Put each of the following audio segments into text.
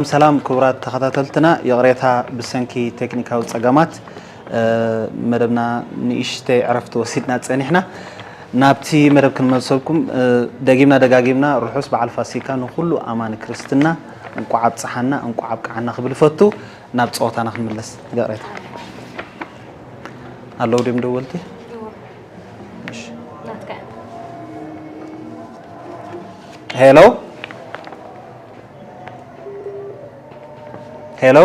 ሰላም ክቡራት ተኸታተልትና፣ ይቕሬታ ብሰንኪ ቴክኒካዊ ጸገማት፣ እ፣ መደብና ንእሽተይ ዕረፍቲ ወሲድና ጸኒሕና። ናብቲ መደብ ክንመልሰኩም፣ እ፣ ደጊምና ደጋጊምና ርሑስ በዓል ፋሲካ ንኹሉ ኣማኒ ክርስትና እንቋዕ ኣብጽሓና፣ እንቋዕ ኣብቅዓና ክብል እፈቱ። ናብ ጸወታና ክንምለስ፣ ይቕሬታ። ኣለዉ ድዮም ደወልቲ? እሺ። ናትካ። ሄሎ? ሄሎ?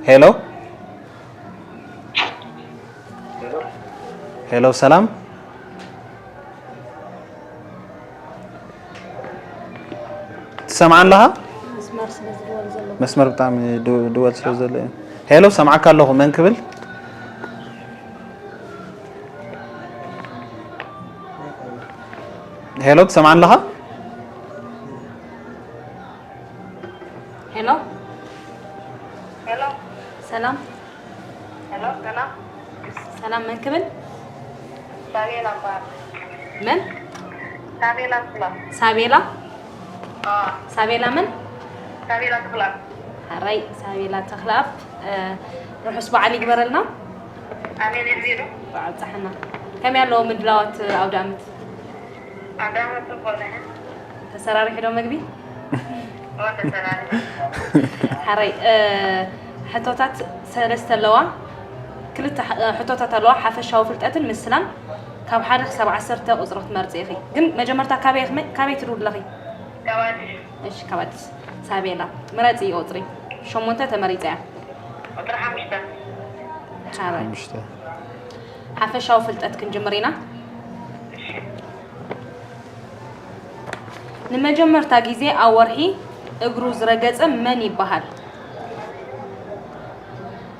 ሄሎ? ሄሎ፣ ሰላም? ትሰምዓኒ ኣለኻ? መስመር ስለ ዝድወል ዘሎ። መስመር ብጣዕሚ ድ-፣ ድወል ስለ ዘሎ እዩ። ሄሎ፣ ሰምዓካ ኣለኹ። መን ክብል? ሄሎ፣ ትሰምዓኒ ኣለኻ? ሄሎ። ሄሎ። ሰላም። ሄሎ፣ ሰላም። ሰላም፣ መን ክብል? ሳቤላ እበሃል። መን? ሳቤላ ክፍላ። ሳቤላ? ኣዎ። ሳቤላ መን? ሳቤላ ክፍላ። ሕራይ፣ ሳቤላ ተኽለኣብ፣ እ፣ ርሑስ በዓል ይግበረልና። ኣሜን፣ የሕቢሩ። በዓል ጸሓና። ከመይ ኣለዎ ምድላዋት ኣውደ ዓመት? ኣውደ ዓመት ጽቡቕ ነበረ። ተሰራሪሑ ዶ መግቢ? ኣዎ፣ ተሰራሪሑ። ሕራይ፣ እ፣ ሕቶታት ሰለስተ ኣለዋ። ክልተ ሕ-፣ እ፣ ሕቶታት ኣለዋ። ሓፈሻዊ ፍልጠትን ምስላን። ካብ ሓደ ክሳብ ዓሰርተ ቁጽሪ ክትመርጺ ኢኺ። ግን መጀመርታ ካበይ ኢኺ መ-፣ ካበይ ትድውሊ ኣለኺ? ካብ ኣዲስ። እሺ፣ ካብ ኣዲስ። ሳቤላ፣ ምረጺ ቁጽሪ። ሸሞንተ ተመሪጻ እያ። ቁጽሪ ሓሙሽተ። ሕራይ። ሓሙሽተ። ሓፈሻዊ ፍልጠት ክንጅምር ኢና። እሺ። ንመጀመርታ ግዜ ኣብ ወርሒ እግሩ ዝረገጸ መን ይበሃል?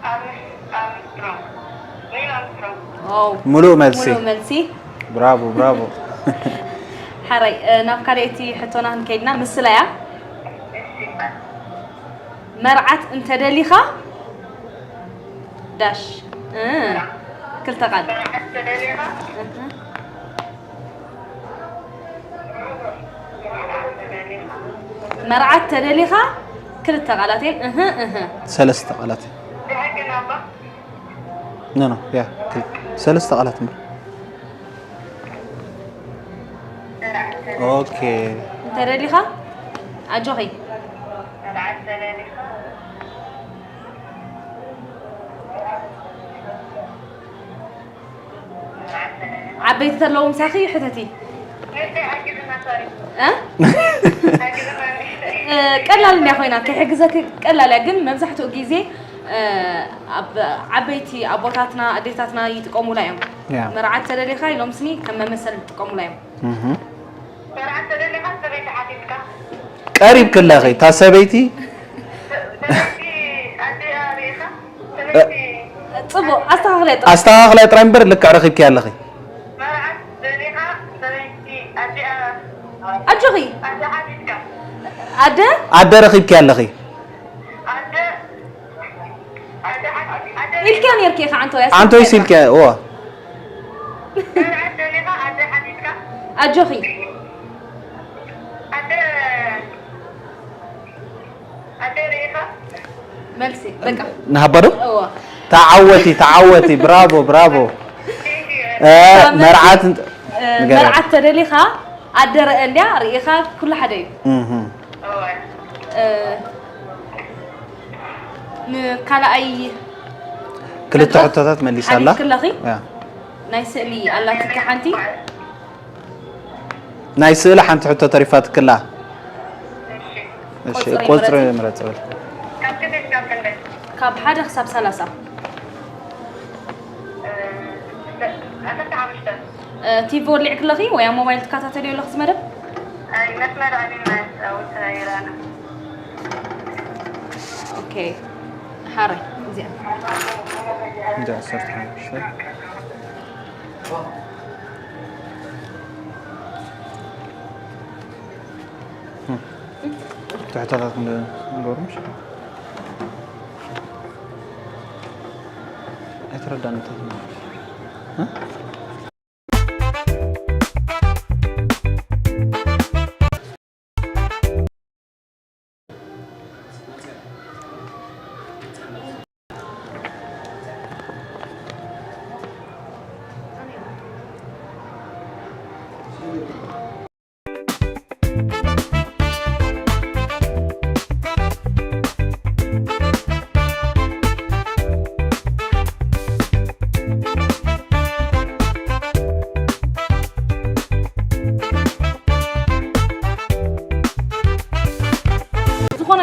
ኣርምስ-፣ ኣርምስትሮንግ። ኒል ኣርምስትሮንግ። ዋው። ሙሉእ መልሲ። ሙሉእ መልሲ። ብራቮ፣ ብራቮ። ሕራይ፣ እ፣ ናብ ካልኣይቲ ሕቶና ክንከይድና፣ ምስላ እያ። እሺ፣ ይባል። መርዓት እንተደሊኻ ዳሽ። እ፣ ክልተ ቃል። መርዓት ተደሊኻ? እህ። መርዓት ተደሊኻ ክልተ ቃላት እየን። እህ፣ እህ። ሰለስተ ቃላት። ብሕግና እባ? ኖ፣ ኖ፣ ያ፣ ክል-፣ ሰለስተ ቃላት እምበር። ኦኬ። እንተ ደሊኻ፣ ኣጆኺ። ዓበይቲ ተለዉ ምሳኺ ሕተቲ። እ? እ፣ ቀላል እንድያ ኮይና፣ ክሕግዘኪ ቀላል እያ፣ ግን መብዛሕትኡ ግዜ፣ እ፣ ኣብ ዓበይቲ ኣቦታትና፣ ኣዴታትና ይጥቀሙላ እዮም። ያ። መርዓት ተደሊኻ ኢሎም ስኒ ከም መመሰል ይጥቀሙላ እዮም። እህ። መርዓት ተደሊኻ ሰበይቲ ሓቲትካ። ቀሪብኪ ኣለኺ፣ እታ ሰበይቲ። ሰበይቲ ኣዲኣ ርኢኻ? ሰበይቲ ጽቡቕ፣ ኣስተኻኽለያ ጥራይ። ኣስተኻኽለያ ጥራይ እምበር ልክዕ ረኺብኪ ኣለኺ። መርዓት ደሊኻ ሰበይቲ ኣዲኣ። ኣጆኺ። ኣደ ሓቲትካ። ኣደ? ኣደ ረኺብኪ ኣለኺ። ኣደ፣ ኣደ ሓቲ-፣ ኣደ ኢልኪያ ነርኪ ኢኻ፣ ዓንቶይ ኣስ-፣ ዓንቶይስ ኢልኪያ፣ እዋ። መርዓት ደሊኻ ኣደ ሓቲትካ። ኣጆኺ። ኣደ፣ ኣደ ርኢኻ? መልሲ፣ በቃ። ንሃባ ዶ? እዎ። ተዓወቲ፣ ተዓወቲ፣ ብራቮ፣ ብራቮ። እ፣ መርዓት እንት-፣ እ፣ ንገረኒ። መርዓት ተደሊኻ ኣደ ርአ እንድያ፣ ርኢኻ ኩሉ ሓደ እዩ። እህ። እዎ። እ፣ ንካልኣይ ክልተ መድረኽ ሕቶታት መሊሳ ኣላ። ሓሊፍኪ ኣለኺ? ያ። ናይ ስእሊ ኣላትኪ ሓንቲ? ናይ ስእሊ ሓንቲ ሕቶ ተሪፋትክላ። እሺ፣ ቁጽሪ ቁጽሪ ምረጺ። ምረጽ በል። ካብ ክንደይ እስካብ ክንደይ? ካብ ሓደ ክሳብ ሰላሳ። እ፣ ዓሰርተ ሓሙሽተ። እ፣ ቲቪ ወሊዕኪ ኣለኺ ወይ ኣብ ሞባይል ትከታተልዮ ኣለኺ እዚ መደብ? ኣይ፣ መስመር ኣቢልና ንጻወት ተራይራና። ኦኬ። ሓራይ፣ እዚኣ። እንዳ ዓሰርተ ሓሙሽተ። ትሕተታት እንደ-፣ ነበሩ፣ ምሽ? ኣይተረዳን እንታይ ነው? እ?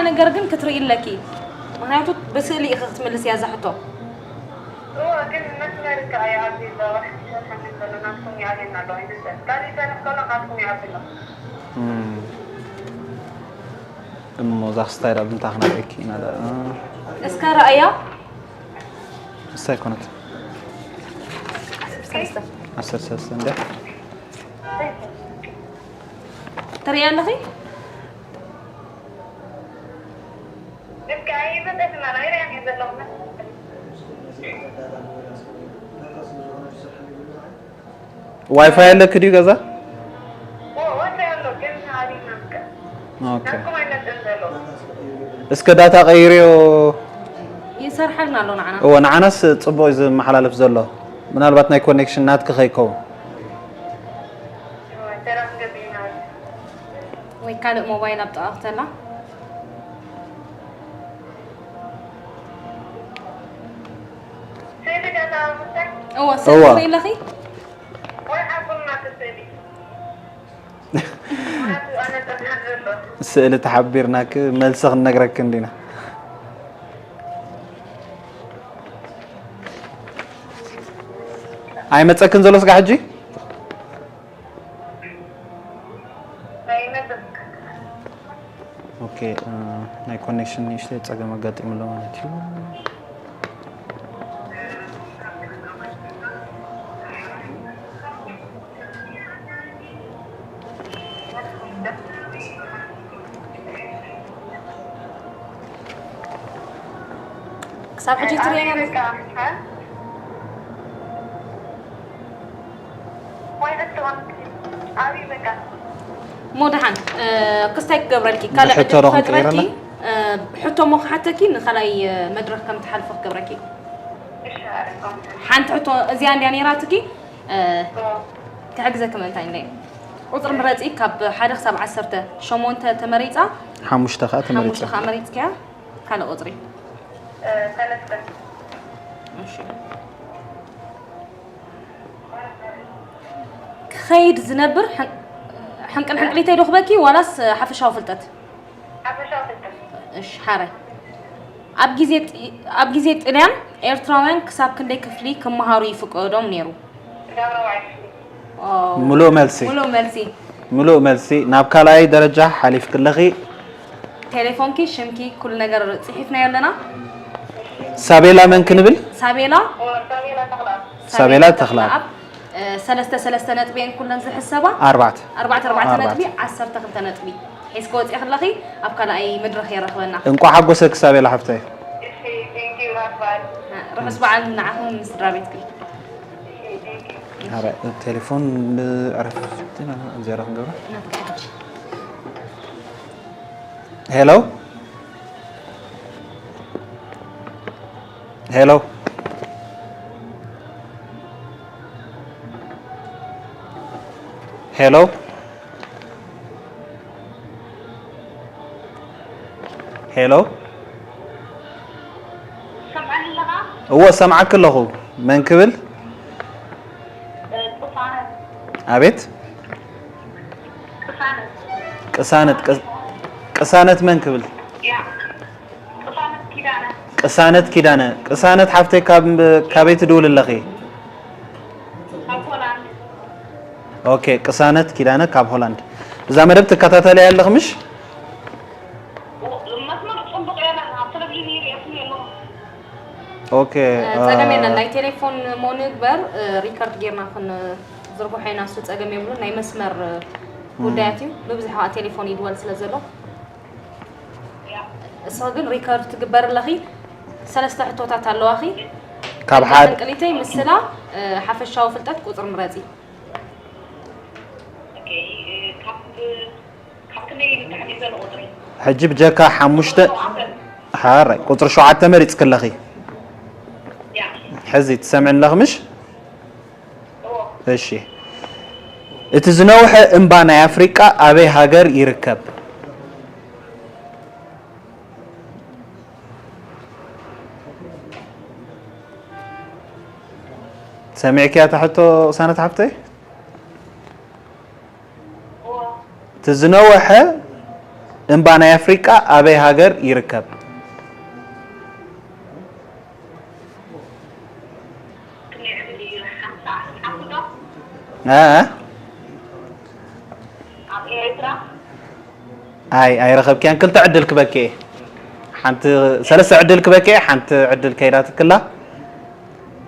ነገር ግን ክትርኢ ኣለኪ፣ ምኽንያቱ ብስእሊ ኢኺ ክትምልስያ እዛ ሕቶ። እወ ግን መስመር ከኣ ይዓቢ ኣሎ። ወርሒ ሸርሐ ምን ዘሎ ናትኩም ይዓብየና ኣሎ ኣይመስል። ካልእ ይሰርሕ ከሎ ናትኩም ይዓቢ ኣሎ። እሞ እዛ ክስታይ ዳ ብምንታይ ክነርእየኪ ኢና ዳ እስከ ረኣያ። ክስታይ ኮነት ሰለስተ ዓሰርተ ሰለስተ እንደ ትርእያ ኣለኺ? ግን ከኣ ይመጠትና ናይ ርያን ዘለኹ ዋይፋይ ኣለኪ ድዩ ገዛ? ወፈ ኣሎ ግን ሃሪና ምቀ ኦኬ ናኩም ኣይመጥን ዘሎ እስከ ዳታ ቀይርዮ። ይሰርሓልና ኣሎ ንዓና። እወ ንዓናስ ጽቡቕ እዩ ዝመሓላለፍ ዘሎ። ምናልባት ናይ ኮኔክሽን ናትኪ ከይከውን። ሰላም ገቢና ወይ ካልእ ሞባይል ኣብ ጥቓ ክተላ። ስእሊ ገዛ ምሰል እወ ሰብ እወ። ትርኢ ኣለኺ? ወይ ሓቁና ትስእሊ ምክንያቱ ኣነ ጥርሓን ዘሎ ስእሊ ተሓቢርናክ መልሲ ክንነግረክ እንዲና። ኣይመጸክን ዘሎ ስጋ ሕጂ? ኣይመጽን ኦኬ፣ እ፣ ናይ ኮኔክሽን ንእሽተይ ጸገም ኣጋጢሙ ኣሎ ማለት እዩ። ክሳብ ሕጂ ትርእየን ወይ ደስ ትኾን ኣብይ በቃ እሞ ደሓን እ፣ ክስታይ ክገብረልኪ ካልእ ብሕቶ ዕድል ዶ ክፈጥረልኪ ክንቀይረላ? እ፣ ሕቶ እሞ ክሓተኪ ንኻልኣይ እ፣ መድረኽ ከም ትሓልፎ ክገብረኪ። እሺ ኣረጋም ሓንቲ ሕቶ እዚኣ እንድያ ነይራትኪ እ፣ ክሕግዘኪ ምእንታይ እንደ ቁፅሪ ምረፂ ካብ ሓደ ክሳብ ዓሰርተ ሸሞንተ ተመሪፃ ሓሙሽተ ከዓ ተመሪፀ። ሓሙሽተ ከዓ መሪፅኪያ ካልእ ቁፅሪ ሰለስተ እሺ። ክኸይድ ዝነብር ሕን- ሕንቅል ሕንቅሊተይ ዶ ክበኪ ዋላስ ሓፈሻዊ ፍልጠት? ሓፈሻዊ ፍልጠት እሺ ሓራይ ኣብ ግዜ ጥ- ኣብ ግዜ ጥልያን ኤርትራውያን ክሳብ ክንደይ ክፍሊ ክመሃሩ ይፍቀዶም ነይሩ? ስጋብ ራብዓይ ክፍሊ ኦ፣ ሙሉእ መልሲ። ሙሉእ መልሲ። ሙሉእ መልሲ። ናብ ካልኣይ ደረጃ ሓሊፍኪ ኣለኺ። ቴሌፎንኪ ሽምኪ ኩሉ ነገር ጽሒፍናዮ ኣለና። ሳቤላ መን ክንብል? ሳቤላ ሳቤላ ተኽላ ሳቤላ ተኽለኣብ። እ፣ ሰለስተ ሰለስተ ነጥቢ እየን ኩለን ዝሕሰባ። ኣርባዕተ። ኣርባዕተ ኣርባዕተ ኣርባዕተ። ነጥቢ ዓሰርተ ክልተ ነጥቢ ሒዝኪ ወፂእኺ ኣለኺ። ኣብ ካልኣይ መድረኽ የራኽበና። እንቋዕ ሓጎሰኪ ሳቤላ ሓፍተይ። እሺ ቴንኪዩ ራፋል ርሑስ በዓል ንዓኹም ምስ ስድራ ቤትኪ። ቴሌፎን ብዕረፍ ዜሮ ክንገብራ። ናትካ ሕጂ ሄሎ ሄሎ ሄሎ ሄሎ ሰምዓኒ ኣለኻ እዎ ሰምዓክ ኣለኹ። መን ክብል? ቅሳነት ኣቤት ቅሳነት ቅሳነት ቅስ- ቅሳነት መን ክብል? ያ ቅሳነት ኪዳነ ቅሳነት ኪዳነ። ቅሳነት ሓፍተይ ካብ ካበይ ትድውል ኣለኺ? ካብ ሆላንድ ኦኬ ቅሳነት ኪዳነ ካብ ሆላንድ። እዛ መደብ ትከታተልያ ኣለኽ ምሽ? መስመር ፅቡቅ የለን ኣብ ቴሌቪዥን ይሪኦ ኣለኹ ኦኬ ጸገም የለን። ናይ ቴሌፎን ሞ ንግበር ሪከርድ ጌርና ክንዝርግሖ ኢና። እሱ ጸገም የብሉን። ናይ መስመር ጉዳያት እዩ። ብብዝሒ ከዓ ቴሌፎን ይድወል ስለ ዘሎ እሱ ግን ሪከርድ ትግበር ኣለኺ። ሰለስተ ሕቶታት ኣለዋኺ። ካብ ሓደ ቅሊተይ ምስላ ሓፈሻዊ ፍልጠት ቁፅሪ ምረፂ። ካብ ካብ ክንደይ ይብታሕ እዩ ዘሎ ቁፅሪ ሕጂ ብጀካ ሓሙሽተ ሓራይ ቁፅሪ ሸውዓተ መሪፅኪ ኣለኺ። ያ ሕዚ ትሰምዕኒ ኣለኺ ምሽ? እዎ እሺ እቲ ዝነውሐ እምባ ናይ ኣፍሪቃ ኣበይ ሃገር ይርከብ? ሰሚዕክያ እታ ሕቶ ቅሳነት ሓፍተይ? እቲ ዝነውሐ እምባ ናይ ኣፍሪቃ ኣበይ ሃገር ይርከብ? እ? ኣይ ኣይረኸብክያን። ክልተ ዕድል ክበኪ እየ። ሓንቲ ሰለስተ ዕድል ክበኪ እየ። ሓንቲ ዕድል ከይዳትክላ።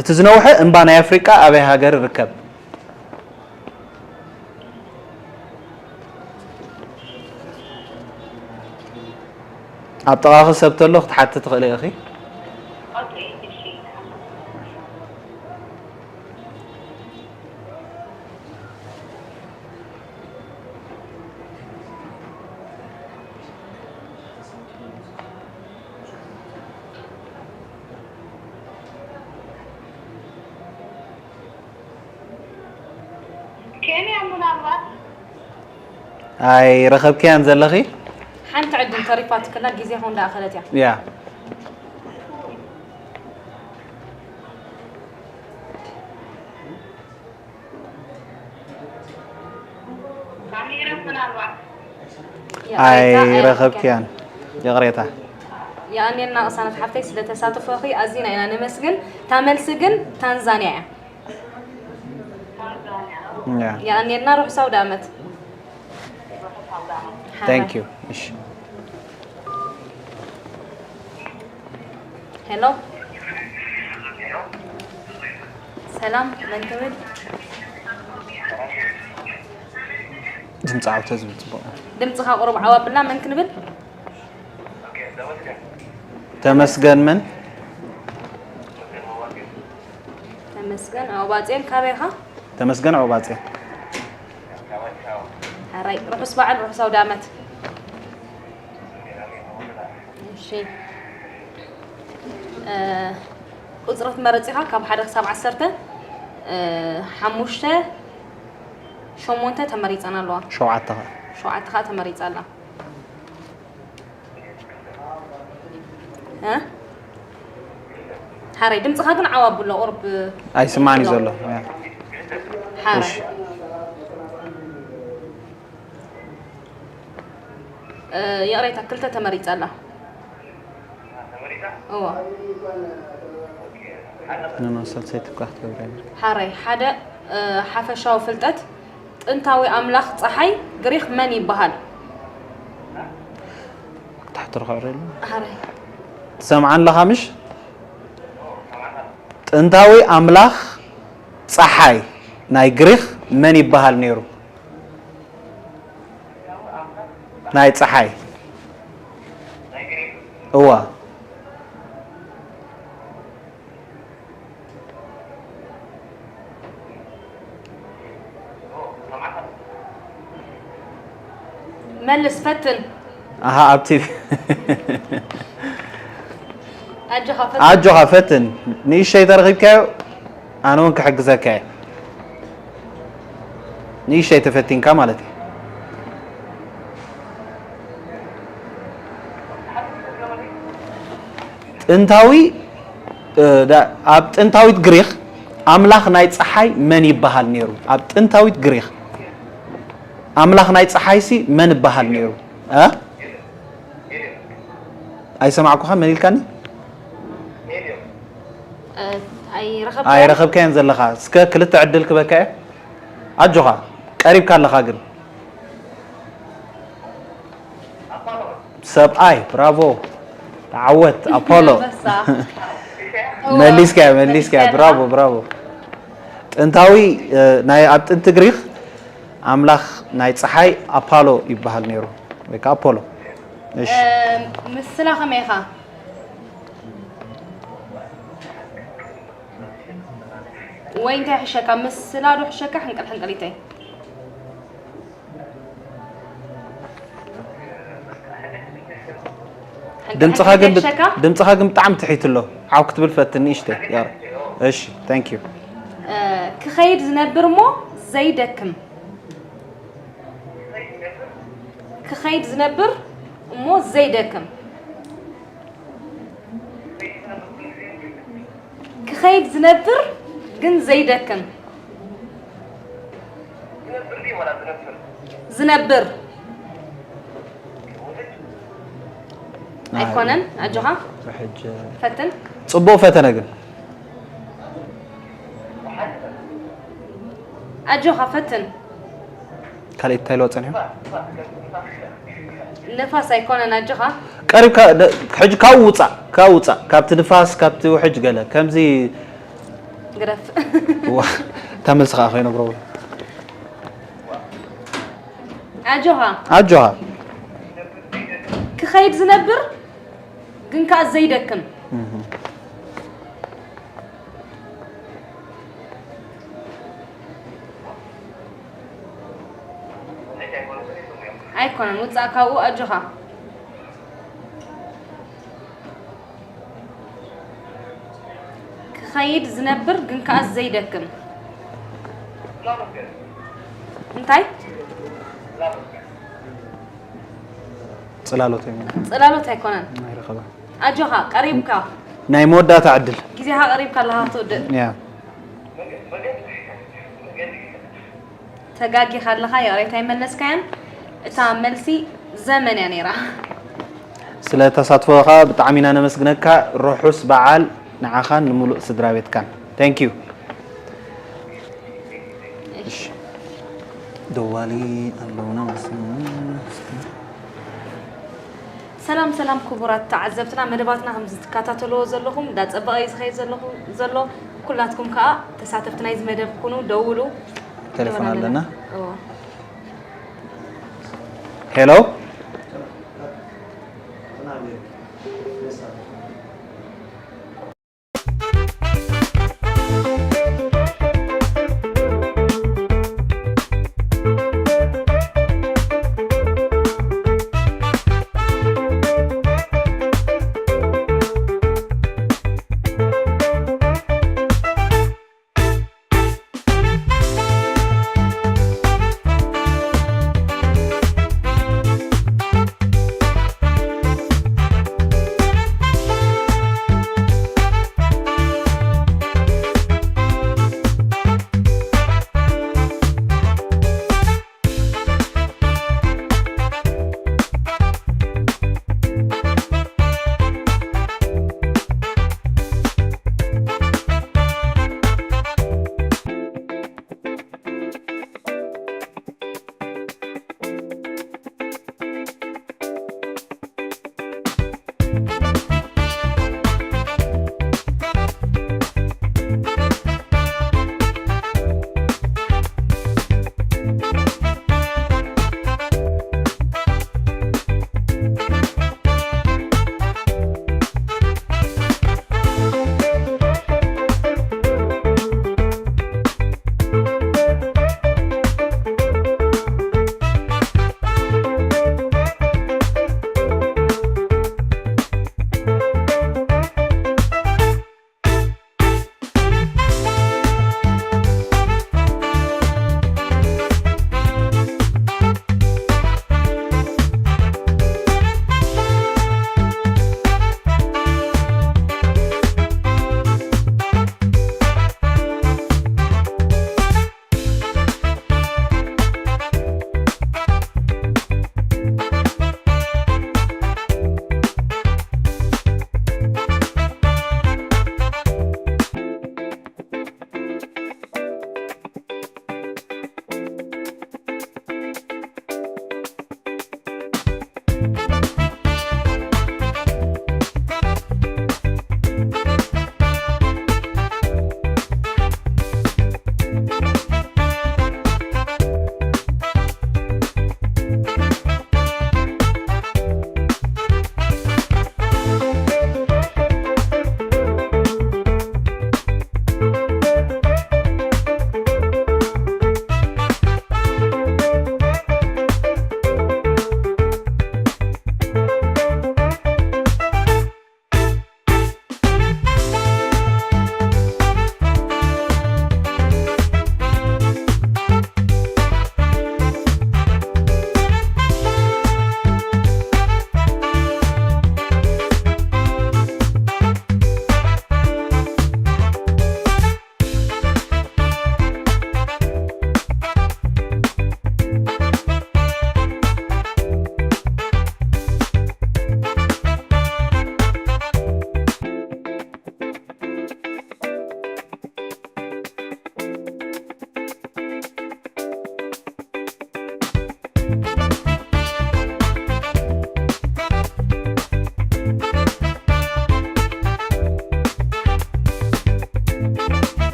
እቲ ዝነውሐ እምባ ናይ ኣፍሪቃ ኣበይ ሃገር ይርከብ? ኣብ ጥቓኺ ሰብ ተሎ ክትሓቲ ትኽእሊ ኢኺ። ኬንያ ምናልባት። ኣይረኸብክያን ዘለኺ? ሓንቲ ዕድል ተሪፋትክላ፣ ግዜ ኹን እንዳኣኸለት እያ። ያ። ካሜራ ምናልባት። ይቕሬታ፣ ኣይረኸብክያን። ይቕሬታ። የቐንየልና ቅሳነት ሓፍተይ፣ ስለ ተሳትፎኺ ኣዚና ኢና ነመስግን። እታ መልሲ ግን ታንዛንያ እያ። ያ። የቐንየልና፣ ርሑስ ኣውደ ዓመት። Thank you። እሺ። ሄሎ፣ ሰላም፣ መን ትብል? ድምፂ ዓውተ ዝብል ፅቡቕ። ድምፅኻ ቁሩብ ዓው ኣብልና፣ መን ክንብል? ተመስገን መን? ተመስገን ኣውባፅኤን፣ ካበይ ኢኻ? ተመስገን ኣውባፅኤን። ሕራይ፣ ርሑስ በዓል፣ ርሑስ ኣውደ ዓመት። እሺ። እ፣ ቁጽሪ ትመርጽ ኢኻ፣ ካብ ሓደ ክሳብ ዓሰርተ፣ እ፣ ሓሙሽተ፣ ሸሞንተ ተመሪጸን ኣለዋ። ሸውዓተ ኸኣ። ሸውዓተ ኸኣ ተመሪጻ ኣላ። እ? ሓረይ፣ ድምጽኻ ግን ዓው ኣብሎ፣ ቁርብ ኣይስማዕን እዩ ኣሎ። ዘሎ። ያ። ሓረይ። እሺ። እ፣ ይቕሬታ፣ ክልተ ተመሪጻ ኣላ። እዋ። ንኖ ሰልሰይቲ እኳ ክትገብር እያ። ሓረይ፣ ሓደ፣ እ፣ ሓፈሻዊ ፍልጠት፣ ጥንታዊ ኣምላኽ ጸሓይ ግሪኽ መን ይበሃል? ታሕቲ ርኽዕ ርኢሉ። ሓረይ። ትሰምዓኒ ኣለኻ ምሽ? ጥንታዊ ኣምላኽ ጸሓይ ናይ ግሪኽ መን ይበሃል ነይሩ? ናይ ጸሓይ። እዋ። መልስ፣ ፈትን። ኣሃ፣ ኣብ ቲቪ። ኣጆኻ፣ ፈትን። ኣጆኻ፣ ፈትን። ንእሽተይ ተረኺብካዮ፣ ኣነ እውን ክሕግዘካ እየ። ንእሽተይ ተፈቲንካ ማለት እዩ። ጥንታዊ፣ እ፣ ዳ-፣ ኣብ ጥንታዊት ግሪኽ ኣምላኽ ናይ ጸሓይ መን ይበሃል ነይሩ? ኣብ ጥንታዊት ግሪኽ ኣምላኽ ናይ ጸሓይሲ መን ይበሃል ነይሩ? እ? ኣይሰማዕኩኻን፣ መን ኢልካኒ? እ፣ ኣይረኸብካዮን? ኣይረኸብካዮን ዘለኻ። እስከ ክልተ ዕድል ክበካ እየ። ኣጆኻ፣ ቀሪብካ ኣለኻ ግን። ሰብኣይ፣ ብራቮ። ተዓወት፣ ኣፖሎ። ኣንበሳ። መሊስካዮ፣ መሊስካዮ። መሊስካዮ። ብራቮ፣ ብራቮ። ጥንታዊ፣ እ፣ ናይ ኣብ ጥንቲ ግሪኽ ኣምላኽ ናይ ጸሓይ ኣፓሎ ይበሃል ነይሩ፣ ወይ ከኣ ኣፖሎ። እሺ። እ፣ ምስላ ከመይ ኢኻ? ወይ እንታይ ይሕሸካ? ምስላ ዶ ይሕሸካ? ሕንቅል ሕንቅሊተይ። ሕንቅል ድምፅኻ ግን ሕንቅሊተይ ይሕሸካ? ድምፅኻ ግን ብጣዕሚ ትሒት ኣሎ። ዓው ክትብል ፈትን ንእሽተይ። ያ። እሺ፣ thank you። እ፣ ክኸይድ ዝነብር እሞ ዘይደክም። ክኸይድ ዝነብር እሞ ዘይደክም። ክኸይድ ዝነብር ግን ዘይደክም። ዝነብር። ኣይኮነን። ኣጆኻ። ሕጂ ፈትን። ጽቡቕ ፈተነ ግን ኣጆኻ ፈትን። ካልእ እንታይ ኢልዋ ጸኒሑ? ንፋስ ኣይኮነን ኣጆኻ። ቀሪብካ ደ- ሕጂ ካብኡ ውጻእ፣ ካብኡ ውጻእ፣ ካብቲ ንፋስ፣ ካብቲ ውሕጅ ገለ ከምዚ ግደፍ። ዋ፣ እታ መልሲ ከዓ ከይነግሮ። ኣጆኻ ኣጆኻ። ክኸይድ ዝነብር ግን ከኣ ዘይደክም። ኣይኮነን ውጻእ ካብኡ ኣጆኻ። ክኸይድ ዝነብር ግን ከኣ ዘይደክም። እንታይ? ጽላሎት እዮም። ጽላሎት ኣይኮነን። ኣይረኸባ። ኣጆኻ ቀሪብካ። ናይ መወዳእታ ዕድል። ግዜኻ ቀሪብካ ኣለኻ ክትውድእ። ያ ተጋጊኻ ኣለኻ፣ ይቕሬታ ኣይመለስካያን። እታ መልሲ ዘመን እያ ነይራ። ስለ ተሳትፎኻ ብጣዕሚ ኢና ነመስግነካ። ርሑስ በዓል ንዓኻን ንምሉእ ስድራ ቤትካን። Thank you። እሺ። ደዋሊ ኣለውና መሰለኒ። ሰላም ሰላም ክቡራት ተዓዘብትና፣ መደባትና ከም ዝትከታተልዎ ዘለኹም እንዳጸበቐ እዩ ዝኸይድ ዘለኹ ዘሎ። ኩላትኩም ከኣ ተሳተፍቲ ናይዚ መደብ ኩኑ፣ ደውሉ። ቴሌፎን ኣለና። እዎ። ሄሎ።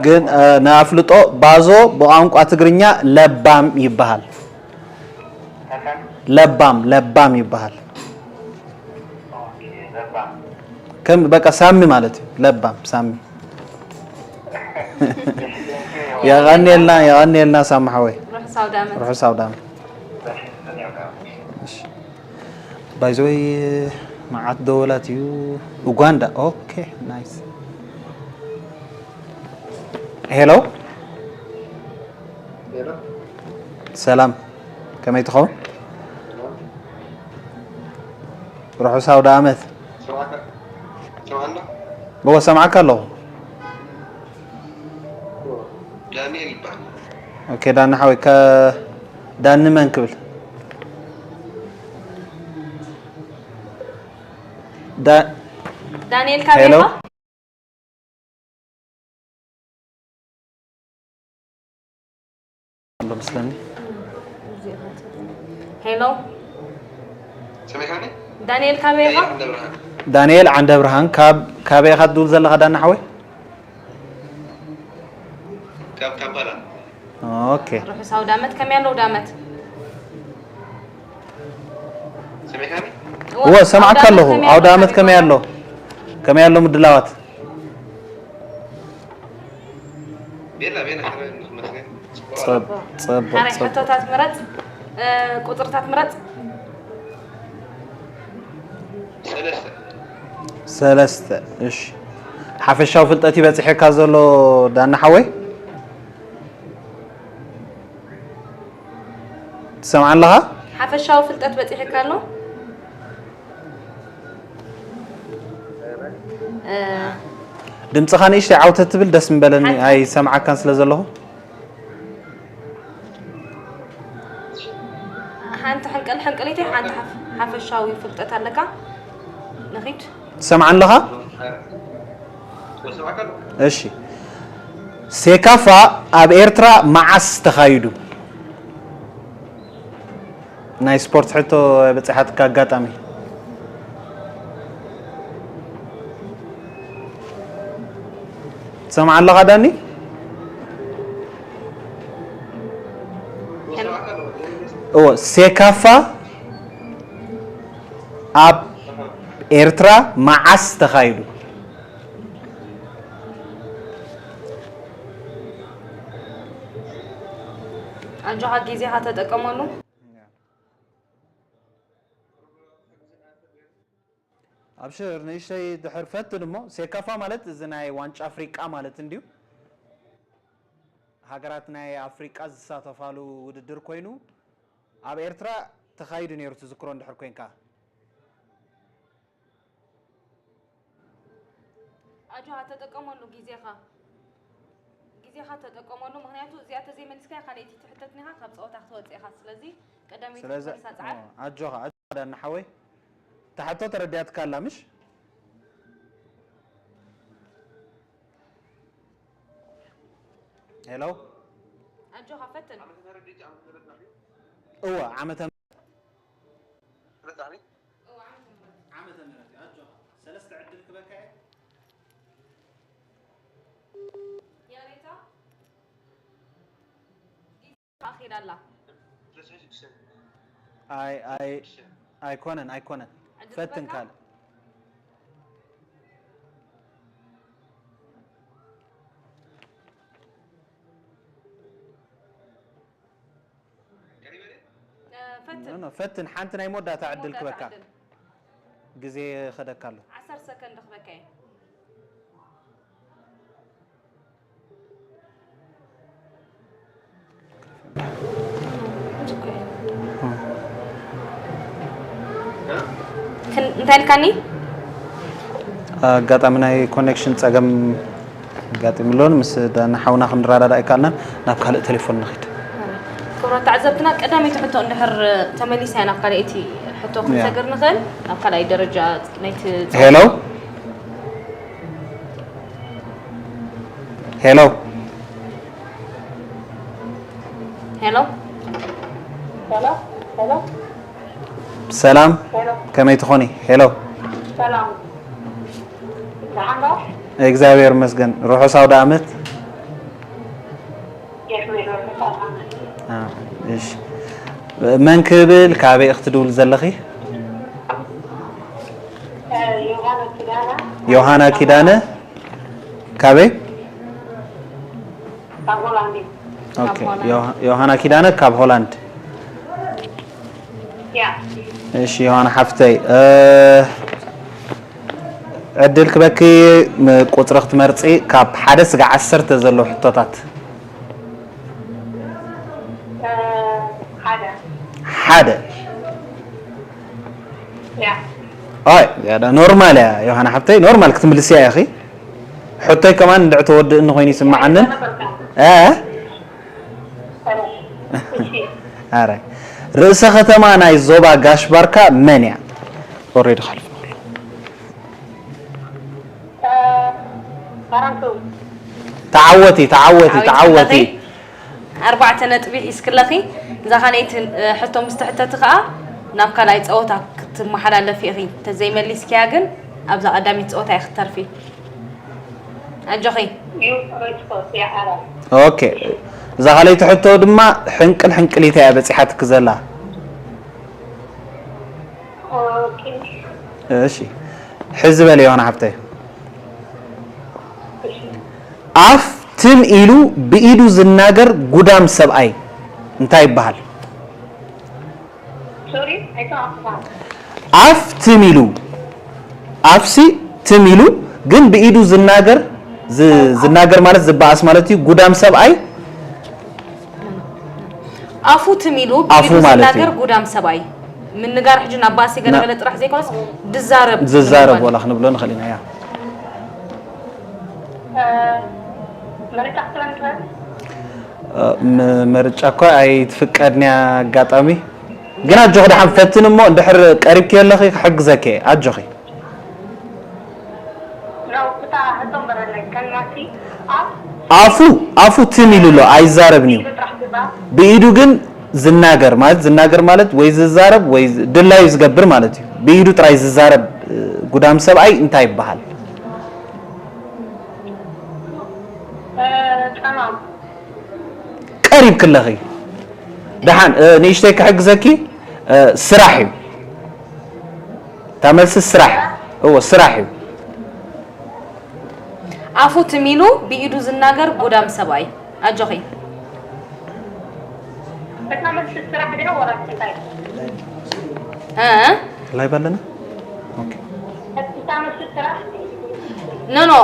ግን ንኣፍልጦ ባዞ ብቋንቋ ትግርኛ ለባም ይበሃል። ለባም ለባም ይበሃል። ከም በቃ ሳሚ ማለት እዩ። ለባም ሳሚ። የቐንየልና የቐንየልና ሳሚ ሓወይ። ርሑስ ኣውዳመት። ርሑስ ኣውዳመት። ባይዘወይ መዓት ደወላት እዩ። ኡጋንዳ። ኦኬ ናይስ። ሄሎ። ሰላም፣ ከመይ ትኸውን? ርሑስ ኣውደ ኣመት። እዎ ሰምዓካ ኣለኹ። ዳንኤል ይበሃል። ኦኬ ዳኒ ሓወይ፣ ከ ዳኒ መን ክብል? ዳ- ዳንኤል ካበይ ኢኻ? ኣሎ መስለኒ። ሄሎ። ሰሚዕካኒ? ዳንኤል ካበይ ኢኻ? ዳንኤል ዓንደ ብርሃን። ዳንኤል ዓንደ ብርሃን፣ ካብ ካበይ ኢኻ ትድውል ዘለኻ ዳና ሓወይ? ካብ ካምፓላ። ኦኬ። ርሑስ ኣውደ ኣመት። ከመይ ኣሎ ኣውደ ኣመት? ሰሚዕካኒ? እወ፣ ሰማዕካ ኣለኹ። ኣውደ ኣመት ከመይ ኣሎ? ከመይ ኣሎ ምድላዋት? ቤላ፣ ቤላ፣ ሕራይ ንመስገን። ጽቡቕ። ጽብ-፣ ጽቡቕ፣ ሕራይ ጽቡቕ። ሕቶታት ምረጽ፣ እ፣ ቁጽርታት ምረጽ። ሰለስተ። ሰለስተ። እሺ፣ ሓፈሻዊ ፍልጠት ይበፅሐካ ዘሎ ዳና ሓወይ? ትሰምዓ ኣለኻ? ሓፈሻዊ ፍልጠት በፂሕካ ኣሎ። እ፣ ድምፅኻ ንእሽተይ ዓውተት ትብል ደስ ምበለኒ። ሓንቲ ኣይሰምዓካን ስለ ዘለኹ። ሓንቲ ሕንቅል ሕንቅሊተይ ሓንቲ ሓፍ- ሓፈሻዊ ፍልጠት ኣለካ። ንኺድ። ትሰምዓ ኣለኻ? እሺ፣ ሴካፋ ኣብ ኤርትራ መዓስ ተኻይዱ? ናይ ስፖርት ሕቶ በፂሓትካ ኣጋጣሚ። ትሰምዓ ኣለኻ ዳኒ? እዎ፣ ሴካፋ ኣብ ኤርትራ መዓስ ተኻይዱ? ኣጆኻ፣ ግዜኻ ተጠቀመሉ። ኣብሽር፣ ንእሽተይ ድሕር ፈትን እሞ፣ ሴካፋ ማለት እዚ ናይ ዋንጫ ኣፍሪቃ ማለት እንድዩ። ሃገራት ናይ ኣፍሪቃ ዝሳተፋሉ ውድድር ኮይኑ፣ ኣብ ኤርትራ ተኻይዱ ነይሩ፣ ትዝክሮ እንድሕር ኮይንካ። ኣጆኻ፣ ተጠቀመሉ ግዜኻ። ግዜኻ ተጠቀመሉ፣ ምኽንያቱ እዚኣ ተዘይመሊስካያ ካልኣይቲ ትሕተት ኒኻ፣ ካብ ጸወታ ክትወጽእ ኢኻ። ስለዚ ቀዳመይቲ ስለዚ፣ ክትመልሳ ጸዓር። እ፣ ኣጆኻ፣ ኣጆኻ ዳና ሓወይ። እታ ሕቶ ተረዲኣትካ ኣላ፣ ምሽ? ሄሎ? ኣጆኻ፣ ፈትን። እወ፣ ዓመተ ዓመተ ምህረት እዩ። ኣጆኻ። ሰለስተ ዕድል ክበካ እየ። ያሬታ? ኣኺላ ኣላ። ኣይ፣ ኣይ፣ ኣይኮነን፣ ኣይኮነን። ዕድል ፈትን ክበካ? ካልእ። እ፣ ፈትን። ኖ፣ ኖ፣ ፈትን። ሓንቲ ናይ መወዳእታ ዕድል መወዳእታ ክበካ። ዕድል። ግዜ ኸደካ ኣሎ። ዓሰርተ ሰከንድ ክበካ እየ። ክን-፣ እንታይ ኢልካኒ? ኣጋጣሚ ናይ ኮኔክሽን ጸገም ኣጋጢሙ ኣሎ። ምስ ዳና ሓውና ክንረዳዳእ ኣይከኣልናን። ናብ ካልእ ቴሌፎን ንኺድ። ክቡራት ተዓዘብትና፣ ቀዳመይቲ ሕቶ እንድሕር ተመሊሳ እያ ናብ ካልኣይቲ ሕቶ ያ። ክንሰግር ንኽእል። ናብ ካልኣይ ደረጃ ናይቲ ሄሎ? ሄሎ? ሄሎ? ሄሎ? ሄሎ? ሰላም፣ ሄሎ? ከመይ ትኾኒ? ሄሎ? ሰላም። ደሓን ዶ? እግዚኣብሔር ይመስገን። ርሑስ ኣውደ ዓመት። የሕሜዶ ርሑስ ኣውደ ዓመት። አ፣ እሺ። መን ክብል፣ ካበይ ኢኺ ትድውሊ ዘለኺ? እ፣ ዮሃና ኪዳነ። ዮሃና ኪዳነ። ካበይ? ካብ ሆላንድ እዩ። ኦኬ፣ ካብ ሆላንድ። ዮሃ-፣ ዮሃና ኪዳነ ካብ ሆላንድ። ያ። እሺ፣ ዮሃና ሓፍተይ፣ እ፣ ዕድል ክበኪ፣ ም-፣ ቁጽሪ ክትመርጺ ካብ ሓደ ስጋዕ ዓሰርተ ዘለዉ ሕቶታት። እ፣ ሓደ። ሓደ። ያ። ኣይ፣ ያዳ ኖርማል እያ ዮሃና ሓፍተይ፣ ኖርማል ክትምልስያ ኢኺ። ሕቶይ ከማን እንድዕ ተወድእኒ ኮይኑ ይስምዓንን። ነበርካ። እ? ኧረ፣ እሺ። ኣረ። ርእሰ ከተማ ናይ ዞባ ጋሽ ባርካ መን እያ? ኦሬዲ ሓሊፉ ኣሎ። እ፣ ባራንቱ። ተዓወቲ፣ ተዓወቲ፣ ዓወት ተዓወቲ። ኣለኺ። ኣርባዕተ ነጥቢ ሒዝክለኺ። እዛ ካልኣይቲ፣ እ፣ ሕቶ ምስ ትሕተቲ ከኣ ናብ ካልኣይ ጸወታ ክትመሓላለፊ ኢኺ። እንተዘይመሊስኪያ ግን ኣብዛ ቀዳመይቲ ጸወታ ኢኺ ክትተርፊ። ኣጆኺ። ዩ ሬስፖንስ ያ ኣራት። ኦኬ። እዛ ካልኣይቲ ሕቶ ድማ ሕንቅል ሕንቅሊታ እያ በጺሓትኪ ዘላ። ኦኬ። እሺ። ሕዚ በሊ ዮሃና ሓፍተይ። እሺ። ኣፍ ትም ኢሉ ብኢዱ ዝናገር ጉዳም ሰብኣይ እንታይ ይበሃል? ሶሪ፣ ኣይሰማዕኩኻን። ኣፍ ትም ኢሉ፣ ኣፍሲ ትም ኢሉ ግን ብኢዱ ዝናገር፣ ዝ-፣ ዝናገር ማለት ዝበኣስ ማለት እዩ። ጉዳም ሰብኣይ ኣፉ ትም ኢሉ ኣፉ ብኢዱ ማለት ዝናገር እዩ። ጉዳም ሰብኣይ። ምንጋር ሕጂ ናብ ባእሲ ገለገለ ጥራሕ ዘይኮነስ ድዛረብ ዝዛረብ ንምባል። ወላ ክንብሎ ንኽእል ኢና። ያ መረጫ ክትብለን ትኽእል? እ፣ ም-፣ መርጫ እኳ ኣይትፍቀድን እያ ኣጋጣሚ። ግን ኣጆኺ ደሓን ፈትኒ እሞ እንድሕር ቀሪብኪ ኣለኺ ክሕግዘኪ እየ። ኣጆኺ። ነው ብታ ሕቶም በረለይ ከልማቲ ኣብ ኣፉ ኣፉ ትም ኢሉ ኣሎ ኣይዛረብን እዩ። ጥራሕ ግባ ብኢዱ ግን ዝናገር ማለት ዝናገር ማለት ወይ ዝዛረብ ወይ ዝ-፣ ድላዩ ዝገብር ማለት እዩ። ብኢዱ ጥራይ ዝዛረብ እ፣ ጉዳም ሰብኣይ እንታይ ይበሃል? ጸማም ቀሪብኪ ኣለኺ። ደሓን እ፣ ንእሽተይ ክሕግዘኪ እ፣ ስራሕ እዩ። እታ መልሲ ስራሕ እዎ ስራሕ እዩ። ኣፉ ትም ኢሉ ብኢዱ ዝናገር ጉዳም ሰብኣይ። ኣጆኺ። እታ መልሲ ስራሕ ድያ ወላ እንታይ? እ? ላይቭ ኣለና። ኦኬ። እታ መልሲ ስራሕ ኖ ኖ፣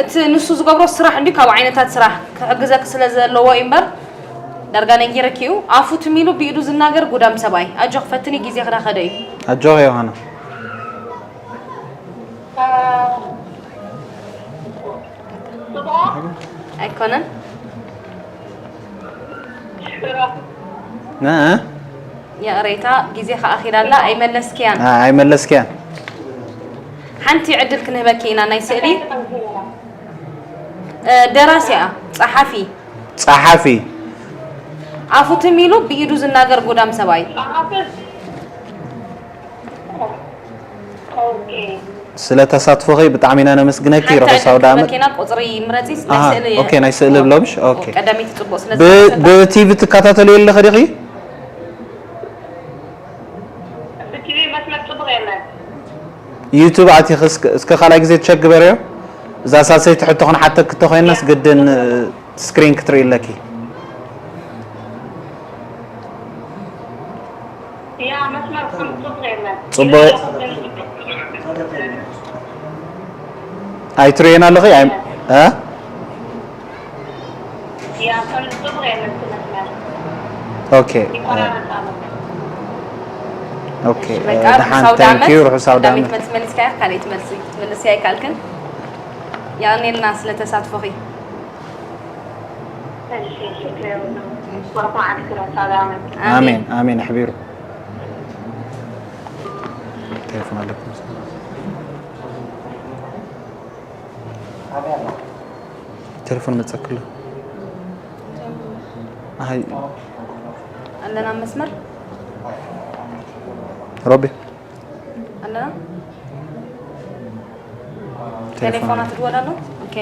እቲ ንሱ ዝገብሮ ስራሕ እንዲ ካብ ዓይነታት ስራሕ ክሕግዘኪ ስለ ዘለዎ እዩ እምበር ዳርጋ ነጊረኪ እዩ። ኣፉ ትም ኢሉ ብኢዱ ዝናገር ጉዳም ሰብኣይ። ኣጆኺ ፈትኒ፣ ግዜ ክዳኸደ እዩ። ኣጆኺ ዮሃና። ጽቡቕ ኣይኮነን። ሽሮ እ፣ እ። ይቕሬታ፣ ግዜ ከኣኺላ ኣላ፣ ኣይመለስክያን። እ፣ ኣይመለስክያን። ሓንቲ ዕድል ክንህበኪ ኢና። ናይ ስእሊ እ፣ ደራሲኣ፣ ጸሓፊ። ጸሓፊ። ኣፉ ትም ኢሉ ብኢዱ ዝናገር ጉዳም ሰብኣይ። ጸሓፍን ኦኬ ስለ ተሳትፎኺ ብጣዕሚ ኢና ነመስግነኪ። ሓንቲ ርሑስ ዕድል ኣውደ ዓመት። ክህበኪ ኢና፣ ቁጽሪ ምረጺ። ናይ ኣሃ፣ ስእሊ ኦኬ፣ ናይ ስእሊ ብለብሽ። ኦኬ። ቀዳመይቲ ጽቡቕ ስለ ብ-፣ ዝተመሰልካ። ብቲቪ ትከታተልዮ ኣለኺ ዲኺ? ብቲቪ መስመር ጽቡቕ የለን። ዩቱብ ኣቲኺ እስከ፣ እስከ ካልኣይ ግዜ ቸክ ግበርዮ። እዛ ሳልሰይቲ ሕቶ ክንሓተኪ እንተኾይናስ ግድን እ፣ ስክሪን ክትርኢ ኣለኪ። ያ መስመር ከም ጽቡቕ የለን። ጽቡቕ ኣይትርእየን ኣለኺ? ኣይ፣ እ? ያ ከም ጽቡቕ የለን እቲ መስመር ኦኬ። ይቆራረጽ ኣሎ። ኦኬ። በቃ ደሓን ርሑስ ኣውደ ታንክ ዓመት። ዩ። ርሑስ ኣውደ ቀዳመይቲ ዓመት። መልሲ መሊስካያ፣ ካልኣይቲ መልሲ ክትምልሲ ኣይከኣልክን። የቐንየልና ስለ ተሳትፎኺ። እሺ፣ ሽክር የብሉን። ወርቁ ዓድኪ ርሑስ ኣውደ ዓመት። ኣሜን ኣሜን። ኣሕቢሩ ቴሌፎን ኣለኩም። ቴሌፎን መጸክሎ። ኣይ ኣለና መስመር። ሮቢ ኣለና። ቴሌፎን ቴሌፎና ትድወል ኣሎ። ኦኬ።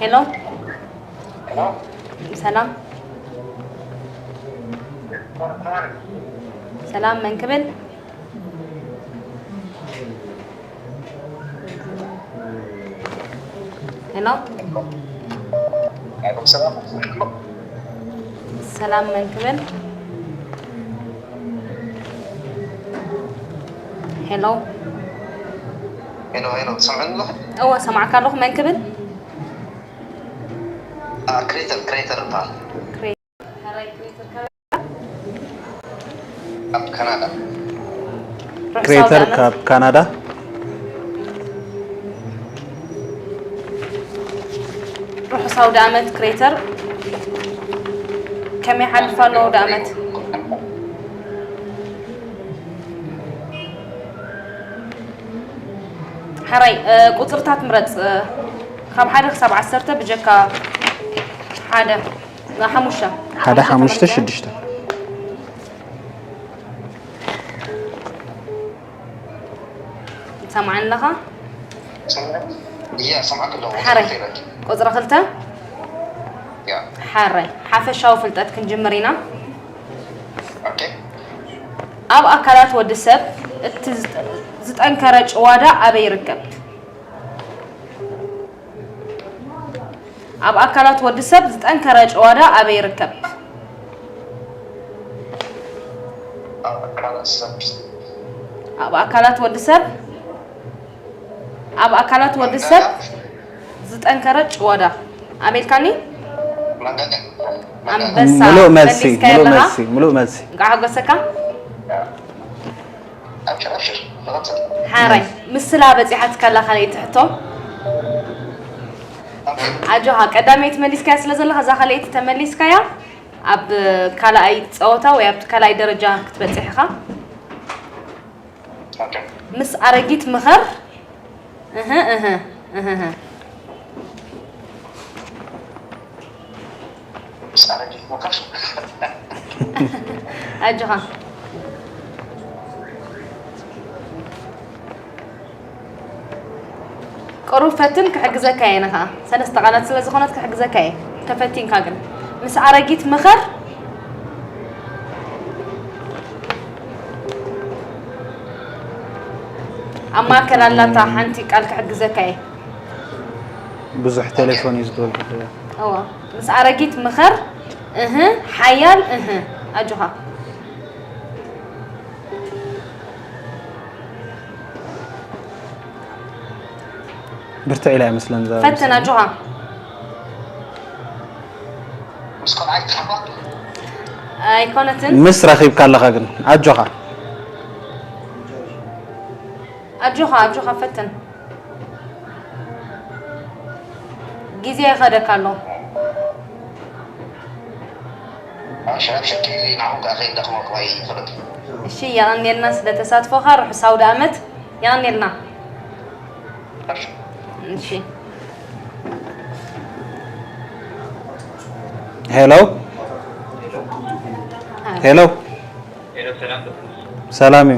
ሄሎ፣ ሰላም ሰላም፣ መን ክብል? ሄሎ፣ ሰላም፣ መን ክብል? ሄሎ፣ ሄሎ ሄሎ፣ ትሰምዕኒ ኣለኹ? እወ፣ ሰማዕካ ኣለኹ። መን ክብል? ክሬተር ክሬተር ይበሃል። ሕራይ ክሬተር ካብ ኣብ ካናዳ። ርሑስ ክሬተር ኣውደ ዓመት። ካብ ካናዳ። ርሑስ ኣውደ ዓመት ክሬተር። ከመይ ሓልፍ ኣሎ ኣውደ ዓመት? ሕራይ እ፣ ቁፅርታት ምረፅ እ፣ ካብ ሓደ ክሳብ ዓሰርተ ብጀካ ሓደ። እ፣ ሓሙሽተ። ሓደ ሓሙሽተ ሽዱሽተ። ትሰምዓኒ ኣለኻ? እያ፣ ሰማዕክ ኣለኹ። ሕራይ ተይረኪ። ቁፅሪ ክልተ። ያ። ሕራይ ሓፈሻዊ ፍልጠት ክንጅምር ኢና። ኦኬ። ኣብ ኣካላት ወዲ ሰብ እቲ ዝጠ-፣ ዝጠንከረ ጭዋዳ ኣበይ ይርከብ? ኣብ ኣካላት ወዲ ሰብ ዝጠንከረ ጭዋዳ ኣበይ ይርከብ? ኣብ ኣካላት ሰብ ኣብ ኣካላት ወዲ ሰብ ኣብ ኣካላት ወዲ ሰብ ዝጠንከረ ጭዋዳ ኣሜልካኒ። ኣንበሳ። ሙሉእ መልሲ፣ መሊስካዮ ሙሉእ ኣለኻ? መልሲ፣ ሙሉእ መልሲ። እንኳዕ ሓጎሰካ። ሓራይ ምስላ በፂሓትካ ኣላ ካልኣይቲ ሕቶ። ኣጆኻ ቀዳመይቲ መሊስካያ ስለ ዘለኻ እዛ ካልኣይቲ ተመሊስካያ ኣብ ካልኣይ ፀወታ ወይ ኣብቲ ካልኣይ ደረጃ ክትበፅሕ ኢኻ። ምስ ኣረጊት ምኸር። እህ እህ እህ እህ። ኣጆኻ። ቁሩብ ፈትን ክሕግዘካ እየ። ንኻ ሰለስተ ቃላት ስለ ዝኾነት ክሕግዘካ እየ። ተፈቲንካ ግን ምስ ኣረጊት ምኸር። ኣብ ማእከል ኣላታ ሓንቲ ቃል ክሕግዘካ እየ። ብዙሕ ቴሌፎን እዩ ዝደወል። እዋ ምስ ኣረጊት ምኸር። እህ ሓያል እህ ኣጆኻ። ብርትዕ ኢላ ይመስለን እዛ ፈትን ኣጆኻ። ኣይኮነትን። ምስ ረኺብካ ኣለኻ ግን ኣጆኻ። ኣጆኻ ኣጆኻ ፈትን። ግዜ ይኸደካ ኣሎ። ሽረብሽኪ ናኹም ከኣ ከይደኽመኩም ኣይፍለጥ። እሺ የቐንየልና ስለ ተሳትፎኻ። ርሑስ ኣውደ ኣመት። የቐንየልና። እሺ ሄሎ ሄሎ፣ ሰላም እዩ።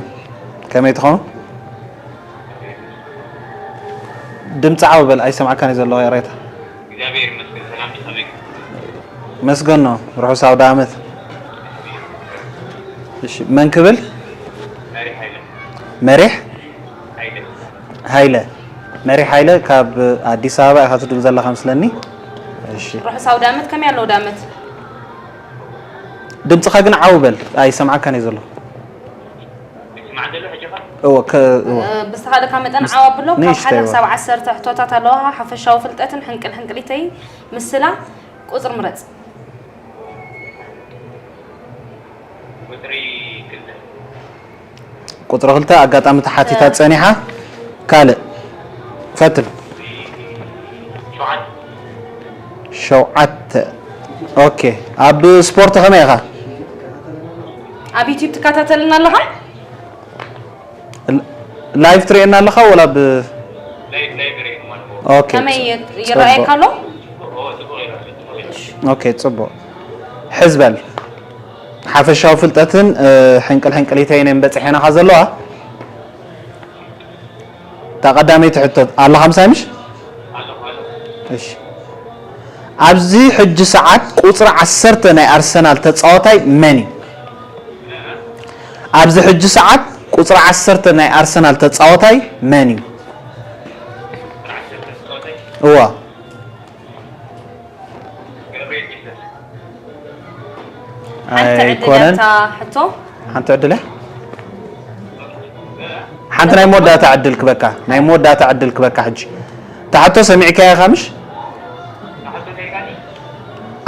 ከመይ ትኾኑ? ድምፂ ዓው በል፣ ኣይሰማዕካን እዩ ዘለኹ። የሬታ እግዚኣብሔር ይመስገን። ሰላም ዲኻ? ከመይ? መስገኖ፣ ርሑስ ኣውደ ዓመት። እሺ፣ መን ክብል? መሪሕ ሃይለ። መሪሕ ሃይለ። ሃይለ። መሪሕ ሃይለ፣ ካብ ኣዲስ ኣበባ ኢኻ ትድውል ዘለኻ መስለኒ። እሺ፣ ርሑስ ኣውደ ኣመት። ከመይ ኣሎ ኣውደ ኣመት? ድምፅኻ ግን ዓው በል፣ ኣይሰማዕካን እዩ ዘለኹ። ይስማዕ ዘሎ ሕጂ ኸ? እወ፣ ከ-፣ እወ። እ፣ ብዝተኻእለካ መጠን ዓው ኣብሎ። ካብ ንእሽተይ ሓደ እወ። ክሳብ ዓሰርተ ሕቶታት ኣለዋኻ። ሓፈሻዊ ፍልጠትን ሕንቅል ሕንቅሊተይ ምስላ ቁፅሪ ምረፅ። ቁፅሪ ክልተ። ቁፅሪ ክልተ ኣጋጣሚ ተሓቲታ ጸኒሓ። ካልእ ፈትን። ሸውዓተ። ሸውዓተ። ኦኬ። ኣብ ስፖርት ከመይ ኢኻ? ኣብ ዩቲዩብ ትከታተልና ኣለኻ? ላይቭ ትርእየና ኣለኻ ወላ ብ ላይቭ ላይቭ ርኤ ማለት ነው። ኦኬ። ከመይ ይረኣየካ ኣሎ? ጽቡቕ ጽቡቕ ይረኣየካ። ኦኬ፣ ጽቡቕ። ሕዝበል ሓፈሻዊ ፍልጠትን እ፣ ሕንቅል ሕንቅሊተይን እየን በጺሐናኻ ዘለዋ። እታ ቀዳመይቲ ሕቶ ኣለኻ ምሳይ ምሽ? እሺ። ኣብዚ ሕጂ ሰዓት ቁጽሪ ዓሰርተ ናይ ኣርሰናል ተጻዋታይ መን እዩ? ኣብዚ ሕጂ ሰዓት ቁጽሪ ዓሰርተ ናይ ኣርሰናል ተጻዋታይ መን እዩ? እዋ። ሓንቲ ዕድል ኣይኮነን። እታ ሕቶ። ሓንቲ ዕድል እያ? ሓንቲ ናይ መወዳእታ ዕድል ክበካ፣ ናይ መወዳእታ ዕድል ክበካ። ሕጂ እታ ሕቶ ሰሚዕካያ ኢኻ ምሽ?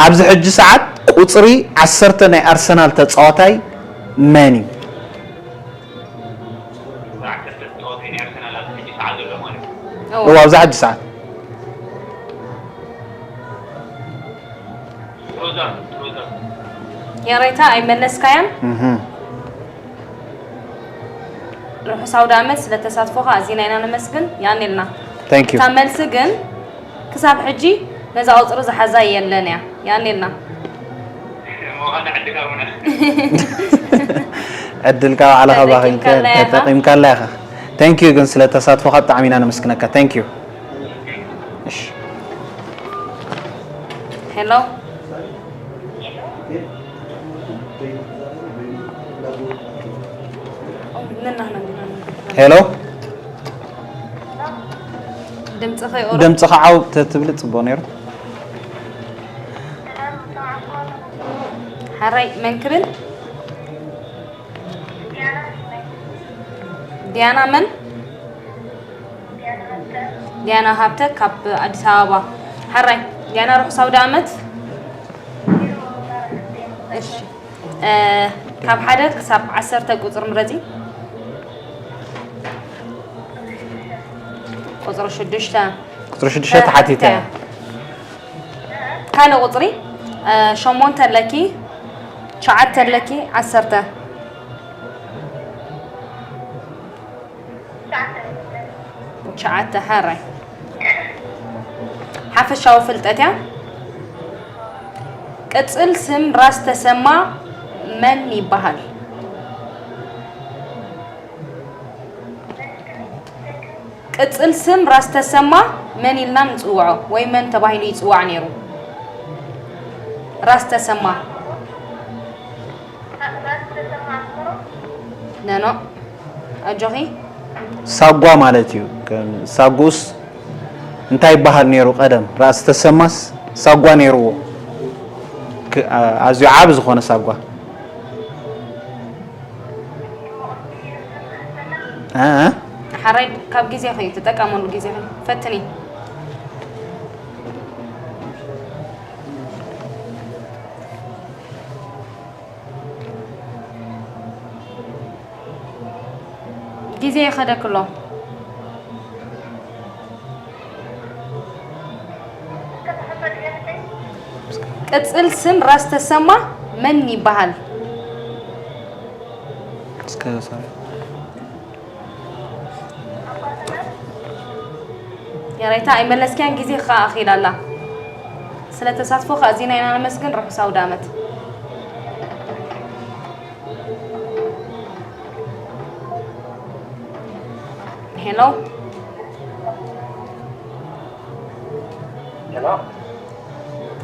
ኣብዚ ሕጂ ሰዓት ቁጽሪ ዓሰርተ ናይ ኣርሰናል ተጻዋታይ መን እዩ? እዎ። እዋ፣ ኣብዚ ሕጂ ሰዓት የሬታ ኣይመለስካያን። እህም። ርሑስ ኣውደ ኣመት ስለ ተሳትፎኻ ኣዚና ኢና ነመስግን። ያኔልና Thank you። እታ መልሲ ግን ክሳብ ሕጂ ነዛ ቁፅሪ ዝሓዛ የለን እያ። ያኔልና ዕድልካ ባዕልኻ ባኺንከ ተጠቂምካላ ኢኻ። ተጠቂምካላ ኢኻ። Thank you ግን ስለ ተሳትፎኻ ብጣዕሚ ኢና ነመስግነካ። Thank you። እሺ። ሄሎ ሄሎ ድምፅኻ ይቑርብ። ድምፅኻ ዓው ተትብሊ ፅቡቕ ነይሩ። ሓራይ መን ክብል? ዲያና መን? ሊያና ሃብተ ካብ ኣዲስ ኣበባ። ሓራይ ሊያና፣ ርሑስ ኣውደ ዓመት። እሺ፣ እ፣ ካብ ሓደ ክሳብ ዓሰርተ ቁጽሪ ምረጺ። ቁጽሪ ሽዱሽተ። ቁጽሪ ሽዱሽተ እ፣ ተሓቲተ። ተሓቲተ። ካልእ ቁጽሪ፣ እ፣ ሸሞንተ ኣለኪ፣ ትሽዓተ ኣለኪ፣ ዓሰርተ። ትሽዓተ። ሓራይ ሓፈሻዊ ፍልጠት እያ። ቅጽል ስም ራስ ተሰማ መን ይበሃል? ቅጽል ስም ራስ ተሰማ መን ኢልና ንጽውዖ ወይ መን ተባሂሉ ይጽዋዕ ነይሩ? ራስ ተሰማ። ነኖ፣ ኣጆኺ። ሳጓ ማለት እዩ። ከም ሳጉስ እንታይ ይበሃል ነይሩ ቀደም? ራስ ተሰማስ ሳጓ ነይርዎ። ክ-፣ ኣ-፣ ኣዝዩ ዓቢ ዝኾነ ሳጓ። እ፣ እ? ሓራይ ካብ ግዜኺ እዩ፣ ተጠቀመሉ ግዜኺ። ፈትኒ። ግዜ ይኸደክ ኣሎ። ቅጽል ስም ራስ ተሰማ መን ይበሃል? እስከ፣ ሶሪ። የራይታ ኣይመለስክያን፣ ግዜ ከኣ ኣኺላ ኣላ። ስለ ተሳትፎ ከኣ ኣዚና ኢና ነመስግን። ርሑስ ኣውደ ዓመት። ሄሎ። ሄሎ።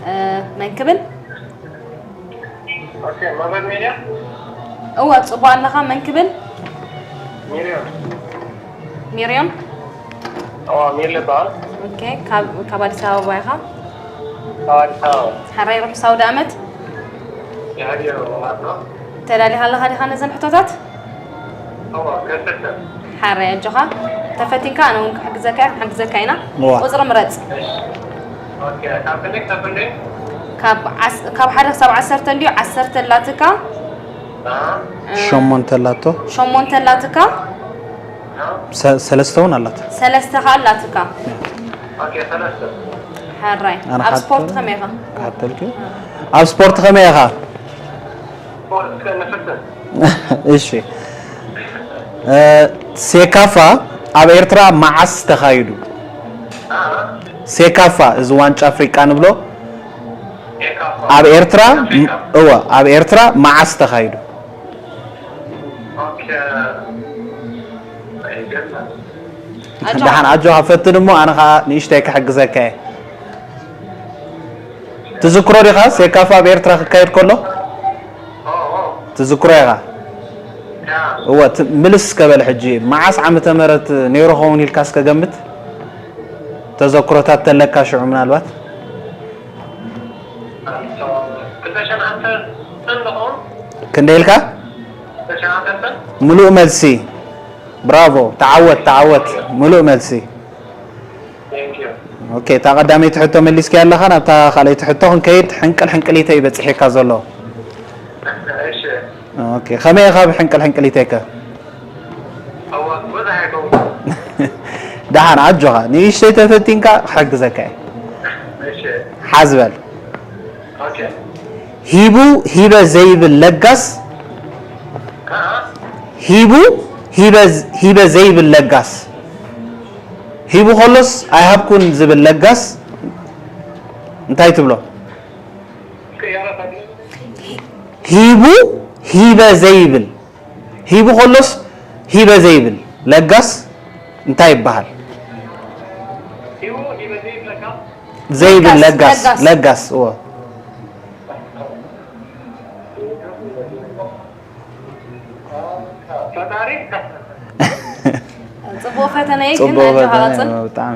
እ፣ መን ክብል? ኦኬ፣ መበል ሜድያ? እወ፣ ጽቡቕ ኣለኻ። መን ክብል? ሚልዮን። ሚርዮን? እወ፣ ሚል ይበሃል። ኦኬ፣ ካብ፣ ካብ ኣዲስ ኣበባ ኢኻ? ካብ ኣዲስ ኣበባ። ሓራይ ርሑስ ኣውደ ዓመት። የሕድዮ ማለት ነው። ተዳሊኻ ኣለኻ ዲኻ ነዘን ሕቶታት? እወ፣ ከፍትሕ። ሓራይ ኣጆኻ፣ ተፈቲንካ ኣነ እውን ክሕግዘካ እየ፣ ክንሕግዘካ ኢና። እዋ። ቁጽሪ ምረጽ። እሺ። ኦኬ፣ ካብ ክንደይ ክሳብ ክንደይ? ካብ ዓስ-፣ ካብ ሓደ ክሳብ ዓሰርተ እንድዩ፣ ዓሰርተ ኣላትካ። ኣሃ። እ፣ ሸሞንተ ኣላቶ። ሸሞንተ ኣላትካ። ኣሃ። ሰ-፣ ሰለስተ እውን ኣላት። ሰለስተ ከኣ ኣላትካ። ያ። ኦኬ፣ ሰለስተ። ሓራይ። ኣነ ኣብ ስፖርት ሓተል-፣ ከመይ ኢኻ? ክሓተልኪ። ኣብ ስፖርት ከመይ ኢኻ? ስፖርት እስከ ንፍትን። እሺ። እ፣ ሴካፋ ኣብ ኤርትራ መዓስ ተኻይዱ? ኣሃ። ሴካፋ፣ እዚ ዋንጫ ኣፍሪቃ ንብሎ፣ ሴካፋ። ኣብ ኤርትራ፣ ኣፍሪቃ። እወ፣ ኣብ ኤርትራ መዓስ ተኻይዱ? ኦኬ። ኣይገርም። ኣጆኻ። ደሓን ኣጆኻ፣ ፈትን እሞ ኣነ ኸኣ ንእሽተይ ክሕግዘካ እየ። ትዝክሮ ዲኻ ሴካፋ ኣብ ኤርትራ ክካየድ ከሎ? ትዝክሮ ኢኻ? እወ፣ ት-፣ ምልስ እስከ በል ሕጂ፣ መዓስ ዓመተ ምህረት ነይሩ ኸውን ኢልካ እስከ ገምት? ተዘክሮታት ተለካ ሽዑ ምናልባት? ክንደይ ኢልካ? ምሉእ መልሲ። ብራቮ፣ ተዓወት፣ ተዓወት። ምሉእ መልሲ። ኦኬ፣ እታ ቀዳመይቲ ሕቶ መሊስኪያ ኣለኻ። ናብታ ካልኣይቲ ሕቶ ክንከይድ፣ ሕንቅል ሕንቅሊተይ በጺሒካ ዘሎ። እሺ። ኦኬ፣ ከመይ ኢኻ ብሕንቅል ሕንቅሊተይከ? ደሓን ኣጆኻ፣ ንእሽተይ ተፈቲንካ ክሕግዘካ እየ። እሺ። ሓዝ በል። ኦኬ። ሂቡ ሂበ ዘይብል ለጋስ፣ ከኣ? ሂቡ ሂበ፣ ሂበ ዘይብል ለጋስ። ሂቡ ከሎስ ኣይሃብኩን ዝብል ለጋስ እንታይ ትብሎ? ቅያረ ፈጢሩ። ሂቡ ሂበ ዘይብል፣ ሂቡ ከሎስ ሂበ ዘይብል ለጋስ እንታይ ይበሃል? ሂቡ ሂበ ዘይብል ለጋስ? ዘይብል ለጋስ፣ ለጋስ፣ ለጋስ። ለጋስ፣ እወ። ፈጣሪ። ጽቡቕ ፈተነ እዩ፣ ግን ጽቡቕ ኣጆኻ ፈተነ ቀጽል። እዩ፣ ብጣዕሚ።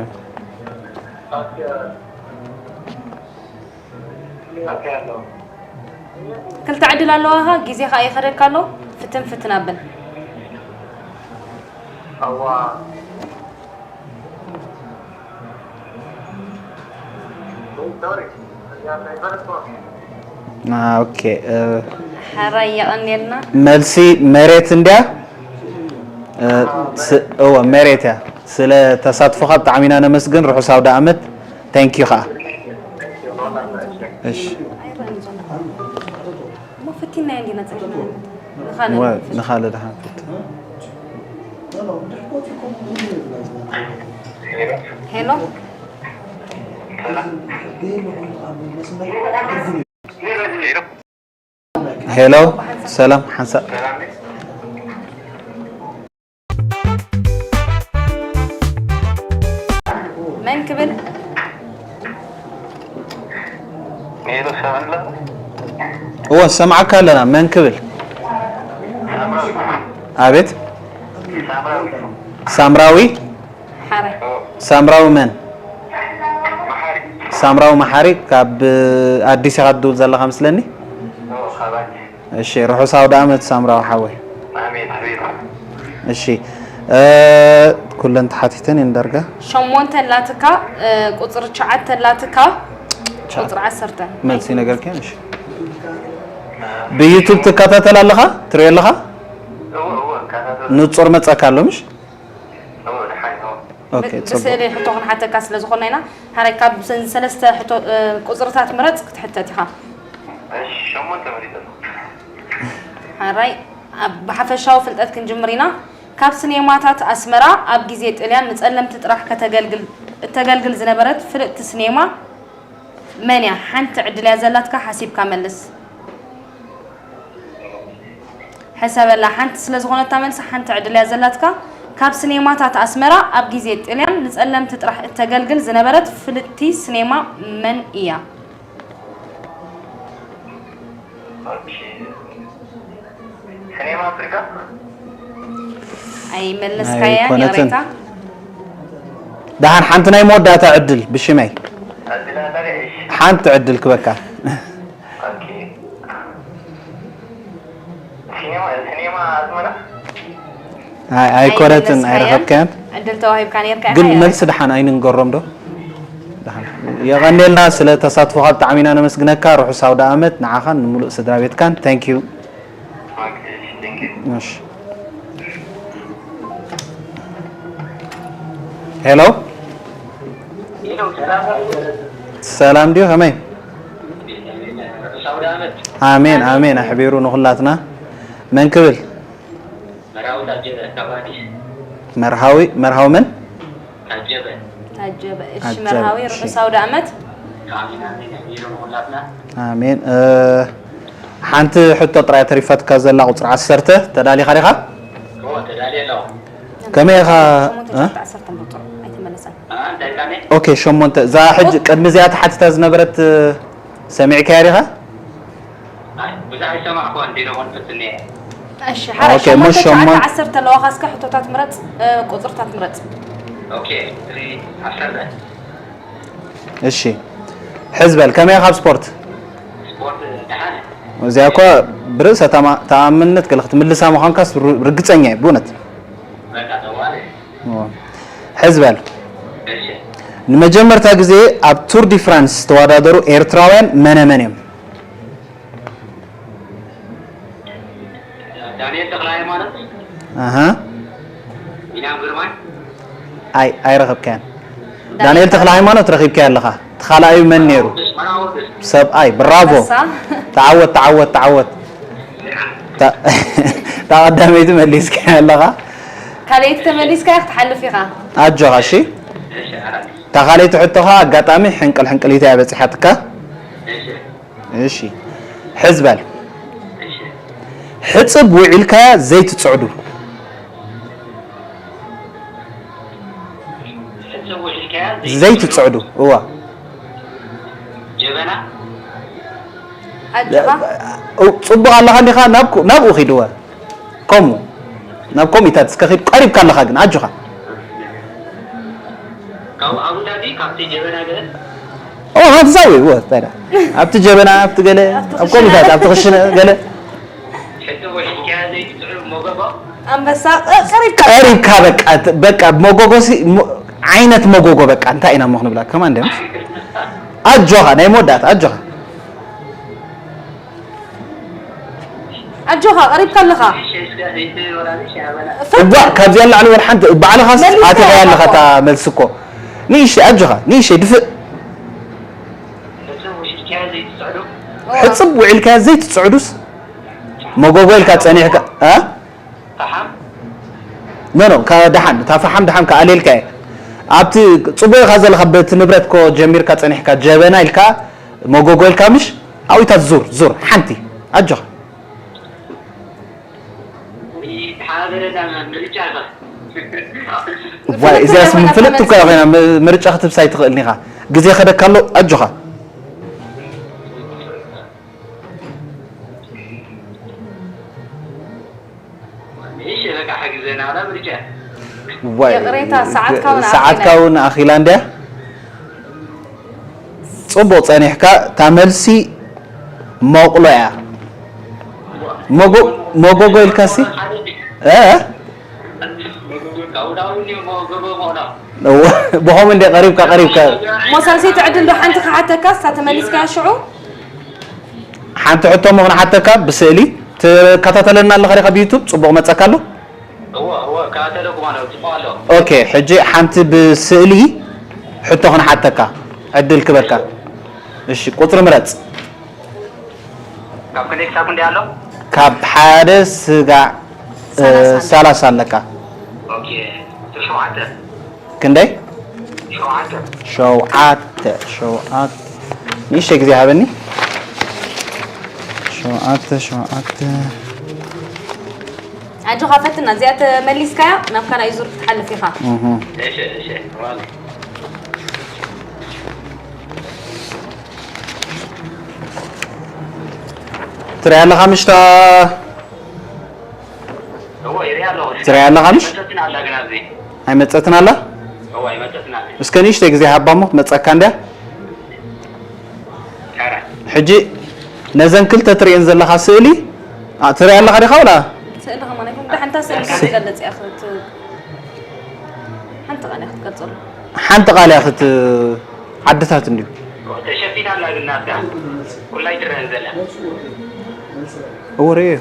ክልተ ዕድል ኣለዋኻ፣ ግዜ ኸኣ ይኸደካ ኣሎ። ፍትን ፍትን ኣብል። ኣዋ። ኦኬ። ሕራይ የቐንየልና። መልሲ መሬት እንድያ። እወ፣ መሬት እያ። ስለ ተሳትፎኻ ብጣዕሚ ኢና ነመስግን። ርሑስ ኣውደ ኣመት። Thank you ኸዓ። እሺ። እሞ ፈቲና እንዲና ጸኒሕና። ንኻልእ ወ- ንኻልእ ደሓን። ሄሎ። ሄሎ፣ ሰላም ሓንሳእ። መን ክብል? እወ፣ ሰማዕካ ኣለና። መን ክብል? ኣቤት። ሳምራዊ። ሓረ። ሳምራዊ መን? ሳምራዊ መሓሪ። ካብ ኣዲስ ኢኻ ትድውል ዘለኻ መስለኒ። እሺ፣ ርሑስ ኣውደ ኣመት ሳምራዊ ሓወይ። እሺ፣ ኩለን ተሓቲተን እየን ዳርጋ። ሸሞንተ ኣላትካ፣ ቁፅሪ ትሽዓተ ኣላትካ፣ ቁፅሪ ዓሰርተ። መልሲ ነገርክያን። እሺ፣ ብዩቱብ ትከታተል ኣለኻ? ትሪኦ ኣለኻ? ንፁር መፀካ ኣሎ ምሽ? ኦኬ፣ ፅቡቅ። ብስእሊ ሕቶ ክንሓተካ ስለ ዝኾንና ኢና። ሓራይ ካብ ሰለስተ ሕቶ ቁፅርታት ምረፅ ክትሕተት ኢኻ። ሓራይ ብሓፈሻዊ ፍልጠት ክንጅምር ኢና። ካብ ስኔማታት ኣስመራ ኣብ ግዜ ጥልያን ንጸለምቲ ጥራሕ ከተገልግል እተገልግል ዝነበረት ፍልጥቲ ስኔማ መን እያ? ሓንቲ ዕድል እያ ዘላትካ፣ ሓሲብካ መልስ። ሕሰበላ፣ ሓንቲ ስለ ዝኾነት እታ መልሲ ሓንቲ ዕድል እያ ዘላትካ። ካብ ስኔማታት ኣስመራ ኣብ ግዜ ጥልያን ንጸለምቲ ጥራሕ እተገልግል ዝነበረት ፍልጥቲ ስኔማ መን እያ? ሲኔማ ኣፍሪካ ኣይመለስካያን ኣይኮነትን። ይቕሬታ። ደሓን ሓንቲ ናይ መወዳእታ ዕድል ብሽመይ ዕድል ኣለኒ። እሺ ሓንቲ ዕድል ክበካ። ኦኬ። ሲኔማ ሲኔማ ኣዝመራ ኣይ ኣይኮነትን። ኣይመለስካያን። ኣይረኸብካያን። ዕድል ተዋሂብካ ነርካ ግን ኢኻ። መልሲ ደሓን ኣይንንገሮም ዶ? ደሓን የቐንየልና ስለ ተሳትፎኻ ብጣዕሚ ኢና ነመስግነካ። ርሑስ ኣውደ ኣመት ንዓኻን ንምሉእ ስድራ ቤትካን። Thank you። ኦኬ። እሺ፣ thank you። እሺ። ሄሎ ሄሎ፣ ሰላም። ሰላም ድዩ ከመይ? ርሑስ ኣውደ ኣመት። ኣሜን ኣሜን ኣሕቢሩ ንኹላትና። መን ክብል? መርሃዊ ታጀበ ካብ ኣዲስ። መርሃዊ መርሃዊ መን? ታጀበ። ታጀበ። እሺ ታጀበ፣ መርሃዊ እሺ። ርሑስ ኣውደ ኣመት። ኣሜን ኣሜን ኣሕቢሩ ንኹላትና። ኣሜን። እ፣ ሓንቲ ሕቶ ጥራይ ተሪፋትካ ዘላ ቁፅሪ ዓሰርተ ተዳሊኻ ዲኻ? ኦ፣ ተዳልየ ኣለኹ። ከመይ ኢኻ? ሸሞንተ እ? ዓሰርተ ቁፅሩ ኣይተመለሰን። አ፣ እንታይ ኢልካኒ? ኦኬ ሸሞንተ እዛ ሕጂ ቅድሚ እዚኣ ተሓቲታ ዝነበረት እ፣ ሰሚዕካያ ዲኻ? ኣይ፣ ብዙሕ ኣይሰማዕኩዋን፣ ዲለ ኮንፈት እኒአ። እሺ ሓረ ኦኬ፣ እሞ ሸሞንተ ትሽዓተ ሸሞን- ዓሰርተ ኣለዋኻ እስከ ሕቶታት ምረፅ እ፣ ቁፅርታት ምረፅ። ኦኬ፣ ቁፅሪ ዓሰርተ። እሺ ሕዝበል ከመይ ኢኻ ኣብ ስፖርት? ስፖርት ደሓን። እዚኣ እኳ ብርእሰ ተማ- ተኣማንነት ገለ ክትምልሳ ምዃንካስ ር- ርግፀኛ እየ ብእውነት። በቃ ተዋለ። እዎ። ሕዝበል እሺ። ንመጀመርታ ግዜ ኣብ ቱር ዲ ፍራንስ ዝተወዳደሩ ኤርትራውያን መነ መን እዮም? ዳንኤል ተኽለ ሃይማኖት። ኣሃ ቢንያም ግርማይ። ኣይ ኣይረኸብካያን። ዳንኤል ተኽለ ሃይማኖት ረኺብካያ ኣለኻ። እቲ ካልኣዩ መን ነይሩ? መርሃዊ ወርቅስ። ሰብኣይ ብራቮ። ኣንበሳ። ተዓወት ተዓወት ተዓወት። ታ- እታ ቀዳመይቲ መሊስካያ ኣለኻ። ካልኣይቲ ተመሊስካ ክትሓልፍ ኢኻ። ኣጆኻ እሺ። እሺ፣ ሓራይ። እታ ካልኣይቲ ሕቶኻ ኣጋጣሚ ሕንቅል ሕንቅሊት እያ በፂሓትካ። እሺ። እሺ ሕዝበል እሺ። ሕፅብ ውዒልካያ ዘይትፅዕዱ። ሕፅብ ውዒልካያ ዘይትፅዕዱ እዋ ጀበና። ኣጆኻ። እው፣ ፅቡቕ ኣለኻ እንዲኻ ናብኩ- ናብኡ ኺድወ ከምኡ ናብ ኮሚታት እስከ ኺድ ቀሪብካ ኣለኻ ግን ኣጆኻ። ካብኡ ኣብኡ ዳዲ ካብቲ ጀበና ገለ ኦ ሃብዛዊ እወ ታዲያ ኣብቲ ጀበና ኣብቲ ገለ ኣብ ኮሚታት ኣብቲ ክሽነ ገለ ሕፅብ ውዒልካያ ዘይትፅዕዱ መጎጎ። ኣንበሳ ቀሪብካ። ቀሪብካ በቃ ት- በቃ መጎጎ ሲ ሞ- ዓይነት መጎጎ በቃ እንታይ ኢና እሞ ክንብላ ከማን ደም ኣጆኻ፣ ናይ መወዳእታ ኣጆኻ። ኣጆኻ፣ ቀሪብካ ኣለኻ። እዋ ካብዚኣ ላዕሊ ወላ ሓንቲ ባዕልኻስ ኣቲኻ ኣለኻ እታ መልሲ እኮ። ንእሽተይ ኣጆኻ፣ ንእሽተይ ድፍእ። ሕጽብ ውዒልካያ ዘይትጽዕዱስ መጎጎ ኢልካ ጸኒሕካ እ ኖ ኖ ደሓን እታ ፈሓም ደሓን ከኣልየልካ እየ። ኣብቲ ጽቡቕ ኢኻ ዘለኻ በቲ ንብረት ኮ ጀሚርካ ጸኒሕካ ጀበና ኢልካ መጎጎ ኢልካ ምሽ ኣብኡ ኢታ ዙር ዙር ሓንቲ ኣጆኻ። ዋይ እዚኣስ ምፍልጥ እኮ ኮይና ምርጫ ክትብስ ኣይትኽእልን ኢኻ። ግዜ ከደካ ኣሎ ኣጆኻ። ይቕሬታ ሰዓትካ እውን ኣኺላ እንድያ። ጽቡቕ ጸኒሕካ እታ መልሲ መቑሎ እያ። መጎጎ ኢልካሲ ብኸምኡ እንደ ቀሪብካ ቀሪብካ እሞ ሳልሰይቲ ዕድል ዶ ሓንቲ ክሓተካ እሳ ተመሊስካ ሽዑ ሓንቲ ሕቶ ሞ ክንሓተካ ብስእሊ ትከታተለና ኣለኻ ዲኻ ብዩቱብ ጽቡቕ መጸካ ኣሎ ኦኬ ሕጂ ሓንቲ ብስእሊ ሕቶ ክንሓተካ ዕድል ክበካ እሺ ቁፅሪ ምረፅ ካብ ሓደ ስጋዕ ሰላሳ ኣለካ ክንደይ ሸውዓተ ሸውዓተ ንእሽተይ ግዜ ሃበኒ ሸውዓተ ሸውዓተ ኣጆኻ ፈትና እዚኣ ተመሊስካያ ናብ ካልኣይ ዙር ክትሓልፍ ኢኻ ትሪኣ ኣለኻ ምሽታ ትሪኣ ኣለኻ ምሽ ኣይመፀትን ኣላ እስከ ንእሽተይ ግዜ ሃባ እሞ ትመፀካ እንድያ ሕጂ ነዘን ክልተ ትርእየን ዘለኻ ስእሊ ትሪኣ ኣለኻ ዲኻ ወላ ስእሊ ከማን ኣይኮን ብዳሕንታ ስእሊ ከም ትገልጽ እያ ክት ሓንቲ ቃል እያ ክትገልጸሉ ሓንቲ ቃል እያ ክት ዓድታት እንድዩ ተሸፊና ኣላ ግን ናትካ ኩላይ ትረአን ዘላ እወ ርእየ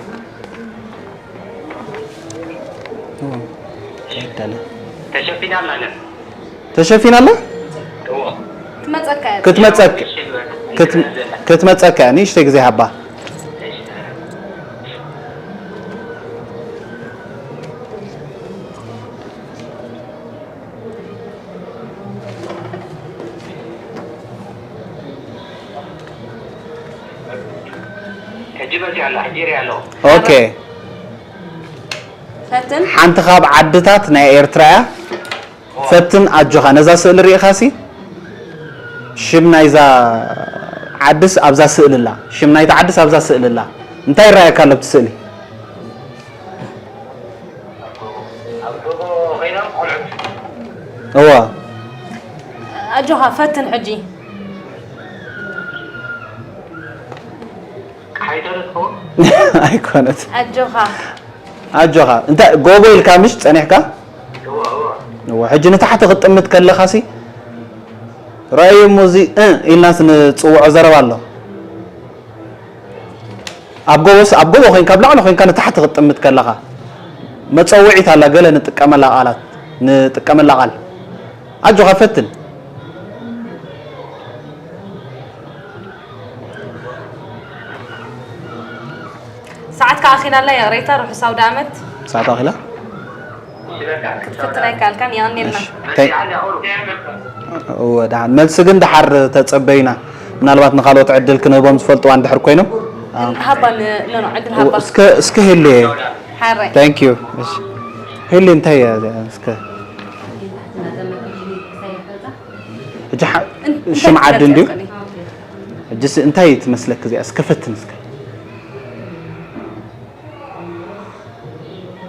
ተሸፊና ኣላ ግን ተሸፊና ኣላ ክትመፀካ ክትመፀካ ክትመፀካ ንእሽተይ ግዜ ሃባ ኦኬ ሓንቲ ካብ ዓድታት ናይ ኤርትራ እያ ፈትን ኣጆኻ ነዛ ስእሊ ርኢኻሲ ሽም ናይዛ ዓድስ ኣብዛ ስእሊ ኣላ ሽም ናይታ ዓድስ ኣብዛ ስእሊ ኣላ እንታይ ይረኣየካ ኣሎ ኣብቲ ስእሊ እዋ ኣጆኻ ፈትን ሕጂ ኣይኮነት ኣጆኻ ኣጆኻ እንታይ ጎቦ ኢልካ ምሽ ጸኒሕካ እዋ ሕጂ ንታሕቲ ክትጥምት ከለኻሲ ረኣዩ እሞ እዚ እ ኢልናስ ንጽውዖ ዘረባ ኣሎ ኣብ ጎቦስ ኣብ ጎቦ ኮይንካ ኣብ ላዕሊ ኮይንካ ንታሕቲ ክትጥምት ከለኻ መጸውዒት ኣላ ገለ ንጥቀመላ ቃላት ንጥቀመላ ቃል ኣጆኻ ፈትን ሰዓት ከኣኺላ ኣላ ይቕሬታ ርሑስ ኣውደ ኣመት ሰዓት ኣኺላ ክትፍትን ኣይከኣልካን የቐንየልና እወ ደሓን መልሲ ግን ደሓር ተጸበዩና ምናልባት ንኻልኦት ዕድል ክንህቦም ዝፈልጥዋ እንድሕር ኮይኖም ሃባ ኖ ኖ ዕድል ሃባ እስከ እስከ ህልየ ሓራይ thank you እሺ ህልየ እንታይ እያ እዚኣ እስከ ሕጂ ሽምዓ ድንድዩ ሕጂስ እንታይ ትመስለክ እዚኣ እስከ ፈትን እስከ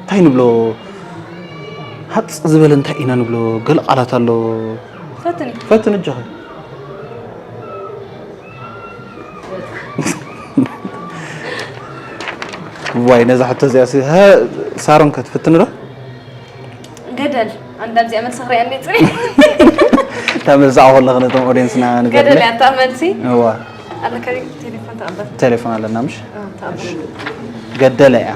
እንታይ ንብሎ ሃፅ ዝበለ እንታይ ኢና ንብሎ ገለ ቃላት ኣሎ ፈትን ፈትን እጆኸ ዋይ ነዛ ሕቶ እዚኣ ሳሮን ከትፍትን ዶ ገደል ኣንዳብዚኣ መልሲ ክሪኣኒ ፅኒ ተመልዛኦ ከለኺ ነቶም ኦዲየንስና ንገርለ። ገደለ ኣታ መልሲ እዋ ኣለካ ቴሌፎን ተቐበል። ቴሌፎን ኣለና ምሽ? ተቐበል። ገደለ እያ።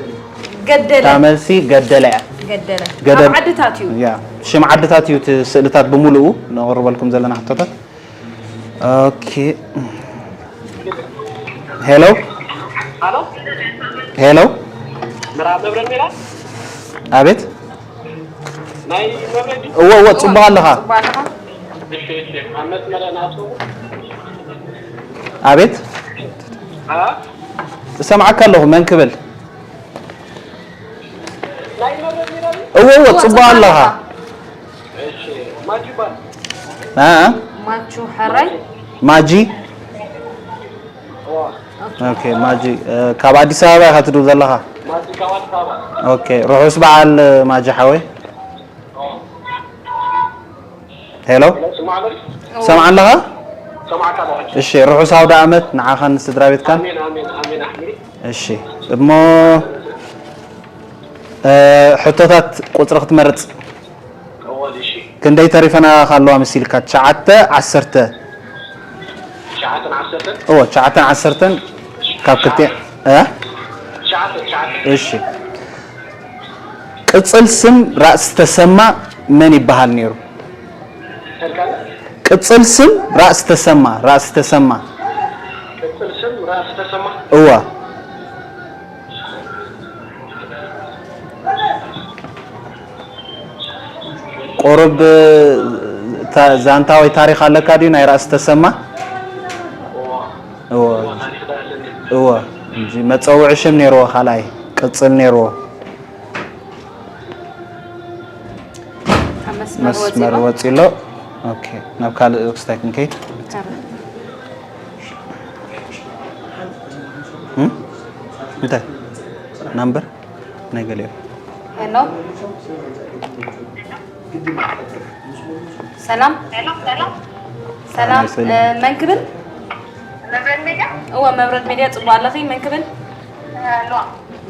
ገደለ እታ መልሲ ገደለ እያ። ገደለ ገደል- ኣብ ዓድታት እዩ። ያ ሽም ዓድታት እዩ እቲ ስእልታት ብምሉኡ ነቕርበልኩም ዘለና ሕቶታት። ኦኬ ሄሎ ኣሎ ሄሎ ምራ መብረድ ሜዳ ኣቤት ናይ መብረድ እወ እወ ጽቡቕ ኣለኻ ጽቡቕ ኣለኻ። እሺ እሺ ኣብ መስመር ናቱ ኣቤት አ እሰምዓካ ኣለኹ መን ክብል ናይ መብረድ ሜዳ እወ እወ ጽቡቕ ኣለኻ እሺ ማጁባ አ ማቹ ሕራይ ማጂ ዋ ኦኬ ማጂ እ፣ ካብ ኣዲስ ኣበባ ኢኻ ትድውል ዘለኻ ማጁ ካዋት ካባ ኦኬ ርሑስ በዓል እ፣ ማጂ ሓወይ ሄሎ ስማዕ በል ሰምዓ ኣለኻ ሰማዕካ ኣለኹ እሺ ርሑስ ኣውደ ኣመት ንዓኻን ንስድራ ቤትካን ኣሜን ኣሜን ኣሜን ኣሕመድ እሺ እሞ እ፣ ሕቶታት ቁፅሪ ክትመርፅ እወል እሺ ክንደይ ተሪፈና ካለዋ መሲልካ ትሽዓተ ዓሰርተ ትሽዓተን ዓሰርተን እዎ ትሽዓተን ዓሰርተን ካብ ክልተ እ? ትሽዓተ ትሽዓተ እሺ ቅፅል ስም ራእሲ ተሰማ መን ይበሃል ነይሩ ተልካለ ቅፅል ስም ራእሲ ተሰማ ራእሲ ተሰማ ቅጽል ስም ራእሲ ተሰማ እዋ ቁሩብ ታ- ዛንታ ወይ ታሪኽ ኣለካ ድዩ ናይ ራእሲ ተሰማ እዎ እዎ እንጂ መፀውዒ ሽም ነይርዎ ካልኣይ ቅፅል ነይርዎ ኣብ መስመር መስመር ወፂኡ ወፂሎ ኦኬ ናብ ካልእ ክስታይ ክንከይድ ተረ እም? እንታይ ናምበር ናይ ገሊኦም ሄሎ ሰላም ሰላም ሰላም። እ፣ መን ክብል መብረድ ሜዳ እወ መብረድ ሜድያ ጽቡቅ ኣለኺ መን ክብል ሉዋ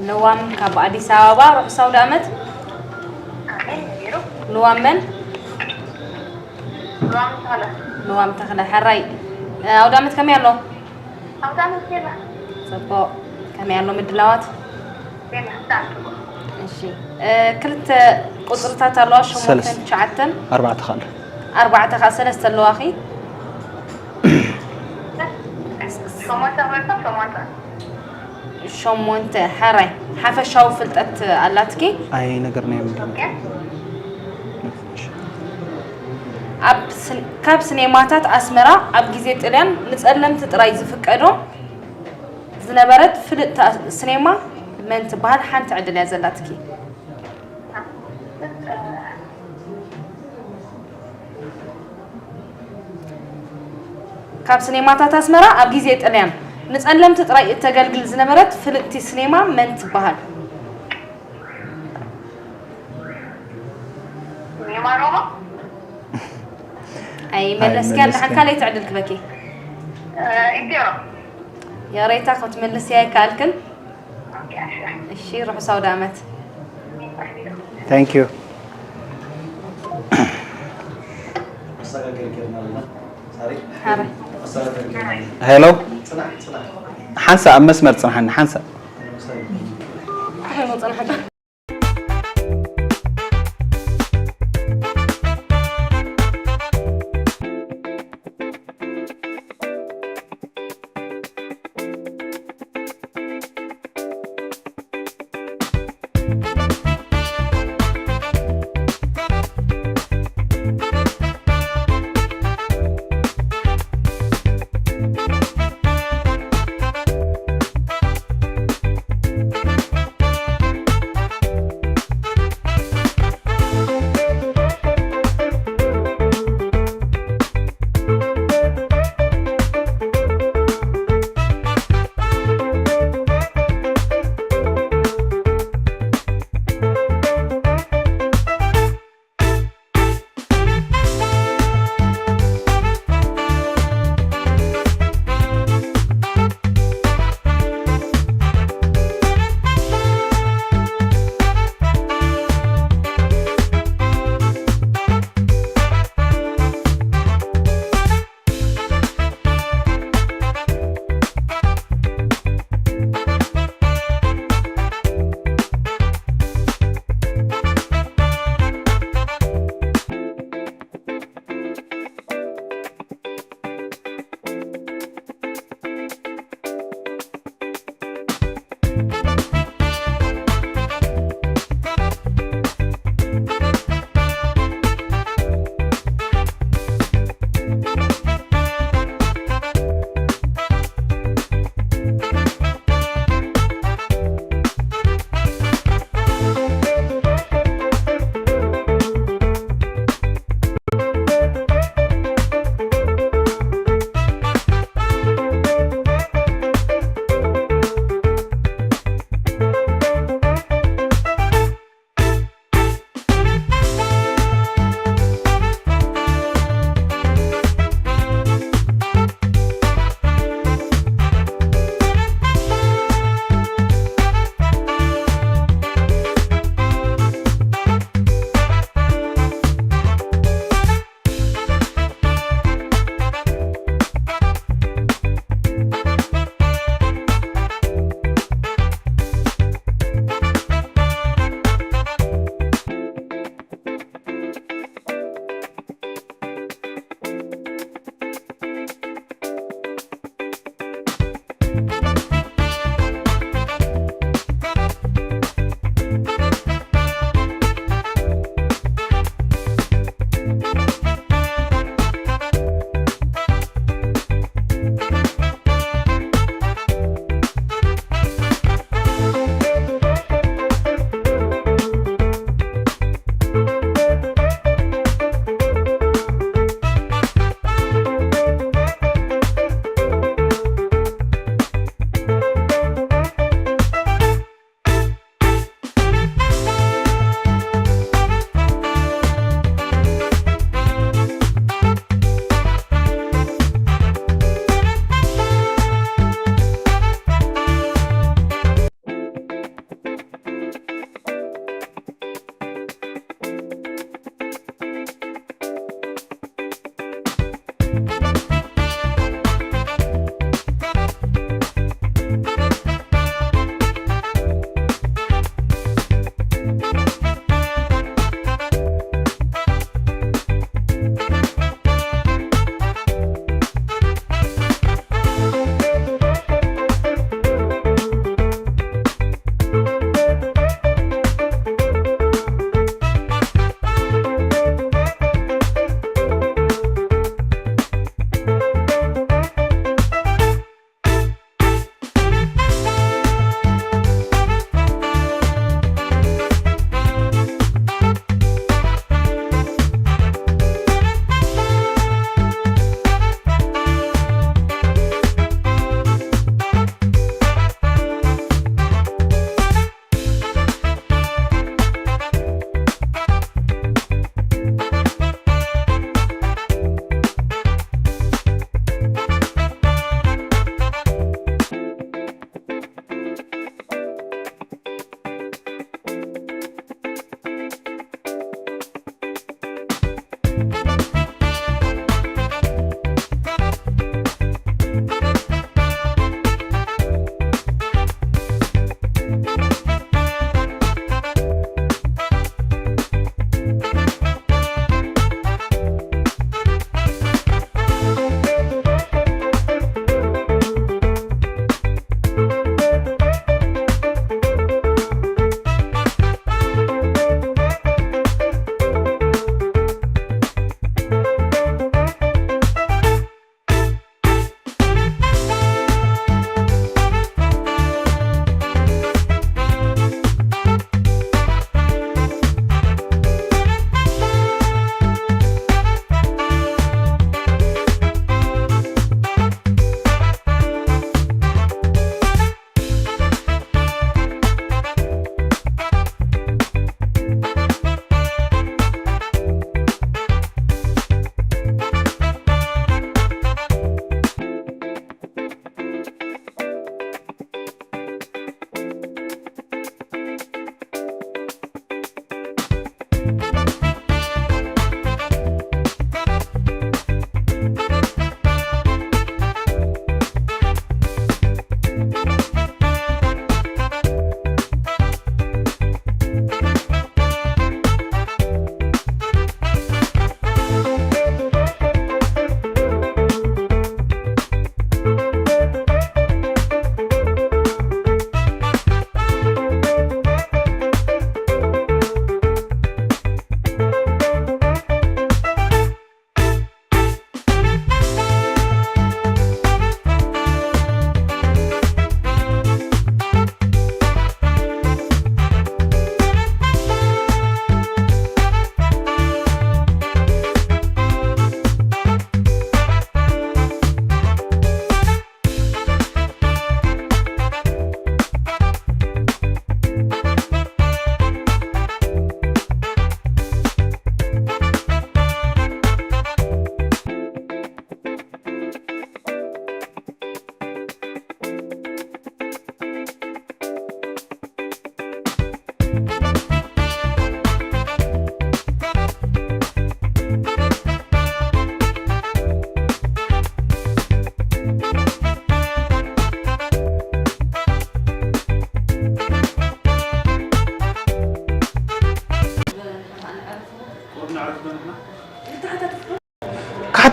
ልዋም ካብ ኣዲስ ኣበባ ርሑስ ኣውደ ኣመት ኣሜን ነይሩ ልዋም መን ሉዋም ተኸለ ልዋም ተኽለ ሕራይ እ፣ ኣውደ ኣመት ከመይ ኣሎ ኣውዳመት ዜና ጽቡቅ ከመይ ኣሎ ምድላዋት ዜና ብጣዕሚ ጽቡቅ እሺ እ፣ ክልተ ቁጽርታት ኣለዋ ሸሞንተን ሰለስተ። ትሽዓተን ኣርባዕተ ካልእ ኣርባዕተ ከዓ ሰለስተ ኣለዋኺ ሸሞንተ ክበልካ ሸሞንተ ሸሞንተ ሕራይ ሓፈሻዊ ፍልጠት ኣላትኪ ኣይ ነገር ናይ ምንድን ኦኬ ኣብ ስን- ካብ ስኔማታት ኣስመራ ኣብ ግዜ ጥልያን ንጸለምቲ ጥራይ ዝፍቀዶ ዝነበረት ፍልጥቲ ስኔማ መን ትበሃል ሓንቲ ዕድል እያ ዘላትኪ ካብ ስኔማታት ኣስመራ ኣብ ግዜ ጥልያን ንጸለምቲ ጥራይ እተገልግል ዝነበረት ፍልጥቲ ስኔማ መን ትበሃል ኔማ ሮማ ኣይ መለስኪያ ኣይመለስክን። ደሓን ካልኣይ ትዕድል ክበኪ ኢንቴሮ የሬታ ክትመልስያ ኣይከኣልክን ኦኬ እሺ እሺ ርሑስ ኣውደ ኣመት thank you ሓረ ሄሎ ሓንሳ ኣብ መስመር ጽንሓኒ ሓንሳ ተኸይሞ ጽንሓ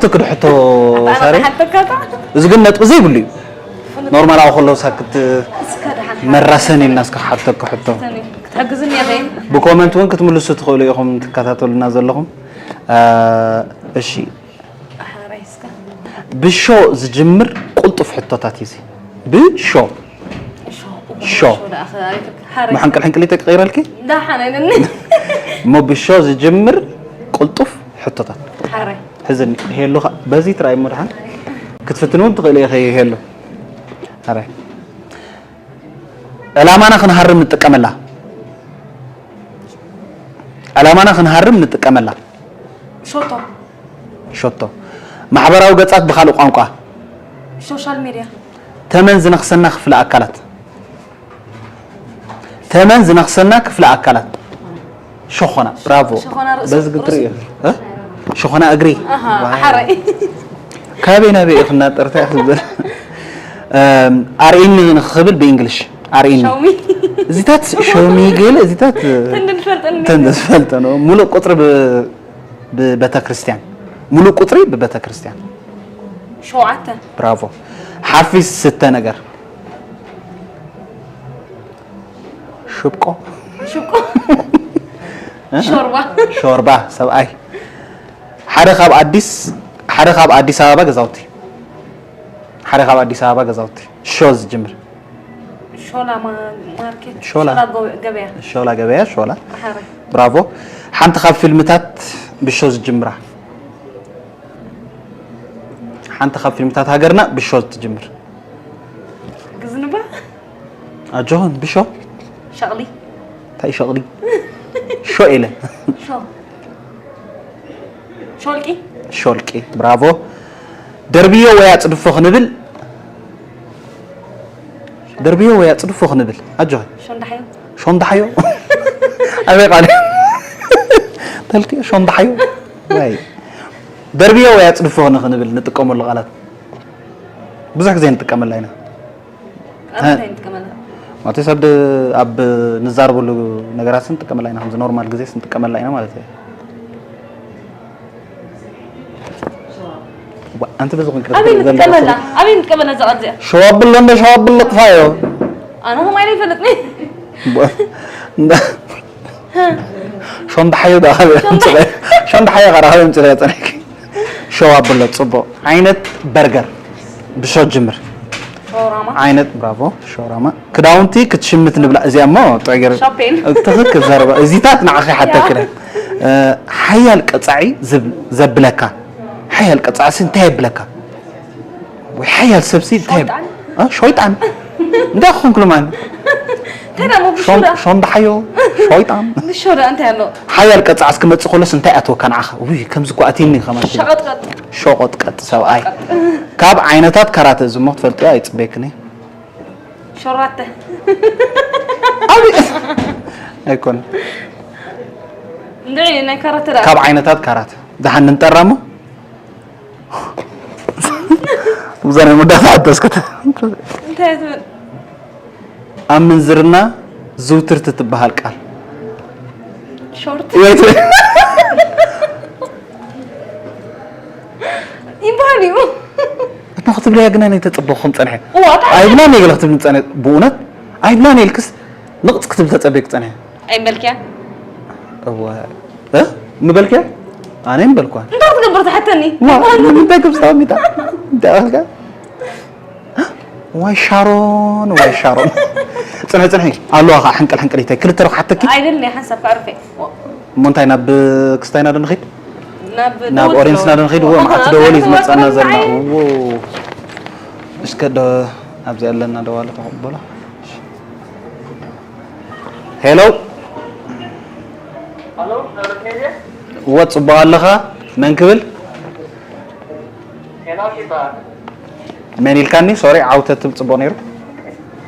ትክድ ሕቶ ሳሪ። እዚ ግን ነጥቢ ዘይብሉ እዩ። ኖርማል ኣብ ከለዉ ሳክት መራሰን ኢልና እስከ ሓተካ ሕቶ። ክትሕግዝኒ ኢኻ። ብኮመንት እውን ክትምልሱ ትኽእሉ ኢኹም ትከታተሉና ዘለኹም። እ፣ እሺ። ኣሕራይ እስከ። ብሾ ዝጅምር ቁልጡፍ ሕቶታት እዩ እዚ። ብሾ። ሾ። ሾ። ሾ ደኣ ኸ-፣ ኣይ፣ ሓራይ። መሐንቅል ሕንቅሊተይ ክቕይረልኪ? ደሓን ኣይነኒ። እሞ ብሾ ዝጅምር ቁልጡፍ ሕቶታት። ሓራይ። ሕዚ ሄሉ ኸ-፣ በዚ ትራይ እሞ ደሓን ክትፍትን እውን ትኽእሊ ኢኺ ሄሉ። ሓራይ። ዕላማና ክንሃርም ንጥቀመላ። ዕላማና ክንሃርም ንጥቀመላ። ሾቶ። ሾቶ። ማሕበራዊ ገጻት ብኻልእ ቋንቋ። ሶሻል ሜድያ። ተመን ዝነኽሰና ክፍለ ኣካላት። ተመን ዝነኽሰና ክፍለ ኣካላት። ሸኾና፣ ብራቮ። ሸኾና ርእሱ፣ በዚ ግትሪ ርእሱ። እዩ። እ? ሸኾና እግሪ። ኣሃ፣ ዋው። ሓራይ። ካበይ ናበይ ኢኹ እናጠርታ ኢኹ ዝብል። እም፣ ኣርእኒ ንኽብል ብእንግሊሽ። ኣርእኒ። ሾው ሚ። እዚታት ሾው ሚ ገለ፣ እዚታት፣ ተንደ ዝፈልጠኒ። ተንደ ዝፈልጠ ነው። ሙሉእ ቁጽሪ ብ-፣ ብቤተክርስትያን። ሙሉእ ቁጽሪ ብቤተክርስትያን። ሸውዓተ። ብራቮ። ሓፊስ ስተ ነገር። ሽብቆ። ሽብቆ። እ? ሾርባ። ሾርባ፣ ሰብኣይ። ሓደ ካብ ኣዲስ፣ ሓደ ካብ ኣዲስ ኣበባ ገዛውቲ። ሓደ ካብ ኣዲስ ኣበባ ገዛውቲ። ሾ ዝጅምር። ሾላ ማ-፣ ማርኬት። ሾላ። ሾላ ጎ-፣ ገበያ። ሾላ ገበያ፣ ሾላ። ሓረ። ብራቮ። ሓንቲ ካብ ፊልምታት ብሾ ዝጅምራ። ሓንቲ ካብ ፊልምታት ሃገርና ብሾ ትጅምር። ግዝንባ? ኣጆኹን፣ ብሾ? ሸቕሊ። እንታይ ሸቕሊ? ሾ ኢለ። ሾ። ሾልቂ። ሾልቂ፣ ብራቮ። ደርብዮ ወይ ኣጽድፎ ክንብል፣ ደርብዮ ወይ ኣጽድፎ ክንብል። ኣጆኺ። ሾንዳሓዮ። ሾንዳሓዮ? ኣበይ ቃል? ተልክዮ ሾንዳሓዮ? ዋይ። ደርብዮ ወይ ኣጽድፎ ንኽንብል ንጥቀመሉ ቃላት። ብዙሕ ግዜ ንጥቀመላ ኢና። ኣብ ሀ። እንታይ ንጥቀመላ? ማለት ሰብ ድ-፣ ኣብ ንዛረበሉ ነገራት ንጥቀመላ ኢና፣ ከምዚ ኖርማል ግዜ ንጥቀመላ ኢና ማለት እዩ። ዋ፣ ኣንቲ በዚ ኮንክሪት ኣበይ ዘላ ንጥቀመላ? ሰብ። ኣበይ ንጥቀመላ እዛ ቃል እዚኣ? ሸዋ ብሎ እንደ ሸዋ ብሎ ጥፋዮ። ኣነ ከማይ ኣይፈልጥኒ። ዋ፣ እንዳ-፣ ሾንዳሓዮ ዳ ካበይ ሾንዳ-፣ ኣምፅእ? ሾንዳሓዮ ኸዓ ካበይ ኣምፅእ ጸኒሕኪ? ሸዋ ብሎ ጽቡቕ። ዓይነት በርገር ብሾ ጅምር። ሾራማ። ዓይነት ብራቮ፣ ሾራማ። ክዳውንቲ ክትሽምት ንብላ። እዚኣ እሞ ጥዑይ ገይረ-፣ ሻፔን። ትኽክል ዘረባ። እዚታት ንዓኺ ሓተክለ። ያ። እ፣ ሓያል ቀጻዒ ዝብ-፣ ዘብለካ። ሓያል ቀጻዕሲ እንታይ የብለካ? ወይ ሓያል ሰብሲ እንታይ የብ-፣ ሾይጣን። እ፣ ሾይጣን። እንታይ ክኾንክሉ ማለት? እንታይ ደኣ እሞ ብሾ ሾን-፣ ደኣ? ሾንዳሓዮ፣ ሾይጣን። ብሾ ደኣ እንታይ ኣሎ? ሓያል ቀጻዕስ ክመጽእ ከሎስ እንታይ ኣትወካ ንዓኻ? ውይ፣ ከምዚ እኮ ኣትይኒ ከማን ትብል። ሸቐጥቀጥ። ሸቐጥቀጥ ሰብኣይ። ካብ ዓይነታት ካራተ እዚ እሞ ክትፈልጥዮ ኣይጽበየክን እየ። ሸራተ። ኣበይ? ኣይኮነን። እንድዒ ናይ ካራተ ደኣ። ካብ ዓይነታት ካራተ። ደሓን ንንጠራ እሞ? ውዛነ ሙዳፋ ኣደስከተ። እንታይ ትብል? ኣብ ምንዝርና ዝውትርቲ ትበሃል ቃል። ሾርት። ወይ ትብል። ይበሃል እዩ። እሞ ክትብለያ ግና ኣይተጸበኹን ጸንሐ። እዋ፣ እንታይ? ኣይብላን እየ ገለ ክትብል ጸንሐ። ብእውነት ኣይብላን እየ ኢልክስ ንቕጽ ክትብል ተጸበይክ ጸንሐ። ኣይበልክያ? እዋ። እ? ምበልክያ? ኣነ ምበልኳ። እንታይ ክትገብር ትሓተኒ? ዋ፣ ንምንታይ ክብስታ ሚታ? እንታይ ኣልካ? ዋይ ሻሮን፣ ዋይ ሻሮን። ጽንሒ፣ ጽንሒ። ኣለዋ ኸዓ ሕንቅል፣ ሕንቅሊተይ። ክልተ ዶ ክሓተኪ? ኣይደልን እየ፣ ሓንሳብ ከዕርፈ። እሞ እንታይ ናብ ክስታይና ዶ ንኺድ? ናብ ናብ ደወል ኦዲየንስና ዶ ንኺድ? እዎ፣ እዎ፣ መዓት እዎ፣ ደወል እዩ እዎ፣ ዝመጸና እዎ፣ ዘላ። እዎ። እዎ። እስከ ዶ ኣብዚ ኣለና ደዋሊ ተቐበሎ። ሄሎ። ሄሎ፣ ሄሎ፣ ሄሎ። እዎ፣ ጽቡቕ ኣለኻ? መን ክብል? ሄኖክ ይበሃል። መን ኢልካኒ? ሶሪ፣ ዓው ተትብል ጽቡቕ ነይሩ።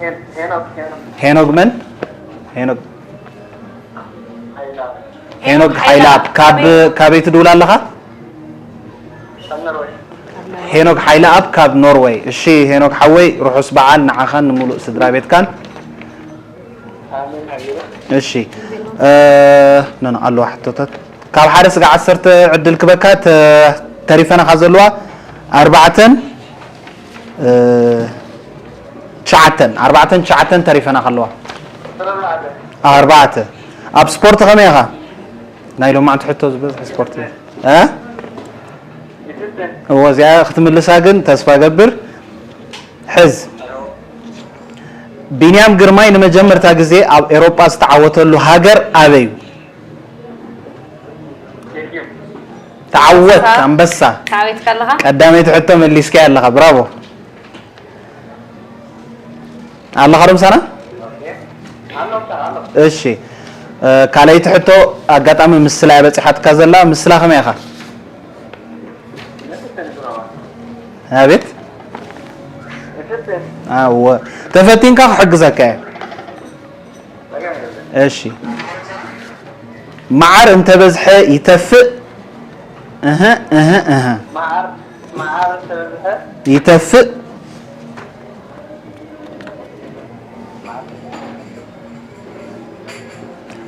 ሄን-፣ ሄኖክ፣ ሄኖክ። ሄኖክ መን? ሄኖክ። ሃይላ። ሄኖክ ሄኖክ ሓይለኣብ። ሓይለኣብ። ካብ፣ ካበይ? ካበይ ትድውል ኣለኻ? ካብ ኖርወይ። ሄኖክ ሓይለኣብ ካብ ኖርወይ። እሺ፣ ሄኖክ ሓወይ፣ ርሑስ በዓል ንዓኻን ንምሉእ ስድራ ቤትካን። ኣሜን፣ ኣሜን። እሺ፣ እ፣ ኖ፣ ኖ፣ ኣለዋ ሕቶታት። ካብ ሓደ ስጋዕ ዓሰርተ ዕድል ክበካ፣ ተ-፣ ተሪፈና ካብ ዘለዋ ኣርባዕተን እ፣ ትሽዓተን ኣርባዕተን ትሽዓተን ተሪፈና ከለዋ ኣርባዕተ። ኣብ ስፖርት ከመይ ኢኻ? ናይ ሎማዕንቲ ሕቶ ዝበዝሐ ስፖርት እዩ። እ? እዎ፣ እዚኣ ክትምልሳ ግን ተስፋ ገብር። ሕዝ። ቢንያም ግርማይ ንመጀመርታ ግዜ ኣብ ኤሮጳ ዝተዓወተሉ ሃገር ኣበይ እዩ? ተዓወት ኣንበሳ። ኣንበሳ። ካበይ ትከለኻ? ቀዳመይቲ ሕቶ መሊስካ ኣለኻ፣ ብራቮ። ኣለኻ ዶ ምሳና? እሺ። እ፣ ካልኣይቲ ሕቶ ኣጋጣሚ ምስላ እያ በጺሓትካ ዘላ። ምስላ ከመይ ኢኻ? ኣቤት። ኣዎ። ተፈቲንካ ክሕግዘካ እየ። እሺ። መዓር እንተበዝሐ ይተፍእ። እህ፣ እህ፣ እህ። መዓር፣ መዓር እንተበዝሐ? ይተፍእ።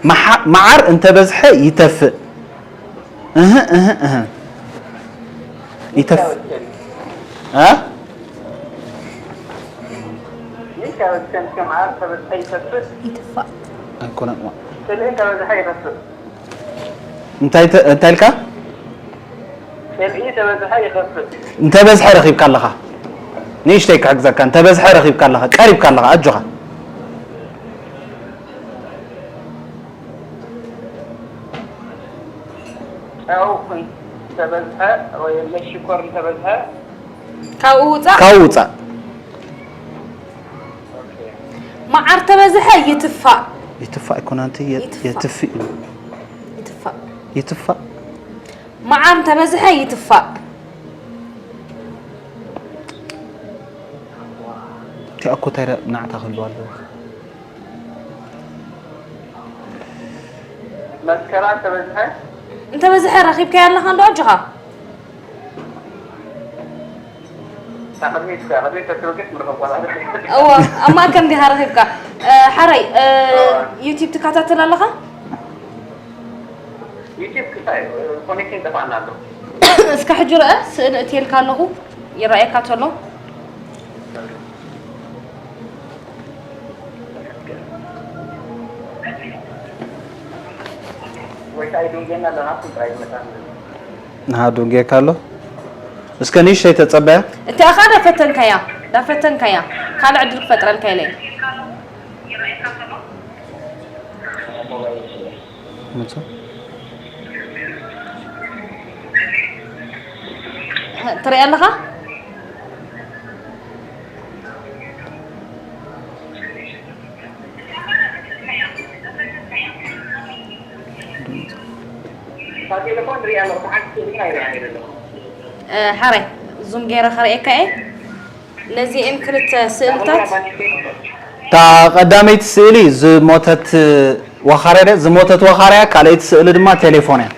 መሓ-፣ መዓር እንተበዝሐ ይተፍእ። እህ፣ እህ፣ እህ። ይተፍ-፣ እ? ይህ ከበዝሐ መዓር ተበዝሐ ይተፍእ። ይትፋእ። ኣይኮነን እሞ። ስልኢ እንተበዝሐ ይኸስር። እንታይ ተ-፣ እንታይ ኢልካ? ስልኢ ተበዝሐ ይኸስር። እንተበዝሐ ረኺብካ ኣለኻ። ንእሽተይ ክሕግዘካ። እንተበዝሐ ረኺብካ ኣለኻ። ቀሪብካ ኣለኻ። ኣጆኻ። ጨው እንተበዝሐ ወይ ሽኮር እንተበዝሐ ካብኡ ውፃእ። ካብኡ ውፃእ። መዓር ተበዝሐ ይትፋእ። ይትፋእ ኣይኮነ፣ ኣንቲ የ-፣ ይትፋእ። የትፍእ እዩ። ይትፋእ። ይትፋእ። መዓር እንተበዝሐ ይትፋእ። እቲኣ እኮ እንታይ ደ-፣ ናዕታ ክህልዋ ኣለዎ። መስከራ እንተበዝሐ? እንተበዝሐ ረኺብካዮ ኣለኻ እንዶ ኣጆኻ። እታ ቅድሚት፣ ቅድሚት ተትብል ግን ምርኸብ ቆልዓ። እወ፣ ኣብ ማእከል እንዲኻ ረኺብካ። እ፣ ሓራይ፣ እ፣ እወ። ዩቲዩብ ትከታተል ኣለኻ? ዩቲዩብ ክሳይ፣ እ፣ ኮኔክሽን ይጠፍኣና ኣሎ። እስከ ሕጂ ርአ፣ ስእሊ እትየልካ ኣለኹ፣ ይረኣየካ ተሎ። ወይ ከኣ ይድንጌና ኣሎ፣ ናብኩም ጥራይ ዝመጻና ዘሎ። ንሃ ዱንጌካ ኣሎ። እስከ ንእሽተይ ተጸበያ። እቲኣ ኸኣ ዳፈተንካያ፣ ዳፈተንካያ። ካልእ ዕድል ክፈጥረልካ ኢለ እየ። መጻ። ትሪኢ ኣለኻ? እ፣ ሓራይ፣ ዙም ገይረ ከርእየካ እየ። ነዚኤን ክልተ ስእልታት እታ ቀዳመይቲ ስእሊ ዝሞተት ወኻርያ ድያ? ዝሞተት ወኻርያ፣ ካልኣይቲ ስእሊ ድማ ቴሌፎን እያ።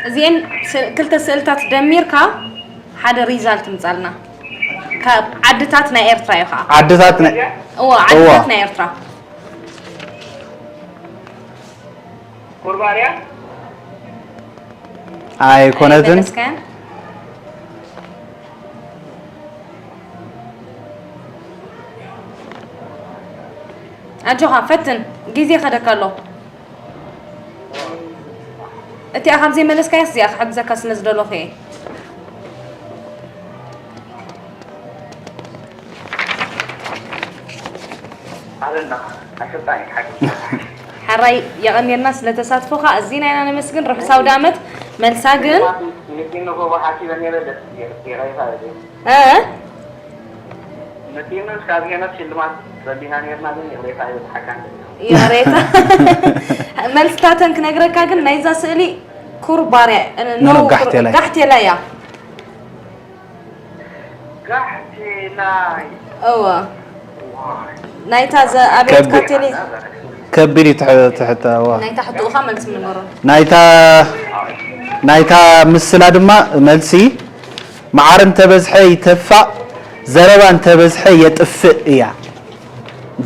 እዚኤን ስ-፣ ክልተ ስእልታት ደሚርካ ሓደ ሪዛልት ምጻልና። ካብ ዓድታት ናይ ኤርትራ እዩ ኸኣ። ዓድታት ናይ እዎ፣ እዎ። ዓድታት ናይ ኤርትራ። ኩርባርያ? ኣይኮነትን። ኣይመለስካያን? ኣጆኻ፣ ፈትን። ግዜ ይኸደካ ኣሎ። እቲኣ ካብ ዘይመለስካያስ እዚኣ ክሕግዘካ ስለ ዝደለኹ እየ። ኣለና፣ ኣሰልጣኒ ሓቂ። ሓራይ የቐንየልና ስለ ተሳትፎኻ፣ ኣዚና ኢና ነመስግን። ርሑስ ኣውደ ዓመት። መልሳ ግን ሽልማት ንኪኖ ጎቦ ሓሲበ ነይረ፣ ደስ ይቕሬታ በለ። እ? ንኪኖ እስካብ ሄኖክ ሽልማት ጸሊና ነይርና፣ ግን ይቕሬታ ይብል ሓቃ እንደ ይቕሬታ። መልስታተን ክነግረካ ግን ናይዛ ስእሊ ኩር ባርያ፣ ኖ፣ ኖ፣ ኖ፣ ጋሕቴላይ። ጋሕቴላይ እያ። ጋሕቴላይ። እወ። ናይታ ዘ-፣ ኣቤት ከቢ-፣ ካቴሌ። ከቢድ እዩ ትሕ-፣ ትሕተ፣ እወ። ናይታ ሕቶኡኻ መልሲ ንገሮ። ናይታ፣ ናይታ ምስላ ድማ መልሲ፣ መዓር እንተበዝሐ ይተፋእ፣ ዘረባ እንተበዝሐ የጥፍእ እያ።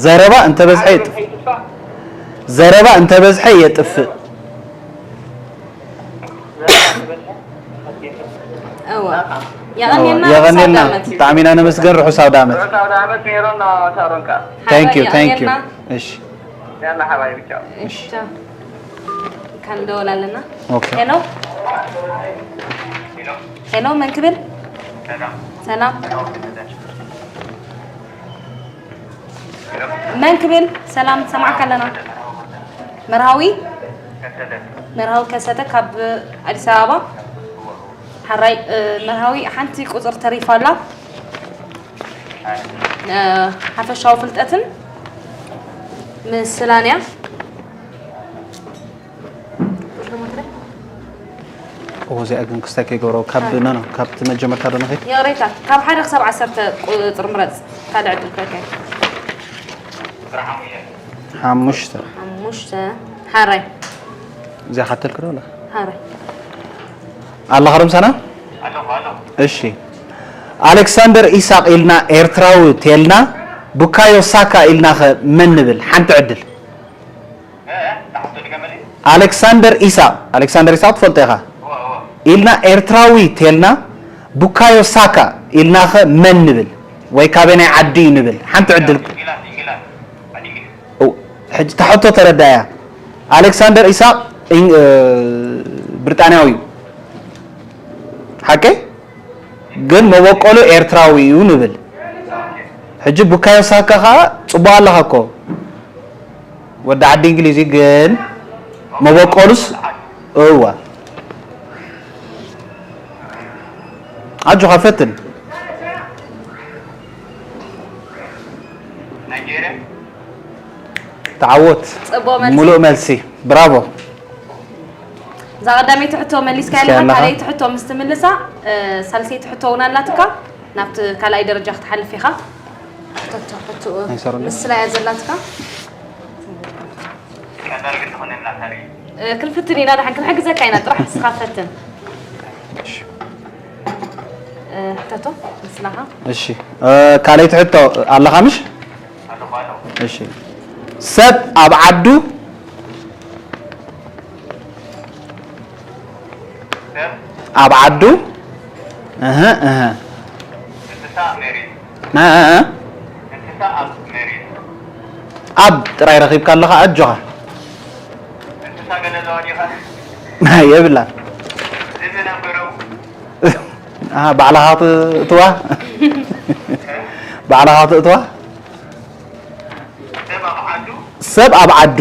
ዘረባ እንተበዝሐ የጥፍእ። ዘረባ እንተበዝሐ የጥፍእ። እዋ። የቐንየልና፣ የቐንየልና። ርሑስ ኣውደ ዓመት። ብጣዕሚ ኢና ነመስግን። ርሑስ ኣውደ ዓመት። ርሑስ ኣውደ ዓመት ሜሮን፣ ሳሮን ከኣ። Thank you, ሓባይ thank you። የቐንየልና። እሺ። ያላ ሓባይቢ፣ ቻው። እሺ። ቻው። ካን ደወል ኣለና። ኦኬ። ሄሎ። ሄሎ፣ መን ክብል? ሰላም። ሰላም። መን ክብል? ሰላም፣ ሰማዕካ ኣለና። መርሃዊ? መርሃዊ ከሰተ ካብ ኣዲስ ኣበባ። ሓራይ፣ እ፣ መርሃዊ ሓንቲ ቁጽሪ ተሪፋ ኣላ። እ፣ ሓፈሻዊ ፍልጠትን ምስላን እያ። እዎ፣ እዚኣ ግን ክስታይ ከይገብሮ፣ ካብ፣ ኣይ። ኖ፣ ኖ፣ ካብቲ መጀመርታ ዶ ንኸይድ? ይቕሬታ፣ ካብ ሓደ ክሳብ ዓሰርተ ቁጽሪ ምረጽ። ካልእ ዕድል ከከይ። ሓሙሽተ። ሓሙሽተ። ሓራይ። እዚኣ ካተልክ ዶ ኣላ? ሓራይ። ኣለኻ ዶ ምሳና? ኣለኹ፣ ኣለኹ። እሺ። ኣሌክሳንደር ኢሳቕ ኢልና ኤርትራዊ ቴልና፣ ቡካዮ ሳካ ኢልናኸ መን ንብል? ሓንቲ ዕድል። እ፣ እ፣ ኣሌክሳንደር ኢሳቕ፣ ኣሌክሳንደር ኢሳቕ ትፈልጦ ኢኻ? እወ፣ እወ። ኢልና ኤርትራዊ ቴልና፣ ቡካዮ ሳካ ኢልናኸ መን ንብል? ወይ ካበናይ ዓዲ እዩ ንብል? ሓንቲ ዕድል። ኢንግላንድ፣ ኢንግላንድ። ዓዲ እንግሊዝ። እው፣ ሕጂ እታ ሕቶ ተረዳእያ። ኣሌክሳንደር ኢሳቕ ኢን-፣ እ፣ ብሪጣንያዊ እዩ። ሓቀይ? ግን መበቆሉ ኤርትራዊ እዩ ንብል። ሕጂ ቡካዮ ሳካ ኸኣ ጽቡቕ ኣለኻ እኮ። ወዲ ዓዲ እንግሊዝ እዩ፣ ግን መበቆሉስ እዋ። ኣጆኻ ፈትን። ናይጄርያ። ተዓወት። ጽቡቕ መልሲ። ሙሉእ መልሲ። ብራቮ። እዛ ቀዳመይቲ ሕቶ መሊስካ እስኪ ኣለኻ፣ ኣለኻ? ካልኣይቲ ሕቶ ምስ ትምልሳ፣ እ፣ ሳልሰይቲ ሕቶ እውን ኣላትካ፣ ናብቲ ካልኣይ ደረጃ ክትሓልፍ ኢኻ። ሕቶ፣ ሕቶ፣ ኣይሰራን። ምስላ እያ ዘላትካ። ቀላል ግን ትኾነና ታሪ። እ፣ ክንፍትን ኢና፣ ደሓን ክንሕግዘካ ኢና፣ ጥራሕ ንስኻ ፈትን። እሺ። እ፣ ሕተቶ፣ ምስላኻ። እሺ። እ፣ ካልኣይቲ ሕቶ ኣለኻ ምሽ? ኣለኹ፣ ኣለኹ። እሺ። ሰብ ኣብ ዓዱ፣ ሰብ ኣብ ዓዱ፣ እህ፣ እህ። እንስሳ ኣብ መሬት። እ፣ እ፣ እ። እንስሳ ኣብ መሬት። ኣብ ጥራይ ረኺብካ ኣለኻ፣ ኣጆኻ። እንስሳ ገለ ኣለዋ ዲኻ? የብላን። ዝብኢ ናብ ገረቡ። ኣሃ፣ ባዕልኻ ትእትዋ? ባዕልኻ ትእትዋ? ሰብ ኣብ ዓዱ። ሰብ ኣብ ዓዱ።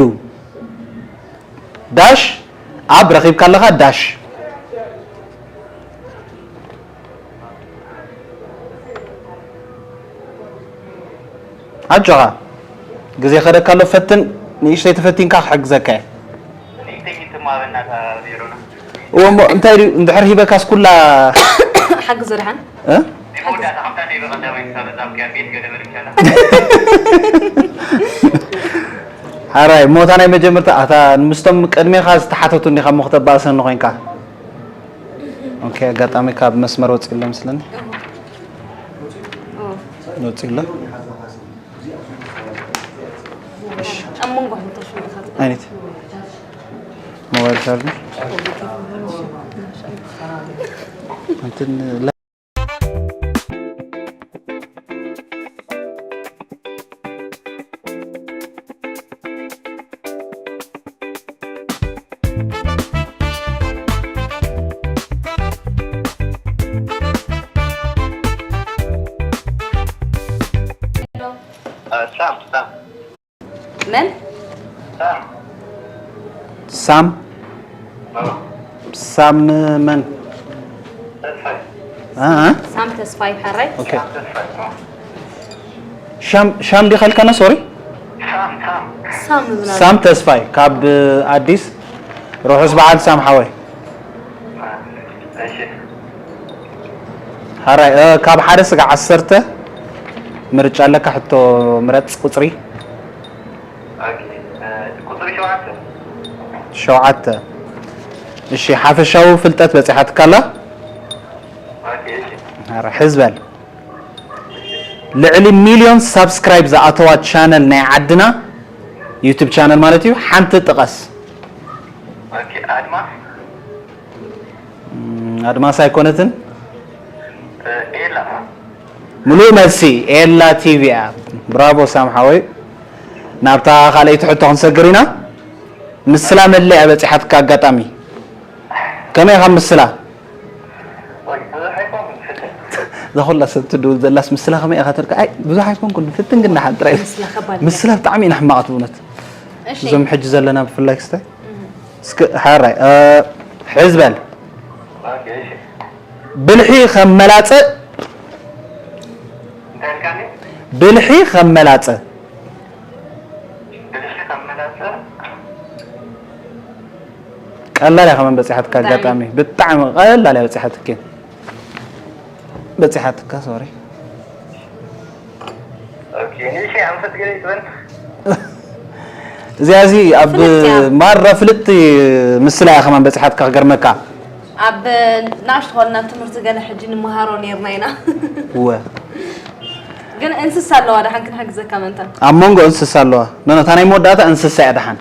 ዳሽ፣ ኣብ ረኺብካ ኣለኻ፣ ዳሽ። ኣጆኻ። ግዜ ከደካ ኣሎ፣ ፈትን፣ ንእሽተይ ተፈቲንካ ክሕግዘካ እየ። ንእሽተይ ይትማበና እታ ዜሮና። እዎ፣ እሞ እንታይ ድዩ፣ እንድሕር ሂበካስ ኩላ ሓግዞ ደሓን። እ? መወዳእታ ከምታ ናይ በቐዳማይ ክሳብ እዛ ኣብኪያ ቤት ገለ በልኪ ኣላ። ሓራይ፣ እሞ እታ ናይ መጀመርታ፣ ኣታ ምስቶም ቅድሜኻ ዝተሓተቱ እንዲኻ እሞ ክተባእሰኒ ኮይንካ። ኦኬ፣ ኣጋጣሚ ካብ መስመር ወፂኡ ኣሎ መስለኒ። ኦ። ወፂኡ ኣሎ። እሺ። ኣብ መንጎ ሕንቶሽ ምእኻት። ዓይነት ሞባይል ቻርጅ። እንትን ሳም፣ ሳም። መን? ሳም። ሳም? አዎ። ሳም መን? ተስፋዬ። እ፣ እ? ሳም ተስፋይ፣ ሕራይ? ኦኬ። ሳም ተስፋዬ፣ አዎ። ሻም፣ ሻም ዲኻ ኢልካና? ሶሪ? ሳም፣ ሳም። ሳም ዝብላ። ሳም ተስፋይ ካብ ኣዲስ። ርሑስ በዓል ሳም ሓወይ። እሺ። ሕራይ፣ እ፣ ካብ ሓደ ስጋዕ ዓሰርተ ምርጫ ኣለካ፣ ሕቶ ምረጽ ቁጽሪ። ኦኬ፣ እ፣ ቁጽሪ ሸውዓተ። ሸውዓተ። እሺ፣ ሓፈሻዊ ፍልጠት በጺሓትካ ኣላ? ኦኬ፣ እሺ። ሕራይ፣ ሕዝ በል። ልዕሊ ሚልዮን ሳብስክራይብ ዝኣተዋ ቻነል ናይ ዓድና፣ ዩቱብ ቻነል ማለት እዩ፣ ሓንቲ ጥቀስ። ኦኬ፣ ኣድማስ። እም፣ ኣድማስ ኣይኮነትን። ምሉእ መልሲ ኤላ ቲቪ እያ። ብራቮ ሳም ሓወይ። ናብታ ካልኣይቲ ሕቶ ክንሰግር ኢና። ምስላ መለያ በጺሓትካ ኣጋጣሚ ከመይ ኢኻ ምስላ? እዛ ኩላ ሰብ ትድውል ዘላስ ምስላ ከመይ ኢኻ ትልካ? ኣይ ብዙሕ ኣይኮንኩን፣ ፍትን ግን ንሓን ጥራይ። ምስላ ከባድ ምስላ ብጣዕሚ ኢና ሕማቓት ብእውነት። እሺ። እዞም ሕጂ ዘለና ብፍላይ ክስታይ። እስከ ሓራይ፣ እ፣ ሕዝ በል። ብልሒ ከም መላጸ፣ ብልሒ ከም መላጸ። ቀላል እያ ከመን በጺሓትካ፣ ብጣዕሚ። ኣጋጣሚ ብጣዕሚ ቀላል እያ በጺሓትኪ። በጺሓትካ፣ ሶሪ። ኦኬ፣ ንእሽተይ ኣንፈት ገለ ይትበል። እዚኣ እዚ ኣብ ፍልጥ እያ። ማራ ፍልጥቲ ምስላ እያ ከማን በጺሓትካ ክገርመካ። ኣብ ንኣሽቱ ከለና ትምህርቲ ገለ ሕጂ ንመሃሮ ነይርና ኢና። እወ። ግን እንስሳ ኣለዋ ደሓን ክንሕግዘካ መንታ። ኣብ መንጎ እንስሳ ኣለዋ። ኖ፣ ኖ፣ እታ ናይ መወዳእታ እንስሳ እያ ደሓን።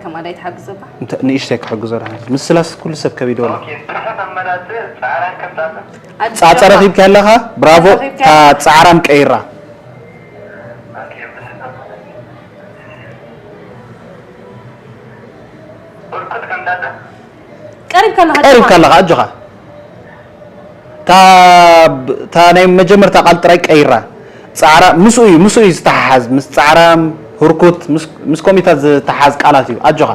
ከማዳ ይትሓግዞ እባ። እንተ-፣ ንእሽተይ ክሕግዞ ደሓን። ምስላስ ኩሉ ሰብ ከቢድዎ ኣሎ። ኦኬ፣ ብርሕት ኣመላጽ ጻዕራን ከምጻጽ። ጻጸ ረኺብካ ኣለኻ? ብራቮ፣ ጻጸ ረኺብካ እታ ጻዕራም ቀይራ። ኦኬ፣ ብርሕት ኣመላጽ። ብርኩት ከምጻጽ። ቀሪብካ ኣለኻ፣ ቀሪብካ ኣለኻ፣ ኣጆኻ። እታ ብ-፣ እታ ናይ መጀመርታ ቃል ጥራይ ቀይራ። ጻዕራ-፣ ምስኡ እዩ፣ ምስኡ እዩ ዝተሓሓዝ። ምስ ጻዕራም፣ ህርኩት፣ ምስ፣ ምስ ኮሚታት ዝተሓሓዝ ቃላት እዩ። ኣጆኻ።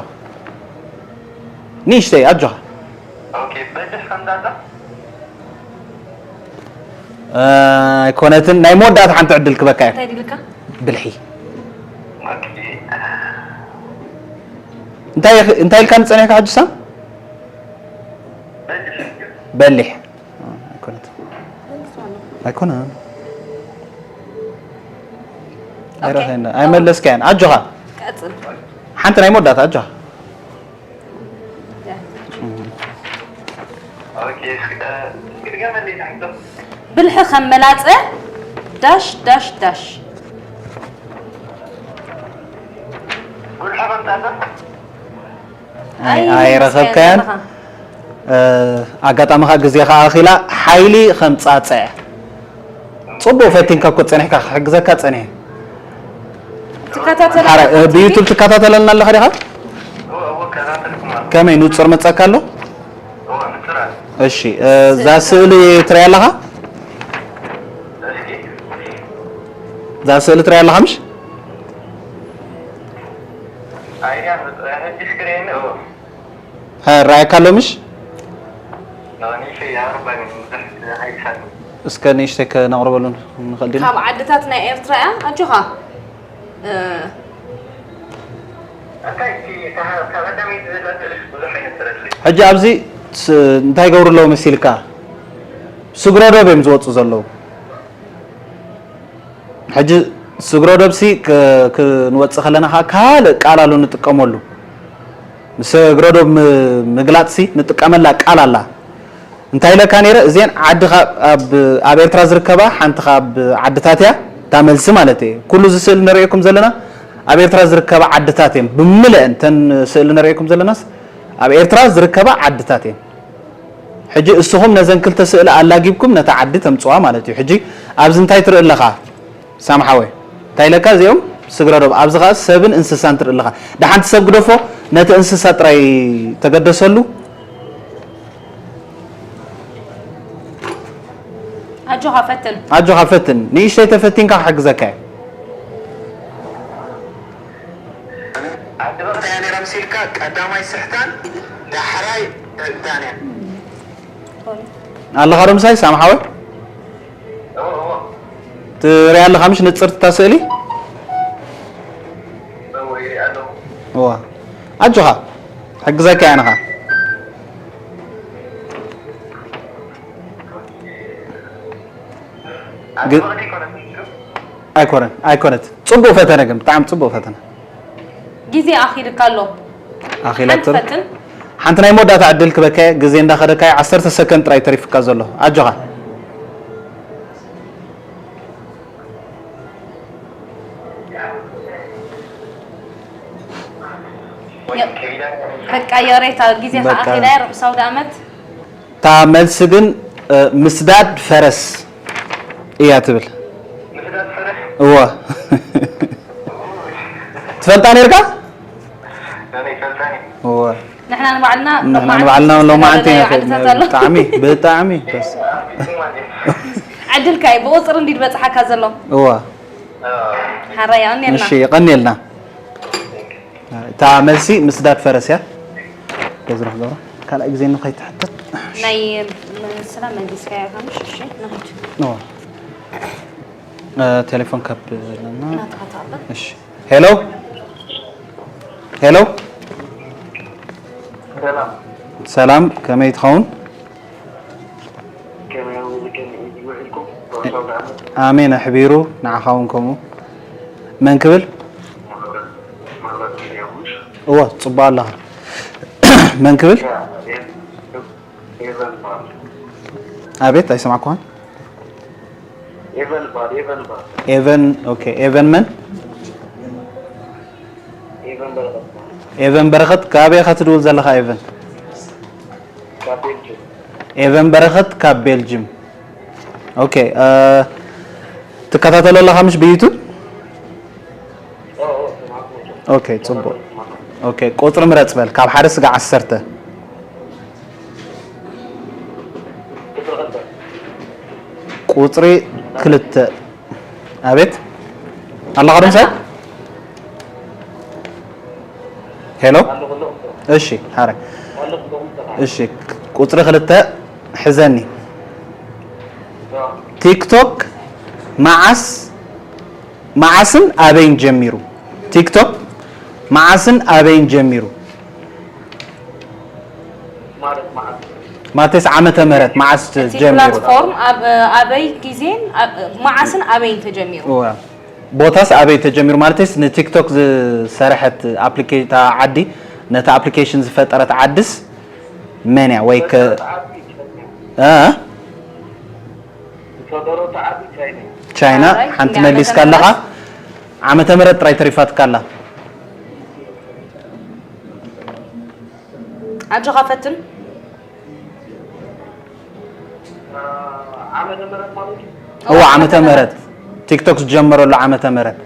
ንእሽተይ፣ ኣጆኻ። ኦኬ፣ በድሕ ከምዛ ኣላ? እ፣ ኣይኮነትን። ናይ መወዳእታ ሓንቲ ዕድል ክበካ እየ። እንታይ ድልካ? ብልሒ። ኦኬ። እንታይ፣ እንታይ ኢልካ ንጸኒሕካ ሕጂ ሳም? በሊሕ። በሊሕ። ኣይኮነትን። ኣይኮነን። ኦኬ። ኣይረኸየና። ኣይመለስካያን። ኣጆኻ። ቀጽል። ሓንቲ ናይ መወዳእታ ኣጆኻ። ያ። ኦኬ፣ እስኪ፣ እ፣ እስኪ ድገመለይ ትሕቶ። ብልሒ ከም መላጸ ዳሽ ዳሽ ዳሽ። ብልሒ ከም ጣጣ። ኣይ፣ ኣይ፣ ኣይረኸብካያን። ኣለኻ። እ፣ ኣጋጣሚ ኸኣ ግዜ ኸኣ ኣኺላ ሓይሊ ኸም ጻጸ። ጽቡቕ ፈቲንካ እኮ ጸኒሕካ፣ ክሕግዘካ ጸኒሐ። ትከታተል ሓረ-፣ እ፣ ኣለኻ ብዩቱብ ቲቪ? ትከታተለና ኣለኻ ዲኻ? እወ፣ እወ፣ እከታተልኩም ኣለኹ። ከመይ ንጹር መጻካ ኣሎ? እወ፣ ንጹር ኣሎ። እሺ፣ እ፣ እዛ ስእሊ ትሪኣ ኣለኻ? እስኪ። እዛ ስእሊ ትሪኣ ኣለኻ ምሽ? ኣይሪኣን፣ ሕጂ ስክሪን፣ እወ። ሀ፣ ራእይ ካለው ምሽ? እስከ ንእሽተይ ከነቕርበሉ ንኽእል ዲና? ካብ ዓድታት ናይ ኤርትራ እያ። ኣጆኻ። እ፣ ሕጂ ኣብዚ ስ-፣ እንታይ ይገብሩ ኣለዉ መሲልካ? ስግረ ዶብ እዮም ዝወፁ ዘለዉ። ሕጂ ስግረ ዶብሲ ክ-፣ ክንወጽእ ከለና ኸኣ ካልእ ቃል ኣሎ ንጥቀመሉ። ንስግረ ዶብ ም-፣ ምግላጽሲ ንጥቀመላ ቃል ኣላ። እንታይ ኢለካ ነይረ? እዚአን ዓዲ ካብ፣ ኣብ፣ ኣብ ኤርትራ ዝርከባ ሓንቲ ካብ ዓድታት እያ። እታ መልሲ ማለት እየ። ኩሉ እዚ ስእሊ ንርእየኩም ዘለና ኣብ ኤርትራ ዝርከባ ዓድታት እየን። ብምልአን እተን ስእሊ ንርእየኩም ዘለናስ ኣብ ኤርትራ ዝርከባ ዓድታት እየን። ሕጂ እስኹም ነዘን ክልተ ስእሊ ኣላጊብኩም ነታ ዓዲ ተምጽዋ ማለት እዩ። ሕጂ ኣብዚ እንታይ ትርኢ ኣለኻ? ሳም ሓወይ፣ እንታይ ኢለካ? እዚኦም ስግረ ዶብ፣ ኣብዚ ኸኣ ሰብን እንስሳን ትርኢ ኣለኻ። ደሓንቲ ሰብ ግደፎ፣ ነቲ እንስሳ ጥራይ ተገደሰሉ። ኣጆኻ ፈትን። ኣጆኻ ፈትን። ንእሽተይ ተፈቲንካ ክሕግዘካ እየ። ዓዲ በኽሪ እያ ነይራ መሲልካ፣ ቀዳማይ ስሕታን ዳሕራይ ዕብዳን እያ። ኣለኻ ዶ ምሳይ ሳም ሓወይ? እወ፣ እወ። ትሪኣ ኣለኻ ምሽ ንጽርቲ እታ ስእሊ? እወ፣ ይሪኣ ኣለኹ። እዋ። ኣጆኻ። ሕግዘካ እያ ንኻ። ዓዲ ግ-፣ በኽሪ ኣይኮነትን ሽም? ኣይኮነን፣ ኣይኮነት። ጽቡቕ ፈተነ ግን፣ ብጣዕሚ ጽቡቕ ፈተነ። ግዜ ኣኺልካ ኣሎ። ኣኺላ ሓንቲ ትር-፣ ፈትን። ሓንቲ ናይ መወዳእታ ዕድል ክበካ እየ፣ ግዜ እንዳኸደካ እዩ፣ ዓሰርተ ሰከንድ ጥራይ ተሪፍካ ዘሎ። ኣጆኻ። የ-፣ በቃ የሬታ፣ ግዜ በቃ። ከኣ ኣኺላ እየ፣ ርሑስ ኣውደ ኣመት። እታ መልሲ ግን እ፣ ምስዳድ ፈረስ እያ ትብል። ምስዳድ ፈረስ? እወ። ትፈልጣ ነርካ? ኣነ ይፈልጣኒ። እወ። ንሕና ንባዕልና ንሕና ሎማዓንቲ ንባዕልና ሎማዓንቲ ዝተላለየ ኢና ዓድታት ኣሎ። ብጣዕሚ፣ ብጣዕሚ ደስ። ዕድልካ እዩ፣ ብቁፅሪ እንዲድ በፅሓካ ዘሎ። እወ። ሓራይ፣ ኣነ እሺ፣ የቐንየልና። እታ መልሲ ምስዳድ ፈረስ እያ። ገዝሮ፣ ገዝሮ። ካልኣይ ግዜ ንኸይትሕተት። ናይ ምስላ መሊስካዮ፣ ከምሽ፣ እሺ፣ ንኽድ። ኖ። እ፣ ቴሌፎን ካብ ለና። ናትካ ተቐበል። እሺ። ሄሎ። ሄሎ። ሰላም። ሰላም፣ ከመይ ትኸውን? ከመይ ውዕልኩም? ኣሜን፣ ኣሕቢሩ፣ ንዓኻ እውን ከምኡ። መን ክብል? እወ፣ ጽቡቕ ኣለኻ። መን ክብል? ኤቨን በሃል። ኣቤት፣ ኣይሰማዕኩኻን። ኤቨን በሃል፣ ኤቨን በሃል። ኤቨን፣ ኦኬ፣ ኤቨን መን? ኤቨን በረኸት በሃል። ኤቨን በረኸት፣ ካበይ ኢኻ ትድውል ዘለኻ ኤቨን? ካብ ቤልጅም። ኤቨን በረኸት ካብ ቤልጅም። ኦኬ፣ እ፣ ትከታተሎ ኣለኻ ምሽ ብዩቱብ? ኦ፣ ኦ፣ ሰማዕኩ። ኦኬ፣ ጽቡቕ። ኦኬ፣ ቁጽሪ ምረጽ በል፣ ካብ ሓደ ስጋዕ ዓሰርተ። ቁጽሪ ክልተ። ቁጽሪ ክልተ። ኣቤት። ኣለኻ ዶ ምሳይ? ሄሎ? እሺ፣ ሓረ። እሺ፣ ቁጽሪ ክልተ ሕዘኒ። ቲክቶክ መዓስ፣ መዓስን ኣበይን ጀሚሩ? ቲክቶክ መዓስን ኣበይን ጀሚሩ? ማለት መዓስ? ማለትስ ዓመተ ምህረት መዓስ እቲ ጀሚሩ? ፕላትፎርም ኣብ፣ ኣበይ ግዜን ኣብ፣ መዓስን ኣበይን ተጀሚሩ? እወ። ቦታስ ኣበይ ተጀሚሩ? ማለትስ ንቲክቶክ ዝሰርሐት ኣፕሊኬ-፣ እታ ዓዲ ነቲ ኣፕሊኬሽን ዝፈጠረት ዓድስ መን እያ? ወይ ከ-፣ ዝፈጠረት ዓዲ ቻይና። እ? ዝፈጠረት ዓዲ ቻይና። ቻይና። ኣበይ? ሓንቲ ክንደይ መሊስካ ዓመተ ኣለኻ። ምህረት? ዓመተ ምህረት ጥራይ ተሪፋትካ ኣላ። ኣጆኻ ፈትን። ዓመተ ምህረት ማለት እዩ? እወ፣ ዓመተ ዓመተ ምህረት። ምህረት። ቲክቶክ ዝጀመረሉ ዓመተ ምህረት።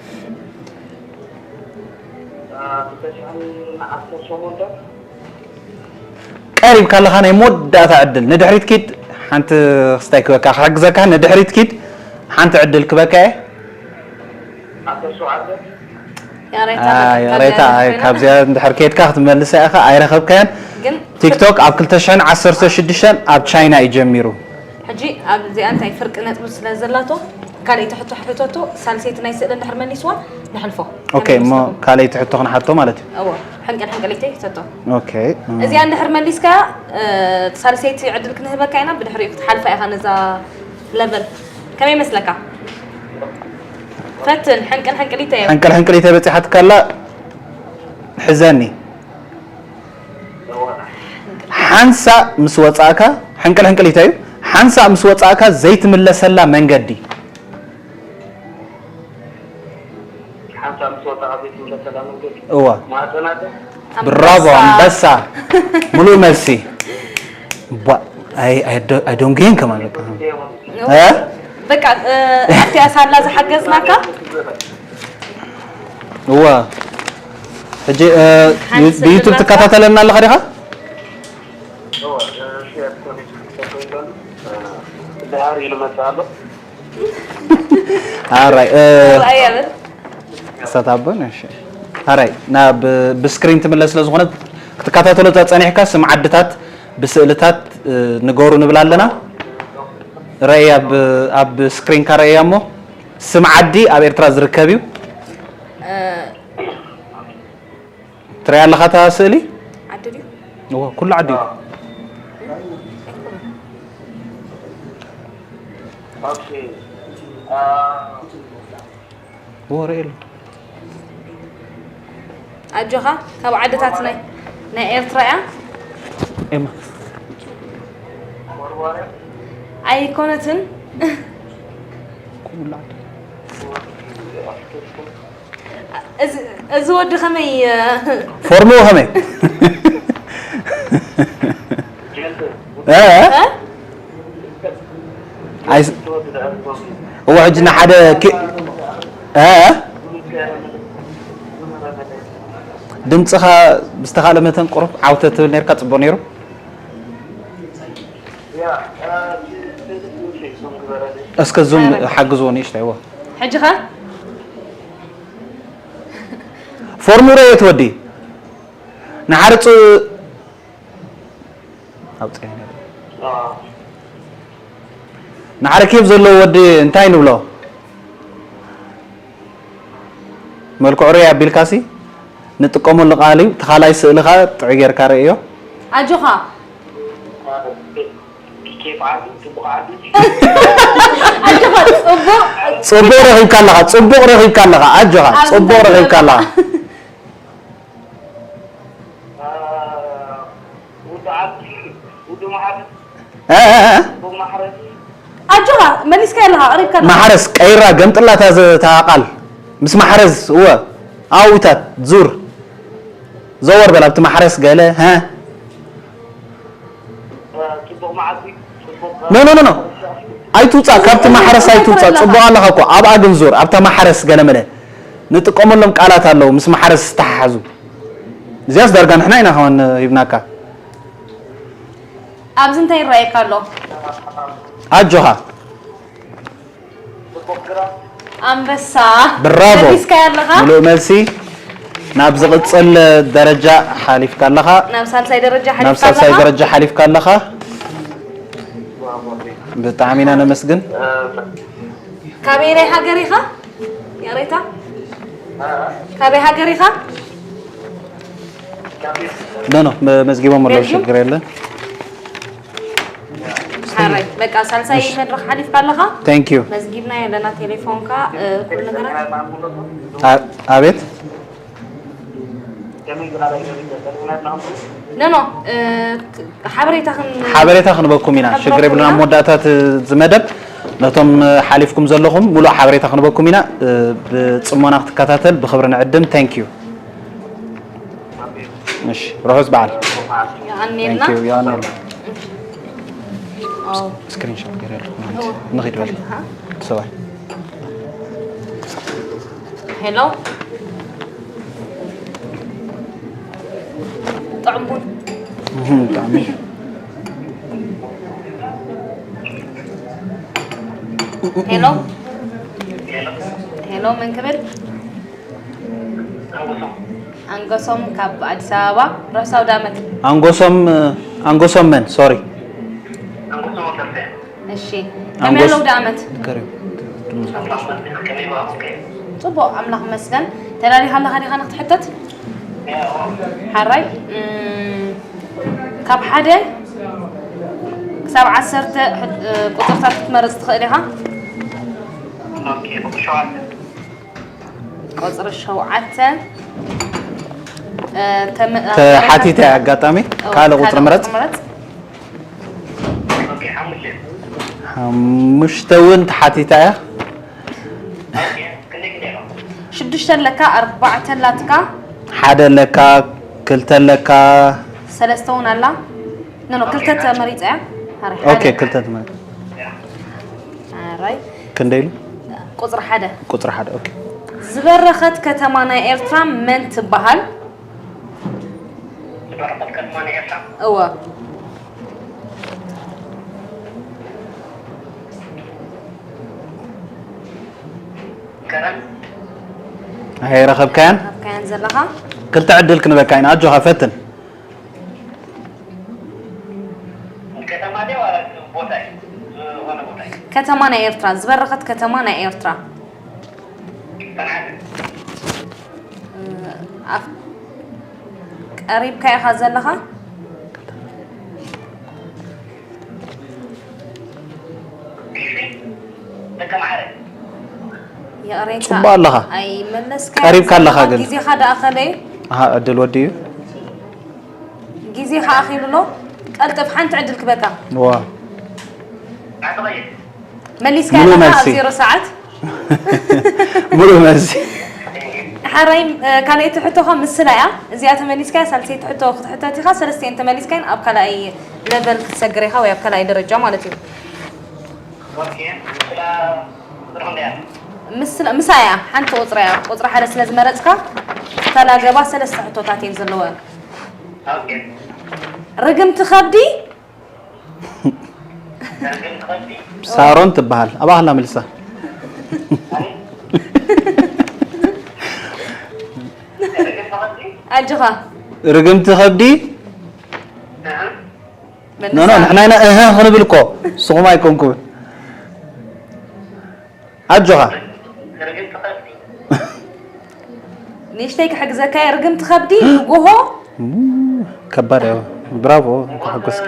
ክልተ ሽሕን ዓሰርተ ሸሞንተ። ቀሪብካ ኣለኻ፣ ናይ መወዳእታ ዕድል። ንድሕሪት ኪድ፣ ሓንቲ ክስታይ ክበካ፣ ክሕግዘካ፣ ንድሕሪት ኪድ፣ ሓንቲ ዕድል ክበካ እየ። ዓሰርተ ሸውዓተ። ያሬታ፣ ኣይ፣ በቃ ያሬታ፣ ካብዚኣ ኣይ፣ ኮይና። ካብዚኣ እንድሕር ከይድካ ክትመልሳ ኢኻ፣ ኣይረኸብካያን። ግን ቲክቶክ ኣብ ክልተ ሽሕን ዓሰርተ ሽዱሽተን ኣብ ቻይና እዩ ጀሚሩ። ሕጂ ኣብዚኣ እንታይ ፍርቂ ነጥቢ ስለ ዘላቶ፣ ካልኣይቲ ሕቶ ሕተቶ፣ ሳልሰይቲ ናይ ስእሊ እንድሕር መሊስዋ፣ ንሕልፎ። ኦኬ፣ ከመይ እሞ ይመስለኩም? ካልኣይቲ ሕቶ ክንሓቶ ማለት እዩ። እዎ፣ ሕንቅል ሕንቅሊተይ ሕተቶ። ኦኬ፣ እም። እዚኣ እንድሕር መሊስካ፣ እ፣ ሳልሰይቲ ዕድል ክንህበካ ኢና፣ ብድሕሪኡ ክትሓልፋ ኢኻ ነዛ ለቨል። ከመይ ይመስለካ? ፈትን፣ ሕንቅል ሕንቅሊተይ። ሕንቅል ሕንቅሊተይ በጺሓትካ ኣላ፣ ሕዘኒ። ሓንሳእ ምስ ወጻእካ፣ ሕንቅል ሕንቅሊተይ እዩ፣ ሓንሳእ ምስ ወጻእካ ዘይትምለሰላ መንገዲ። ሓንሳእ ምስ ወጻእካ ዘይትምለሰላ መንገዲ። እዋ። ማህጸናተ። ብራቮ፣ ኣንበሳ። ኣንበሳ። ሙሉእ መልሲ። ቧ-፣ ኣይ፣ ኣይ ዶ-፣ ኣይ ዶንት ጌን ከማን በቃ። እ? በቃ፣ እ፣ ኣብቲኣ ሳላ ዝሓገዝናካ? እዋ። ሕጂ፣ እ፣ ሓንቲ ዩ-፣ ብዩቱብ ስንብላታ? ትከታተለና ኣለኻ ዲኻ? እዋ፣ እ፣ ሸር ኮኔክት ክሰብ ኮይኑ፣ እ፣ ድሃር ኢሉ መጽእ ኣሎ። ኣራይ፣ እ፣ ኣራይ ኣበል። ክሳብ ኣቦን፣ እሺ። ኣራይ፣ ናብ ብስክሪን ትምለስ ስለ ዝኾነት ክትከታተሎ እዛ ጸኒሕካ ስም ዓድታት ብስእልታት፣ እ፣ ንገሩ ንብል ኣለና። ረእያ ብ-፣ ኣብ ስክሪንካ ረእያ እሞ ስም ዓዲ ኣብ ኤርትራ ዝርከብ እዩ። እ፣ ትሪኣ ኣለኻ እታ ስእሊ? ዓዲ ድዩ? እወ፣ ኩሉ ዓዲ እዩ። ኣይኮነን። ኦኬ። አ፣ እወ፣ ርኤሉ። ኣጆኻ፣ ካብ ዓድታት ናይ፣ ናይ ኤርትራ እያ? ኤማ። ኣይኮነትን። ኩሉ ዓዲ። እዚ፣ እዚ ወዲ ከመይ፣ ፎርሙ ከመይ? እ? እ? ኣይስ-፣ እዎ፣ ሕጂ ንሓደ ኪ-፣ እ? ድምፅኻ ብዝተኻእለ መተን ቁሩብ ዓውተ ትብል ነርካ፣ ፅቡቅ ነይሩ። እስከ ዙም ሓግዝዎ ንእሽተይ፣ እዎ። ሕጂ ኸ? ፎርሙላ የት ወዲ? ንሓርፅ ኣውፅአ ነይሩ። ንሓረ ኬፍ ዘለዎ ወዲ እንታይ ንብሎ? መልክዑ ርእ ኣቢልካሲ ንጥቀመሉ ቃል እዩ። እቲ ካልኣይ ስእልኻ ጥዑይ ጌርካ ርእዮ። ኣጆኻ። ኣጆኻ፣ ጽቡቕ። ጽቡቕ ረኺብካ ኣለኻ፣ ጽቡቕ ረኺብካ ኣለኻ። ኣጆኻ፣ ኣብዚ ጽቡቕ እንታይ ረኺብካ ኣለኻ። ኣለኻ? እ፣ እ፣ እ። ኣጆኻ፣ መሊስካዮ ኣለኻ፣ ኣቕሪብካ ኣለኻ። ማሕረስ ቀይራ ገምጥላታ ዘ-፣ እታ ቃል። ምስ ማሕረዝ፣ እወ። ኣውታት፣ ዙር። ዘወር በል ኣብቲ ማሕረስ ገለ፣ ሀ? ኖ፣ ኖ፣ ኖ፣ ኖ። ኣይትውጻእ፣ ካብቲ ማሕረስ ኣይትውጻእ። ጽቡቕ ኣለኻ እኮ። ኣብኣ ግን ዙር፣ ኣብታ ማሕረስ ገለ መለ። ንጥቀመሎም ቃላት ኣለዉ፣ ምስ ማሕረስ ዝተሓሓዙ። እዚኣስ ዳርጋ ንሕና ኢና ከማን ሂብናካ። ኣብዚ እንታይ ይረኣየካ ኣሎ? ኣጆኻ። ኣንበሳ። ብራቮ። መሊስካዮ ኣለኻ? ምሉእ መልሲ። ናብ ዝቕጽል ደረጃ ሓሊፍካ ኣለኻ። ናብ ሳልሳይ ደረጃ ናብ ሓሊፍካ ሳልሳይ ኣለኻ? ደረጃ ሓሊፍካ ኣለኻ። ብጣዕሚ ኢና ነመስግን። ካበየናይ ሃገር ኢኻ? ይቕሬታ? ካበይ ሃገር ኢኻ? ኖ፣ ኖ፣ መ-፣ መዝጊቦም ኣለዉ፣ ቤልጅም? ሽግር የለን። ሓራይ፣ በቃ ሳልሳይ መድረኽ ሓሊፍካ ኣለኻ? Thank you። መዝጊብና ኣለና፣ ቴሌፎንካ፣ እ፣ ኩሉ ነገራት። አ-፣ ኣቤት። ኖ፣ ኖ፣ እ፣ ሓበሬታ ክን-፣ ሓበሬታ ክንበኩም ኢና። ክነብረኩም ሽግር የብሉን። ኢና። ኣብ መወዳእታ እቲ፣ እዚ መደብ ነቶም፣ እ፣ ሓሊፍኩም ዘለኹም ሙሉእ ሓበሬታ ክንበኩም ኢና። እ፣ ብጽሞና ክትከታተል ብኽብሪ ንዕድም። Thank you። እሺ፣ ርሑስ በዓል። የቐንየልና። Thank you፣ የቐንየልና። ኣዎ። ስክሪንሾት ገይረ ኣለኹ። እዎ። ንኺድ በል። ሃ? ሰባይ። ሄሎ። ጥዑም ቡን። እህ፣ ብጣዕሚ። ሄሎ። ሄሎ፣ መን ክብል? ኣንጎሶም ካብ ኣዲስ ኣበባ። ርሑስ ኣውደ ዓመት። ኣንጎሶም፣ ኣንጎሶም መን? ሶሪ። እሺ። ከመይ ኣንጎስ-፣ ኣሎ ኣውደ ዓመት? ከሪም። ጽቡቕ፣ ኣምላኽ ይመስገን። ተዳሊኻ ኣለኻ ዲኻ ንክትሕተት? ሓራይ፣ እም፣ ካብ ሓደ ክሳብ ዓሰርተ ሕት-፣ እ፣ ቁጽርታት ክትመርጽ ትኽእል ኢኻ። ቁጽሪ ሸውዓተ፣ እ፣ ተመ-፣ ተሓቲተ ኣጋጣሚ ኦ፣ ካልእ ቁጽሪ ካልእ ምረጽ። ቁጽሪ ምረጽ። ሓሙሽተ እውን ተሓቲታ እያ። ሽዱሽተ ኣለካ፣ ኣርባዕተ ኣላትካ። ሓደ ኣለካ፣ ክልተ ኣለካ። ሰለስተ እውን ኣላ። ኖ፣ ኖ፣ ክልተ ተመሪጸ እያ። ኣረ፣ ኦኬ፣ ሓደ። ክልተ ተመሪጸ። ኣራይ። ክንደይ ኢሉ? ቁጽሪ ሓደ። ቁጽሪ ሓደ፣ ኦኬ። ዝበረኸት ከተማ ናይ ኤርትራ መን ትበሃል? ዝበረኸት ከተማ ናይ ኤርትራ? እወ። ከረን? ኣይረኸብካያን? ረኸብካያን ዘለኻ? ክልተ ዕድል ክንበካ ኢና። ኣጆኻ ፈትን። ከተማ ድያ ዋላ ቦታ እዩ? ዝኾነ ቦታ እዩ? ከተማ ናይ ኤርትራ፣ ዝበረኸት ከተማ ናይ ኤርትራ። ኣፍ-፣ ቀሪብካ ኢኻ ዘለኻ? ይቕሬታ፣ ጽቡቕ ኣለኻ። ኣይመለስካን ቀሪብካ ኣለኻ ዘለኻ፣ ግን። ግዜኻ ደኣ ከለ እዩ። ኣሃ፣ ዕድል ወዲ እዩ። ግዜኻ ኣኺሉ ኣሎ። ቀልጥፍ፣ ሓንቲ ዕድል ክበካ። ዋ። መሊስካ ሙሉ ኣለኻ መልሲ። ኣብ ዜሮ ሰዓት። ሙሉ መልሲ። ሓራይ፣ እ፣ ካልኣይቲ ሕቶኻ ምስላ እያ። እዚኣ ተመሊስካያ ሳልሰይቲ ሕቶ ክትሕተት ኢኻ። ሰለስቲኤን ተመሊስካየን ኣብ ካልኣይ ለቨል ክትሰግር ኢኻ ወይ ኣብ ካልኣይ ደረጃ ማለት እዩ። ምስላ ምሳያ ሓንቲ ቁፅሪ እያ። ቁፅሪ ሓደ ስለ ዝመረፅካ ተላገባ ሰለስተ ሕቶታት እየን ዘለወን። ርግምቲ ከብዲ። ሳሮን ትበሃል። ኣብኣ ከላ መልሳ። ኣጆኻ። ርግምቲ ከብዲ። ኖ ኖ፣ ንሕና ኢና እህ ክንብል እኮ፣ ንስኹም ኣይኮንኩምን። ኣጆኻ። ንእሽተይ ክሕግዘካ እየ። ርግምቲ ከብዲ ንጎሆ። ከባድ እያ። ብራቮ፣ ተሓጎስኪ።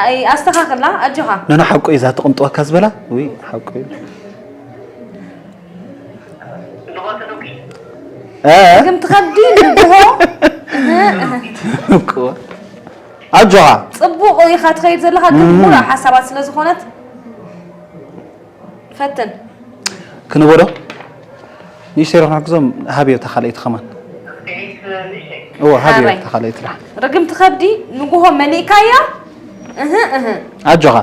ኣይ ኣስተኻኽላ ኣጆኻ። ኖ ኖ፣ ሓቁ እዩ፣ እዛ ትቕምጥወካ ዝበላ። ውይ፣ ሓቁ እዩ። እ? ርግምቲ ከብዲ ንጎሆ። እኮ። ኣጆኻ። ጽቡቕ ኢኻ ትኸይድ ዘለኻ፣ ግን ሙሉእ ሓሳባት ስለ ዝኾነት ፈትን። ክንበሎ ንእሽተይ ዶ ክሕግዞም? ሃብዮ እታ ካልኣይቲ ከማን። እዎ፣ ሃብዮ እታ ካልኣይቲ ደሓን። ርግምቲ ከብዲ ንጉሆ መሊእካያ? እህ እህ። ኣጆኻ።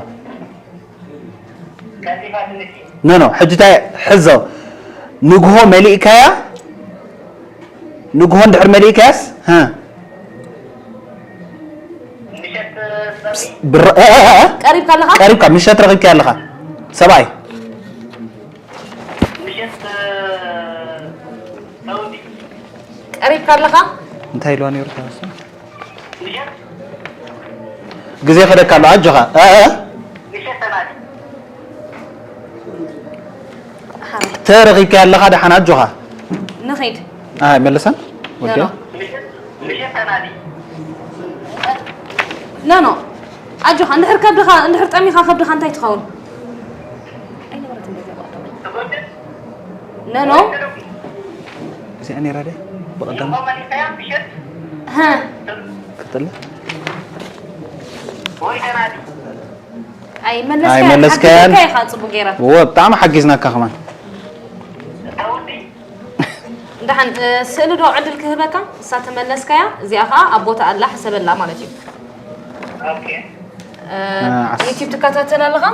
ኖ ኖ፣ ሕጂ እንታይ ሕዞ? ንጉሆ መሊእካያ? ንጉሆ እንድሕር መሊእካያስ? ሃ? ብረ- እ- እ- እ- እ? ቀሪብካ ኣለኻ? ቀሪብካ፣ ምሸት ረኺብካያ ኣለኻ ሰብኣይ። ቀሪብካ ኣለኻ? እንታይ ኢልዋ ነይሩ ተነሱ? ግዜ ከደካ ኣሎ ኣጆኻ። እ- እ- እ? ተረኺብካያ ኣለኻ ደሓን ኣጆኻ። ንኺድ። ኣይ መለሰን ወዲያ። ኖ ኖ ኣጆኻ፣ እንድሕር ከብድኻ እንድሕር ጠሚኻ ከብድኻ እንታይ ትኸውን? ኖ ኖ እዚኣ ነይራ ደ ብቐደም ሃ ክትለ ኣይ ኣይ መለስካያ መለስካያን። ሓጊዝካ ኢኻ ጽቡቅ ገይራ ወ ብጣዕሚ ሓጊዝናካ ከማን። ደሓን እ፣ ስእሊ ዶ ዕድል ክህበካ? እሳ ተመለስካያ እዚኣ ከዓ ኣብ ቦታ ኣላ ሕሰበላ ማለት እዩ። እ፣ ዓስ- ዩቲብ ትከታተል ኣለኻ?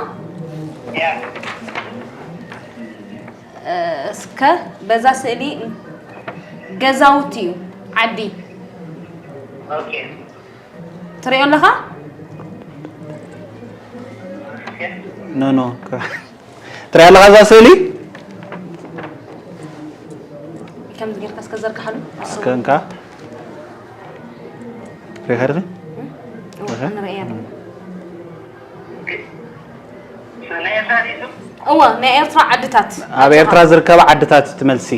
እ፣ እስከ በዛ ስእሊ ገዛውቲ እዩ ዓዲ ትሪኦ ኣለኻ? ኖ ኖ። ትሪኣ ኣለኻ እዛ ስእሊ? ከምዚ ጌርካ እስከ ዘርግሓሉ። እስከ እንካ ሪኸርኺ ንርእያ። እወ ናይ ኤርትራ ዓድታት ኣብ ኤርትራ ዝርከባ ዓድታት ትመልሲ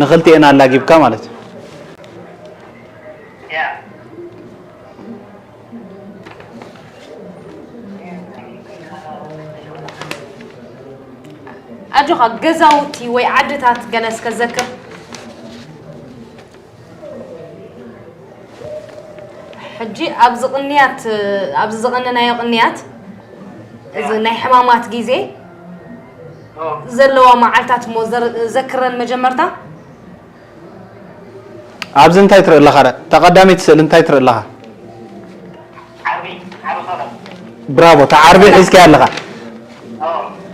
ንኽልቲኤን ኣላጊብካ ማለት እዩ። ኣጆኻ ገዛውቲ ወይ ዓድታት ገለ እስከ ዘክር። ሕጂ ኣብዚ ቅንያት ኣብዚ ዝቐነናዮ ቅንያት እዚ ናይ ሕማማት ግዜ ዘለዋ መዓልታት እሞ ዘር- ዘክረን መጀመርታ ኣብዚ እንታይ ትርኢ ኣለኻ? ረ ተቐዳሚት ስእሊ እንታይ ትርኢ ኣለኻ? ብራቮ፣ እታ ዓርቢ ሒዝካያ ኣለኻ።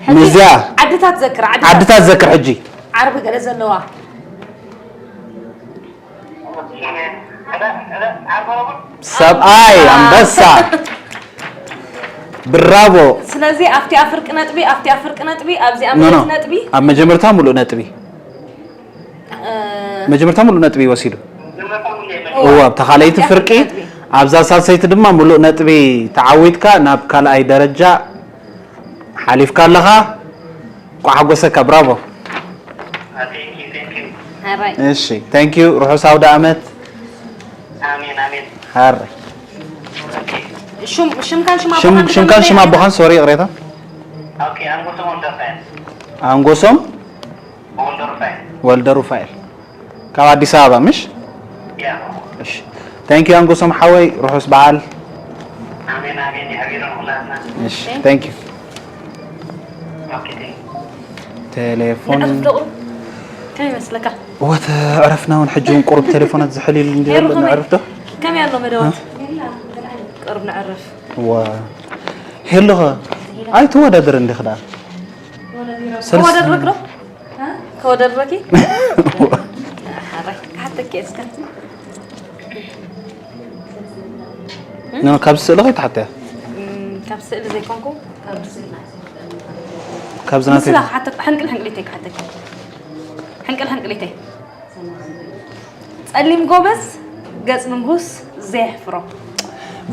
ሕጂ ምስዚኣ ዓድታት ዘክር ዓድታት ዓድታት ዘክር ሕጂ። ዓርቢ ገለ ዘለዋ ሰብኣይ ኣንበሳ። ብራቮ። ስለዚ ኣብቲኣ ፍርቂ ነጥቢ ኣብቲኣ ፍርቂ ነጥቢ ኣብዚኣ ኖ ኖ ምልእቲ ነጥቢ ኣብ መጀመርታ ሙሉእ ነጥቢ እ፣ መጀመርታ ሙሉእ ነጥቢ ወሲዱ። እዋ ኣብታ ካልኣይቲ ፍርቂ ኣብዛ ሳልሰይቲ ድማ ሙሉእ ነጥቢ ተዓዊትካ ናብ ካልኣይ ደረጃ ሓሊፍካ ኣለኻ። እንኳዕ ሓጎሰካ። ብራቮ። ሕራይ እሺ thank you። ርሑስ ኣውደ ኣመት። ኣሜን ኣሜን። ሓራይ ሽም ሽምካን ሽም ሽም ኣቦኻን ሽምካን ሽም ኣቦኻን ሶሪ ይቕሬታ። ኦኬ ኣንጎሶም ወልደርፋኤል ኣንጎሶም ወልደርፋኤል ወልደ ሩፋኤል ካብ ኣዲስ ኣበባ ምሽ? ያ እሺ thank you ኣንጎሶም ሓወይ ርሑስ በዓል። ኣሜን ኣሜን። የሕቢሮም ኩላትና። እሺ thank you። ኦኬ thank you። ቴሌፎን ንዕርፍ ደቑ ከመይ ይመስለካ? ወተ ዕረፍና እውን ሕጂ እውን ቁሩብ ቴሌፎናት ዝሕል ኢሉ እንዲ ሄሩ ዘሎ ከመይ- ንዕርፍ ዶ? ከመይ ኣሎ መደባት? ቅርብ ንዕርፍ። ዋ ሄሎ ኸ ኣይትወዳደር እንዲኽ ደኣ። ሰለስተ- ከወደድረክ ዶ ከወደድረኪ ሓራይ ክሓተኪ እስከ ኖ፣ ካብዚ ስእሊ ከይትሓተያ። ካብ ስእሊ ዘይኮንኩ ካብዚ ናተይ ምስላ ክሓተክ ሕንቅል ሕንቅሊተይ ክሓተክ ሕንቅል ሕንቅሊተይ ጸሊም ጎበዝ ገጽ ንጉስ ዘየሕፍሮ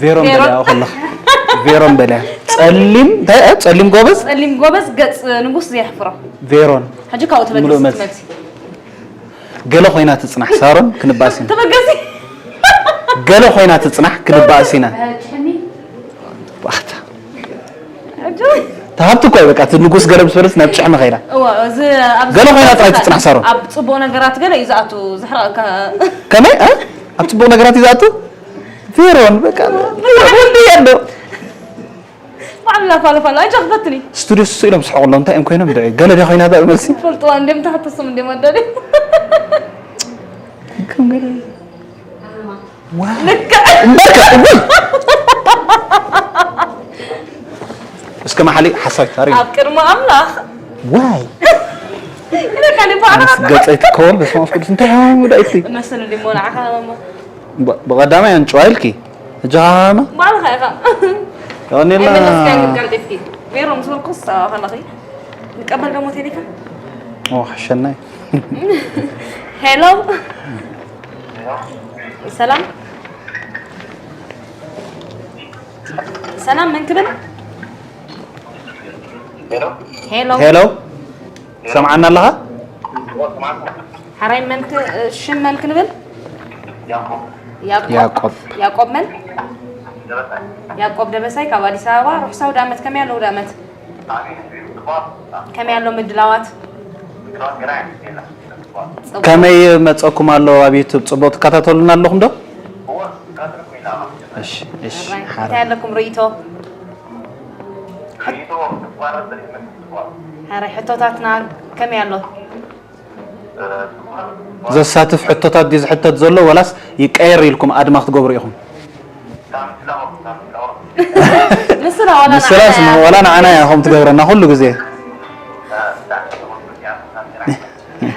ቬሮን በልያ ከለኽ ቬሮን በልያ። ጸሊም እንታይ እ? ጸሊም ጎበዝ ጸሊም ጎበዝ ገጽ ንጉስ ዘየሕፍሮ ቬሮን ሕጂ ካብኡ ምሉእ ትበግስ መልሲ። መልሲ ገለ ኮይና ትጽናሕ ሳሮን ክንባስ ኢና። ተበገሲ ገለ ኮይና ትጽናሕ ክንባስ ኢና። ባኽታ ተሃብቲ እኮ እዩ በቃ እቲ ንጉስ ገለ ምስ በለስ ናብ ጭሕሚ ከይዳ። እዋ እዚ ኣብ ገለ ኮይና ጥራይ ትጽናሕ ሳሮን። ኣብ ጽቡቕ ነገራት ገለ እዩ ዝኣቱ ዝሕረቐካ ከመይ እ? ኣብ ጽቡቕ ነገራት እዩ ዝኣቱ። ቬሮን በቃ ቬሮን እንዲ ኣሎ። ባዕልና ፋለፋለ ኣጃ ክፈትኒ ስቱድዮ ስሱ ኢሎም ስሕቑ ኣለዉ እንታይ እዮም ኮይኖም ድዒ ገለ ድያ ኮይና ዛብ መልሲ ፈልጥዋ እንዲም ተሓተሶም እንዲም ኣዳሊ ከም ገለ ዋይ ልክዕ እምበርከ እውይ እስከ መሓሊ ሓሳብ ታሪ ኣብ ቅድሚ ኣምላኽ ዋይ ኢለ ካሊእ ባዕልኻ ምስ ገጸይ ትከወል በስመ መንፈስ ቅዱስ እንታይ ሃሙ ዳይቲ እነስን እንዲሞ ንዓኻ ሃማ ብቐዳማይ ኣንጭዋ ኢልኪ እጃሃማ ባዕልኻ ኢኻ ቀኒልና ኣይመለስካን ግን ቀልጢፍኪ ቬሮ ምስ በልኩስ ከለኺ ንቀበል ደሞ ቴሌፎን ኦ ሓሸናይ ሄሎ ሰላም ሰላም መን ክብል ሄሎ ሄሎ ሰምዓና ኣለኻ ሓራይ መን ክ- ሽም መን ክንብል ያዕቆብ ያዕቆብ ያዕቆብ መን ያዕቆብ ደበሳይ ካብ ኣዲስ ኣበባ ርሑስ ኣውደ ዓመት ከመይ ኣሎ ኣውደ ዓመት ከመይ ኣሎ ምድላዋት ጽቡቅ። ከመይ መጸኩም ኣሎ ኣብ ዩቱብ ጽቡቅ ትከታተሉና ኣለኹም ዶ እሺ እሺ እንታይ ኣለኩም ርእይቶ ሓራይ ሕቶታትና ከመይ ኣሎ ዘሳትፍ ሕቶታት ድዩ ዝሕተት ዘሎ ወላስ ይቀየር ኢልኩም ኣድማ ክትገብሩ ኢኹም ንስና ዋላ ንስላስ ወላ ንዓና እያ ከም ትገብረና ኩሉ ግዜ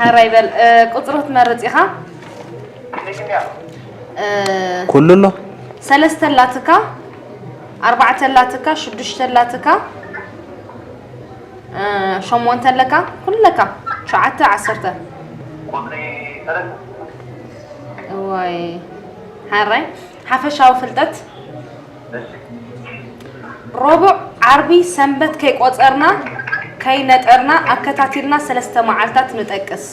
ሓራይ በል ቁፅሩ ትመርፅ ኢኻ ኩሉ ኣሎ ሰለስተ ኣላትካ ኣርባዕተ ኣላትካ ሽዱሽተ ኣላትካ ሸሞንተ ኣለካ ኩለካ ትሽዓተ ዓሰርተ እዋይ ሓራይ ሓፈሻዊ ፍልጠት ረቡዕ ዓርቢ ሰንበት ከይቆፀርና ከይነጠርና ኣከታቲልና ሰለስተ መዓልታት ንጠቅስ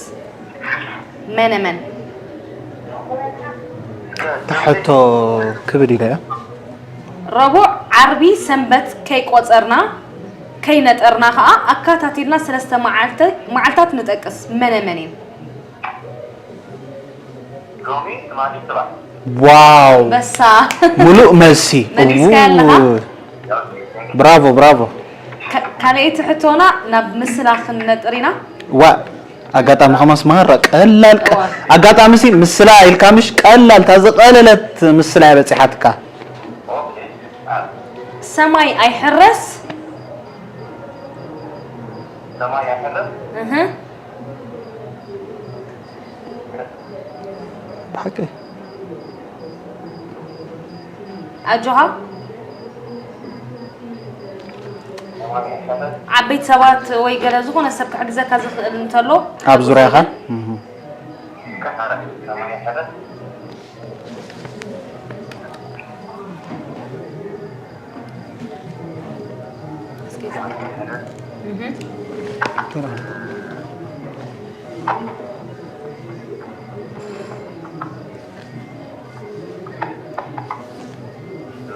መነ መን እታ ሕቶ ክብድ ኢለ እያ ረቡዕ ዓርቢ ሰንበት ከይቆፀርና ከይነጠርና ከዓ ኣካታቲልና ሰለስተ መዓልታት ንጠቅስ መነ መን እየን ዋው በሳ ሙሉእ መልሲ መሊስካያ ኣለኻ? ብራቮ ብራቮ ካልኣይቲ ሕቶና ናብ ምስላ ክንነጥር ኢና ዋ ኣጋጣሚ ከማስ ማራ ቀላል ቀ- ኣጋጣሚ ሲ ምስላ ኢልካ ምሽ ቀላል እታ ዝቀለለት ምስላ እያ በፂሓትካ ሰማይ ኣይሕረስ ሰማይ ኣይሕረስ እህ ብሓቂ ኣጆኻ ዓበይቲ ሰባት ወይ ገለ ዝኾነ ሰብ ክሕግዘካ ዝኽእል እንተሎ ኣብ ዙርያኻ እህ።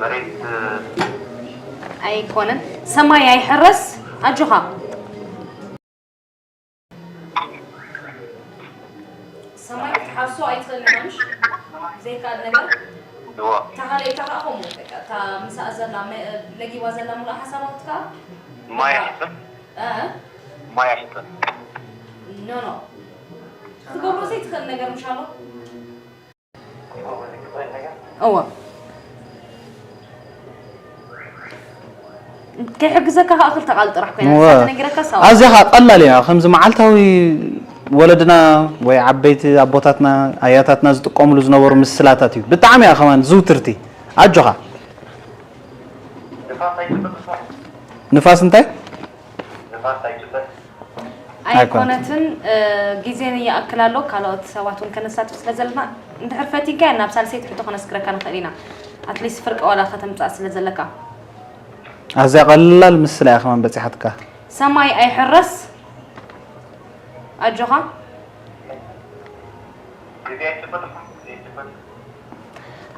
መሬት ኣይኮነን ሰማይ ኣይሕረስ ኣጆኻ ሰማይ ክትሓርሶ ኣይትኽእል ኢኻ ምሽ ዘይከኣል ነገር እዋ እታ ካልኣይታ ከዓ ከምኡ በቃ እታ ምሳኣ ዘላ መ- ለጊባ ዘላ ሙሉእ ሓሳባት ከዓ ማይ ኣሕፅር እ? ማይ ኣሕፅር ኖ ኖ ክትገብሮ ዘይትኽእል ነገር ምሽ ኣሎ እወ ከይሕግዘካ ከዓ ክልተ ቃል ጥራሕ ኮይና እወ። ንሳ ተነጊረካ ሳዋ ኣዝያ ከዓ ቀላል እያ። ከምዚ መዓልታዊ ወለድና ወይ ዓበይቲ ኣቦታትና ኣያታትና ዝጥቀምሉ ዝነበሩ ምስላታት እዩ። ብጣዕሚ እያ ከማን ዝውትርቲ። ኣጆኻ። ንፋስ እንታይ? ኣይኮነትን። ግዜ ይኣክል ኣሎ። ካልኦት ሰባት እውን ከነሳትፍ ስለ ዘለና እንድሕር ፈቲንካ ናብ ሳልሰይቲ ሕቶ ከነስግረካ ንኽእል ኢና። ኣትሊስት ፍርቂ ዋላ ከተምፃእ ስለ ዘለካ ኣዝያ ቀላል ምስላ እያ ከማን በፂሓትካ። ሰማይ ኣይሕረስ ኣጆኻ።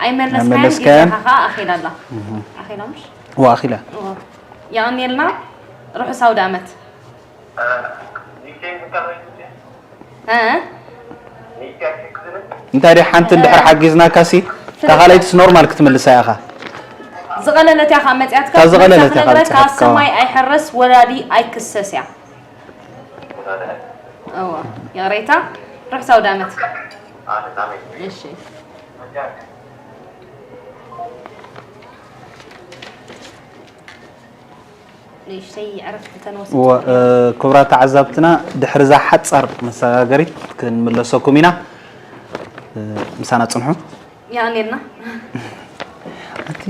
ኣይመለስካያን ኣይመለስካያን። ግዜኻ ከዓ ኣኺላ ኣላ። ኣኺላ ምሽ? ወኣኺላ። እዎ። የቐንየልና። ርሑስ ኣውደ ኣመት። እ? እንታይ ዲ ሓንቲ እንድሕር ሓጊዝናካ ሲ እታ ካልኣይትስ ኖርማል ክትምልሳ ኢኻ። ዝቐለለት እያ ከዓ መፅያትካ እታ ዝቐለለት እያ ክነግረካ በፂሓትካ። ሰማይ ኣይሕረስ ወላዲ ኣይክሰስ እያ። እዎ። ይቕሬታ። ርሑስ ኣውደ ኣመት። እሺ። ንእሽተይ ዕረፍቲ ተንወስድ እወ፣ እ፣ ክቡራት ተዓዛብትና ድሕሪ እዛ ሓጻር መሰጋገሪት ክንምለሰኩም ኢና። እ፣ ምሳና ጽንሑ። የቐንየልና። እቲ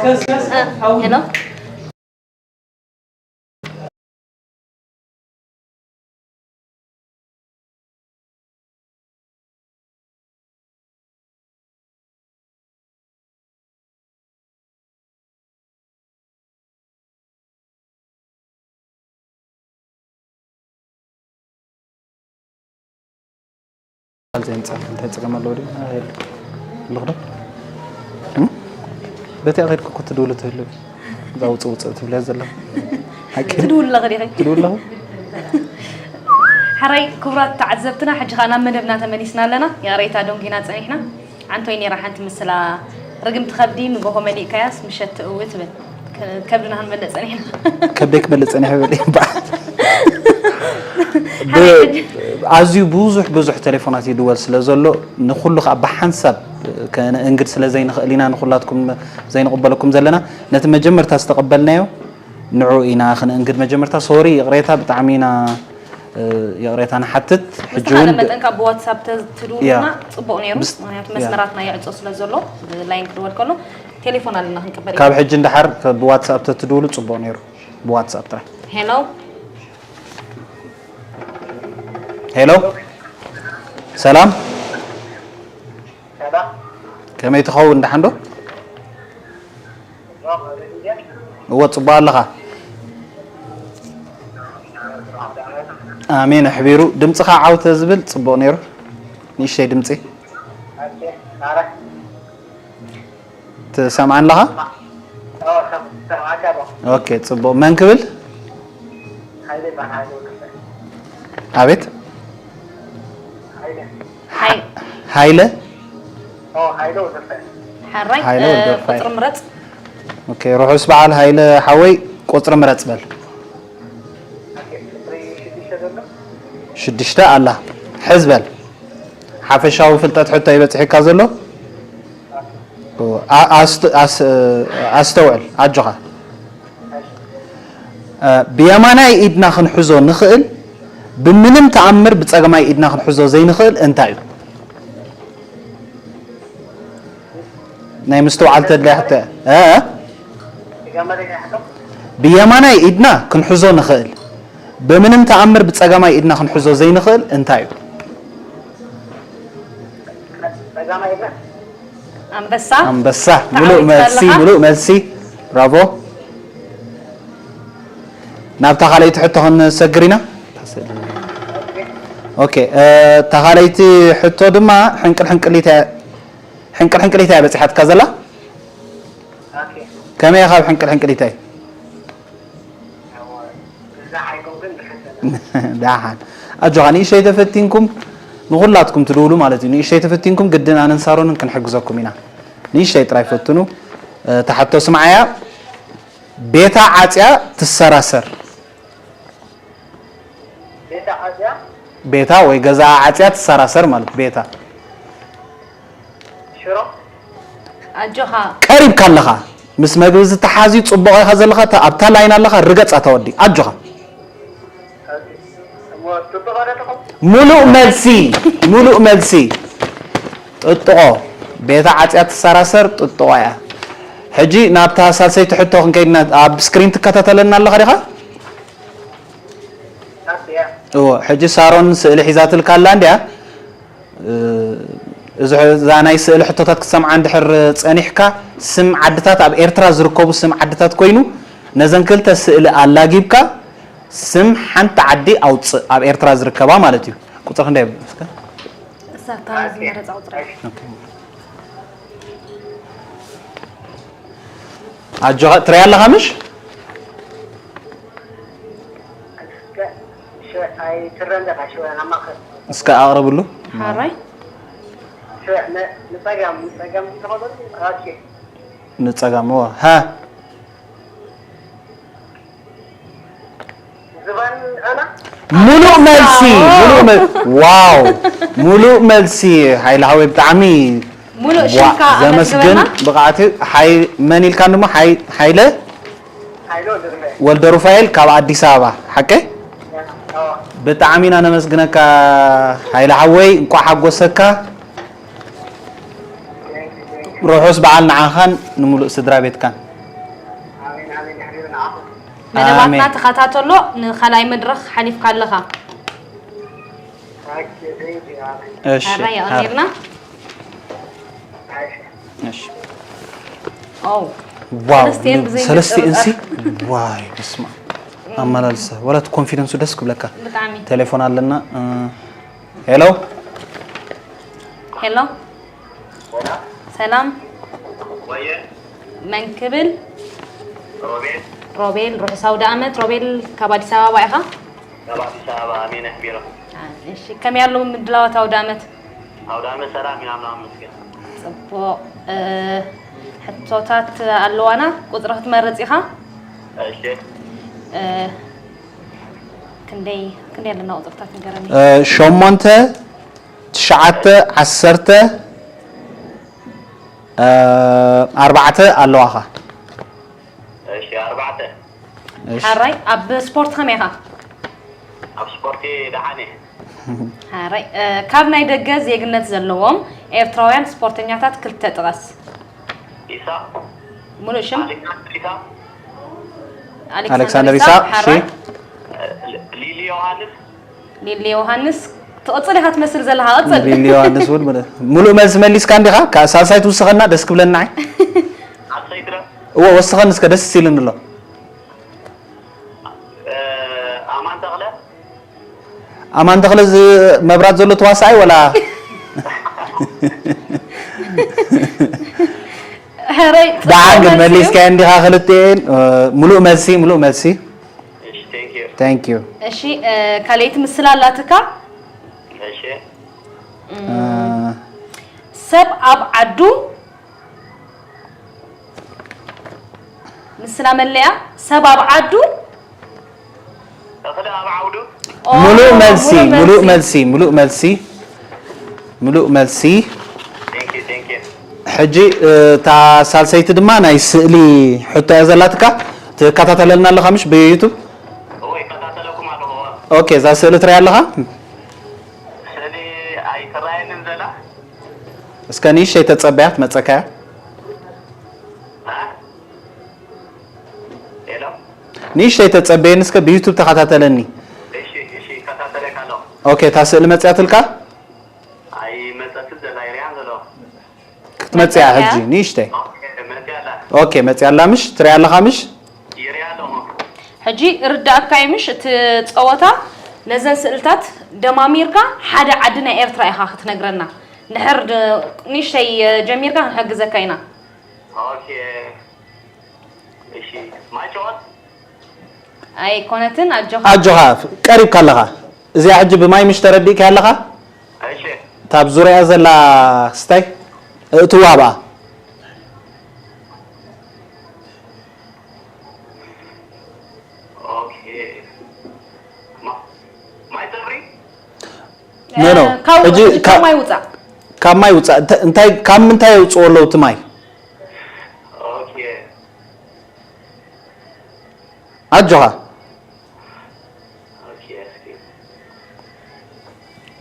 ሄሎ። ካልዘይ ምጻፍ እንታይ ጸገም ኣለዎ ድዩ? ኣይ፣ የለን። ኣለኹ ዶ? እም? በቲ ኣኸድኩ እኮ ትድውሉ ትህሉ። እዛ ውጽእ ውጽእ ትብልያ ዘለኹ። ሓቂ? ትድውሉ ኣለኺ ዲኺ? ትድውሉ ኣለኹ? ሕራይ ክቡራት ተዓዘብትና፣ ሕጂ ኸኣ ናብ መደብና ተመሊስና ኣለና። ይቕሬታ ደንጒና ጸኒሕና። ዓንቶይ ነይራ ሓንቲ ምስላ፣ ርግምቲ ከብዲ ንጎሆ መሊእካያስ ምሸት ትእዊ ትብል። ከ-፣ ከብድና ክንመልእ ጸኒሕና። ከብደይ ክመልእ ጸኒሐ በል እምበኣር። ብ-፣ ኣዝዩ ብዙሕ ብዙሕ ቴሌፎናት ይድወል ስለ ዘሎ፣ ንኹሉ ከኣ ብሓንሳብ ከነእንግድ ስለ ዘይንኽእል ኢና ንኹላትኩም ዘይንቕበለኩም ዘለና። ነቲ መጀመርታ ዝተቐበልናዮ ንዑ ኢና ክነእንግድ መጀመርታ። ሶሪ፣ ይቕሬታ፣ ብጣዕሚ ኢና፣ እ፣ ይቕሬታ ንሓትት። ሕጂ ብዝተኻለ እውን ብ-፣ መጠን ካብ ብዋትሳፕ ተ-፣ ትድውሉልና ያ። ጽቡቕ ነይሩ። ብስ-፣ ምኽንያቱ ያ። መስመራትና ይዕጾ ስለ ዘሎ፣ ብላይን ክድወል ከሎ ቴሌፎን ኣለና ክንቅበል ኢና። ካብ ሕጂ ንደሓር ከ-፣ ብዋትሳፕ ተትድውሉ ጽቡቕ ነይሩ። ብዋትሳፕ ጥራይ። ሄሎ። ሄሎ። ሰላም። ሰላም። ከመይ ትኸውን? ደሓን ዶ? እወ፣ ጽቡቕ ኣለኻ። ኣሜን ኣሕቢሩ። ድምጽኻ ዓው ተዝብል ጽቡቕ ነይሩ። ንእሽተይ ድምጺ። ትሰምዓኒ ኣለኻ? ኦኬ፣ ጽቡቕ። መን ክብል? ኣቤት። ሓይ-፣ ሃይለ? ሓራይ፣ ሃይለ ወልደርፋኤል። ሓራይ፣ ሓይለ እ፣ ወልደርፋኤል። ቁጽሪ ምረጽ። ኦኬ፣ ርሑስ በዓል ሃይለ ሓወይ፣ ቁጽሪ ምረጽ በል። ኦኬ፣ ቁጽሪ ሽዱሽተ ዘሎ? ሽዱሽተ ኣላ። ሕዝ በል። ሓፈሻዊ ፍልጠት ሕቶ ይበጽሕካ ዘሎ? ኦ፣ ኣ-፣ ኣስት-፣ ኣስ-፣ ኣስተውዕል፣ ኣጆኻ። እ፣ ብየማናይ ኢድና ክንሕዞ ንኽእል፣ ብምንም ተኣምር ብጸጋማይ ኢድና ክንሕዞ ዘይንኽእል እንታይ እዩ? ናይ ምስትውዓል ተድልያ ሕቶ እያ። እ? ብየማናይ ኢድና ክንሕዞ ንኽእል፣ ብምንም ተኣምር ብጸጋማይ ኢድና ክንሕዞ ዘይንኽእል እንታይ እዩ? ኣንበሳ። ኣንበሳ። ሙሉእ ተዓዊትካ መልሲ፣ ኣለኻ። ሙሉእ መልሲ። ብራቮ። ናብታ ካልኣይቲ ሕቶ ክንሰግር ኢና። ኦኬ፣ እ፣ እታ ካልኣይቲ ሕቶ ድማ ሕንቅል ሕንቅሊት እያ፣ ሕንቅል ሕንቅሊት እያ በጺሓትካ ዘላ። ኦኬ። ከመይ ኢኻ ኣብ ሕንቅል ሕንቅሊታይ? ደሓን። ኣጆኻ፣ ንእሽተይ ተፈቲንኩም፣ ንኹላትኩም ትድውሉ ማለት እዩ። ንእሽተይ ተፈቲንኩም፣ ግድን ኣነን ሳሮንን ክንሕግዘኩም ኢና። ንእሽተይ ጥራይ ፈትኑ። እ፣ እታ ሕቶ ስምዓያ። ቤታ ዓጽያ ትሰራሰር። ቤታ ዓጽያ? ቤታ ወይ ገዛ ዓጽያ ትሰራሰር ማለት ቤታ። ሽሮ? ኣጆኻ። ቀሪብካ ኣለኻ። ምስ መግቢ ዝተሓዝዩ ጽቡቕ ኢኻ ዘለኻ። እታ ኣብታ ላይን ኣለኻ፣ ርገጻ ተወዲ። ኣጆኻ። እሞ ጥጥቆ ዶ ትኾን? ሙሉእ መልሲ፣ ሙሉእ መልሲ። ጥጥቆ። ቤታ ዓጽያ ትሰራሰር ጥጥቆ እያ። ሕጂ ናብታ ሳልሰይቲ ሕቶ ክንከይድና፣ ኣብ ስክሪን ትከታተለና ኣለኻ ዲኻ? እዎ፣ ሕጂ ሳሮን ስእሊ ሒዛትልካ ኣላ እንድያ። እ፣ እዚ ሕ-፣ እዛ ናይ ስእሊ ሕቶታት ክትሰምዓ እንድሕር ጸኒሕካ፣ ስም ዓድታት ኣብ ኤርትራ ዝርከቡ ስም ዓድታት ኮይኑ፣ ነዘን ክልተ ስእሊ ኣላጊብካ ስም ሓንቲ ዓዲ ኣውጽእ፣ ኣብ ኤርትራ ዝርከባ ማለት እዩ። ቁጽሪ ክንደይ? እስከ። እሳታ ዝመረጻ ቁጽሪ። ኦኬ። ኣጆኻ፣ ትሪኣ ኣለኻ ምሽ? እስከ ኣይትረን ዲኻ ሽወ ናብ ማእከል? እስከ ኣቕርብሉ። ሓራይ። ሽወ ን-፣ ንጸጋም፣ ንጸጋም ዝኸበሉ? ኦኬ። ንጸጋም፣ እወ። ሃ። ዝባን ኣና? ሙሉእ መልሲ፣ ሙሉእ መል-፣ ዋው! ሙሉእ መልሲ፣ ሃይለ ሓወይ፣ ብጣዕሚ ሙሉእ ዋ-፣ ሽምካ ዘመስግን ኣመዝግበና። ብቕዓት እዩ። ሓይ-፣ መን ኢልካ እሞ? ሓይ-፣ ሓይለ? ሓይለ ወልደ ሩፋኤል። ወልደ ሩፋኤል ካብ ኣዲስ ኣበባ፣ ሓቀይ? ኣዎ። ብጣዕሚ ኢና ነመስግነካ ሃይለ ሓወይ፣ እንቋዕ ሓጎሰካ። ርሑስ በዓል ንዓኻን ንምሉእ ስድራ ቤትካን። መደባትና ተኸታተሎ። ንኻልኣይ መድረኽ ሓሊፍካ ኣለኻ። እሺ ሓራይ ይቕኒልና። እሺ ኦ ዋው ሰለስቲኤን ብዘይ ሰለስቲኤን ሲ ምጥርጣር። ዋይ በስማ ኣመላልሰ ወላት ኮንፊደንሱ ደስ ክብለካ። ብጣዕሚ ቴሌፎን ኣለና። ሄሎ ሄሎ ሰላም ወየ መን ክብል? ሮቤል ሮቤል ርሑስ ኣውደ ኣመት። ሮቤል ካብ ኣዲስ ኣበባ ኢኻ? ካብ ኣዲስ ኣበባ ኣሜን ኣሕቢሮም። እሺ ከመይ ኣለዉ ምድላዋት ኣውደ ኣመት? ኣውደ ኣመት ሰላም ኢና ምናምን መስገን ጽቡቕ። ሕቶታት ኣለዋና። ቁጽሪ ክትመርጽ ኢኻ። እሺ ክንደይ ክንደይ ኣለና ቁጽርታት ንገረኒ። ሸሞንተ ትሽዓተ ዓሰርተ ኣርባዕተ ኣለዋኻ። እሺ ኣርባዕተ ሓራይ ኣብ ስፖርት ከመይ ኢኻ? ኣብ ስፖርቲ ደሓን እየ። ሓራይ ካብ ናይ ደገ ዜግነት ዘለዎም ኤርትራውያን ስፖርተኛታት ክልተ ጥቐስ። ኢሳቅ ሙሉእ ሽም ኣሌክሳንደር ኢሳቅ ኣሌክሳንደር ኢሳቅ እሺ። ሓራይ ሊሊ ዮሃንስ ሊሊ ዮሃንስ። ትቕጽል ኢኻ ትመስል ዘለኻ። ቅጽል። ሊሊ ዮሃንስ እውን ሙሉእ መልሲ መሊስካ እንዲኻ? ካብ ሳልሳይ ትውስኸና ደስ ክብለና። ኣሰይትረ እዎ ወስኸኒ እስከ ደስ ኢሉኒ ኣሎ። ኣማን ተኽለ ኣማን ተኽለ እዚ መብራት ዘሎ ተዋሳኣይ ወላ? ሕረይ ደሓን ግን መልሲ እዩ። መሊስካዮ እንዲኻ ክልቲኤን። ሙሉእ መልሲ ሙሉእ መልሲ። እሺ thank you Thank you። እሺ ካልኣይቲ ምስላ ኣላትካ። እሺ ሰብ ኣብ ዓዱ ምስላ መለያ ሰብ ኣብ ዓዱ እኽሊ ኣብ ዓውዱ ኦ፣ ሙሉእ መልሲ ሙሉእ ሙሉእ መልሲ። መልሲ ሙሉእ መልሲ ሙሉእ መልሲ። thank you thank you ሕጂ እታ ሳልሰይቲ ድማ ናይ ስእሊ ሕቶ እያ ዘላትካ። ትከታተለልና ኣለኻ ምሽ ብዩቱብ? እወ ይከታተለኩም ኣለኹ። ኦኬ እዛ ስእሊ ትሪያ ኣለኻ? ስእሊ ኣይትረኣየንን ዘላ እስከ ንእሽተይ ተጸበያ ትመጸካ እያ። እ? ሄሎ ንእሽተይ ተጸበየኒ እስከ ብዩቱብ ተኸታተለኒ። እሺ እሺ ይከታተለካ ኣለኹ። ኦኬ እታ ስእሊ መጽያትልካ? ኣይመጸትን ዘላ ይሪኣን ዘለኹ። ክትመጽያ ሕጂ ንእሽተይ። ኦኬ መጽያ ኣላ ኦኬ መጽያ ኣላ ምሽ ትሪያ ኣለኻ ምሽ? ይሪኣ ኣለኹ። ሕጂ ርዳእካ እዩ ምሽ እቲ ጸወታ። ነዘን ስእልታት ደማሚርካ ሓደ ዓዲ ናይ ኤርትራ ኢኻ ክትነግረና። ድሕር ድ- ንእሽተይ ጀሚርካ ክንሕግዘካ ኢና። ኦኬ እሺ ማይጨወት ኣይኮነትን ኣጆኻ። ኣጆኻ ቀሪብካ ኣለኻ። እዚኣ ሕጂ ብማይ ምሽ ተረዲእካ ኣለኻ? እሺ ታብ ዙሪያ ዘላ ክስታይ እእትዋ ብኣ። ኦኬ ማ- ማይ ጸፍሪ ኖ ኖ ካብ ሕጂ ሕጂ ካብ ካ- ማይ ውጻእ። ካብ ማይ ውጻእ እንተ- እንታይ ካብ ምንታይ የውፅኡ ኣለዉ እቲ ማይ? ኦኬ ኣጆኻ ኦኬ እስኪ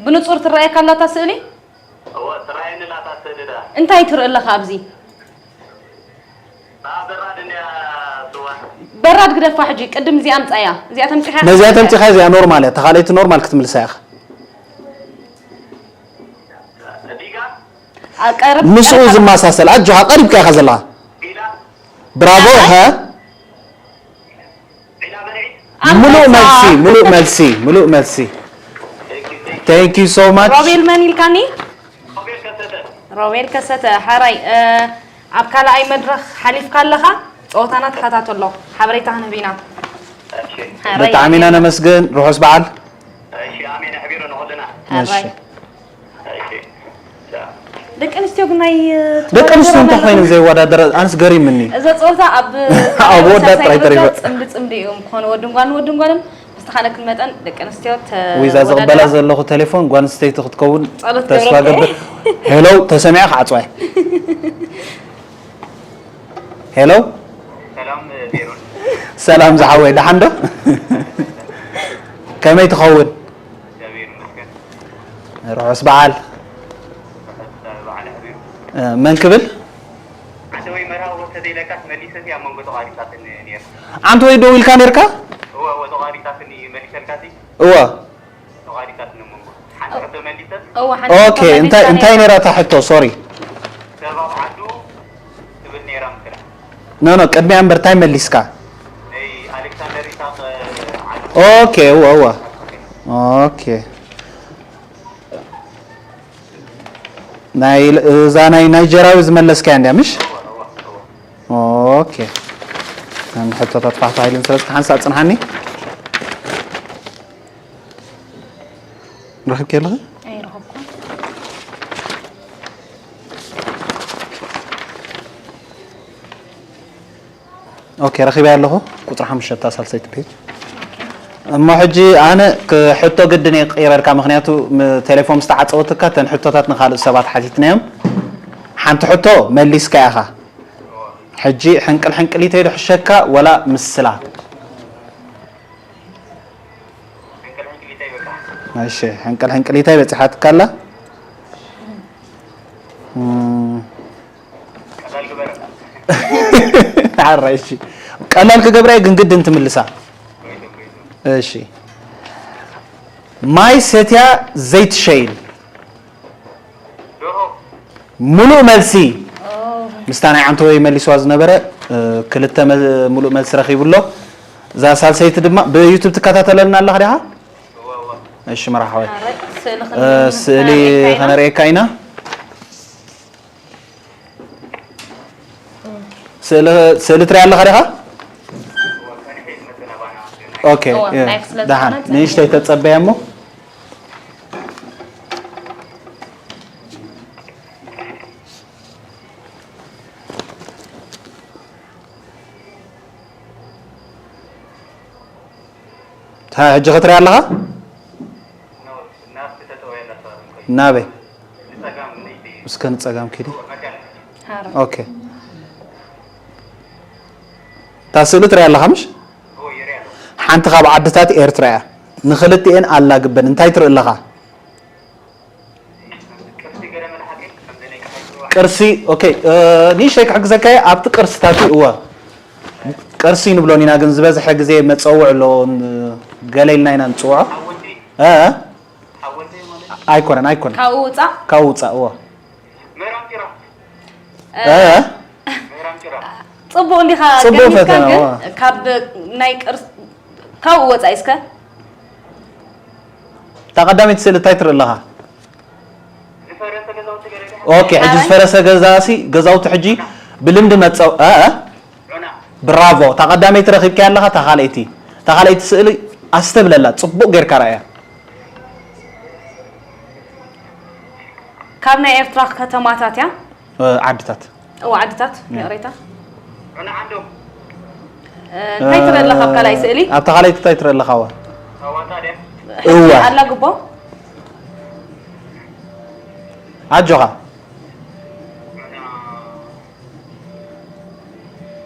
ብንጹር ትረኣየካ ኣላታ ስእሊ? እወ ትራየኒ ላታ ስእሊ ዳ እንታይ ትርኢ ኣለኻ ኣብዚ? ኣ በራድ እንድያ ስዋ በራድ ግደፋ። ሕጂ ቅድም እዚኣ ምጻያ እዚኣ ተምጺኻ ነዚኣ ተምፂኻ እዚኣ ኖርማል እያ። ተኻለይቲ ኖርማል ክትምልሳ ኢኻ። ዲጋ ኣቀርብ ምስኡ ዝመሳሰል ኣጆኻ ቀሪብካ ኢኻ ዘለኻ። ቢላ ብራቮ ሀ ዒላ በርዒ ሙሉእ መልሲ ሙሉእ መልሲ ሙሉእ መልሲ። Thank you so much። ሮቤል መን ኢልካኒ? ኦቤል ከሰተ ሮቤል ከሰተ ሓራይ እ፣ ኣብ ካልኣይ መድረኽ ሓሊፍካ ኣለኻ። ጸወታና ተኸታተሎ ሓበሬታ ክንህብ ኢና። እሺ ሓራይ ብጣዕሚ ኢና ነመስግን። ርሑስ በዓል። እሺ ኣሜን ኣሕቢሩ ንኹልና ሓራይ እሺ ቻው ደቂ ኣንስትዮ ግን ናይ ደቂ ኣንስትዮ እንታይ ኮይነን ዘይወዳደረ ኣንስ ገሪምኒ። እዛ ጸወታ ኣብ ኣብ ወዳት ጥራይ ተሪፈ። ጽምዲ ጽምዲ እዮም ክኾኑ ወድን ጓልን ወድን ጓልን ብዝተኻለክን መጠን ደቂ ኣንስትዮ ዊዛ ዝቕበላ ዘለኹ ቴሌፎን ጓል ኣንስተይቲ ክትከውን ጸሎት ተስፋ ገብረ። ገብር። ሄሎ ተሰሚዐ ክዓፅዋ እየ። ሄሎ ሰላም ሜሮን ሰላም ዝሓወይ ደሓን ዶ? ከመይ ትኸውን? እግዚኣብሔር ይመስገን ርሑስ በዓል። በዓል ኣሕቢሩ መን ክብል? ዓደወይ መርሃዊ ተዘይለካስ መሊሰ ኣብ መንጎ ተቋሪጻትኒ ነይራ። ዓንተ ወይ ደው ኢልካ ነርካ? እወ፣ እወ፣ ተቋሪጻትኒ መሊሰልካሲ? እወ። ተቋሪጻትኒ ኣብ መንጎ። ሓንቲ ሕቶ መሊሰ? እወ፣ ሓንቲ ኦኬ፣ ሕቶ እንታይ፣ መሊስካ እንታይ ነይራ። ነይራ እታ ሕቶ? ሶሪ። ሰብ ኣብ ዓዱ ትብል ነይራ ምስላ። ኖ፣ ኖ፣ ቅድሚያ እምበር እንታይ መሊስካ? ናይ ኣሌክሳንደር ይስሐቅ ዓዱ። ኦኬ፣ እወ፣ እወ። ኦኬ። ናይ፣ እዛ ናይ ናይጀራዊ ዝመለስካያ እንድያ፣ ምሽ? ኦኬ። ከም ሕቶታት ፋሕፋሕ ኢለን ስለ ዝተሓንሳእ ጽንሓኒ። ረኺብኪ ኣለኺ? ኣይረኸብኩን። ኦኬ፣ ረኺበያ ኣለኹ። ቁጽሪ ሓሙሽተ፣ እታ ሳልሰይቲ ፔጅ። እሞ ሕጂ ኣነ ክ-፣ ሕቶ ግድን እየ ክቕይረልካ፣ ምኽንያቱ ም-፣ ቴሌፎን ምስ ተዓጸወትካ እተን ሕቶታት ንኻልእ ሰባት ሓቲትናዮም። ሓንቲ ሕቶ መሊስካ ኢኻ። ሕጂ ሕንቅል ሕንቅሊተይ ዶ ሕሸካ ወላ ምስላ? ሕንቅል ሕንቅሊተይ በቃ። እሺ፣ ሕንቅል ሕንቅሊተይ በጺሓትካ ኣላ። እም። ቀላል ግበረላ። ሓራይ፣ እሺ። ቀላል ክገብራ እየ፣ ግን ግድን ትምልሳ። እሺ። ማይ ሰትያ ዘይትሸይን። ደርሆ። ሙሉእ መልሲ። ኦ። ምስታ ናይ ዓንተወይ መሊስዋ ዝነበረ፣ እ፣ ክልተ መ-፣ ሙሉእ መልሲ ረኺቡ ኣሎ። እዛ ሳልሰይቲ ድማ ብዩቱብ ትከታተለልና ኣለኻ ዲኻ? እወ፣ እወ። እሺ፣ መርሓባ። ኣረ፣ ስእሊ እ፣ ክን-፣ ስእሊ ከነርእየካ ኢና። ከነርእየካ ኢና። ስእሊ፣ ስእሊ ትሪኣ ኣለኻ ዲኻ? ኦኬ፣ እወ፣ እ፣ ላይፍ ስለ ደሓን። ዝኾነ ንእሽተይ ተጸበያ እሞ። ታ-፣ ሕጂ ክትሪኣ ኣለኻ? ናበይ? እስከ ንጸጋም ኪዲ። ሓራ። ኦኬ። እታ ስእሊ ትሪኣ ኣለኻ ምሽ? ሓንቲ ካብ ዓድታት ኤርትራ እያ። ንኽልቲኤን ኣላግበን። እንታይ ትርኢ ኣለኻ? ቅርሲ፣ ኦኬ፣ እ፣ ንእሽተይ ክሕግዘካ እየ። ኣብቲ ቅርስታት እዩ፣ እወ። ቅርሲ ንብሎን ኢና፣ ግን ዝበዝሐ ግዜ መጸውዒ ኣሎ፣ ን-፣ ገለ ኢልና ኢና ንጽውዖ። እ? ኣይኮነን፣ ኣይኮነን። ካብኡ ውጻእ? ካብኡ ውጻእ፣ እወ። እ? እ? ጽቡቕ እንዲኻ ጽቡቕ ገሚትካ፣ ፈተና፣ ግን እወ። ካብ ናይ ቅርስ-፣ ካብኡ ወጻኢ እስከ? እታ ቀዳመይቲ ስእሊ እንታይ ትርኢ ኣለኻ? ኦኬ፣ ሕጂ ዝፈረሰ ገዛሲ፣ ገዛውቲ ሕጂ ብልምዲ መጸው-፣ እ፣ እ? ብራቮ። እታ ቀዳመይቲ ረኺብካያ ኣለኻ፣ እታ ካልኣይቲ፣ እታ ካልኣይቲ ስእሊ ኣስተብለላ፣ ጽቡቕ ጌርካ ርኣያ። ካብ ናይ ኤርትራ ከተማታት እያ? እ፣ ዓድታት። እወ፣ ዓድታት፣ ያ። ይቕሬታ። እ፣ እንታይ ትርኢ ኣለኻ ኣብ ካልኣይ ስእሊ? ኣብታ ካልኣይቲ እንታይ ትርኢ ኣለኻ? እወ። ሕጂ እወ። ኣላ ግቦ? ኣጆኻ።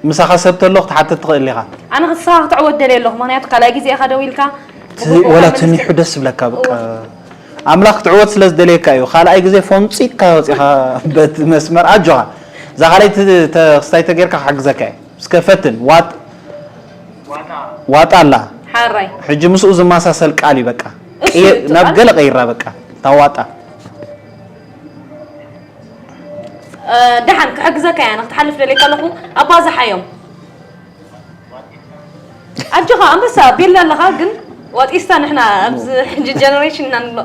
ምሳኻ ሰብ ተሎ ክትሓትት ትኽእል ኢኻ። ኣነ ንስኻ ክትዕወት ደልየ ኣለኹ፣ ምኽንያቱ ካልኣይ ግዜ ኢኻ ደው ኢልካ። ት-፣ ብግቡእ ወላ ካብ ትንሹ ደስ ዝብለካ፣ በቃ። እወ። ኣምላኽ ክትዕወት ስለ ዝደልየካ እዩ። ካልኣይ ግዜ ፎንጺካ ወጺኻ በቲ መስመር። ኣጆኻ። እዛ ካልኣይቲ ተ-፣ ክስታይ ተጌርካ ክሕግዘካ እየ። እስከ ፈትን። ዋጥ-፣ ዋጣ ኣላ። ሓራይ። ሕጂ ምስኡ ዝመሳሰል ቃል እዩ፣ በቃ። እሺ፣ ቀይር-፣ ናብ ትቃል። ገለ ቀይራ፣ በቃ። ታዋጣ። እ፣ ደሓን ክሕግዘካ እየ፣ ኣነ ክትሓልፍ ደልየ ከለኹ ኣባዝሓዮም። ኣጆኻ ኣንበሳ፣ ቤላ ኣለኻ፣ ግን ዋጢስታ ንሕና ኣብዚ ሕጂ ጀነሬሽን ኢና ንብሎ።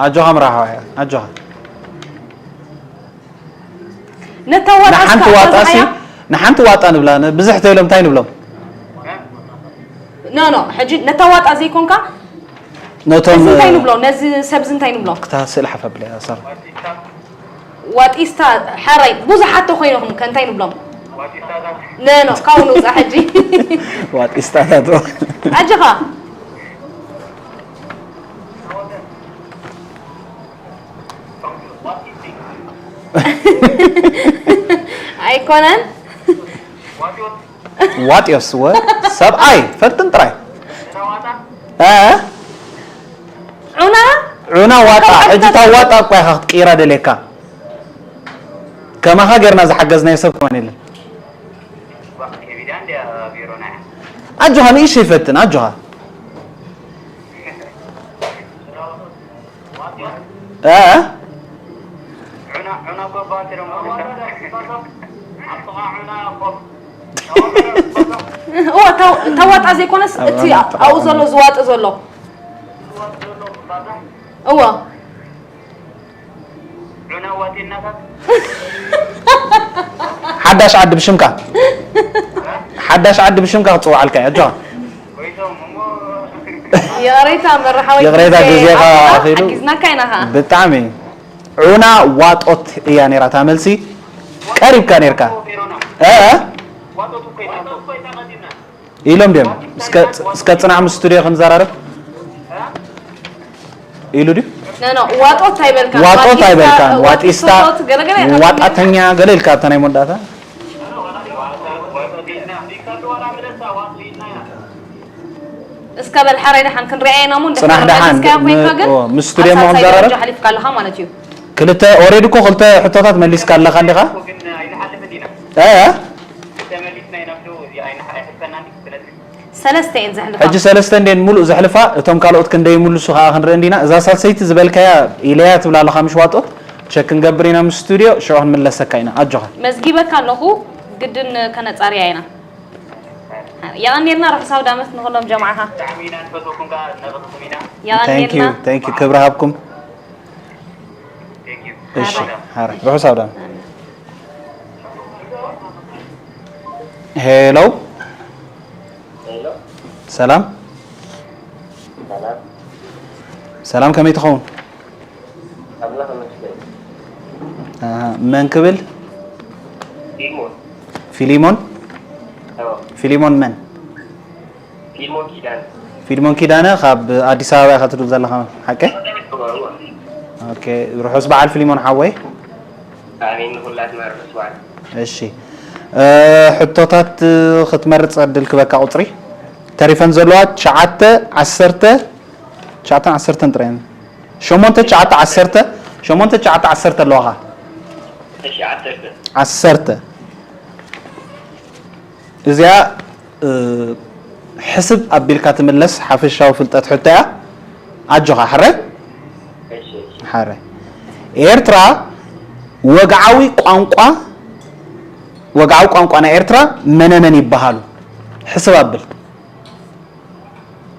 ኣጆኻ ምራሕዋ፣ ኣጆኻ። ነታ ዋጣ ንሓንቲ እስካ ዋጣ ሲ፣ ኣባዝሓያ። ንሓንቲ ዋጣ ንብላ፣ ን-፣ ብዝሕ ተይሎም እንታይ ንብሎም? ኖ፣ ኖ፣ ሕጂ ነታ ዋጣ ዘይኮንካ፣ ነቶም፣ ነዚ እንታይ ንብሎ? ነዚ ሰብዚ እንታይ ንብሎ? ክታ ስእሊ ሓፍ ኣብለያ፣ ሳራ። ዋጢስታ፣ ሓራይ፣ ብዙሓት ተኾይንኹም ከ እንታይ ንብሎም? ኖ፣ ኖ፣ ካብኡ ንውፃእ ሕጂ። ዋጢስታታት። ኣጆኻ። ኣይኮነን። ዋጥዮስ ወ-፣ ሰብኣይ፣ ፈትን ጥራይ። እ? ዑና? ዑና ዋጣ፣ ካብ ሕጂ እታ ዓድታት ዋጣ እኳ ኢኻ ክትቅይራ ደልየካ። ከማኻ ጌርና ዝሓገዝናዮ ሰብ ከማን የለን። ኣጆኻ ንእሽተይ ፈትን ኣጆኻ። እ? እወ ተው- ተዋጣ ዘይኮነስ እቲ ኣብኡ ዘሎ ዝዋጥ ዘሎ እወ ሓዳሽ ዓዲ ብሽምካ ሓዳሽ ዓዲ ብሽምካ ክፅውዓልካ እዩ ኣጆኻ። ይቕሬታ መራሓወይ ይቕሬታ ግዜኻ ኣኺሉ። ሓጊዝናካ ኢና ኸዓ ብጣዕሚ ዑና ዋጦት እያ ነይራ እታ መልሲ። ቀሪብካ ነይርካ። እ? ኢሎም ድዮም እስከ እስከ ፅናሕ ምስ ስቱድዮ ክንዘራረብ ኢሉ ድዩ? ኖ ኖ ዋጦት ኣይበልካን ዋጦት ዋጢስታ- ኣይበልካን። ዋጢስታ ዋጢስታ ገለገለ ኢኻ ዋጣተኛ ገለ ኢልካ ኣብታ ናይ መወዳእታ እስከ በል ሓራይ ደሓን ክንሪኣ ኢና እሞ እንድሕር ፅናሕ ደሓን መሊስካያ ኮይንካ ግን ኦ፣ ምስ ስቱድዮ ኣብ ምዃን ሳልሳይ ዘራርብ? ደረጃ ሓሊፍካ ኣለኻ ማለት እዩ ክልተ ኦሬዲ እኮ ክልተ ሕቶታት መሊስካ ኣለኻ እንዲኻ? እ? ሰለስተ እየን ዘሕልፋ ሕጂ ሰለስተ እንዴን ሙሉእ ዘሕልፋ እቶም ካልኦት ክንደይ ይምልሱ ከዓ ክንርኢ እንዲና። እዛ ሳልሰይቲ ዝበልካያ ኢለያ ትብላ ኣለኻ ምሽ ዋጦት ቸክ ክንገብር ኢና ምስ ስቱድዮ ሽዑ ክንምለሰካ ኢና ኣጆኻ። መዝጊበካ ኣለኹ ግድን ከነጻርያ ኢና የቐንየልና ርሑስ ኣውዳመት ንኹሎም ጀማዓኻ Thank you, የቐንየልና thank you ክብሪ ሃብኩም። እሺ ሓረ ርሑስ ኣውዳመት። ሄሎ ሰላም ሰላም ከመይ ትኸውን? ኣሃ፣ መን ክብል? ፊሊሞን። ፊሊሞን መን? ፊሊሞን ኪዳነ። ፊሊሞን ኪዳነ ካብ ኣዲስ ኣበባ ኢኻ ትድውል ዘለኻ ሓቀይ? ኦኬ፣ ርሑስ በዓል ፊሊሞን ሓወይ። ኣሜን ንኹላትና ርሑስ በዓል። እሺ እ፣ ሕቶታት ክትመርጽ ዕድል ክበካ ቁጽሪ ተሪፈን ዘለዋ ትሽዓተ ዓሰርተ ትሽዓተን ዓሰርተን ጥራይ እየን። ሸሞንተ ትሽዓተ ዓሰርተ ሸሞንተ ትሽዓተ ዓሰርተ ኣለዋኻ። እሺ ዓሰርተ። ዓሰርተ እዚኣ እ፣ ሕስብ ኣቢልካ ትምለስ ሓፈሻዊ ፍልጠት ሕቶ እያ። ኣጆኻ ሕራይ። ሓረ ኤርትራ ወግዓዊ ቋንቋ ወግዓዊ ቋንቋ ናይ ኤርትራ መነመን ይበሃሉ? ሕስብ ኣብል።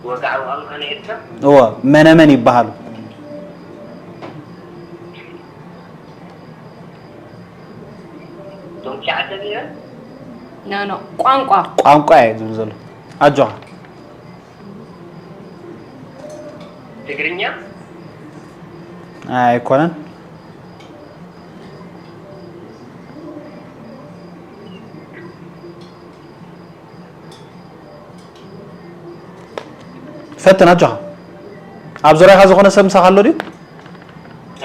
ወግዓዊ ቋንቋ ናይ ኤርትራ እወ መነመን ይበሃሉ? እቶም ትሽዓተ ብሄራት ኖ ኖ ቋንቋ ቋንቋ እየ ዝብል ዘሎ ኣጆኻ ትግርኛ ኣይኮነን ፈትን ኣጆኻ ኣብ ዙርያኻ ዝኾነ ሰብ ምሳኻ ኣሎ ድዩ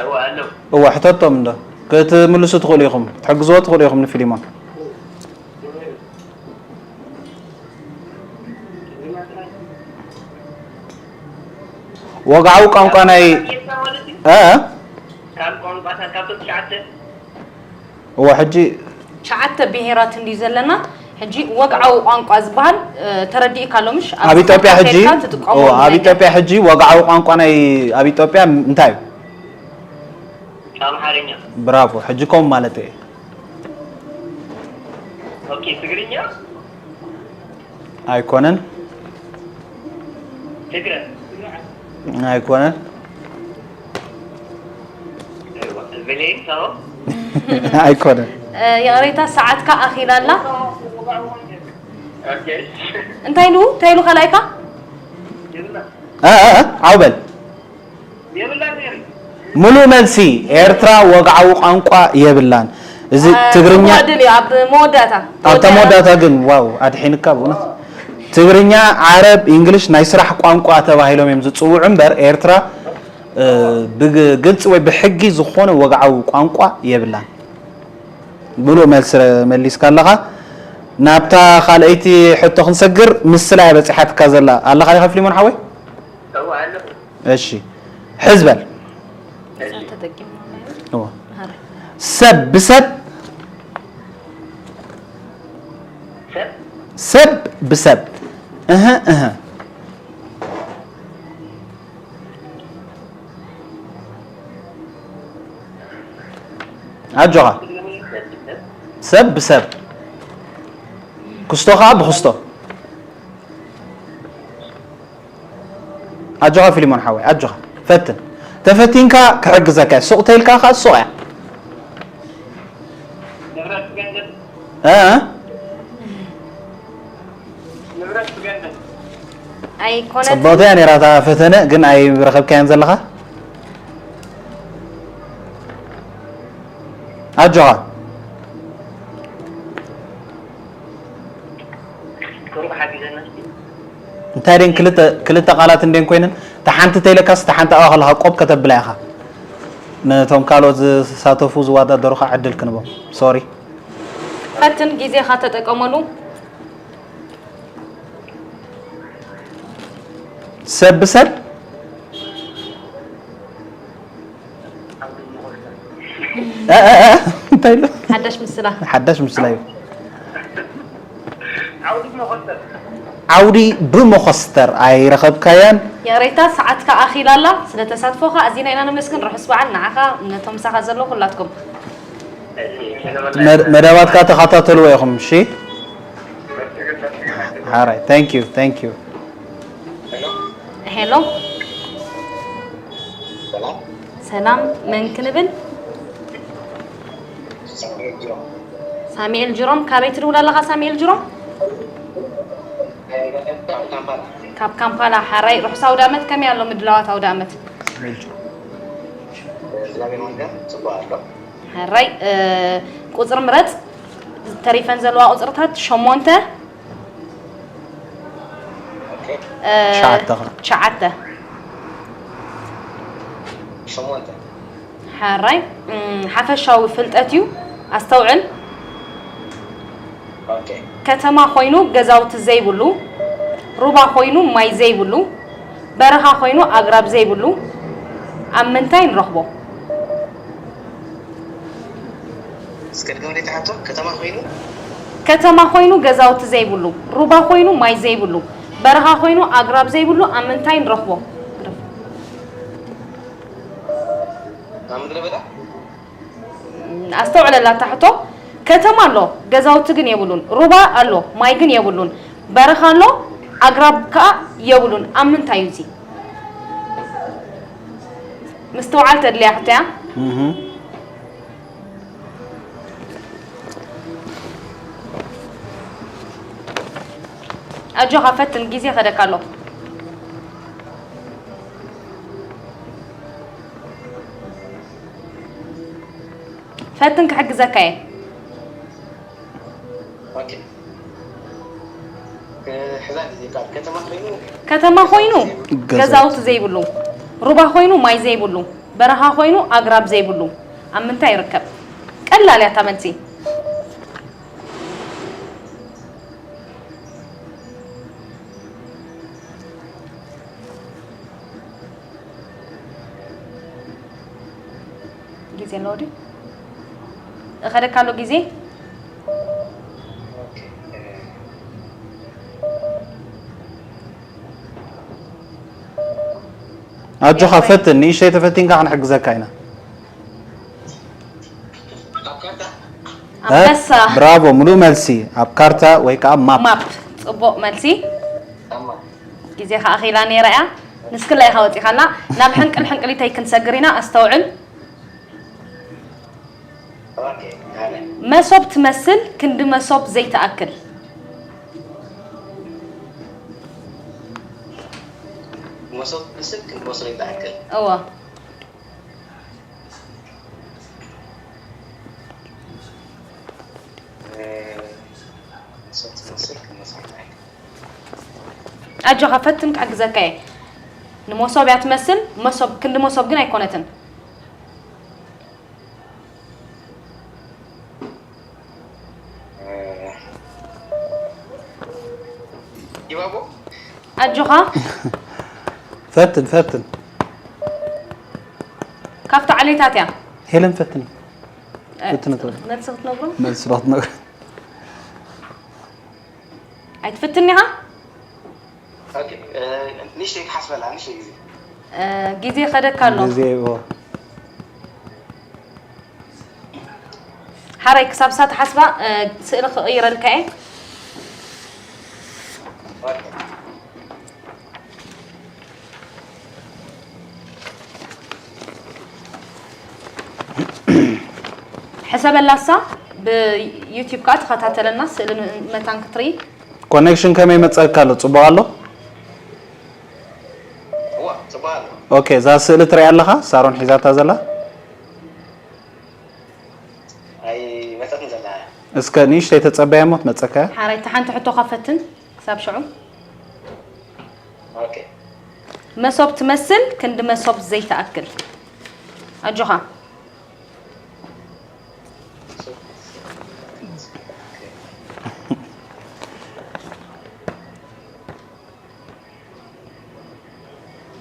እወ ኣሎ እወ ሕተቶም እንዶ ክትምልሱ ትኽእሉ ኢኹም ትሕግዝዎ ትኽእሉ ኢኹም ንፊሊሞን ወግዓዊ ቋንቋ ናይ እ ካብ ቋንቋታት ካብቶም ትሽዓተ እወ ሕጂ ትሽዓተ ብሄራት እንድዩ ዘለና ሕጂ ወግዓዊ ቋንቋ ዝበሃል ተረዲእካ ኣሎ ምሽ ኣብ ኢትዮጵያ ሕጂ ትጥቀሙ እወ ኣብ ኢትዮጵያ ሕጂ ወግዓዊ ቋንቋ ናይ ኣብ ኢትዮጵያ እንታይ እዩ ኣምሓርኛ ብራቮ ሕጂ ከምኡ ማለት እየ ኦኬ ትግርኛ ኣይኮነን ትግረ ኣይኮነን ብሌን ሰው ኣይኮነን ይቕሬታ ሰዓትካ ኣኺላ ኣላ ኦኬ እንታይ ኢሉ እንታይ ኢሉ ካልኣይካ እ፣ እ፣ እ፣ ዓው በል የብላን ነይሩ ሙሉእ መልሲ ኤርትራ ወግዓዊ ቋንቋ የብላን እዚ ትግርኛ ዕድል እዩ ኣብ መወዳእታ ኣብታ መወዳእታ ግን ዋው ኣድሒንካ ብእውነት ትግርኛ ዓረብ እንግሊሽ ናይ ስራሕ ቋንቋ ተባሂሎም እዮም ዝፅውዑ እምበር ኤርትራ እ፣ ብግልፂ ወይ ብሕጊ ዝኾነ ወግዓዊ ቋንቋ የብላን ሙሉእ መልሲ መሊስካ ኣለኻ ናብታ ካልኣይቲ ሕቶ ክንሰግር ምስላ እያ በፂሓትካ ዘላ ኣለኻ ዲኻ ፊሊሞን ሓወይ እወ ኣለኹ እሺ ሕዝበል ተጠቂምና እወ። ሰብ ብሰብ ብሰብ። እህ፣ እህ። ኣጆኻ። ሰብ ብሰብ። ክስቶ ኸዓ ብክስቶ። ኣጆኻ ፊሊሞን ሓወይ፣ ኣጆኻ። ፈትን። ተፈቲንካ ክሕግዘካ እየ። ሱቕ ተይልካ ኸዓ ሱቕ እያ። እ? ኣይኮነትን። ጽብቕቲ እያ ነይራ እታ ፈተነ፣ ግን ኣይረኸብካያን ዘለኻ። ኣጆኻ። እንታይ ደን ክልተ ክልተ ቃላት እንደን ኮይነን፣ እታ ሓንቲ ተይለካስ እታ ሓንቲ ኣብኣ ከለኻ ቆብ ከተብላ ኢኻ። ነቶም ካልኦት ዝሳተፉ ዝወዳደሩኻ ዕድል ክንቦም። ሶሪ። ፈትን፣ ግዜኻ ተጠቀመሉ። ሰብ ብሰብ እ፣ እ፣ እ፣ እንታይ ኢሉ? ሓዳሽ ምስላ። ሓዳሽ ምስላ እዩ። ዓውዲ ብመኾስተር ኣይረኸብካያን። ይቕሬታ፣ ሰዓትካ ኣኺላ ኣላ። ስለ ተሳትፎኻ ኣዚና ኢና ነመስግን። ርሑስ በዓል ንዓኻ፣ ነቶም ምሳኻ ዘለዉ ኩላትኩም። መድ- መደባትካ ተኸታተልዎ ኢኹም። እሺ፣ ሓራይ። Thank you, thank you. ሄሎ፣ ሰላም፣ መን ክንብል? ሳሚኤል ጅሮም። ካበይ ትድውል ኣለኻ ሳሚኤል ጅሮም? ካብ ካምፓላ። ሓራይ፣ ርሑስ ኣውደ ኣመት። ከመይ ኣሎ ምድላዋት ኣውደ ኣመት? ሓራይ፣ ቁጽሪ ምረጽ። ተሪፈን ዘለዋ ቁጽርታት ሸሞንተ፣ ትሽዓተ ኸ? ትሽዓተ። ሓራይ፣ ሓፈሻዊ ፍልጠት እዩ። ኣስተውዕል። ከተማ ኮይኑ ገዛውቲ ዘይብሉ፣ ሩባ ኮይኑ ማይ ዘይብሉ፣ በረኻ ኮይኑ ኣግራብ ዘይብሉ ኣብ ምንታይ ንረኽቦ? እስከ ድገምለይ እታ ሕቶ። ከተማ ኮይኑ? ከተማ ኮይኑ ገዛውቲ ዘይብሉ፣ ሩባ ኮይኑ ማይ ዘይብሉ፣ በረኻ ኮይኑ ኣግራብ ዘይብሉ ኣብ ምንታይ ንረኽቦ? ኣብ ምድረ በዳ። ኣስተውዕለላ እታ ሕቶ። ከተማ ኣሎ፣ ገዛውቲ ግን የብሉን። ሩባ ኣሎ፣ ማይ ግን የብሉን። በረኻ ኣሎ፣ ኣግራብ ከኣ የብሉን። ኣብ ምንታይ እዩ እዚ? ምስትውዓል ተድልያ ሕቶ እያ። ኣጆኻ ፈትን፣ ግዜ ከደካ ኣሎ። ፈትን፣ ክሕግዘካ እየ። ኦኬ። ክሕዛ ግዜ ካብ ከተማ ኮይኑ ከተማ ኮይኑ ገዛውቲ ዘይብሉ፣ ሩባ ኮይኑ ማይ ዘይብሉ፣ በረኻ ኮይኑ ኣግራብ ዘይብሉ ኣብ ምንታይ ይርከብ? ቀላል እያ እታ መልሲ። ግዜ ኣለዎ ድዩ? እኸደካ ኣሎ ግዜ? ኣጆኻ ፈትን፣ ንእሽተይ ተፈቲንካ ክንሕግዘካ ኢና። ኣንበሳ። ብራቮ፣ ሙሉእ መልሲ። ኣብ ካርታ ወይ ከዓ ማፕ። ማፕ፣ ጽቡቕ መልሲ። ግዜ ከዓ ኺላ ነይራ እያ። ንስክላ ኢኻ ወፂኻላ። ናብ ሕንቅል ሕንቅሊተይ ክንሰግር ኢና፣ ኣስተውዕል። መሶብ ትመስል፣ ክንዲ መሶብ ዘይትኣክል። መሶብ ትመስል፣ ክንዲ መሶብ ዘይትኣክል። እወ። ኣጆኻ ፈትን ክሕግዘካ እየ። ንመሶብ እያ ትመስል፣ መሶብ ክንዲ መሶብ ግን ኣይኮነትን። ይባቦ ኣጆኻ ፈትን ፈትን። ካብቲ ዓሌታት እያ። ሄለን ፈትን። ፈትን ትብል። መልሲ ክትነግሮ መልሲ ዶ ክትነግሮ? ኣይትፍትን ኢኻ? ኦኬ፣ እ፣ ንእሽተይ ክሓስበላ፣ ንእሽተይ ግዜ። እ፣ ግዜ ከደካ ኣሎ። ግዜ ይቦ። ሓራይ ክሳብ እሳ ትሓስባ፣ እ፣ ስእሊ ክቕይረልካ እየ። ኦኬ። ሕሰበላሳ ብዩቲዩብ ከዓ ተኸታተለና፣ ስእሊ መታን ክትርኢ። ኮኔክሽን ከመይ መፀካ ኣሎ? ፅቡቅ ኣሎ? እዋ፣ ጽቡቕ ኣሎ። ኦኬ፣ እዛ ስእሊ ትሪኣ ኣለኻ? ሳሮን ሒዛታ ዘላ? ኣይመጸትን ዘላ። እስከ ንእሽተይ ተጸበያ እሞ ትመጸካ እያ። ሓራይ፣ እታ ሓንቲ ሕቶ ከፈትን ክሳብ ሽዑ። ኦኬ። መሶብ ትመስል፣ ክንዲ መሶብ ዘይትኣክል። ኣጆኻ።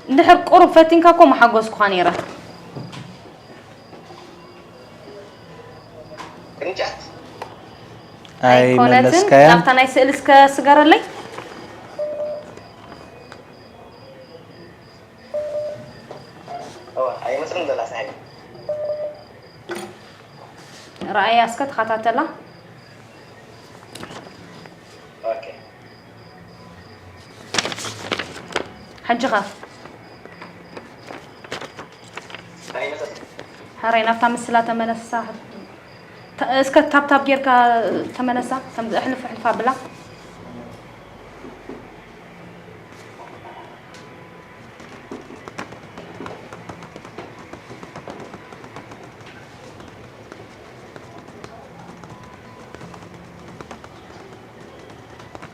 እንድሕር ቁሩብ ፈቲንካ እኮ ምሓጎስኩኻ ነይረ። ቅርንጫት። ኣይኮነትን። ኣይመለስካያን። ናብታ ናይ ስእሊ እስከ ስገረለይ። እዋ፣ ኣይመጽእን ዘላ ሳሕቢ። ረኣያ እስከ ተኸታተላ። ኦኬ። ሕጂ ኸ? ኣይመጸእን። ሕራይ ናብታ ምስላ ተመለሳ። ተ-፣ እስከ ታብታብ ጌርካ ተመለሳ። ከምዚ እሕልፍ እሕልፍ ኣብላ።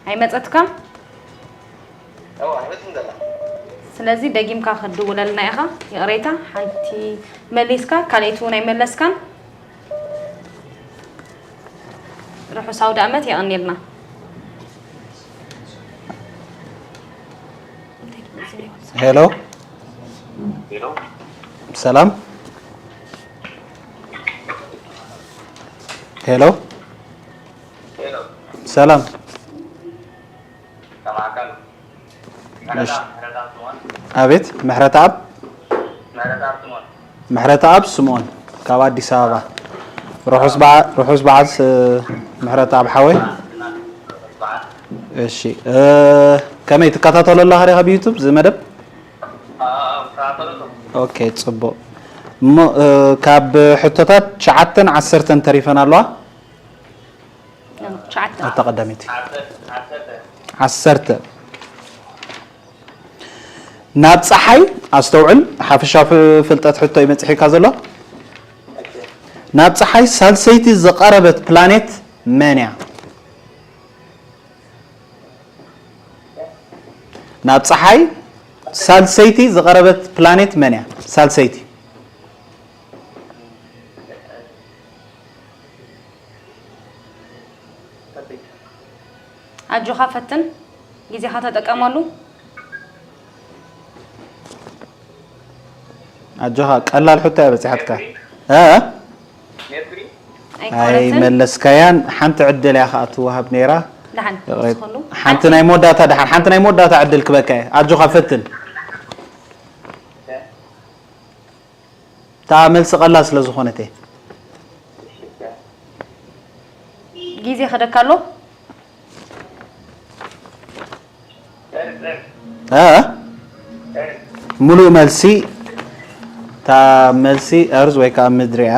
ኣይመጸትካን? እዋ፣ ኣይመጽእን ዘላ። ስለዚ ደጊምካ ክትድውለልና ኢኻ። ይቕሬታ፣ ሓንቲ መሊስካ፣ ካልኣይቲ እውን ኣይመለስካን። ርሑስ ኣውደ ኣመት የቐንየልና። ሄሎ፣ ሄሎ። ሰላም። ሄሎ፣ ሄሎ። ሰላም። ከማካል። እሺ። ኣቤት፣ ምሕረተኣብ። ምሕረተኣብ ስምኦን ካብ ኣዲስ ኣበባ። ርሑስ በዓ-፣ ርሑስ በዓል ስ-፣ ምሕረተኣብ ሓወይ። እሺ፣ እ፣ ከመይ ትከታተሎ ኣለኻ ዲኻ ብዩቱብ እዚ መደብ? ኦኬ፣ ጽቡቕ። እሞ፣ እ፣ ካብ ሕቶታት ትሽዓተን ዓሰርተን ተሪፈን ኣለዋ። ትሽዓተ። እታ ቀዳመይቲ። ዓሰርተ። ናብ ጸሓይ፣ ኣስተውዕል፣ ሓፈሻዊ ፍ-፣ ፍልጠት ሕቶ እዩ መጽሒካ ዘሎ። ናብ ጸሓይ ሳልሰይቲ ዝቐረበት ፕላኔት መን እያ? ናብ ጸሓይ ሳልሰይቲ ዝቐረበት ፕላኔት መን እያ? ሳልሰይቲ። ኣጆኻ ፈትን፣ ግዜኻ ተጠቀመሉ። ኣጆኻ፣ ቀላል ሕቶ እያ በጺሓትካ። እ? ኣይኮነትን። ኣይመለስካያን። ሓንቲ ዕድል እያ ከኣ ትወሃብ ነይራ። ደሓን፣ ይቕሬታ። ዝኸሉ። ሓንቲ ናይ መወዳእታ፣ ደሓን ሓንቲ ናይ መወዳእታ ዕድል ክበካ እየ። ኣጆኻ ፈትን። እታ መልሲ ቀላል ስለ ዝኾነት እየ። ግዜ ከደካ ኣሎ። እ? ሙሉእ መልሲ፣ እታ መልሲ እርዝ ወይ ከዓ ምድሪ እያ።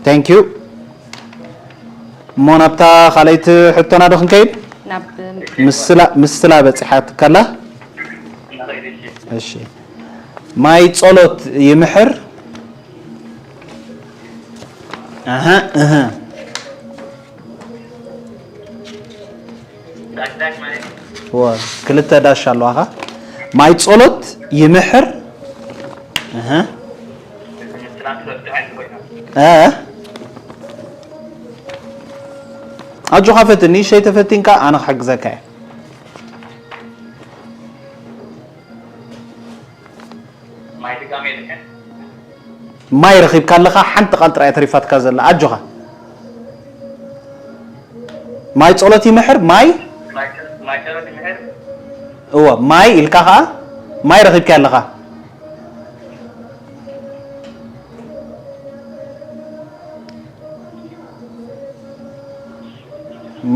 Thank you። እሞ ናብታ ካልኣይቲ ሕቶና ዶ ክንከይድ? ናብ ምስላ፣ ምስላ በፂሓትካ ኣላ። እሺ። ማይ ጸሎት ይምሕር። ኣሃ፣ እህ። ወ-፣ ክልተ ዳሽ ኣለዋኻ። ማይ ጸሎት ይምሕር። እህ። እ? ኣጆኻ ፈትን፣ ንእሽተይ ተፈቲንካ ኣነ ክሕግዘካ እየ። ማይ ረኺብካ ኣለኻ፣ ሓንቲ ቃል ጥራይ ተሪፋትካ ዘላ። ኣጆኻ። ማይ ጸሎት ይምሕር፣ ማይ እዎ፣ ማይ ኢልካ ኸዓ ማይ ረኺብካ ኣለኻ።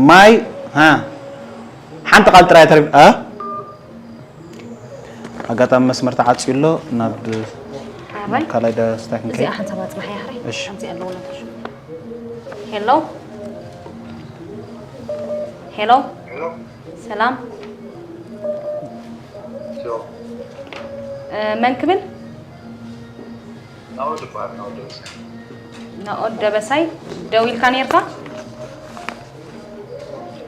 ማይ፣ ሃ፣ ሓንቲ ቃል ጥራይ ተሪፍ-፣ እ? ኣጋጣሚ መስመር ተዓጽዩ ኣሎ። ናብ፣ ኣባይ? ናብ ካልኣይ ዳስታ ክንከይድ። እዚኣ ሓንሳብ ኣጽናሓያ፣ ሕራይ? እሺ። ከምዚ ኣለዎ ነበር። ሄሎ? ሄሎ? ሰላም? እ፣ መን ክብል? ናኦድ ይበሃል፣ ናኦድ ደበሳይ። ናኦድ ደበሳይ፣ ደው ኢልካ ኔርካ?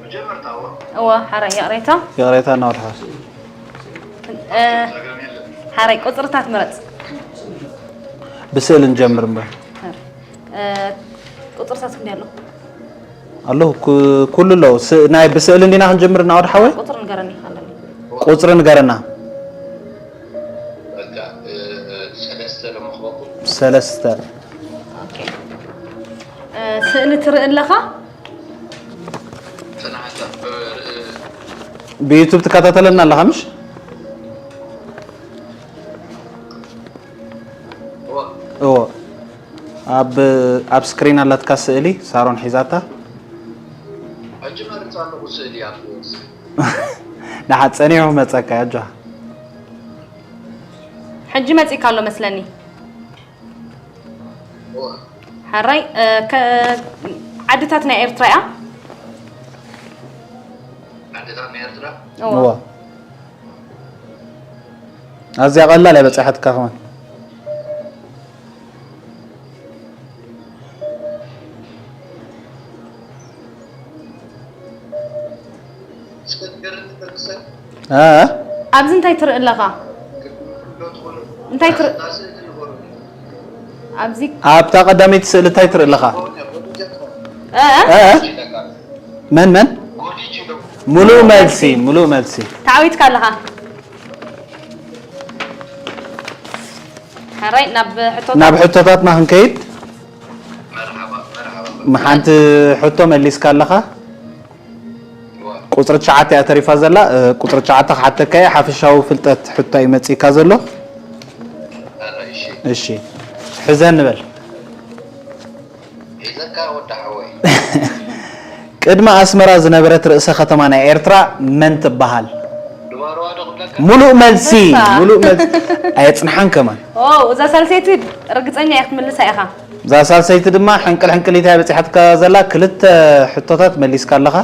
መጀመርታ እወ። እወ፣ ሓራይ ይቕሬታ። ይቕሬታ፣ ናኦድ ሓወይ። እ፣ ሓራይ ቁጽርታት ምረጽ። ብስእሊ ንጀምር እምበር። እ፣ ቁጽርታት ክንደይ ኣሎ? ኣሎ፣ ኩ-፣ ኩሉ ኣሎ። ስ-፣ ናይ ብስእሊ እንዲና ክንጀምር፣ ናኦድ ሓወይ? ቁጽሪ ንገረኒ፣ ኣለኒ። ቁጽሪ ንገረና። በቃ፣ እ፣ ሰለስተ ለመኽበኩም። ሰለስተ። ኦኬ። እ፣ ስእሊ ትርኢ ኣለኻ? ጽንዓት፣ እ፣ እ፣ ብዩቱብ ትከታተለና ኣለኻ፣ ምሽ? እወ። እወ። ኣብ፣ ኣብ ስክሪን ኣላትካ ስእሊ፣ ሳሮን ሒዛታ። ሕጂ መርጽ ኣለኹ ስእሊ ኣብ ደሓ ጸኒሑ ክመጸካ፣ ኣጆኻ። ሕጂ መጺእካ ኣሎ መስለኒ። እወ። ሓራይ፣ እ፣ ከ-፣ ዓድታት ናይ ኤርትራ እያ? ዓድታት ናይ ኤርትራ? እወ። እወ። ኣዝያ ቀላል እያ በጺሓትካ ከማን። እ? ኣብዚ እንታይ ትርኢ ኣለኻ? እንታይ ትርኢ? ኣብዚ ኣብታ ቀዳመይቲ ስእሊ እንታይ ትርኢ ኣለኻ? እ? እ? መን መን? ሙሉእ መልሲ፣ ሙሉእ መልሲ። ተዓዊትካ ኣለኻ። ሕራይ ናብ ሕቶታት። ናብ ሕቶታትና ክንከይድ። መርሓባ፣ መርሓባ። ሓንቲ ሕቶ መሊስካ ኣለኻ። ቁጽሪ ትሽዓተ እያ ተሪፋ ዘላ። እ፣ ቁጽሪ ትሽዓተ ክሓተካ እየ። ሓፈሻዊ ፍልጠት ሕቶ እዩ መጺእካ ዘሎ። ኣረ፣ እሺ። እሺ። ሕዘ ንበል። ሒዘካ ወዲ ሓወይ። ቅድሚ ኣስመራ ዝነበረት ርእሰ ከተማ ናይ ኤርትራ መን ትበሃል? ድባርዋ ዶ ክብለካ? ሙሉእ መልሲ፣ እሳ። ሙሉእ መልሲ። ኣየጽንሓን ከማን። ኦ፣ እዛ ሳልሰይቲ ርግጸኛ እየ ክትምልሳ ኢኻ። እዛ ሳልሰይቲ ድማ ሕንቅል ሕንቅሊት እያ በጺሓትካ ዘላ። ክልተ ሕቶታት መሊስካ ኣለኻ።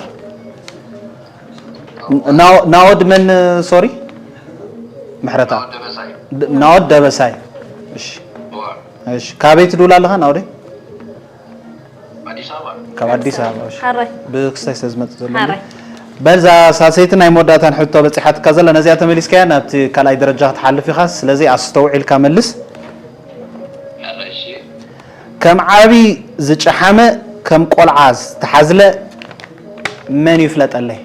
ናኦ-፣ ናኦድ መን፣ ሶሪ? ምሕረታ። ናኦድ ደበሳይ። ድ-፣ ናኦድ ደበሳይ። እሺ። እዋ። እሺ፣ ካበይ ትድውል ኣለኻ ናኦደይ? ኣዲስ ኣበባ። ካብ ኣዲስ ኣበባ። እሺ። ሓራይ። ብክስታይ ስለ ዝመጽእ ዘሎ። ሓራይ። በል፣ እዛ ሳልሰይቲ ናይ መወዳእታን ሕቶ በጺሓትካ ዘላ፣ ነዚኣ ተመሊስካያ ናብቲ ካልኣይ ደረጃ ክትሓልፍ ኢኻ። ስለዚ ኣስተውዒልካ መልስ። ሓራይ፣ እሺ። ከም ዓቢ ዝጨሓመ፣ ከም ቆልዓ ዝተሓዝለ መን እዩ ፍለጠለይ?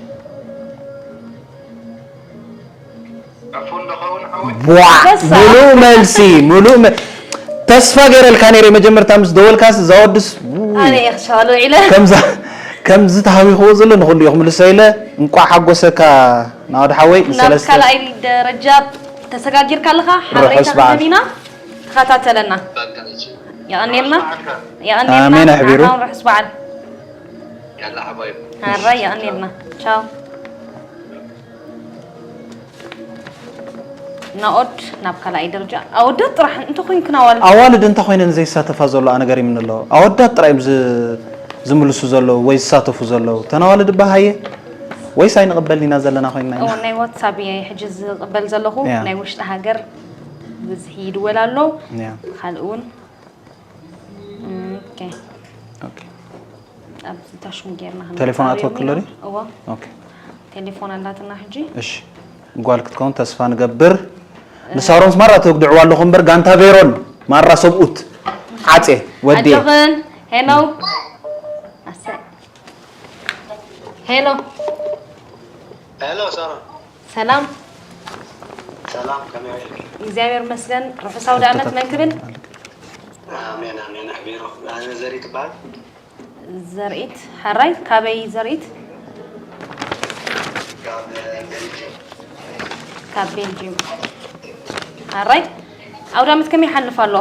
ዕፉን ዶ ኸውን ሓወይ? ቧዕ! ኣንበሳ። ሙሉእ መልሲ፣ ሙሉእ መ-፣ ተስፋ ገይረልካ ነይረ መጀመርታ ምስ ደወልካስ፣ እዛ ወድስ፣ ውይ። ኣነ እየ ክሻሎ ኢለ። ከምዛ-፣ ከምዚ ተሃዊኽዎ ዘሎ ንኹሉ እዩ ክምልሶ ኢለ። እንቋዕ ሓጎሰካ ናወድ ሓወይ፣ ናብ ንሰለስተ ካልኣይ ደረጃ ተሰጋጊርካ ኣለኻ። ርሑስ ሓበሬታ በዓል። ክንህብ ኢና። ተኸታተለና። በቃ፣ እሺ። የቐንየልና። ርሑስ በዓልካ። የቐንየልና። ኣሜን፣ ኣሕቢሩ። ንዓኻ እውን ርሑስ በዓል። ያላ ሓባይብ። ሓራይ፣ የቐንየልና። ቻው። ናኦድ ናብ ካልኣይ ደረጃ። ኣወዳት ጥራሕ እንተ ኮይንክን ኣዋልድ? ኣዋልድ እንተ ኮይነን ዘይሳተፋ ዘሎ ኣነ ገሪምኒ ኣሎ። ኣወዳት ጥራይ እዮም ዝ-፣ ዝምልሱ ዘለዉ ወይ ዝሳተፉ ዘለዉ። እተን ኣዋልድ እባ ሃየ፣ ወይስ ኣይንቕበልን ኢና ዘለና ኮይንና ኢና? እወ፣ ናይ ዋትሳፕ እየ ሕጂ ዝቕበል ዘለኹ። ያ። ናይ ውሽጢ ሃገር ብዝሒ ይድወል ኣሎ። ያ። ካልእ እውን፣ ኦኬ። ኦኬ። ኣብዚ ታሽሙ ጌርና ቴሌፎን ክንጻረዮም ኣትወክሎ ኢና። ድዩ? እወ። ኦኬ። ቴሌፎን ኣላትና ሕጂ። እሺ። ጓል ክትከውን ተስፋ ንገብር። ንሳሮንስ ማራ ተጉድዕዋ ኣለኹም እምበር ጋንታ ቬሮን ማራ ሰብኡት ዓጼ ወዲ። ኣጆኽን፣ ሄሎ። ኣሰይ። ሄሎ። ሄሎ፣ ሳሮን። ሰላም። ሰላም፣ ከመይ ውዒልኪ? እግዚኣብሔር ይመስገን። ርሑስ ኣውደ ዓመት መን ክብል? ኣሜን፣ ኣሜን፣ ኣሕቢሩ። ኣነ ዘሪት እበሃል። ዘርኢት፣ ሓራይ፣ ካበይ ዘርኢት? ካብ ቤልጅም። ኣራይ፣ ኣውደ ዓመት ከመይ ይሓልፍ ኣሎ?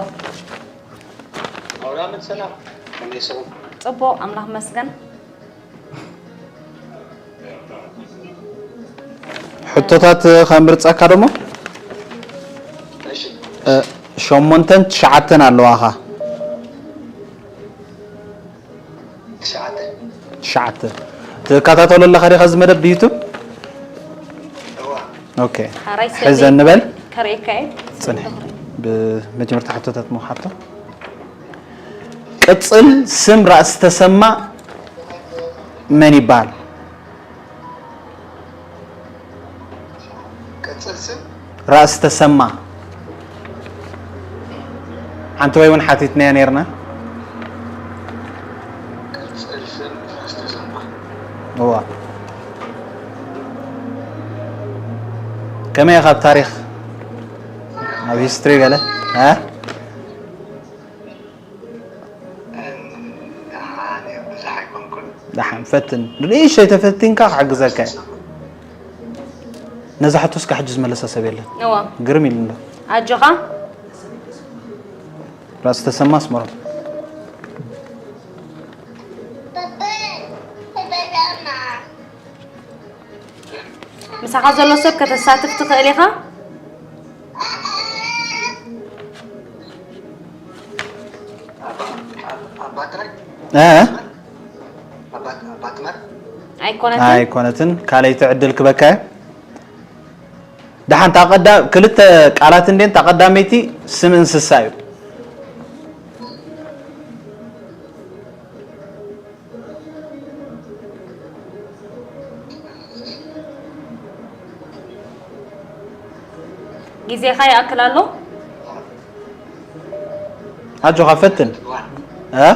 ጽቡቕ፣ ኣምላኽ መስገን። ሕቶታት ከምርጸካ ደሞ ሸሞንተን ትሽዓተን ኣለዋኻ። ትሽዓተ ትከታተሎ ኣለኻ ዲኻ እዚ መደብ ብዩቱብ? ኦኬ፣ ሕዘ እንበል። ጽንሕ፣ ብመጀመርታ ሕቶታት ምሓቶ። ቅጽል ስም ራእሲ ተሰማ መን ይበሃል? ቅጽል ስም ራእሲ ተሰማ። ሓንቲ ወይ እውን ሓቲትናዮ ነይርና። ቅጽል ስም ራእሲ ተሰማ። እዋ። ከመይ ኢኻ ኣብ ታሪኽ፣ ኣብ ሂስትሪ ገለ? እ? ደሓን እየ፣ ብዙሕ ኣይኮንኩን። ደሓን ፈትን። ንእሽተይ ተፈቲንካ ክሕግዘካ እየ። ነዛ ሕቶ እስካብ ሕጂ ዝመለሳ ሰብ የለን። እዋ። ግርም ኢሉ ኣሎ። ኣጆኻ። ራእሲ ተሰማ ኣስመሮም። ምሳኻ ዘሎ ሰብ ከተሳትፍ ትኽእል ኢኻ። እ? ኣይኮነትን። ኣይኮነትን። ካልኣይቲ ዕድል ክበካ እየ። ደሓን፣ እታ ቀዳ-፣ ክልተ ቃላት እንዴን፣ እታ ቀዳመይቲ ስም እንስሳ እዩ። ግዜኻ ይኣክል ኣሎ። ኣጆኻ ፈትን። እ?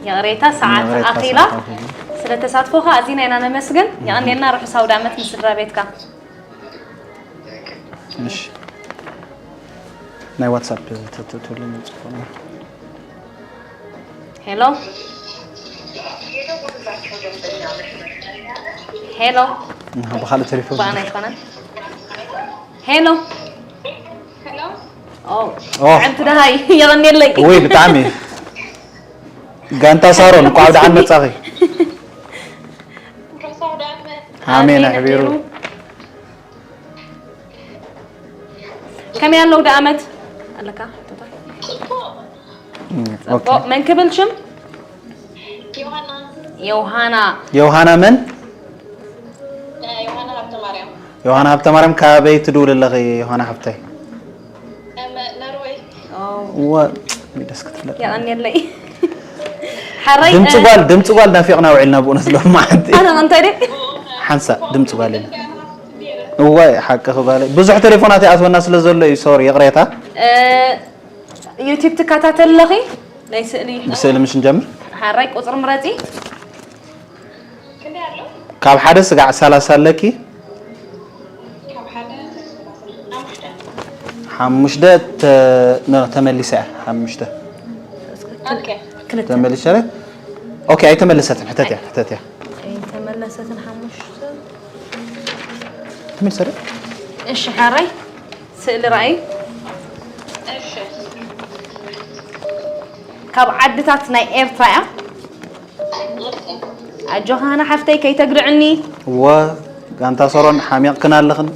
ይቕሬታ፣ ሰዓት ይቕሬታ፣ ኣኺላ። ሰዓት ኣኺላ። ስለ ተሳትፎኻ ኣዚና ኢና ነመስግን። የቐንየልና። ርሑስ ኣውደ ዓመት ምስ ስድራ ቤትካ። እሺ። ናይ ዋትሳፕ ተትእትውልን ጽቡቕ ነይሩ። ሄሎ። ሄሎ። እና ብኻልእ ቴሌፎን። ብኣና ኣይኮነን። ሄሎ። ኦ። ኦ። ጥዕምቲ ደሃይ፣ የቐንየለይ። ውይ፣ ብጣዕሚ። ጋንታ ሳሮን፣ እንኳዕ ብደሓን መጻኺ። ኣሜን፣ ኣሜን፣ ኣሕቢሩ። ከመይ ኣሎ ኣውደ ዓመት ኣለካ? እም፣ ኦኬ። ጽቡቕ። መን ክብል ሽም? ዮሃና። ዮሃና። ዮሃና መን? እ፣ ዮሃና ሃብተማርያም። ዮሃና ሃብተማርያም፣ ካበይ ትድውል ኣለኺ ዮሃና ሓፍተይ? እም፣ ነርወይ። ኦ። ወ-፣ ደስ ክትብለካ። የቐንየለይ። ሓራይ፣ ድምፂ እ፣ ጓል፣ ድምፂ ጓል ናፊቕና ውዒልና ብእውነት ሎማዓንቲ። ኣነ እንታይ ደይ? ሓንሳእ ድምፂ ጓል ኢልና። እዋይ፣ ሓቅኺ ጓለይ። ብዙሕ ቴሌፎናት ይኣትወና ስለ ዘሎ እዩ፣ ሶሪ፣ ይቕሬታ። እ፣ ዩቲዩብ ትከታተል ኣለኺ? ናይ ስእሊ። ብስእሊ ምሽ ንጀምር? ሓራይ ቁፅሪ ምረፂ። ካብ ሓደ ስጋዕ ሰላሳ ኣለኪ? ሓሙሽተ ተ-፣ ነ-፣ ተመሊሳ እያ። ሓሙሽተ። ኦኬ። ክልተ። ተመሊሳ እያ። ኦኬ፣ ኣይተመለሰትን። ሕተት እያ፣ ሕተት እያ። ኣይተመለሰትን ሓሙሽተ። ተመሊሳ እያ። እሺ፣ ሓራይ ስእሊ ርኣይ። ካብ ዓድታት ናይ ኤርትራ እያ። ኣጆኻ ሃና ሓፍተይ ከይተግርዕኒ። እወ፣ ጋንታ ሰሮን ሓሚቕክን ኣለኽን።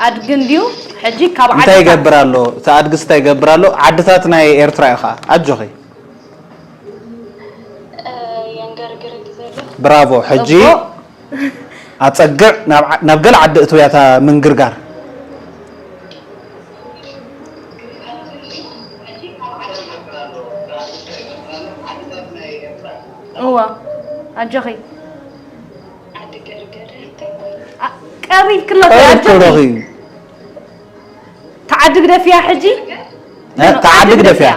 ኣድግን ድዩ? ሕጂ ካብ እንታይ ዓድታት ይገብር ኣሎ? እቲ ኣድግስ እንታይ ይገብር ኣሎ? ዓድታት ናይ ኤርትራ እዩ ኸዓ። ኣጆኺ። የንገርግር ዘሎ። ብራቮ። ሕጂ እኮ። ኣጸግዕ ናብ ዓ-፣ ናብ ገለ ዓዲ እትውያ እታ ምንግርጋር። እዋ፣ ኣጆኺ። ኣ-፣ ቀሪብክሎ ቀሪብክሎ ኣጆኺ። ተዓዲ ግደፍያ ሕጂ። እ፣ ተዓዲ ግደፍያ።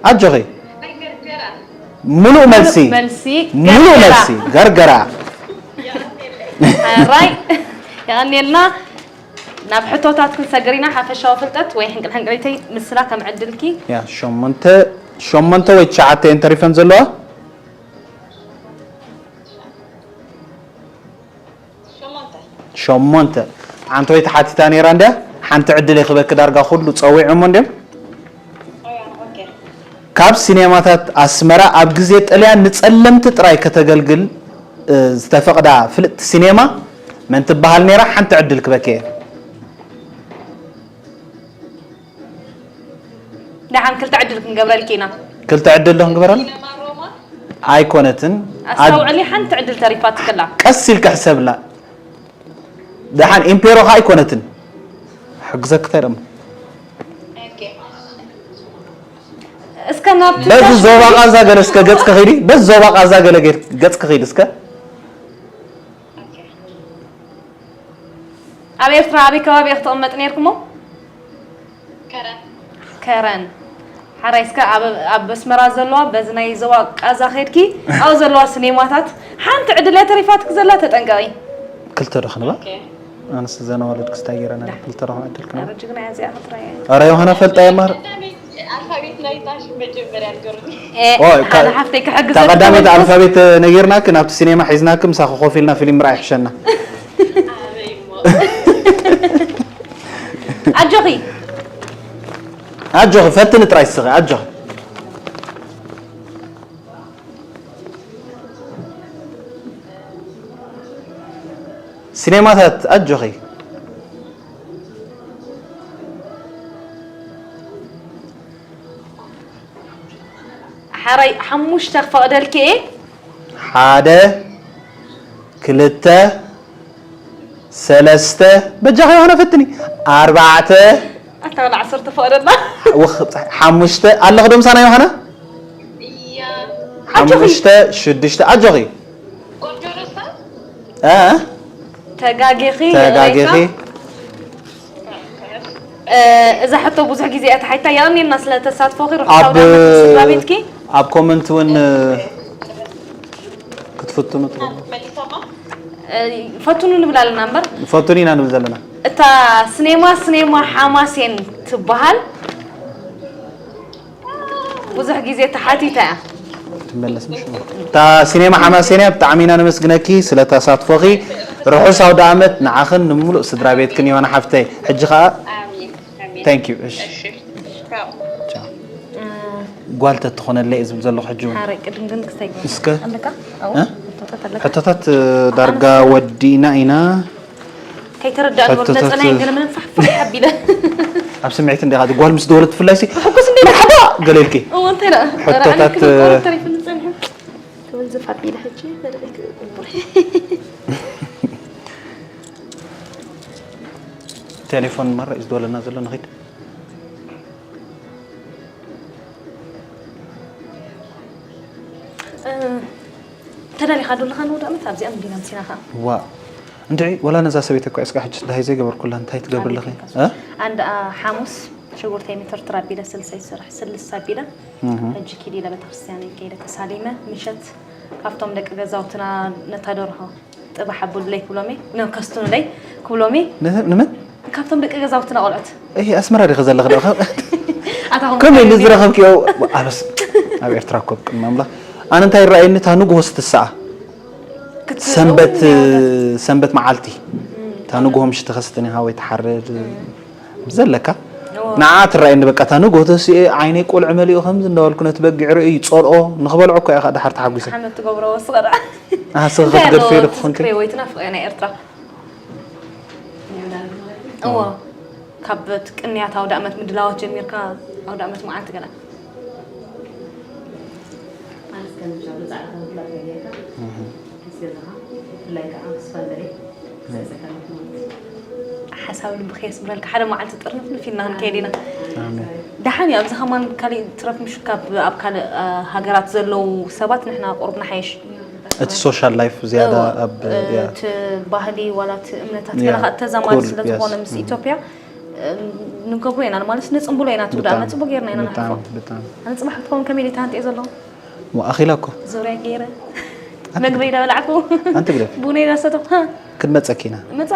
ኣጆኺ። ሙሉእ መልሲ። መልሲ ሙሉእ ገርገራ። መልሲ። ገርገራ። ሕራይ። የቐንየልና። ናብ ሕቶታት ክንሰግር ኢና። ሓፈሻዊ ፍልጠት ወይ ሕንቅል ሕንቅሊተይ ምስላ ከም ዕድልኪ። ያ ሸሞንተ ሸሞንተ ወይ ትሽዓተ እየን ተሪፈን ዘለዋ። ሸሞንተ። ዓንተወይ ተሓቲታ ነይራ እንድያ። ሓንቲ ዕድል ይኽበኪ፣ ዳርጋ ኩሉ ጸዊዖሞ እንድዮም። ካብ ሲኔማታት ኣስመራ ኣብ ግዜ ጥልያን ንጸለምቲ ጥራይ ከተገልግል ዝተፈቕዳ ፍልጥቲ ሲኔማ መን ትበሃል ነይራ? ሓንቲ ዕድል ክበኪ እየ። ደሓን ክልተ ዕድል ክንገብረልኪ ኢና። ክልተ ዕድል ዶ ክንግበረላ? ኣይኮነትን። ኣስተውዕሊ፣ ሓንቲ ዕድል ተሪፋትክላ። ቀስ ኢልካ ሕሰብላ። ደሓን ኢምፔሮ ኸ ኣይኮነትን። ሕግዘኪ እንታይ ደሞ? እስከ ናብቲ በዚ ዞባ ቃዛ ገለ እስከ ገጽ ከኺዲ፣ በዚ ዞባ ቃዛ ገለ ገ- ገጽ ከኺዲ እስከ። ኣብ ኤርትራ ኣበይ ከባቢ ኢኹም ትቕመጡ ነይርኩሞ? ከረን። ሓራይ እስከ ኣብ ኣብ ኣስመራ ዘለዋ በዚ ናይ ዞባ ቃዛ ኸድኪ ኣብኡ ዘለዋ ሲኔማታት ሓንቲ ዕድል እያ ተሪፋትክ ዘላ ተጠንቀቒ። ክልተ ዶ ክንባ? ኣነስ ዘና ወለድ ክስታይ ገይረና ክልተ ዶ ዕድል ክንባ? ኣረ ጅግና እያ እዚኣ ክትረኣያ። ኣረ ዮሃና ፈልጣ የማር ኣልፋቤት ናይታ ሽም መጀመርያ ንገሩኒ። ኤ፣ ኦይ፣ ሓደ ሓፍተይ ክሕግዘኪ ተቐዳሚት ተበልኩስ። ኣልፋቤት ነጊርናኪ ናብቲ ሲኔማ ሒዝናኪ ምሳኺ ኮፍ ኢልና ፊልም ምርኣይ ይሕሸና። ኣጆኺ። ኣጆኺ ፈትኒ ጥራይ ስኺ ኣጆኺ። ሲኔማታት ኣጆኺ። ሓራይ ሓሙሽተ ክፈቕደልኪ እየ። ሓደ ክልተ ሰለስተ በጃኺ የሆነ ፈትኒ ኣርባዕተ ኣታ ወላ ዓሰርተ ፈቕደልና። ወኽ ሓሙሽተ ኣለኽ ዶ ምሳና ዮሃና ሓሙሽተ ሽዱሽተ ኣጆኺ እ ተጋጌኺ ተጋጌኺ ይቕሬታ። እ፣ እዛ ሕቶ ብዙሕ ግዜ እያ ተሓይታ። የቐንየልና ስለ ተሳትፎኺ ርሑስ ኣብ ኣውደ ዓመት ምስ ስድራ ቤትኪ። ኣብ ኮመንት እውን ክትፍትኑ ትኽእሉ እ፣ ፈትኑ ንብል ኣለና እምበር ፈትኑ ኢና ንብል ዘለና እታ ስኔማ ስኔማ ሓማሴን ትበሃል ብዙሕ ግዜ ተሓቲታ እያ። ትመለስ ምሽ እታ ሲኔማ ሓማሴንያ ብጣዕሚ ኢና ነመስግነኪ ስለ ተሳትፎኺ ርሑስ ኣውደ ኣመት ንዓኽን ንምሉእ ስድራ ቤትክን ዮሃና ሓፍተይ ሕጂ ኸዓ thank you እሺ ቻው ጓል ተትኾነለይ ዝብል ዘለኹ ሕጂ እውን ሓረይ ቅድም ግን ክስታይ እስከ ኣለካ እ? ሕቶታት እ፣ ዳርጋ ወዲእና ኢና ከይተረዳእ ንበሩ ሕቶታት ነፀላይ ገለ ምንም ፋሕፋሕ ሓቢለ ኣብ ስምዒት እንዲኻ ጓል ምስ ደወለት ብፍላይ ሲ ሕኩስ እንደ መርሓባ ገለ ኢልኪ እዎ እንታይ ደኣ ሕቶታት ተሪፉ ንፀንሑ ክብል ዝፍ ኣቢለ ሕጂ ቴሌፎን ማራ እዩ ዝደወለና ዘሎ ንኺድ ተዳሊኻ ዶ ኣለኻ ንወዲ ኣመት ኣብዚኣ ምዲና ምሲና ኸዓ ዋ እንድዒ ወላ ነዛ ሰበይቲ እኳ እስካ ሕጂ ዳሃይ ዘይገበርኩላ እንታይ ትገብሪ ኣለኺ እ? ኣንድ ሓሙስ ሽጉርተይ ሜትር ትራቢለ ስልሰይ ስራሕ ስልስ ኣቢለ ሕጂ ኪድ ኢለ ቤተክርስትያን ከይደ ተሳሊመ ምሸት ካብቶም ደቂ ገዛውትና ነታ ደርሆ ጥባሕ ኣቡሉለይ ክብሎሜ ነከስቱንለይ ክብሎሜ ንመን ካብቶም ደቂ ገዛውትና ቆልዑት ይሄ ኣስመራ ዲኸ ዘለኽ ዶ ኣታኹም ከመይ ኢሉ ዝረኸብክዮ ኣበስ ኣብ ኤርትራ እኮ ቅድሚ ኣምላኽ ኣነ እንታይ ይረኣየኒ እታ ንግሆ ስትሰኣ ሰንበት ሰንበት መዓልቲ እታ ንግሆ ምሽቲ ከስትኒኻ ወይ ትሓርድ ዘለካ ንዓ ትረኣየኒ በቃ እታ ንግሆ ተሲኤ ዓይነይ ቆልዑ መሊኡ ከምዚ እንዳበልኩ ነቲ በጊዕ ርእዩ ይጸልኦ ንኽበልዖ እኮ ኢኻ ድሓር ተሓጒሰ ሓመድ ትገብሮ ወስኸ ደኣ ኣስኻ ክትገድፈ ዶ ክኾንክ ወይ ትናፍቐ ናይ ኤርትራ እዎ ካብ ቅንያት ኣውደ ኣመት ምድላዋት ጀሚርካ ኣውደ ኣመት መዓልቲ ገለ ሓሳብ ልብኺ የስምረልካ ሓደ መዓልቲ ጥርንፍንፍ ኢልና ክንከይድ ኢና ደሓን እዩ ኣብዚ ከማን ካሊእ ትረፍ ምሽ ካብ ኣብ ካልእ ሃገራት ዘለዉ ሰባት ንሕና ቁሩብ ንሓይሽ እቲ social life ዝያዳ ኣብ እቲ ባህሊ ዋላ እቲ እምነታት ገለ ከዓ ተዛማዲ ስለ ዝኾነ ምስ ኢትዮጵያ ንገብሮ ኢና ማለት ነፅንብሎ ኢና እቲ ውዳመ ፅቡቅ ጌርና ኢና ንሓልፎ ኣነ ፅባሕ ክትከውን ከመይ ኢለ ተሃንጥየ ዘለኹ ኣኺላ እኮ። ዙርያ ገይረ። መግበይ ዳበላዕኩ። ኣንቲ ግደፍ። ቡነይ ዳሰቶ። ክትመጸኪ ኢና። መጻ።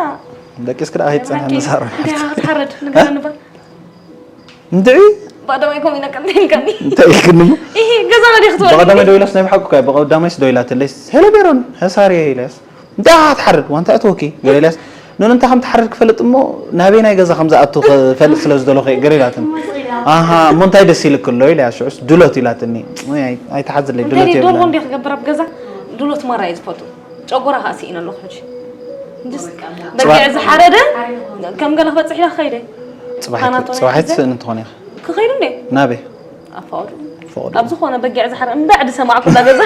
ደቂስክ ደኣ ኣይትጸንሐኒ ሳሮ። እንታይ ክትሓርድ? ንገረኒ እባ። እንድዒ? ብቐዳማይ ከምኡ ኢለካ እንታይ ኢልካኒ? እንታይ ኢልክኒ እሞ? ኢሂ፣ ገዛና ዲኻ ክትበልኒ? ብቐዳማይ ደዊላስ ናይ ብሓቂ እኮ እያ። ብቐዳማይስ ደዊላትለይስ፣ "ሄሎ ሜሮን፣ ሀሳሪ ኢለያስ። እንታይ ኢኻ ትሓርድ? ዋንታ እትወኪ?" ገለ ኢለያስ፣ "ኖኖ፣ እንታይ ከም ትሓርድ ክፈልጥ እሞ ናበይ ናይ ገዛ ከም ዝኣቱ ክፈልጥ ስለ ዝደለኹ እየ." ገለ ኢላትኒ። ኣሃ፣ እሞ እንታይ ደስ ኢልክ ኣሎ? ኢለያ፣ ሽዑስ ድሎት ኢላትኒ። ኣይ፣ ኣይትሓዝለይ፣ እንታይ ድሎት ድዩ የብላን። ደርሆ እንዲያ ክገብር ኣብ ገዛ? ድሎት ማራ እየ ዝፈቱ። ጨጎራ ኸኣ ስኢነ ኣለኹ ሕጂ። ጅስ በጊዕ ዝሓረደ ከም ገለ ክበጽሕ ኢላ ክኸይደ። ጽባሒት፣ ካናቶ ጽባሒት ሒዘ ስእን እንትኾን ኢኻ። ክኸይድ እንዴ? ናበይ? ኣፋወዱ። ኣፋወዱ። ኣብ ዝኾነ በጊዕ ዝሓረ እምበዕድ ሰማዕኩላ ገዛ።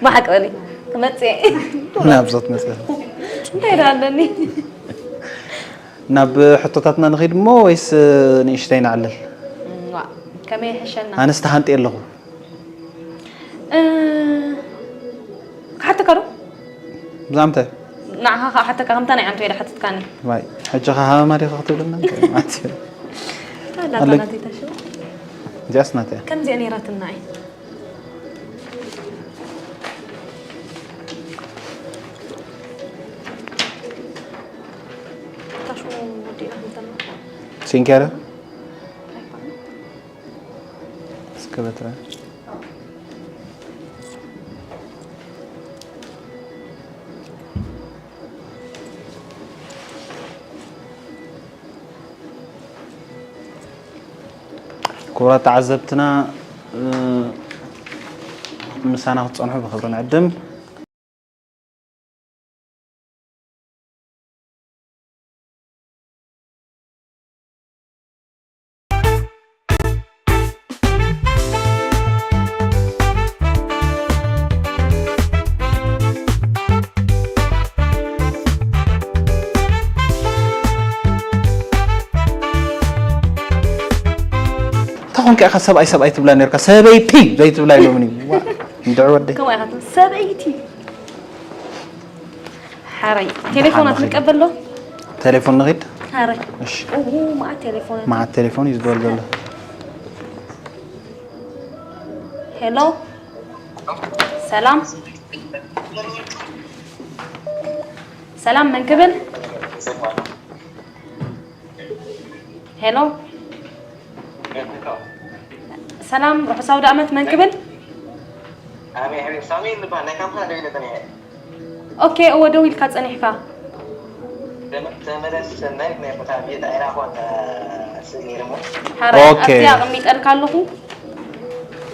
ብሓቂ በሊ። ክመጽእ እየ። ናብዞት መጽእ። እንታይ ደኣ ኣለኒ? ናብ ሕቶታትና ንኸይድ እሞ ወይስ ንእሽተይ ንዓልል? እም፣ ዋ፣ ከመይ ይሕሸና? ኣነስ ተሃንጥየ ኣለኹ። እ፣ ክሓተካ ዶ? ብዛዕባ እንታይ? ንዓኻ ከዓ ሓተካ፣ ከምታ ናይ ዓንቶ ኢለ ሓተትካኒ። ዋይ፣ ሕጂ ኸ ሃመማ ዲኻ ክትብለና? እንታይ ማለት እዩ? ኣላ ኣለኝ። ታናተይ ታሽው። እዚኣስ ናተይ እያ። ከምዚኣ ነይራትና እይ። ታሽው ወዲእና ክንተና። ሲንኬረ? እስከ በትረ። ክቡራት ተዓዘብትና፣ እ፣ ምሳና ክትጸንሑ ብኽብሪ ንዕድም። እንታይ ኾንካ ኢኻ ሰብኣይ ሰብኣይ ትብላ ነርካ? ሰበይቲ ዘይትብላ ኢሎምኒ። ዋ፣ እንድዒ ወደይ። ከምኡ ኢኻ ትብል፣ ሰበይቲ። ሓራይ፣ ቴሌፎናት ንቀበል ዶ? ቴሌፎን ንኺድ? ሓራይ። እሺ። ኡ፣ መዓት ቴሌፎናት። መዓት ቴሌፎን እዩ ዝደወል ዘሎ። ሄሎ። ሰላም። ሰላም፣ መን ክብል? ሄሎ። ሰላም፣ ርሑስ ኣውደ ኣመት፣ መን ክብል? ኣሜን፣ ኣሜን። ሳሙኤል ዝበሃል፣ ናይ ካምፓላ ደው ኢለ ጸኒሐ። ኦኬ፣ እወ፣ ደው ኢልካ ጸኒሕካ። ተመ-፣ ተመለስ፣ ሰናይት ናይ ቦታ ቤት ኣይራኾን፣ ስእሊ ነይረ እሞ። ሓራይ፣ ኦኬ። ኣብቲ ኣቐሚጠልካ ኣለኹ።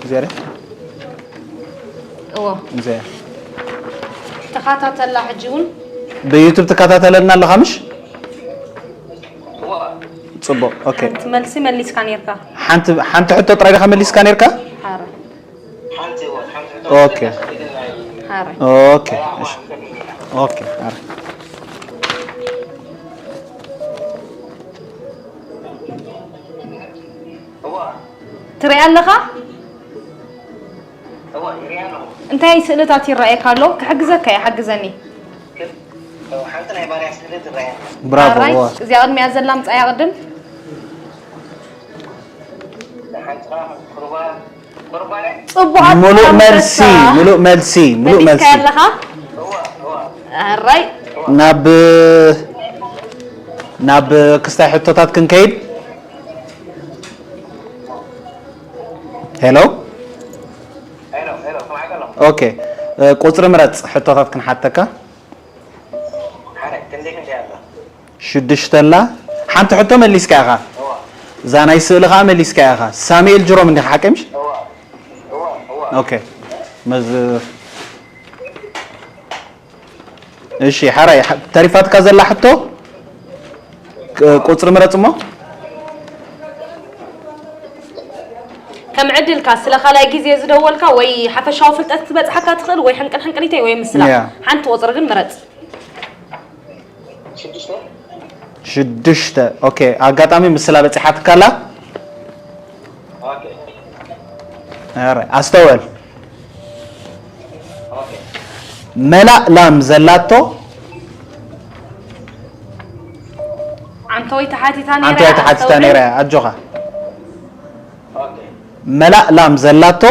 እዚኣ ደ? እወ። እዚኣ። ተኸታተላ ሕጂ እውን። ብዩቱብ ትከታተለና ኣለኻ ምሽ? እወ። ጽቡቕ፣ ኦኬ። ሓንቲ መልሲ መሊስካ ነርካ። ሓንቲ፣ ሓንቲ ሕቶ ጥራይ ዲኻ መሊስካ ነርካ? ሓራይ። ሓንቲ እወ፣ ሓንቲ ሕቶ ኦኬ። ሓራይ። ኦኬ፣ እሺ። ኦኬ፣ ሓራይ። እወ። ትሪኣ ኣለኻ? እወ፣ ይሪኣ ኣለኹ። እንታይ ስእልታት ይረኣየካ ኣሎ? ክሕግዘካ እየ፣ ሓግዘኒ። እወ፣ ሓንቲ ናይ ባርያ ስእሊ ትረኣየኒ። ብራቮ፣ ሓራይ፣ እወ። እዚኣ ቅድሚያ ዘላ ምጻያ ቅድም። ሓንቲ ኸዓ ቁርባ፣ ቁርባ ናይ ጽቡቓት ሙሉእ ኣንበሳ። መልሲ፣ ሙሉእ መልሲ፣ ሙሉእ መሊስካ መልሲ። ኣለኻ? እወ፣ እወ። ሓራይ። ናብ፣ ናብ ክስታይ ሕቶታት ክንከይድ። ሄሎ? ሄሎ፣ ሄሎ፣ ስማዕካ ኣለኹ። ኦኬ፣ እ፣ ቁጽሪ ምረጽ፣ ሕቶታት ክንሓተካ። ሓደ፣ ክንደይ፣ ክንደይ ኣላ? ሽዱሽተ ኣላ። ሓንቲ ሕቶ መሊስካ ኢኻ። እዋ። እዛ ናይ ስእሊ ኸዓ መሊስካ ኢኻ። ሳሙኤል ጅሮም እንዲኻ፣ ሓቂ ምሽ? እዋ፣ እዋ፣ እዋ። ኦኬ። መዝ-፣ እሺ፣ ሓራይ፣ ሓ-፣ ተሪፋትካ ዘላ ሕቶ? ቅ-፣ ቁጽሪ ምረጽ እሞ። ከም ዕድልካ ስለ ካልኣይ ግዜ ዝደወልካ ወይ ሓፈሻዊ ፍልጠት ክትበጽሓካ ትኽእል ወይ ሕንቅል ሕንቅሊተይ ወይ ምስላ። ያ። ሓንቲ ቁጽሪ ግን ምረጽ። ሽዱሽተ። ሽዱሽተ። ኦኬ፣ ኣጋጣሚ ምስላ በጺሓትካ ኣላ? ኦኬ። ኣረ፣ ኣስተውዕል። ኦኬ። መላእ ላም ዘላቶ ዓንተወይ ተሓቲታ ነይራ፣ ዓንተወይ ተሓቲታ ኣስተውዕል። ነይራ፣ ኣጆኻ። ኦኬ። መላእ ላም ዘላቶ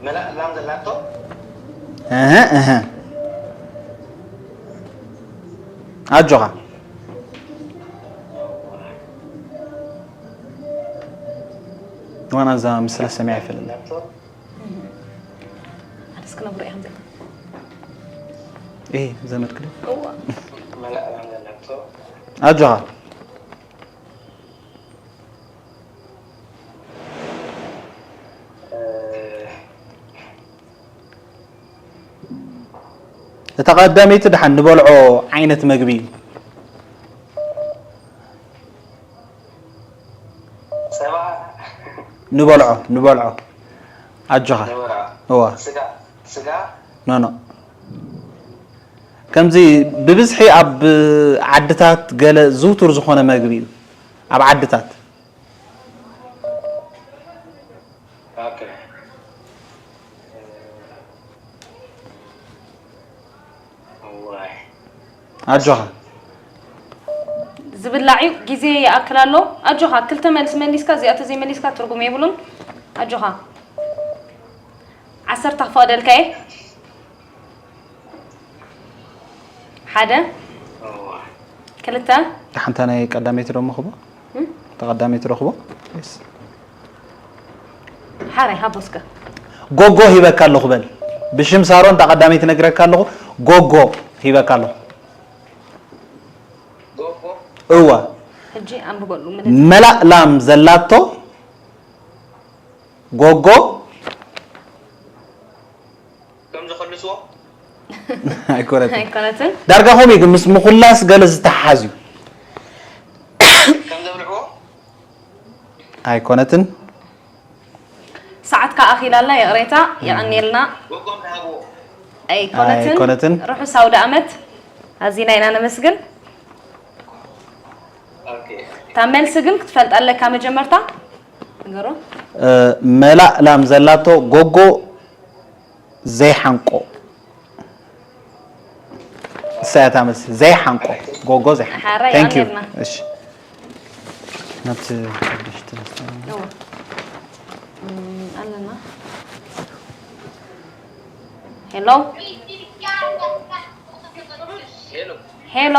መላእ ላም ዘላቶ እህ እህ ኣጆኻ ዋና እዛ ምስላ ሰሚዓ ይፈልጥ ዘላቶ ኣነስ ክነብሮ እየ ከምዚ እህ ዘመድክ ዶ እዋ መላእ ላም ዘላቶ ኣጆኻ እታ ቀዳመይቲ ደሓን ንበልዖ ዓይነት መግቢ እዩ ሰባ ንበልዖ ንበልዖ ኣጆኻ ነበራ እዋ ስጋ ስጋ ኖ ኖ ከምዚ ብብዝሒ ኣብ ዓድታት ገለ ዝውቱር ዝኾነ መግቢ እዩ ኣብ ዓድታት ኦኬ ዋይ ኣጆኻ ዝብላዕ እዩ። ግዜ ይኣክል ኣሎ። ኣጆኻ ክልተ መልሲ መሊስካ እዚኣ ተዘይመሊስካ ትርጉም የብሉን። ኣጆኻ ዓሰርተ ክፈቕደልካ እየ። ሓደ ክልተ ሓንታ ናይ ቀዳመይቲ ዶ መኽቦ ተቐዳመይቲ ረኽቦ ሓራይ ሃቦ እስከ ጎጎ ሂበካ ኣለኹ በል ብሽም ሳሮን እታ ቀዳመይቲ ነግረካ ኣለኹ ጎጎ ሂበካ ኣለኹ ጎጎ እዋ ሕጂ ኣንብበሉ ምን መላእ ላም ዘላቶ ጎጎ ከም ዝኸልስዎ ኣይኮነትን ኣይኮነትን ዳርጋ ከምኡ እዩ ግን ምስ ምኹላስ ገለ ዝተሓሓዝ እዩ ከም ዘብልዕዎ ኣይኮነትን ሰዓትካ ኣኺላላ ይቕሬታ የቐንየልና ጎጎም ዝሃብዎ ኣይኮነትን ኣይኮነትን። ርሑስ ኣውደ ኣመት ኣዚና ኢና ነመስግን ኦኬ እታ መልሲ ግን ክትፈልጣ ኣለካ መጀመርታ ንገሮ እ፣ መላእ ላም ዘላቶ ጎጎ ዘይሓንቆ እሳያታ መስ ዘይሓንቆ ጎጎ ዘይሓንቆ ሓራይ Thank you ኣሜርና። እሺ ናብቲ ሓድሽ ተነስተና እወ። እም፣ ኣለና ሄሎ ሄሎ ሄሎ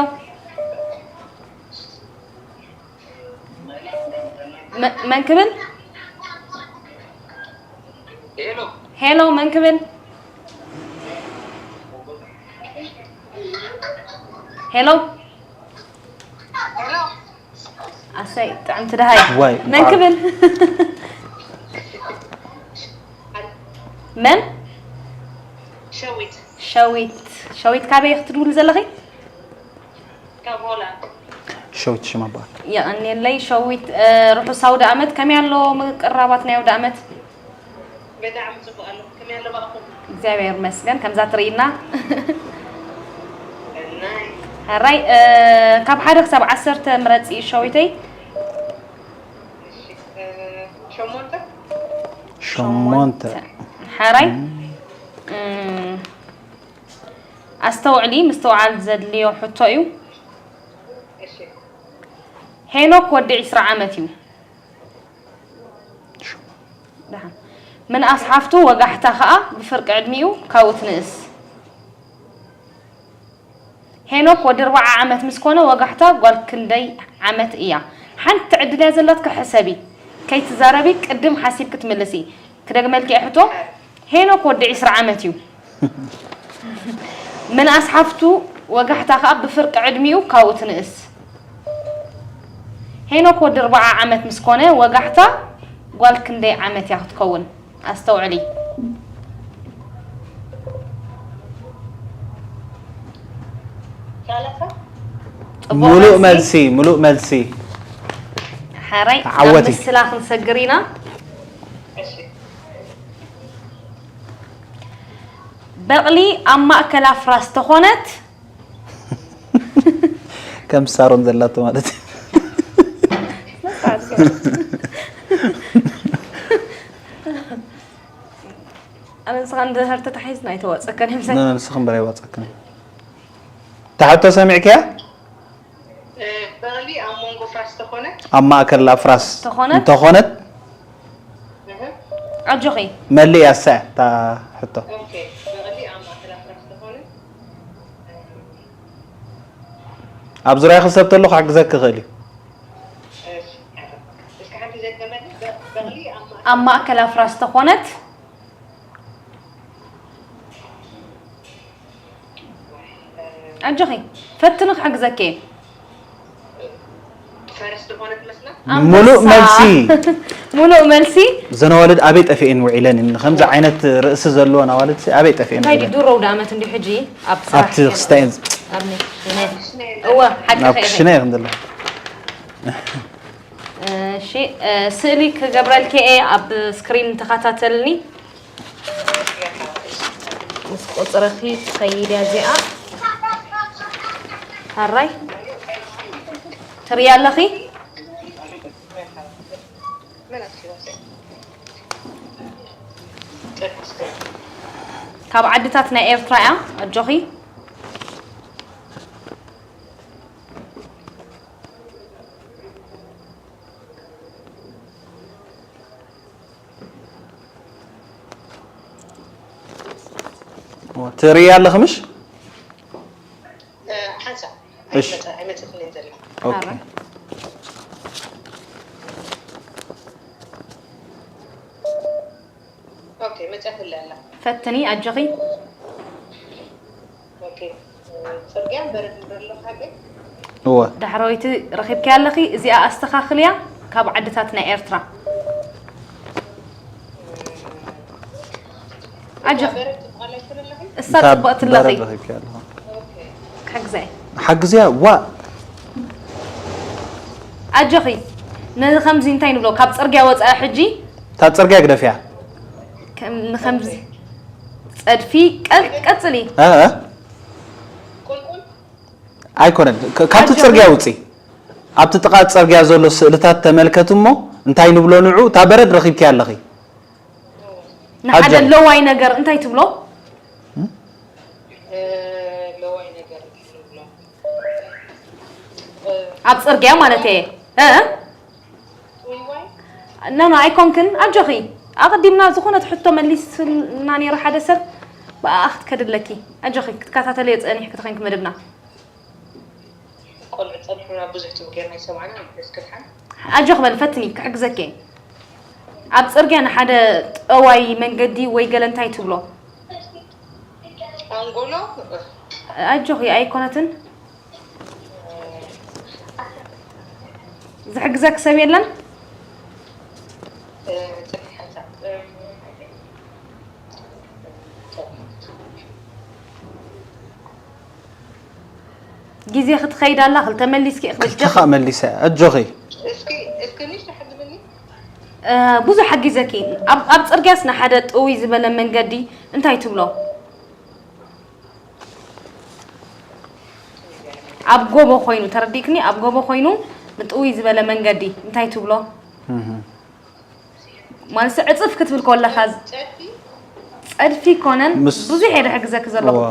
መ- መን ክብል ሄሎ ሄሎ መን ክብል ሄሎ ኣሰይ ጥዕምቲ ደሃይ ዋይ፣ መን እንኳን- ክብል መን ሸዊት ሸዊት ሸዊት ካበይ ክትድውሊ ዘለኺ ካብ ሆላንድ ሸዊት ሽማ በሃል የቐንየለይ ሸዊት እ፣ ርሑስ ኣውደ ኣመት ከመይ ኣሎ ምቅራባት ናይ ኣውደ ኣመት ብጣዕሚ ፅቡቅ ኣሎ ከመይ ኣሎ ባእኹም እግዚኣብሔር ይመስገን ከምዛ ትርኢና ናይ ሕራይ እ፣ ካብ ሓደ ክሳብ ዓሰርተ ምረፂ ሸዊተይ ሸሞንተ ሸሞንተ ሕራይ እም፣ ኣስተውዕሊ ምስትውዓል ዘድልዮ ሕቶ እዩ እሺ ሄኖክ ወዲ ዕስራ ዓመት እዩ ደሓን ምንኣስ ሓፍቱ ወጋሕታ ኸኣ ብፍርቂ ዕድሚኡ ካብኡ ትንእስ ሄኖክ ወዲ ኣርብዓ ዓመት ምስ ኮነ ወጋሕታ ጓል ክንደይ ዓመት እያ ሓንቲ ዕድል እያ ዘላትኪ ሕሰቢ ከይትዛረቢ ቅድም ሓሲብኪ ትምልሲ ክደግመልኪ እየ ሕቶ ሄኖክ ወዲ ዕስራ ዓመት እዩ ምንኣስ ሓፍቱ ወጋሕታ ከኣ ብፍርቂ ዕድሚኡ ካብኡ ትንእስ ሄኖክ ወዲ ኣርብዓ ዓመት ምስ ኮነ ወጋሕታ ጓል ክንደይ ዓመት እያ ክትከውን ኣስተውዕሊ ሰላሳ ጽቡቕ ሙሉእ መልሲ። መልሲ ሙሉእ መልሲ ሓራይ ተዓወቲ። ኣብ ምስላ ክንሰግር ኢና እሺ በቕሊ ኣብ ማእከል ኣፍራስ ተኾነት ከም ሳሮን ዘላቶ ማለት እዩ ኣነ ንስኻ እንድሕር ተታሒዝና ኣይተዋፀከን ይምሰል ኖ፣ ንስኺ እምበር ኣይዋፀክን ታሕቶ ሰሚዕክያ በቕሊ ኣብ መንጎ ፍራስ ተኾነ ኣብ ማእከል ኣፍራስ ተኾነት? እንተኾነት እህ፣ ኣጆኺ። መሊእ ያሳ እታ ሕቶ። ኣብ ዙርያኺ ሰብ ተሎ ክሕግዘኪ ይኽእል እዩ። ኣብ ማእከል ኣፍራስ ተኾነት። ኣጆኺ፣ ፈትኒ ክሕግዘኪ እየ። ሙሉእ ኣንበሳ። መልሲ። ሙሉእ መልሲ። እዘን ኣዋልድ ኣበይ ጠፊኤን ውዒለን እኒ ከምዚ ዓይነት ርእሲ ዘለወን ኣዋልድ ሲ ኣበይ ጠፊኤን እንታይ ድዩ ውዒለን? ድሮ ኣውደ ዓመት እንዲሁ ሕጂ ኣብ ስራሕ ኣብቲ ክስታይ እየን። ኣብ ነ- እወ ሓቂ ኣብ ኢኺ። ክሽነ እየ ክንደለ እሺ እ፣ ስእሊ ክገብረልኪ እየ ኣብ ስክሪን ተኸታተልኒ። ምስ ቁፅርኺ ትኸይድ እያ እዚኣ። ሕራይ ትሪያ ኣለኺ? ካብ ዓድታት ናይ ኤርትራ እያ። ኣጆኺ። ትርእያ ኣለኺ ምሽ? ሓንሳብ እሺ። ኣይመፀትንን ዘላ ኦኬ። ኦኬ መፅያትለ ኣላ ፈትኒ ኣጆኺ። ኦኬ ፅርግያን በረድ ንብረሎ ካገ እወ። ዳሕረወይቲ ረኺብኪያ ኣለኺ። እዚኣ ኣስተኻኽልያ ካብ ዓድታት ናይ ኤርትራ። ኣጆኺ። በረድ ትብቃላ ይኮነለኺ እሳ ጽብቕቲ ኣለኺ። በረድ ረኺብኪ ኣለኹ። ክሕግዘ እየ። ሓግዝያ ዋ ኣጆኺ። ነዚ ከምዚ እንታይ ንብሎ ካብ ጽርግያ ወጻኢ ሕጂ እታ ጽርግያ ግደፍያ። ከም ንከምዚ ጸድፊ ቀል- ቀጽሊ። እ እ ቁልቁል ኣይኮነን ክ- ካብቲ ኣጆኺ። ጽርግያ ውጺ። ኣብቲ ጥቓ ጽርግያ ዘሎ ስእልታት ተመልከት እሞ እንታይ ንብሎ ንዑ እታ በረድ ረኺብኪያ ኣለኺ። ንሓደ ኣጆኺ። ለዋይ ነገር እንታይ ትብሎ? ለዋይ ነገር ንብሎ ኣብ ጽርግያ ማለት እየ። እ ውይዋይ ኖ ኖ ኣይኮንክን ኣጆኺ። ኣቐዲምና ዝኾነት ሕቶ መሊስና ነይሩ ሓደ ሰብ ብኣኣ ክትከድለኪ። ኣጆኺ ክትከታተልዮ ጸኒሕኪ ተኾይንኪ መደብና። ቆልዑ ፀኒሑና ብዙሕ ትብሉ ጌርና ይሰማዕና ንሕስ ክድሓን ኣጆኺ በል ፈትኒ ክሕግዘኪ እየ። ኣብ ጽርግያ ንሓደ ጠዋይ መንገዲ ወይ ገለ እንታይ ትብሎ? ኣንጎሎ ኣጆኺ ኣይኮነትን። ዝሕግዘኪ ሰብ የለን? ፅንሓታ ግዜ ክትኸይድ ኣላ ክልተ መሊስኪ ክብል ክልተ ኸኣ መሊሰ ኣጆኺ። እስኪ እስኪ ንሽ ተሓግዝኒ እ፣ ብዙሕ ሓጊዘኪ ኣብ ኣብ ጽርግያስ ንሓደ ጥውይ ዝበለ መንገዲ እንታይ ትብሎ? ኣብ ጎቦ ኮይኑ ተረዲእክኒ ኣብ ጎቦ ኮይኑ ንጥውይ ዝበለ መንገዲ እንታይ ትብሎ? እህ። ማለት ዕጽፍ ክትብል ከለኻ ዝ- ጸድፊ ጸድፊ ኮነን ምስ- ብዙሕ እየ ዝሕግዘኪ ዘለኹ። ዋ።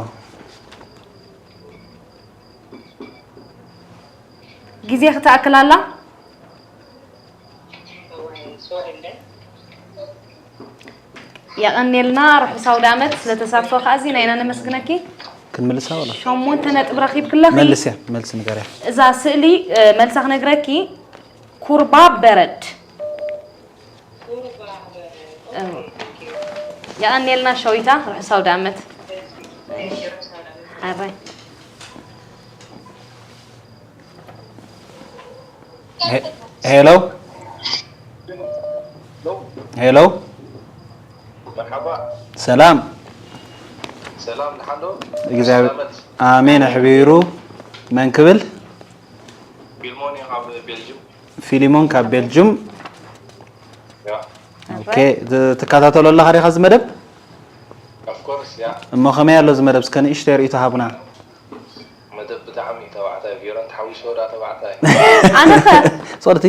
ግዜ ክትኣክል ኣላ። እዋይ ሶሪ እንደ የቐንየልና ርሑስ ኣውደ ዓመት ስለ ተሳትፎ ከኣዚና ኢና ነመስግነኪ። ክንምልሳ ወላ ሸሞንተ ነጥቢ ረኺብክለኺ። መልስ እያ መልስ ንገርያ። እዛ ስእሊ እ፣ መልሳ ክነግረኪ ኩርባ በረድ። የቐንየልና ሸዊታ ርሑስ ኣውደ ዓመት። ሓራይ ሄ- ሄሎ ሄሎ መርሓባ ሰላም ሰላም ድሓን ዶ? እግዚኣብሔር ዓመት ኣሜን ኣሕቢሩ መን ክብል ፊልሞን እየ ካብ ቤልጅም ፊሊሞን ካብ ቤልጅም ያ ኦኬ ት- ትከታተሎ ኣለኻ ዲኻ እዚ መደብ ኦፍኮርስ ያ እሞ ከመይ ኣሎ እዚ መደብ እስከ ንእሽተይ ርእይቶ ሃቡና መደብ ብጣዕሚ ተባዕታይ ቪሮን ተሓዊስዎ ዳ ተባዕታይ ኣነኸ ሶርቲ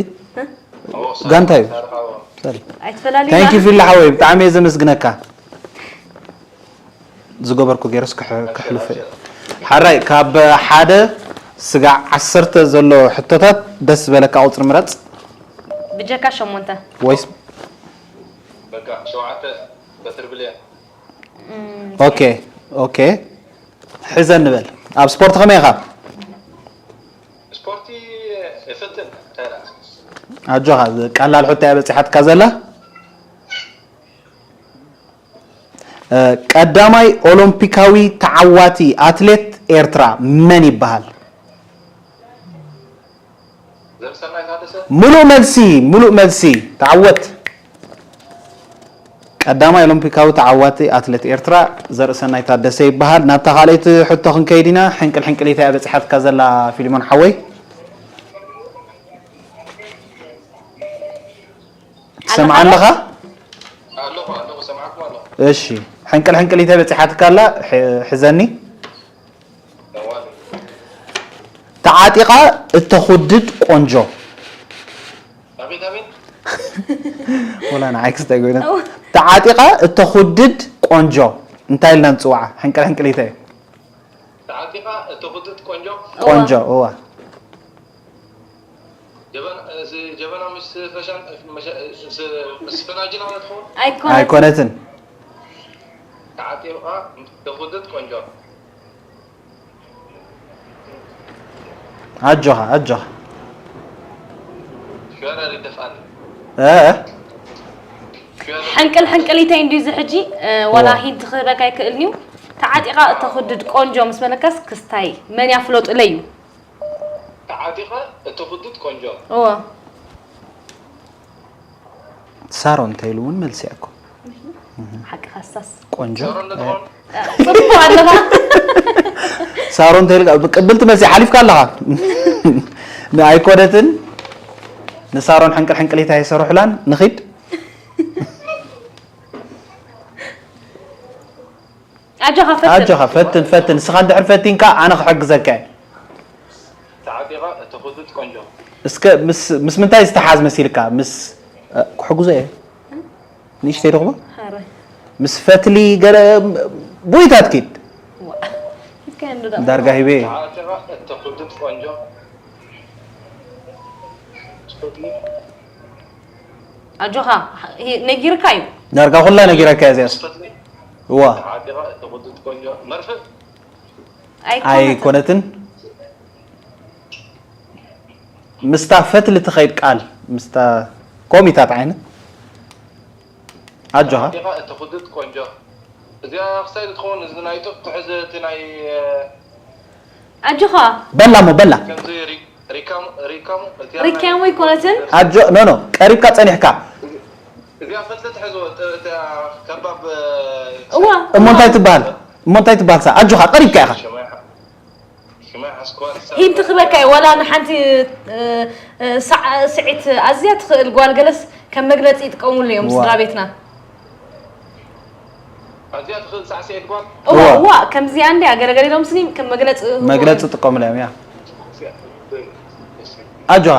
ኦ፣ ጋንታ እዩ። ታርኻዎ። ሶሪ ኣይትፈላልዩ ታንኪ ፊሊ ሓወይ ብጣዕሚ እየ ዘመስግነካ ዝገበርኩ ገይረስ ክሕ- ክሕልፈ እዩ ሓራይ ካብ ሓደ ስጋዕ ዓሰርተ ዘሎ ሕቶታት ደስ ዝበለካ ቁፅሪ ምረፅ ብጀካ ሸሞንተ ወይስ በቃ ሸውዓተ በትሪ ብልያ። ኦኬ፣ ኦኬ። ሕዘ ንበል። ኣብ ስፖርት ከመይ ኢኻ? ስፖርቲ እፍትን። ኣጆኻ፣ ቀላል ሕቶ እያ በጺሓትካ ዘላ። ቀዳማይ ኦሎምፒካዊ ተዓዋቲ ኣትሌት ኤርትራ መን ይበሃል? ሙሉእ መልሲ፣ ሙሉእ መልሲ። ተዓወት። ቀዳማይ ኦሎምፒካዊ ተዓዋቲ ኣትሌት ኤርትራ ዘርእሰናይ ታደሰ ይበሃል። ናብታ ካልኣይቲ ሕቶ ክንከይድ ኢና። ሕንቅል ሕንቅሊታ እያ በጺሓትካ ዘላ ፊሊሞን ሓወይ። ትሰምዓ ኣለኻ? ኣለኹ፣ ኣለኹ፣ ሰምዓኩም ኣለኹ። እሺ፣ ሕንቅል ሕንቅሊተ በጺሓትካ ኣላ፣ ሕ-፣ ሕዘኒ። እዋን። ተዓጢቓ እተኹድድ ቆንጆ። ኣቤት፣ ኣቤት። ወላ ንዓይ ክስታይ ኮይነ። እዋ። ተዓጢቓ እተኹድድ ቆንጆ። እንታይ ኢልና ንጽውዓ? ሕንቅል ሕንቅሊተ እዩ። ተዓጢቓ እተኹድድ ቆንጆ። እዋ። ቆንጆ፣ እዋ። ጀበና፣ እዚ ጀበና ምስ ፈሻን፣ መሸ-፣ ምስ፣ ምስ ፈናጅል ማለት ትኸውን? ኣይኮነትን። ኣይኮነትን። ተዓጢቓ ተኹድድ ቆንጆ። ኣጆኻ፣ ኣጆኻ። ሸረር ይደፍኣኒ። እ? ሸረር። ሕንቅል ሕንቅሊተይ እንድዩ እዚ ሕጂ፣ እ፣ ዋላ እዋ። ሂንት ክህበካ ኣይክእልን እዩ። ተዓጢቓ እተኹድድ ቆንጆ ምስ በለካስ ክስታይ መን ያፍለጡ ኢለ እዩ። ተዓጢቓ እተኹድድ ቆንጆ። እዋ። ሳሮን እንተኢሉ እውን መልሲ እያ እኮ። ሓቂ ሃሳስ። ቆንጆ። ሳሮን ዶ ትኾን? ጽቡቕ ኣለኻ። ሳሮን እንተኢልካ፣ ቅብልቲ መልሲ ሓሊፍካ ኣለኻ። ንኣይኮነትን ንሳሮን ሕንቅል ሕንቅሊታ ይሰርሑላን ንኺድ። ኣጆኻ ፈትን። ኣጆኻ ፈትን፣ ፈትን። ንስኻ እንድሕር ፈቲንካ ኣነ ክሕግዘካ እየ። ተዓጢቓ እተኹድድ ቆንጆ። እስከ ምስ፣ ምስ ምንታይ ዝተሓዝ መሲልካ? ምስ፣ እ፣ ክሕግዞ እየ። ንእሽተይ ደኹሞ? ኧረ። ምስ ፈትሊ ገለ ቦይታት ኪድ። ዋ። እስከ እንዶ ደሞ። ዳርጋ ሂበ። ተዓጢቓ እተኹድድ ቆንጆ። ኣጆኻ፣ ሂ-፣ ነጊርካ እዩ። ዳርጋ ኩላ ነጊረካ እያ እዚኣስ። እዋ። ተዓጢቓ እተኹድድ ቆንጆ። መርፍእ። ኣይኮነትን። ኣይኮነትን። ምስታ ፈትሊ ትኸይድ ቃል፣ ምስታ ኮሚታት ዓይነት። ኣጆኻ። ተዓጢቓ እተኹድድ ቆንጆ። እዚኣ ክሳይ ትኸውን፣ እዚ ናይ ጡጥ ትሕዝ፣ እቲ ናይ፣ ኣጆኻ። በላ እሞ፣ በላ። ከምዚ ሪ-፣ ሪካሙ፣ ሪካሙ፣ እቲ ሪካሙ ኣይኮነትን? ኣጆ-፣ ኖ፣ ኖ፣ ቀሪብካ ጸኒሕካ። እዚኣ ፈትሊ ትሕዝዎ፣ ጥ-፣ እታ ከባብ፣ እዋ፣ እሞ እንታይ እዋ። ትበሃል? እሞ እንታይ ትበሃል? ሳ-፣ ኣጆኻ፣ ቀሪብካ ኢኻ። ሽማይ ሓ-፣ ሽማይ ሓስኳ፣ ሳ-፣ ሂንት ክበካ እዩ፣ ዋላ ንሓንቲ፣ እ፣ እ፣ ሳዕ-፣ ስዒት ኣዝያ ትኽእል ጓል ገለስ ከም መግለጺ ይጥቀሙሉ እዮም እዋ። ስድራ ቤትና። ኣዝያ ትኽእል ሳዕስዒት ጓል? እዋ፣ እዋ። እዋ፣ ከምዚኣ እንድያ፣ ገለገለ ኢሎም ስኒ ከም መግለጺ ህቦ መግለጺ እዮም። ጥቀሙላ እዮም፣ ያ። ኣጆኻ።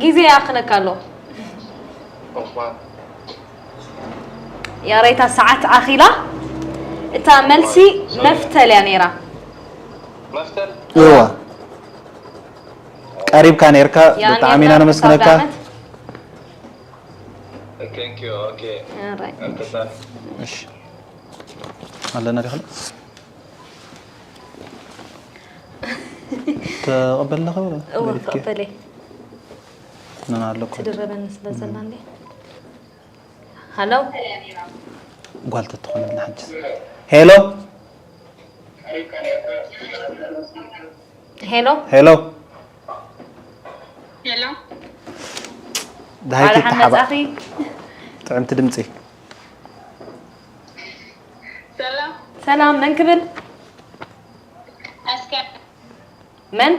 ግዜ ይኣኽለካ ኣሎ። እዋ። ያረይታ ሰዓት ኣኺላ። እታ መልሲ መፍተል እያ ነይራ። መፍተል? እዋ። ቀሪብካ ነይርካ፣ ያ ብጣዕሚ ኢና ነይርና ነመስግነካ። ክሳብ ዓመት። Thank you, okay. ኣራይ። ኣንተታ። እሺ። ኣለና ዲኻ? ተቐበልና ኸበለ? እወ፣ መሬትኪ? ተቐበለ። ነና ኣለኩ። ትድረበኒ ስለ ዘላ እንዴ? ሃሎ? ጓል ተትኾነልና ሕጂ። ሄሎ? ሄሎ? ሄሎ? ሄሎ? ደሃይኪ ባድሓን ተሓባ-፣ መጻኺ። ጥዕምቲ ድምጺ። ሰላም። ሰላም፣ መን ክብል? ኣስካለ። መን?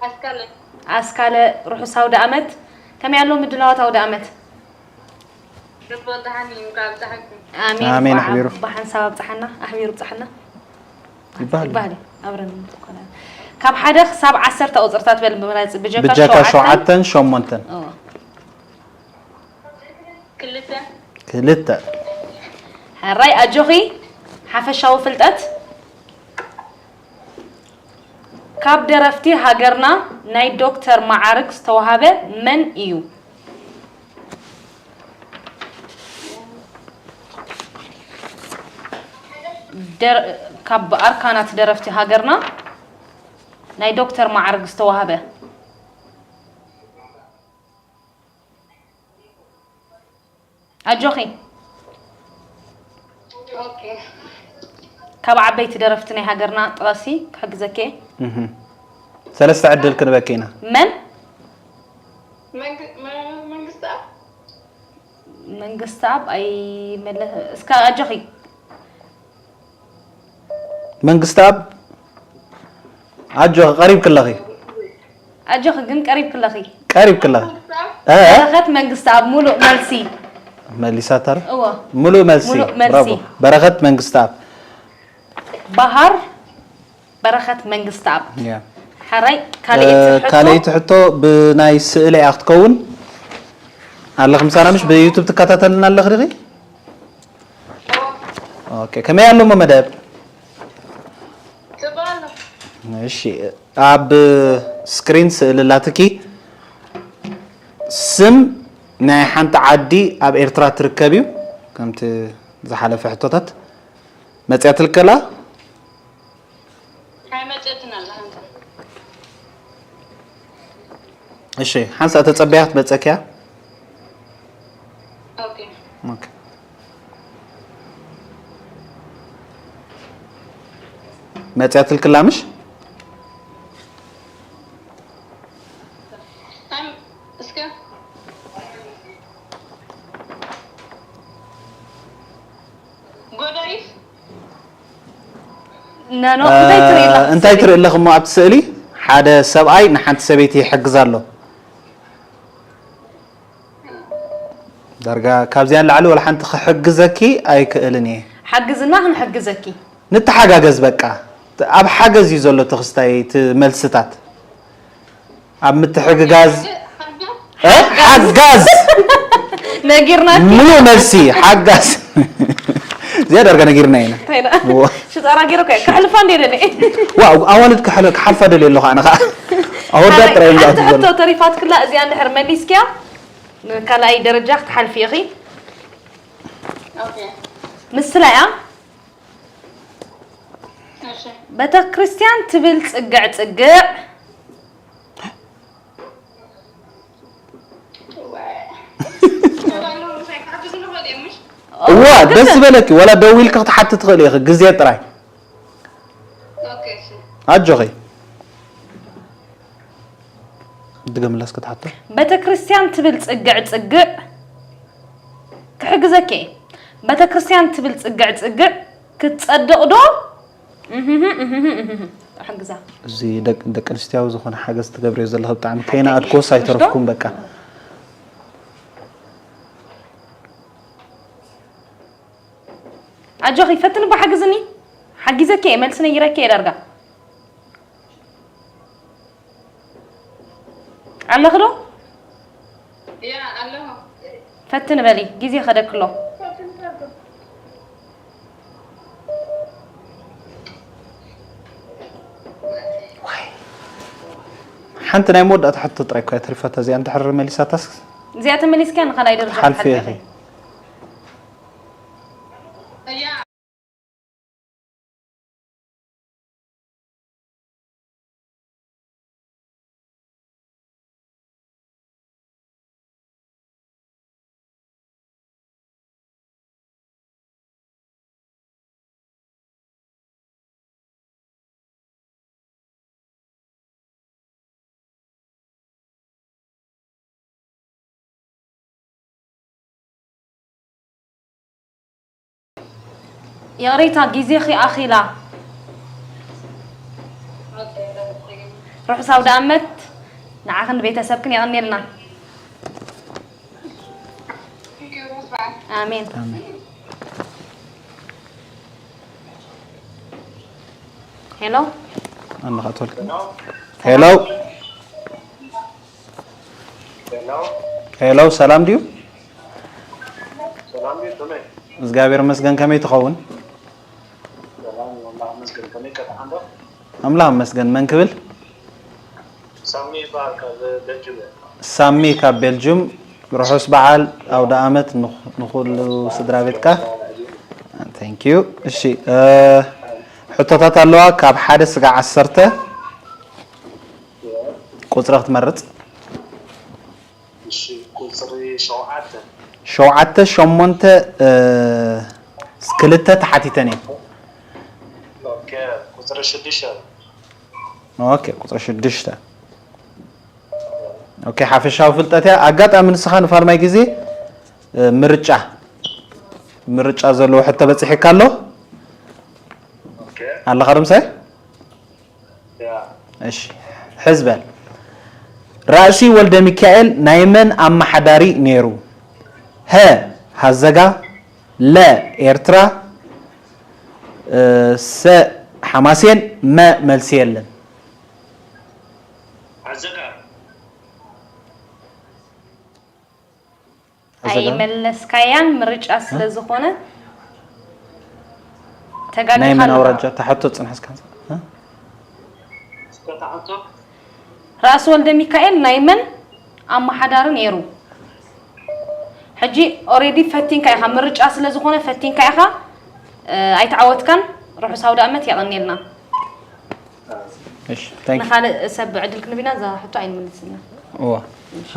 ኣስካለ። ኣስካለ፣ ርሑስ ኣውደ ኣመት። ከመይ ኣሎ ምድላዋት ኣውደ ኣመት? ጽቡቕ፣ ደሓን እዩ፣ እንኳዕ ኣብጽሓኩም። ኣሜን፣ ኣሜን፣ እንኳዕ ኣሕቢሩ። ብሓንሳብ ኣብጽሓና፣ ኣሕቢሩ ኣብጽሓና። ይበሃል። ይበሃል እዩ፣ ኣብረን እንኾና። ካብ ሓደ ክሳብ ዓሰርተ ቁጽርታት በል ብምራጽ፣ ብጀካ ብጀካ ሸውዓተን። ሸውዓተን፣ ሸሞንተን። እዎ። ክልተ። ክልተ። ሕራይ ኣጆኺ፣ ሓፈሻዊ ፍልጠት። ካብ ደረፍቲ ሃገርና ናይ ዶክተር መዓርግ ዝተዋሃበ መን እዩ? ደር- ካብ ኣርካናት ደረፍቲ ሃገርና ናይ ዶክተር ማዕርግ ዝተዋህበ። ኣጆኺ። ካብ ዓበይቲ ደረፍቲ ናይ ሃገርና ጥቐሲ ክሕግዘኪ። ሰለስተ ዕድል ክንበኪ ኢና። መን? መንግስቲ መንግስቲ ኣብ ኣይመለ እስካ ኣጆኺ። መንግስቲ ኣብ ኣጆኺ፣ ቀሪብክለኺ። ኣጆኺ ግን ቀሪብክለኺ። ቀሪብክለኺ። በረኸት መንግስቲ ኣብ ሙሉእ መልሲ። መሊሳታር እዎ። ሙሉእ መልሲ። ሙሉእ መልሲ። ብራቮ። በረኸት መንግስቲ ኣብ ባህር በረኸት መንግስቲ ኣብ ያ። ሓራይ ካልኣይቲ ሕቶ። ካልኣይቲ ሕቶ ብናይ ስእሊ እያ ክትከውን። ኣለኺ ምሳና ምሽ ብዩቱብ ትከታተልና ኣለኺ ዲኺ? ኦኬ፣ ከመይ ኣሎ እሞ መደብ? ጽቡቕ ኣሎ። እሺ፣ ኣብ ስክሪን ስእሊ ኣላትኪ። ስም ናይ ሓንቲ ዓዲ ኣብ ኤርትራ ትርከብ እዩ። ከምቲ ዝሓለፈ ሕቶታት መጽያትልከላ። ኣይመጸትን ኣላ ሓንሳ። እሺ፣ ሓንሳ ተጸበያ ክትመጸኪያ። ኦኬ። ኦኬ። መጽያትልክላ ምሽ? ኣም እስከ ጎዳይፍ ኖ ኖ እንታይ ትርኢ ኣለኻ? እንታይ ትርኢ ኣለኺ እሞ ኣብቲ ስእሊ? ሓደ ሰብኣይ ንሓንቲ ሰበይቲ ይሕግዝ ኣሎ። ዳርጋ ካብዚኣ ንላዕሊ ወላ ሓንቲ ክሕግዘኪ ኣይክእልን እየ። ሓግዝና ክንሕግዘኪ። ንተሓጋገዝ በቃ። ኣብ ሓገዝ እዩ ዘሎ እቲ ክስታይ እቲ መልስታት። ኣብ ምትሕግጋዝ እ? ሓጋዝ ነጊርናኪ። ሙሉእ መልሲ ሓጋዝ። እዚኣ ዳርጋ ነጊርና ኢና። እንታይ ደኣ? ዋ። ሽጣራ ገይረ እኮ እየ። ከሕልፋ እንደ ደለ። ዋ ኣዋልድ ክሓል- ክሓልፋ ደልየ ኣለኹ ኣነ ከዓ። ኣወዳት ጥራይ እዮም ሓንቲ ዝኣትዉ ዘለዉ። ሕቶ ተሪፋትክላ እዚኣ እንድሕር መሊስኪያ ካልኣይ ደረጃ ክትሓልፊ ኢኺ። ኦኬ። ምስላ እያ። እሺ። ቤተ ክርስቲያን ትብል ጽግዕ ጽግዕ። እዋ ደስ ዝበለኪ ወላ ደው ኢልኪ ክትሓቲ ትኽእሊ ኢኺ ግዜ ጥራይ። ኦኬ፣ እሺ። ኣጆኺ። ድገምላ እስኪ ትሓቶ። ቤተ ክርስቲያን ትብል ጽግዕ ጽግዕ ክሕግዘኪ እየ። ቤተ ክርስቲያን ትብል ጽግዕ ጽግዕ ክትጸድቕ ዶ? እህህ፣ እህህ፣ እህህ። ሕግዛ። እዚ ደቂ ደቂ ኣንስትዮዊ ዝኾነ ሓገዝ ትገብርዮ ዘለኺ ብጣዕሚ ከይነኣድክዎስ ኣይተረፍኩን በቃ። ኣጆኺ ፈትኒ እባ ሓግዝኒ። ሓጊዘኪ እየ፣ መልሲ ነጊረኪ እየ ዳርጋ። ኣለኺ ዶ? ያ ኣለኹ። ፈትኒ በሊ፣ ግዜ ከደክሎ። ሓንቲ ናይ መወዳእታ ሕቶ ጥራይ እኳ እያ ተሪፋታ እዚኣ እንድሕር መሊሳታስ እዚኣ ተመሊስኪያ ንኻልኣይ ደረጃ ትሓልፊ ክትሓልፊ ኢኺ። ኢኺ። ያ ይቕሬታ ግዜኺ ኣኺላ። ርሑስ ኣውደ ኣመት ንዓኽን ንቤተሰብክን የቐንየልና። ኣሜን። ሄሎ ኣንኻቶልክ ሄሎ ሄሎ ሰላም ድዩ? ሰላም ድዩ? ከመይ? እግዚኣብሔር መስገን ከመይ ትኸውን? ሰላም፣ ኣምላኽ ይመስገን። ከመይ ቀጥዓንዶ? ኣምላኽ መስገን መን ክብል? ሳሚ ይበሃል፣ ካብ ቤልጅም እየ። ሳሚ ካብ ቤልጅም። ርሑስ በዓል ኣውደ ኣመት ንኹ- ንኹሉ ስድራ ቤትካ። Thank you። እሺ፣ እ፣ ሕቶታት ኣለዋ። ካብ ሓደ ስጋዕ ዓሰርተ ቁጽሪ ክትመርጽ። እሺ፣ ቁጽሪ ሸውዓተ። ሸውዓተ፣ ሸሞንተ፣ እ፣ ክልተ ተሓቲተን እየን። ኦኬ፣ ቁጽሪ ሽዱሽተ። ኦኬ፣ ቁጽሪ ሽዱሽተ። ኦኬ፣ ሓፈሻዊ ፍልጠት እያ። ኣጋጣሚ ንስኻ ንፋልማይ ግዜ፣ እ፣ ምርጫ ምርጫ ዘለዎ ሕቶ በጺሕካ ኣሎ። ኦኬ፣ ኣለኻ ዶ ምሳይ? ያ። እሺ፣ ሕዝበል። ራእሲ ወልደ ሚካኤል ናይ መን ኣመሓዳሪ ነይሩ? ሀ፣ ሃዘጋ፣ ለ፣ ኤርትራ፣ እ፣ ሰ፣ ሓማሴን፣ መ፣ መልሲ የለን። ኣዘጋ። ኣዘጋ። ኣይመለስካያን ምርጫ ስለ ዝኾነ ናይ ተጋዲኻ መን ኣለኻ። ኣውራጃ? እታ ሕቶ ጽንሕ እስካ። እ? እስከ ተሓቶ። ራእሲ ወልደ ሚካኤል ናይ መን ኣመሓዳሪ ነይሩ? ሕጂ ኦሬዲ ፈቲንካ ኢኻ፣ ምርጫ ስለ ዝኾነ ፈቲንካ ኢኻ። እ፣ ኣይተዓወትካን። ርሑስ ኣውደ ኣመት፣ የቐንየልና። እሺ፣ thank you። ንኻልእ ሰብ ዕድል ክንቢና እዛ ሕቶ ኣይንምልስና። እዋ። ሃ።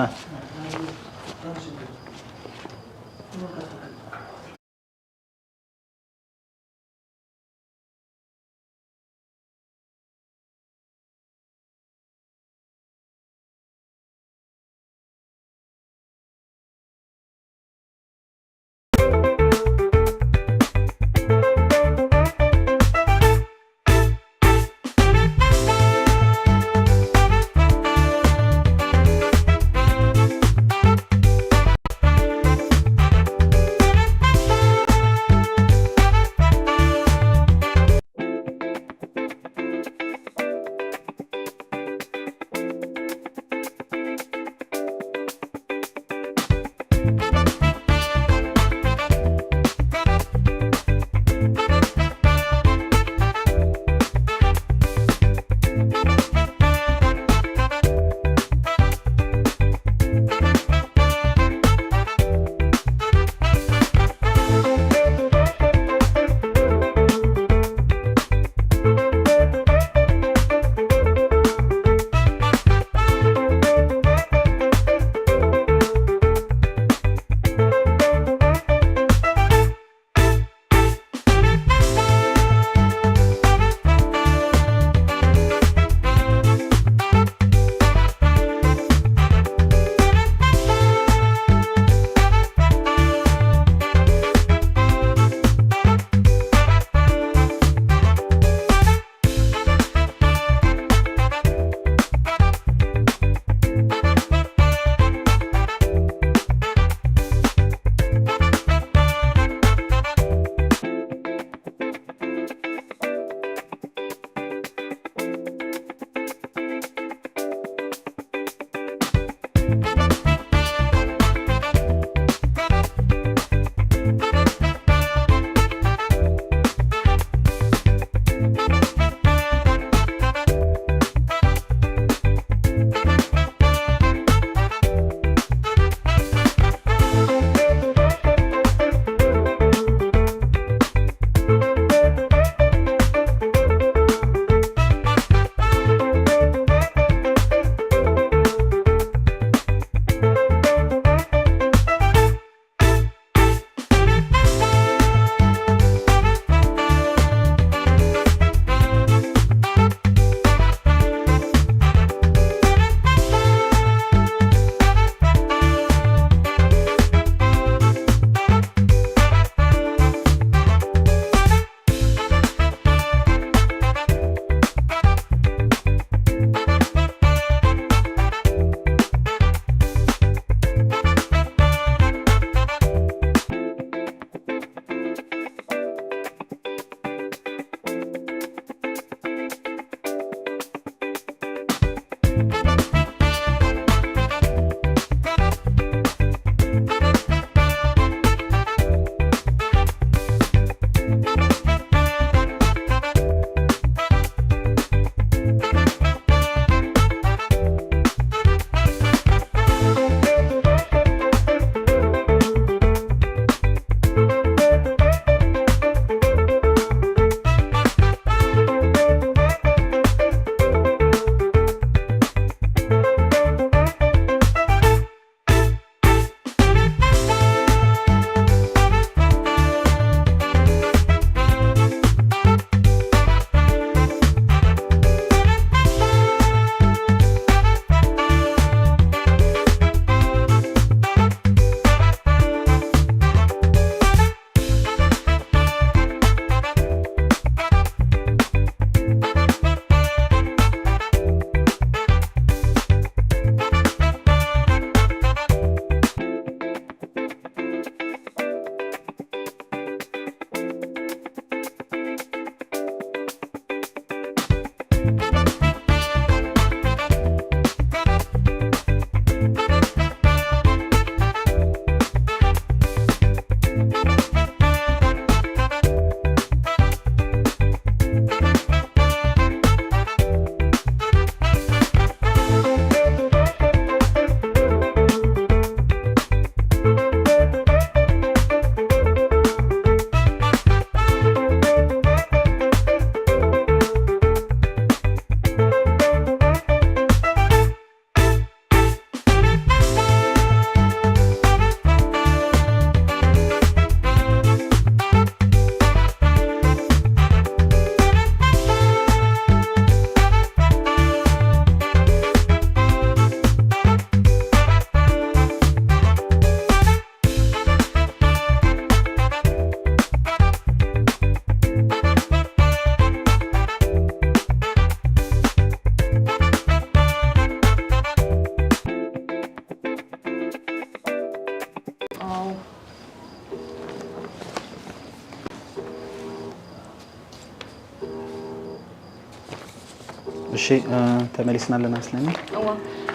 እሺ፣ እ፣ ተመሊስና ኣለና መስለኒ። እዎ፣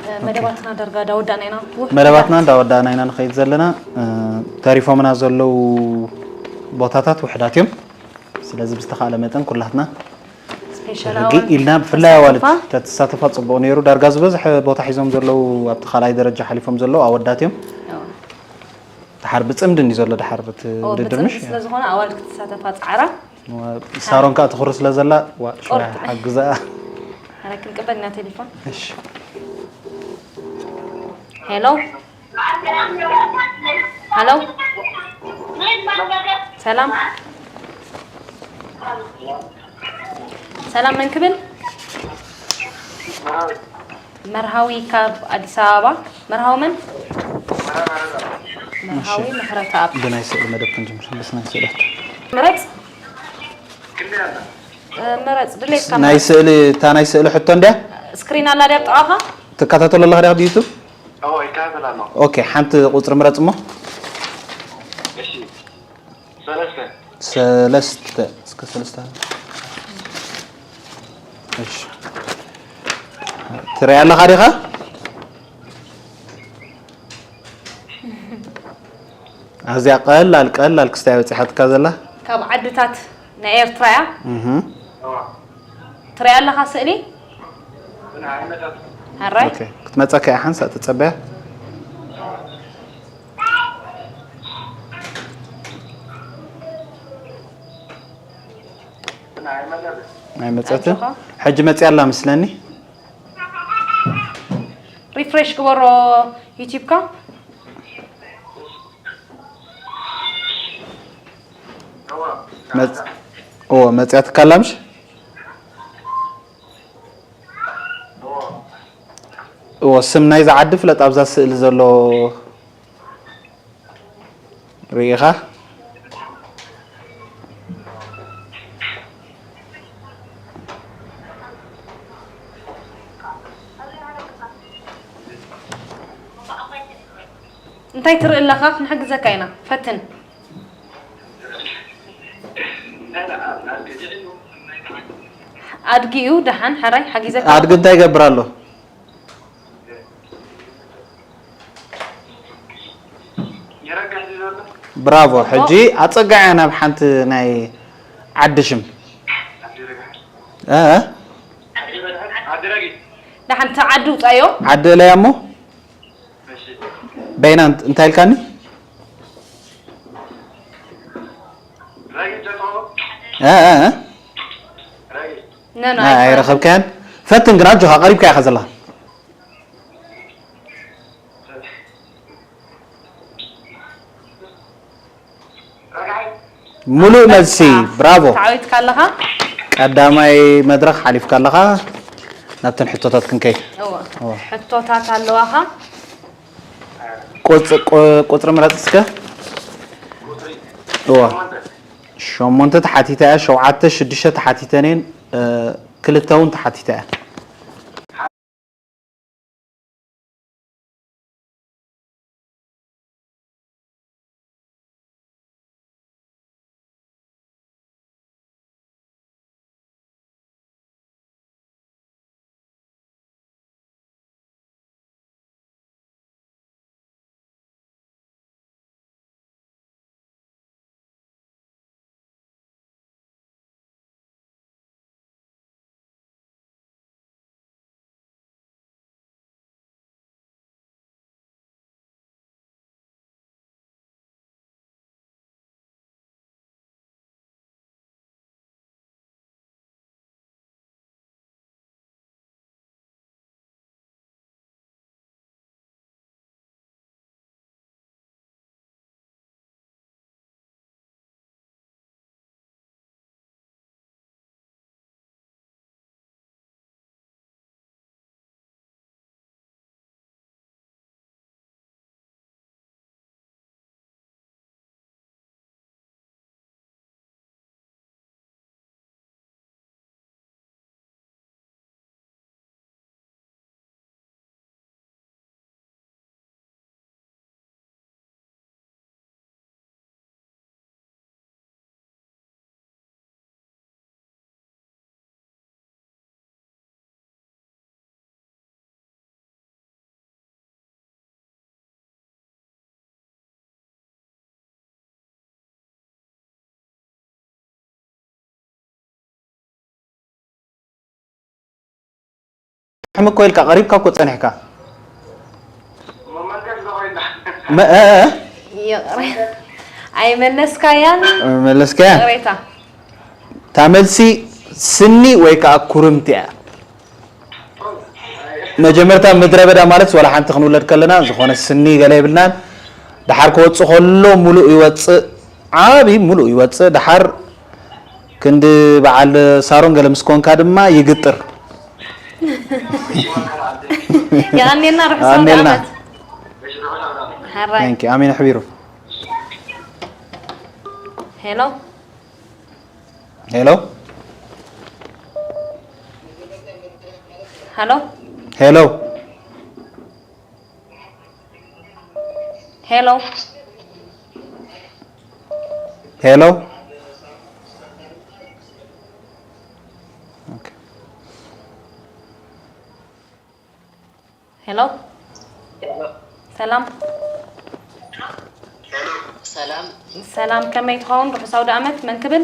እ፣ መደባትና ዳርጋ ዳወዳእና ኢና። ውሕ- መደባትና እንዳወዳእና ኢና ንኸይድ ዘለና። እ፣ ተሪፎምና ዘለዉ ቦታታት ውሕዳት እዮም። ስለዚ ብዝተኻእለ መጠን ኩላትና ስፔሻል ሕጊ ኣዋርድ ኢልና ብፍላይ ኣዋልድ ተሳተፋ። ተትሳተፋ ፅቡቕ ነይሩ። ዳርጋ ዝበዝሐ ቦታ ሒዞም ዘለዉ ኣብቲ ካልኣይ ደረጃ ሓሊፎም ዘለዉ ኣወዳት እዮም። እዎ። ድሓር ብፅምድን እዩ ዘሎ ድሓር እቲ እዎ፣ ውድድር ብፅምዲ ምሽ ስለ ዝኾነ ኣዋልድ ክትሳተፋ ፃዕራ። ሳሮን ከዓ ትኹሪ ስለ ዘላ ዋ ሽወያ ቁርጥ። ሓግዛኣ። ኣረ ክንቅበል ኢና ቴሌፎን። እሺ ሄሎ፣ ሃሎ፣ ሰላም፣ ሰላም፣ መን ክብል? መርሃዊ ካብ ኣዲስ ኣበባ። መርሃዊ መን? መርሃዊ ምሕረተኣብ። ብናይ ስእሊ መደብ ክንጅምር ብስ ናይ ስእለት ምረፅ፣ እ፣ ምረፅ ድሌትካ ናይ ምረፅ። ስእሊ እታ ናይ ስእሊ ሕቶ እንድያ ስክሪን ኣላ ድያ ኣብ ጥቓኻ? ትከታተሎ ኣለኻ ድያ ብዩቱብ እዎ ይከታተል ኣሎ። ኦኬ ሓንቲ ቁፅሪ ምረፅ እሞ እሺ ሰለስተ ሰለስተ እስከ ሰለስተ እሺ ትሪኣ ኣለኻ ዲኻ ኣዝያ ቀላል ቀላል ክስታይ በፂሓትካ ዘላ ካብ ዓድታት ናይ ኤርትራ እያ። እህ ትሪኣ ኣለኻ ስእሊ? ሕራይ? ኦኬ ክትመፀካ እያ ሓንሳእ ተፀበያ ኣይመፀትን ሕጂ መፅያ ኣላ ምስለኒ ሪፍሬሽ ግበሮ ዩቲብካ። መፅ- ኦ መፅያትካ ኣላ ምሽ እዎ ስም ናይዛ ዓዲ ፍለጥ ኣብዛ ስእሊ ዘሎ ርኢኻ እንታይ ትርኢ ኣለኻ? ክንሕግዘካ ኢና። ፈትን። ኣድጊ እዩ። ደሓን ሕራይ ሓጊዘካ። ኣድጊ እንታይ ይገብር ኣሎ? ብራቮ ሕጂ ኣፀጋዕያ ናብ ሓንቲ ናይ ዓዲ ሽም እ? ደሓን ተዓዲ ውፃዮ። ዓዲ እለያ እሞ በይና እንት- እንታይ ኢልካኒ እ፣ እ፣ እ? ነን እ፣ ኣይረኸብካያን ፈትን ግን ኣጆኻ ቀሪብካ ኢኻ ዘለኻ ሙሉእ መልሲ ብራቮ ተዓዊትካ ኣለኻ። ቀዳማይ መድረኽ ሓሊፍካ ኣለኻ ናብተን ሕቶታት ክንከይድ እወ ሕቶታት ኣለዋኻ። ቁጽ- ቁ- ቁጽሪ ምረጽ እስከ እዋ ሸሞንተ ተሓቲታ እያ ሸውዓተ ሽዱሽተ ተሓቲተን እየን እ፣ ክልተ እውን ተሓቲታ እያ ሕም እኮ ኢልካ ቀሪብካ እኮ ጸኒሕካ። መ- እ- እ- ይቕረ ኣይመለስካያን። መለስካያ። ይቕሬታ። እታ መልሲ ስኒ ወይ ከዓ ኩርምቲ እያ። መጀመርታ ምድረ በዳ ማለት ዋላ ሓንቲ ክንውለድ ከለና ዝኾነ ስኒ ገለ የብልናን። ድሓር ክወፅእ ከሎ ሙሉእ ይወፅእ፣ ዓቢ ሙሉእ ይወፅእ። ድሓር ክንዲ በዓል ሳሮን ገለ ምስ ኮንካ ድማ ይግጥር። የቐኔልና ርሑስ ኣሜልና። ዓመት። ሓራይ Thank you። ኣሜን ኣሕቢሩ። ሄሎ ሄሎ ሃሎ ሄሎ ሄሎ ሄሎ። ኦኬ። ሄሎ ሰላም ሰላም ሰላም፣ ከመይ ትኸውን? ርሑስ ኣውደ ኣመት። መን ክብል?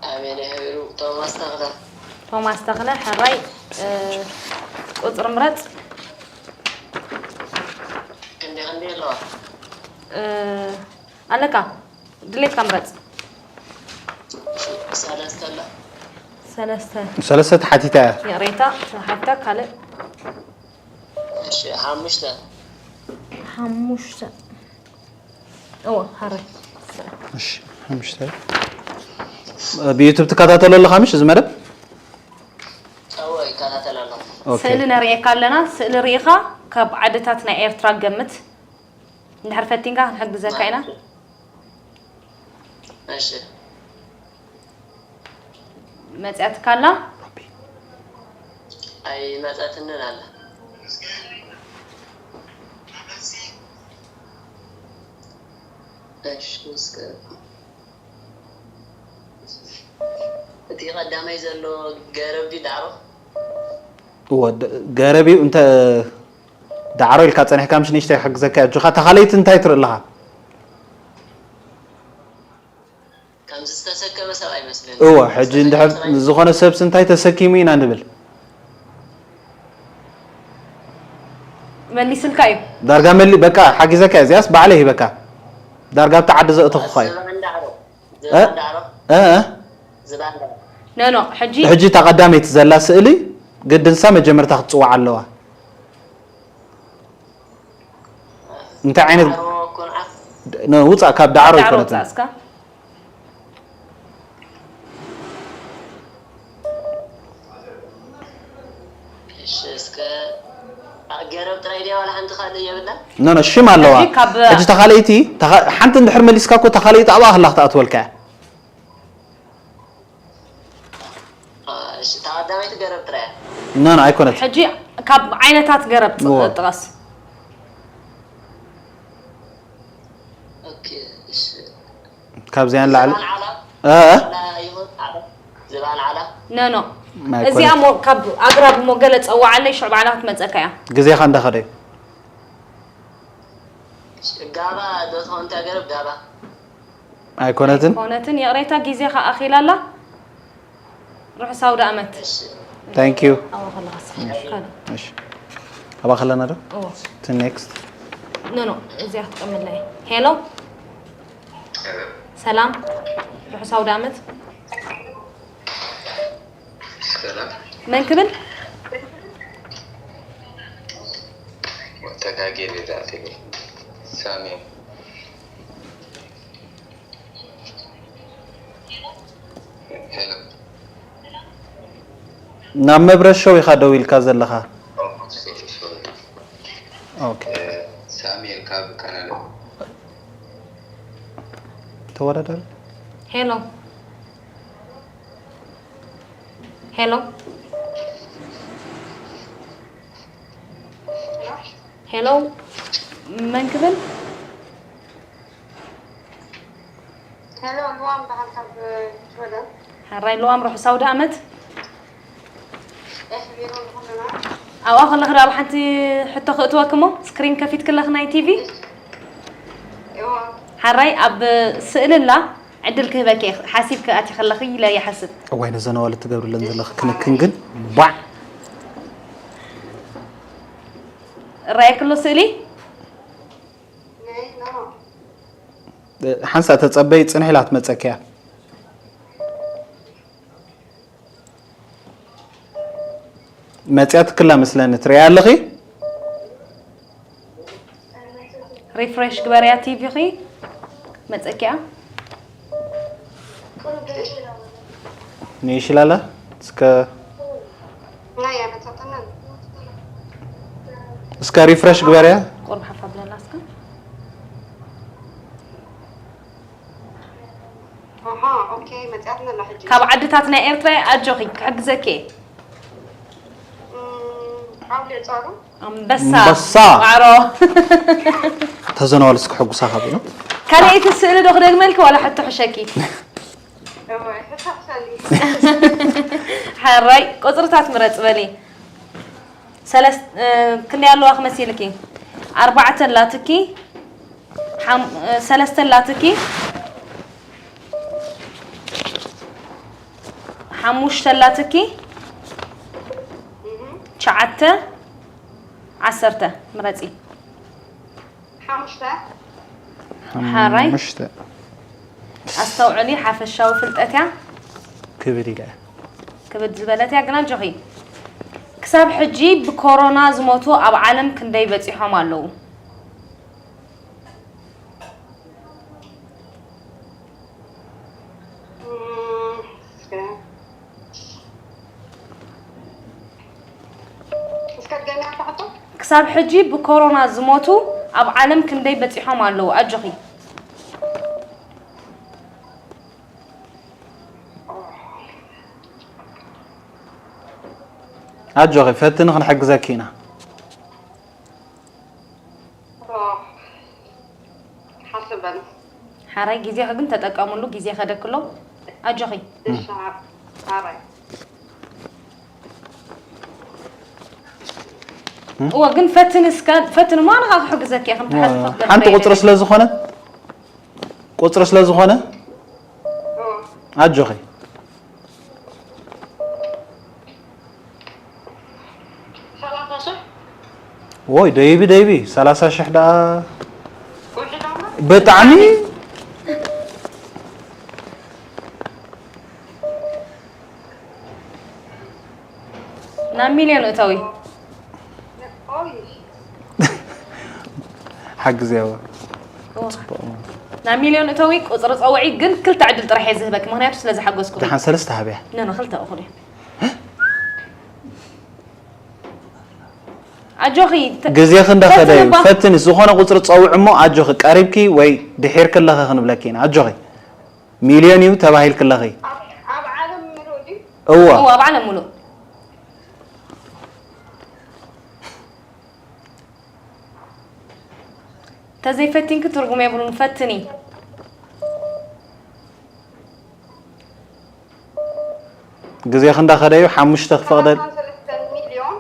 ኣሜን የሕቢሩ ቶማስ ተኽለ ቶማስ ተኽለ። ሕራይ እ፣ ቁፅሪ ምረፅ። ክንዲ ክንዲ ኣለዋ እ፣ ኣለካ ድሌትካ ምረፅ። ሰለስተ ኣሎ ሰለስተ ሰለስተ ተሓቲታ እያ። ይቕሬታ ተሓታ ካልእ እሺ ሓሙሽተ ሓሙሽተ እዎ ሓራይ እሺ ሓሙሽተ። ብዩቱብ ትከታተሎ ኣለኻ ምሽ እዚ መደብ? እዎ ይከታተል ኣለኹ ኦኬ። ስእሊ ነርእየካ ኣለና። ስእሊ ርኢኻ ካብ ዓድታት ናይ ኤርትራ ገምት። እንድሕር ፈቲንካ ክንሕግዘካ ኢና። እሺ መፅያትካ ኣላ። ኣይመፀትንን ኣላ እሺ እስከ እቲ ቀዳማይ ዘሎ ገረብ ድዩ ዳዕሮ እዎ ደ- ገረብ እዩ እንተ ዳዕሮ ኢልካ ጸኒሕካ ምሽ ንእሽተይ ክሕግዘካ እያ። ኣጆኻ ተኻለይቲ እንታይ ትርኢ ኣለኻ? ከምዚ ዝተሰከመ ሰብ ኣይመስለኒ እዎ ሕጂ እንድሕር ዝኾነ ሰብሲ እንታይ ተሰኪሙ ኢና ንብል። መሊስልካ እዩ። ዳርጋ መሊ በቃ ሓጊዘካ እያ። እዚኣስ ባዕለይ ሂበካ። ዳርጋ ኣብቲ ዓዲ ዘእተኹኻ እዩ። ዝባን ዳዕሮ እ? ዝባን ዳዕሮ እ እ? ዝባን ዳዕሮ ኖ ኖ ሕጂ ሕጂ እታ ቀዳመይቲ ዘላ ስእሊ ግድንሳ መጀመርታ ክትጽዋዕ ኣለዋ። እንታይ ዓይነት ዳዕሮ ኮንዓ ን- ውጻእ ካብ ዳዕሮ ዳዕሮ ኣይኮነትን። ውጻእ እስካ። እሺ እስከ ገረብ ጥራይ ድያ ዋላ ሓንቲ ካልእ የብላ ኖ ኖ ሽም ኣለዋ። ሕጂ ካብ- ሕጂ ተኻለይቲ ተኻ- ሓንቲ እንድሕር መሊስካ እኮ ተኻለይቲ ኣብኣ ከላ ክትኣትወልካ እያ። እሺ እታ ቀዳመይቲ ገረብ ጥራይ እያ ኖ ኖ ኣይኮነት። ሕጂ ካብ ዓይነታት ገረብ ጥ- እዎ። ጥቐስ። ኦኬ እሺ ካብዚኣን ላዕሊ ዝባን ዓላ እ እ? ዓላ ይኹን ዓላ ዝባን ዓላ ኖ ኖ ኣይኮነት። እዚኣ ሞ ካብ ኣግራብ ሞ ገለ ጸዋዓለይ ሽዑ ባዕላ ክትመጸካ እያ። ግዜኻ እንዳኸደ እዩ። ጋባ ዶ ትኸውን እታ ገረብ ጋባ ኣይኮነትን። ኮነትን ይቕሬታ ግዜኻ ኣኺላ ኣላ። ርሑስ ኣውደ ኣመት። እሺ Thank you። ኣዋ ከለኻ ስሕሽ ካልእ እሺ ኣባ ከለና ዶ እዎ እቲ ኔክስት ኖ ኖ እዚኣ ክትቀምለይ። ሄሎ ሰላም ርሑስ ኣውደ ኣመት። ሰላም መን ክብል? ተጋጌ ሌላ ትብል ሳሚ ሄሎ ናብ መብረሽ ሾው ኢኻ ደው ኢልካ ዘለኻ። ኦኬ ሳሙኤል ካብ ካናዳ ተወዳዳሪ ሄሎ ሄሎ ሄሎ መን ክብል? ሄሎ ልዋም በዓል ካብ ሽወደን ሓራይ ልዋም ርሑስ ኣውደ ኣመት። የሕቢሩ ንኩልና ኣብኣ ከለኺ ዶ ኣብ ሓንቲ ሕቶ ክእትወኪ እሞ ስክሪን ከፊትክለኺ ናይ ቲቪ እዋ ሓራይ ኣብ ስእሊ ኣላ ዕድል ክህበኪ እየ ሓሲብኪ ኣቲ ከለኺ ኢለ ይሓስብ። እዋይ ነዘን ኣዋልድ ትገብርለን ዘለኺ ክንክን ግን ባዕ እራየክሎ ስእሊ ሓንሳ ተጸበይ ጽንሕ ኢላ ትመጸኪያ። መጽያት ክላ መስለኒ ትሪያ ኣለኺ። ሪፍሬሽ ግበርያ ቲቪኺ መጸኪያ። ንይሽላላ እስከ እስከ ሪፍሬሽ ግበርያ። ቁርብ ሓፍ ኣብለላ እስከ። ኣሃ፣ ኦኬ፣ መጽያትና ኣላ ሕጂ። ካብ ዓድታት ናይ ኤርትራ ኣጆኺ ክሕግዘኪ እየ። እም፣ ኣውሊዕ ጻሩ። ኣንበሳ። ኣንበሳ። ዋዕሮ። ተዘናዋል እስኪ ሕጉሳ ካብ ኢሉ። ካልኣይቲ ስእሊ ዶ ክደግመልኪ ዋላ ሕቶ ሕሸኪ? እዋይ፣ ሕቶ ሕሸኒ። ሓራይ፣ ቁጽርታት ምረጽ በሊ። ሰለስ-፣ እ፣ ክንደይ ኣለዋ ክመሲልኪ? ኣርባዕተ ኣላትኪ፣ ሓም-፣ እ፣ ሰለስተ ኣላትኪ፣ ሓሙሽተ ኣላትኪ፣ ትሽዓተ፣ ዓሰርተ ምረጺ። ሓሙሽተ። ሓራይ። ሓሙሽተ። ኣስተውዕሊ፣ ሓፈሻዊ ፍልጠት እያ። ክብድ ኢለ። ክብድ ዝበለት እያ፣ ግን ኣጆኺ። ክሳብ ሕጂ ብኮሮና ዝሞቱ ኣብ ዓለም ክንደይ በጺሖም ኣለዉ? እም፣ እስከ፣ እስከ ድገምያ እታ ሕቶ። ክሳብ ሕጂ ብኮሮና ዝሞቱ ኣብ ዓለም ክንደይ በጺሖም ኣለዉ? ኣጆኺ። ኣጆኺ፣ ፈትኒ፣ ክንሕግዘኪ ኢና። ኦ፣ ሓስበን። ሓራይ፣ ግዜኺ ግን ተጠቀምሉ፣ ግዜ ከደክሎ። ኣጆኺ። እሺ፣ ሓራይ። እወ፣ ግን ፈትኒ እስከ፣ ፈትኒ እሞ ኣነ ኸኣ ክሕግዘኪ እየ፣ ከም ትሓልፎ ዋ፣ ትገብሪ ሓንቲ እየ ቁጽሪ ደለየ። ስለ ዝኾነ፣ ቁጽሪ ስለ ዝኾነ፣ እወ። ኣጆኺ። ሰላሳ ሽሕ? ዎይ፣ ደይቢ፣ ደይቢ፣ ሰላሳ ሽሕ ደኣ ውሒዶም ዶ? ብጣዕሚ። ናብ ሚልዮን እተዊ። ኦይ። ሓግዝያዋ። እዎ። ጽቡቕ። ናብ ሚልዮን እተዊ ቁጽሪ ጸውዒ፣ ግን ክልተ ዕድል ጥራሕ እየ ዝህበኪ፣ ምኽንያቱ ስለ ዝሓገዝኩኺ። ደሓን ሰለስተ ሃብያ። ኖ፣ ኖ፣ ክልተ እኹል እዩ። ኣጆኺ፣ ተ-፣ ግዜኺ እንዳኸደ እዩ። ፈትኒ እባ። ፈትኒ፣ ዝኾነ ቁጽሪ ጸውዒ እሞ ኣጆኺ፣ ቀሪብኪ ወይ ድሒርኪ ኣለኺ ክንብለኪ ኢና። ኣጆኺ። ሚልዮን እዩ ተባሂልኪ ኣለኺ። ኣብ፣ ኣብ ዓለም ምሉእ ድዩ? እወ። እወ፣ ኣብ ዓለም ምሉእ። ተዘይፈቲንኪ ትርጉም የብሉን፣ ፈትኒ። ግዜኺ እንዳኸደ እዩ፣ ሓሙሽተ ክፈቕደል። ሰላሳን ሰለስተን ሚልዮን።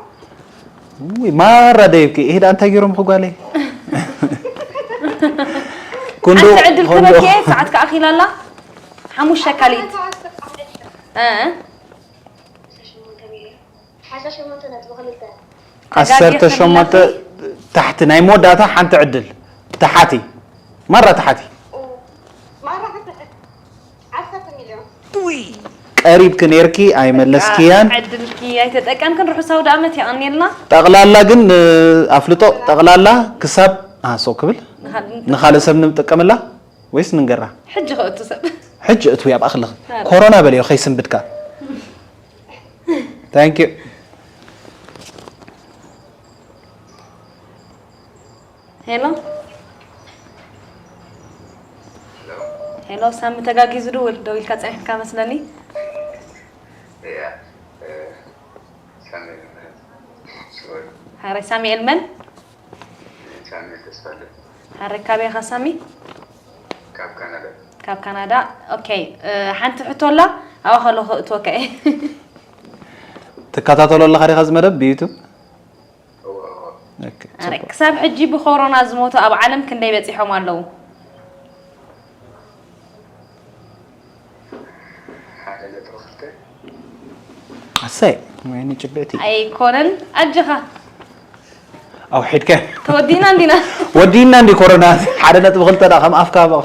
ውይ፣ ማራ ደይብኪ፣ ይሄ ደኣ እንታይ ገይሮም ጓለይ? ኩንዶ፣ ሓንቲ ዕድል ኩንዶ። ክበኪ፣ ሰዓት ከኣ ኣኺላ ኣላ። ሓሙሽተ ካሊት። እ። ዓሰርተ ሸሞንተ ነጥቢ ክልተ። ዓሰርተ ሸሞንተ ተጋጊኺ ኣለኺ። ታሕቲ ናይ መወዳእታ ሓንቲ ዕድል። ተሓቲ። ማራ ተሓቲ። ኡ፣ ማራ ተሓቲ። ዓሰርተ ሚልዮን። ቀሪብኪ ነይርኪ፣ ኣይመለስክያን። ዕድልኪ ኣይተጠቀምክን፣ ርሑስ ኣውደኣመት የቐንየልና። ጠቕላላ ግን፣ እ፣ ኣፍልጦ፣ ጠቕላላ ክሳብ፣ አ፣ ሰው ክብል ንኻል-፣ ንኻልእ ሰብ ንጥቀመላ ወይስ ንንገራ? ሕጂ ከእቱ ሰብ። ሕጂ እትዊ ኣብ ኣኽልኽ። ኣረ። ኮሮና በልዮ ከይስንብድካ። Thank you። ሄሎ። ሄሎ፣ ሳሚ ተጋጊዙ ድውል፣ ደው ኢልካ ጸኒሕካ መስለኒ። እያ፣ እ፣ ሳሚ፣ ሶሪ። ሓራይ ሳሙኤል መን? ሳሚ ተስፋለ። ሓራይ ካበይ ኢኻ ሳሚ? ካብ ካናዳ። ካብ ካናዳ። ኦኬ፣ እ፣ ሓንቲ ሕቶ ኣላ፣ ኣብኣ ከለኹ እትወካ እየ። ትከታተሎ ኣለኻ ዲኻ እዚ መደብ ብዩቱብ? እወ፣ እወ። ኦኬ፣ ኣረ፣ ጽቡቅ። ክሳብ ሕጂ ብኮሮና ዝሞቱ ኣብ ዓለም ክንደይ በጺሖም ኣለዉ? ሓደ ነጥቢ ክልተ። ኣሰይ፣ ወይኒ ጭብዕቲ። ኣይኮነን፣ ኣጆኻ። ኣውሒድካ። ተወዲና እንዲና። ወዲና እንዲ ኮሮና። ሓደ ነጥቢ ክልተ ዳ ከም ኣፍካ በ-፣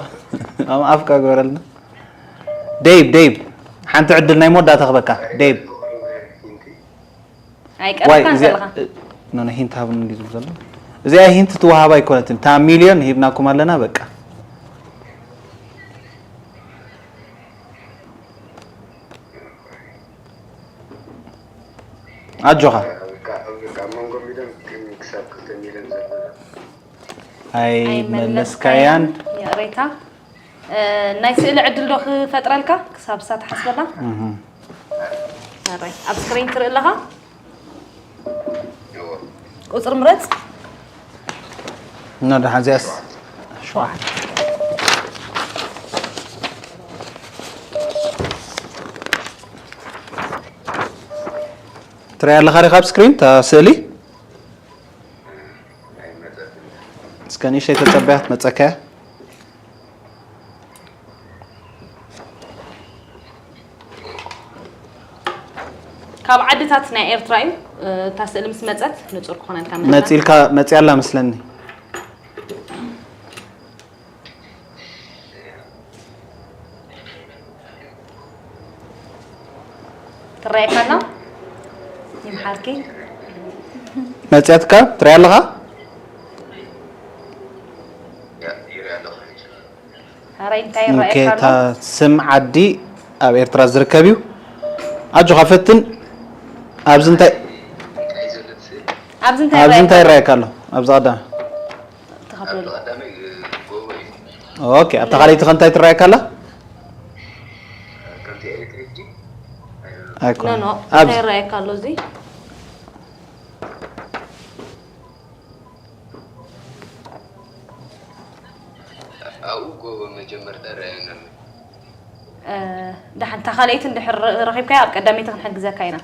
ከም ኣፍካ ግበረልና። ደይብ ደይብ፣ ሓንቲ ዕድል ናይ መወዳእታ ክበካ። ደይብ። ኣይቀርብካን ዘለኻ። ኖነ ሂንት ሃብን እንዲ ዝብል ዘሎ። እዚኣ ሂንት ትወሃብ ኣይኮነትን። እታ ሚልዮን ሂብናኩም ኣለና በቃ። ኣጆኻ። ኣይመለስካያን። ይቕሬታ። ናይ ስእሊ ዕድል ዶ ክፈጥረልካ ክሳብ እሳ ትሓስበላ? ኣራይ ኣብ ስክሪን ትርኢ ኣለኻ። ቁፅሪ ምረፅ። እና ደሓን እዚኣስ ሸውዓተ። ትሪኣ ኣለኻ ዲኻ ኣብ ስክሪን እታ ስእሊ? እስከ ንእሽተይ ተጸበያ ትመጸካ እያ። ካብ ዓድታት ናይ ኤርትራ እዩ። እታ ስእሊ ምስ መጸት ንጹር ክኾነልካ መላ። መጺልካ መጺኣላ መስለኒ። ትረኣየካ ኣሎ ይምሓርኪ። መጺኣትካ ትሪኣ ኣለኻ? ኧረ እንታይ ይረኣየካ ኣሎ? ስም ዓዲ ኣብ ኤርትራ ዝርከብ እዩ። ኣጆኻ ፈትን። ኣብዚ እንታይ ኣብዚ እንታይ ኣብዚ እንታይ ይረኣየካ ይረኣየካ ኣሎ? ኣብዚ ቀዳማይ ተኸፍለሉ። ኦኬ፣ ኣብታ ካልኣይቲ ከ እንታይ ትረኣየካ ኣላ? ኖ ኣይኮነ። ኖ ኣብዚ እንታይ ይረኣየካ ኣሎ እዚ? ኣብኡ ጎቦ መጀመርታ ረኣየና ኣሎ። እ፣ ደሓን እታ ካልኣይቲ እንድሕር ረ- ረኺብካያ ኣብ ቀዳመይቲ ክንሕግዘካ ኢና።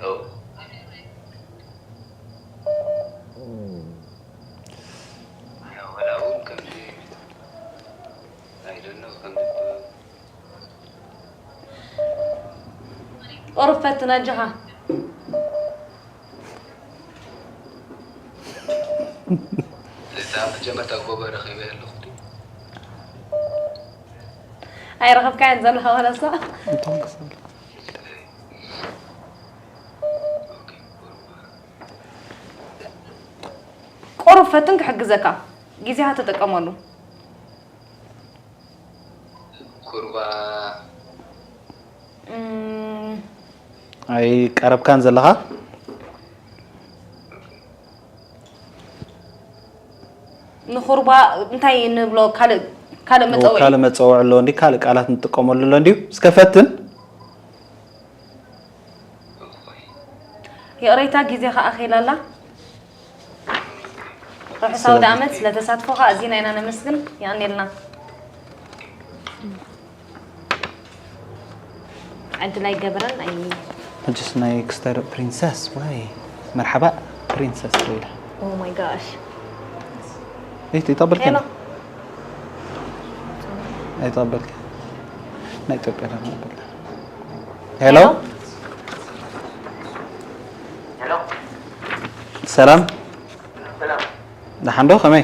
ኦ። ያው ወላ እውን ከምዚ I don't know ከምዚ ቁሩብ ፈትን ኣጆኻ። እታ መጀመርታ ጎቦ ረኺበ ኣለኹ። ኣይረኸብካያን ዘለኻ ዋላ እሳ። ቁሩብ ፈትን ክሕግዘካ ግዜኻ ተጠቀመሉ። ኩርባ እም፣ ኣይቀረብካን ዘለኻ። ንኹርባ እንታይ ንብሎ ካልእ ካልእ መጸውዒ? ካልእ መጸውዒ ኣሎ እንዲ ካልእ ቃላት ንጥቀመሉ ኣሎ እንዲዩ። እስከ ፈትን። ይቕሬታ ግዜኻ ኣኺላ ኣላ። ርሑስ ኣውደ ዓመት ስለ ተሳትፎኻ ኣዚና ኢና ነመስግን። የቐንየልና። ዕድል ኣይገበረን ኣይ ሕጅስ ናይ ክስተር ፕሪንሰስ ወይ መርሓባ ፕሪንሰስ ወይ ኢላ። Oh my gosh. እይ ይጠበልከ ሄሎ። ኣይጠበልከ ናይ ኢትዮጵያ ዳ ነበር። ሄሎ ሄሎ ሰላም ሰላም ደሓን ዶ ከመይ?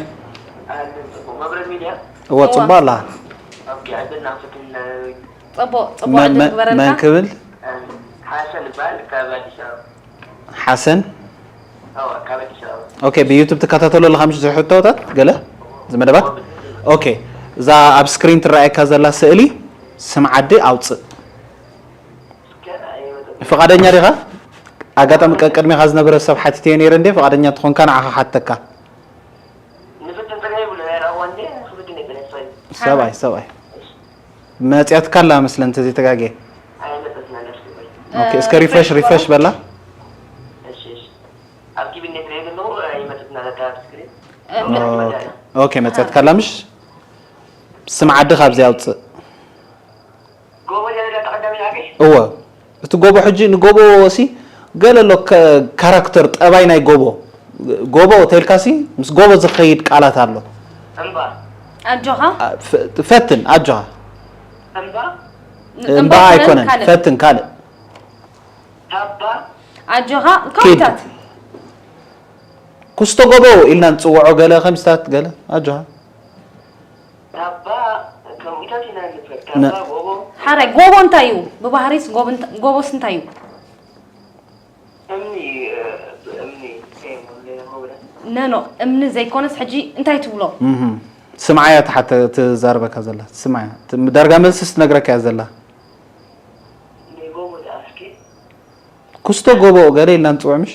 ኣህልን ጽቡቅ መብረት ሚድያ እወ ጽቡቅ ኣላ። ኦኬ ዕድልና ክፍትን ጽቡቅ ጽቡቅ መ- ዕድል መ- ግበረልካ። መን ክብል? ሓሰን ይባል ካብ ኣዲስ ኣበባ ሓሰን ኣዋ ካብ ኣዲስ ኣበባ ኦኬ ብዩቱብ ትከታተሎ ኣለኻ ምሽ ዝሕቶታት ገለ ዝመደባት ኦኬ እዛ ኣብ ስክሪን ትረኣየካ ዘላ ስእሊ ስም ዓዲ ኣውፅእ ገና ኣይመጠ ፍቓደኛ ዲኻ ኣጋጣሚ ቀቅድሜኻ ዝነበረ ሰብ ሓቲትዮ ነይረ እንደ ፍቓደኛ ትኾንካ ንዓኻ ሓተካ ንፍትን ጥራይ ይብሉ ናይ ራዋ እንዴ ንክፍትን የጠነሳይ ሰብኣይ ሰብኣይ መፅያትካ ኣላ መስለ እንተዘይተጋጌ ኣይመጠትና ደስ ይበል ኦኬ እስከ ሪፍሬሽ ሪፍሬሽ በላ እሺ እሺ ኣብ ኪብኔት ሬድ ነው ይመጥትና ለታ ስክሪን ኦኬ መፅያትካ ኣላ ምሽ ስም ዓዲ ካብዚ ኣውፅእ ጎቦ ጀነዳ ተቀዳሚ ናቂ እወ እቲ ጎቦ ሕጂ ንጎቦ ሲ ገለ ኣሎ ከ- ካራክተር ጠባይ ናይ ጎቦ ጎቦ ተልካሲ ምስ ጎቦ ዝኸይድ ቃላት ኣሎ እምባ ኣጆኻ አ- ፈ- ፈትን ኣጆኻ እምባ እምባ ኣይኮነን ፈትን ካልእ ታባ ኣጆኻ። ካውታት። ኩስቶ ጎቦ ኢልና ንፅውዖ፣ ገለ ከምስታት ገለ። ኣጆኻ። ታባ ከምኡታት ኢና ንፈል ነ- ታባ ጎቦ ሓራይ፣ ጎቦ እንታይ እዩ? ብባህሪስ ጎቦ እንተ- ጎቦስ እንታይ እዩ? እምኒ እ፣ ብእምኒ ከይሞለ ጎብረ ነኖ፣ እምኒ ዘይኮነስ ሕጂ እንታይ ትብሎ? እህ። ስምዓያ ትሓተ ትዛረበካ ዘላ ስምዓያ። ዳርጋ መልስስ ትነግረካ እያ ዘላ። ንጎቦ ደኣስኪ ኩስቶ ጎቦ ገለ ኢልና ንፅውዕ ምሽ?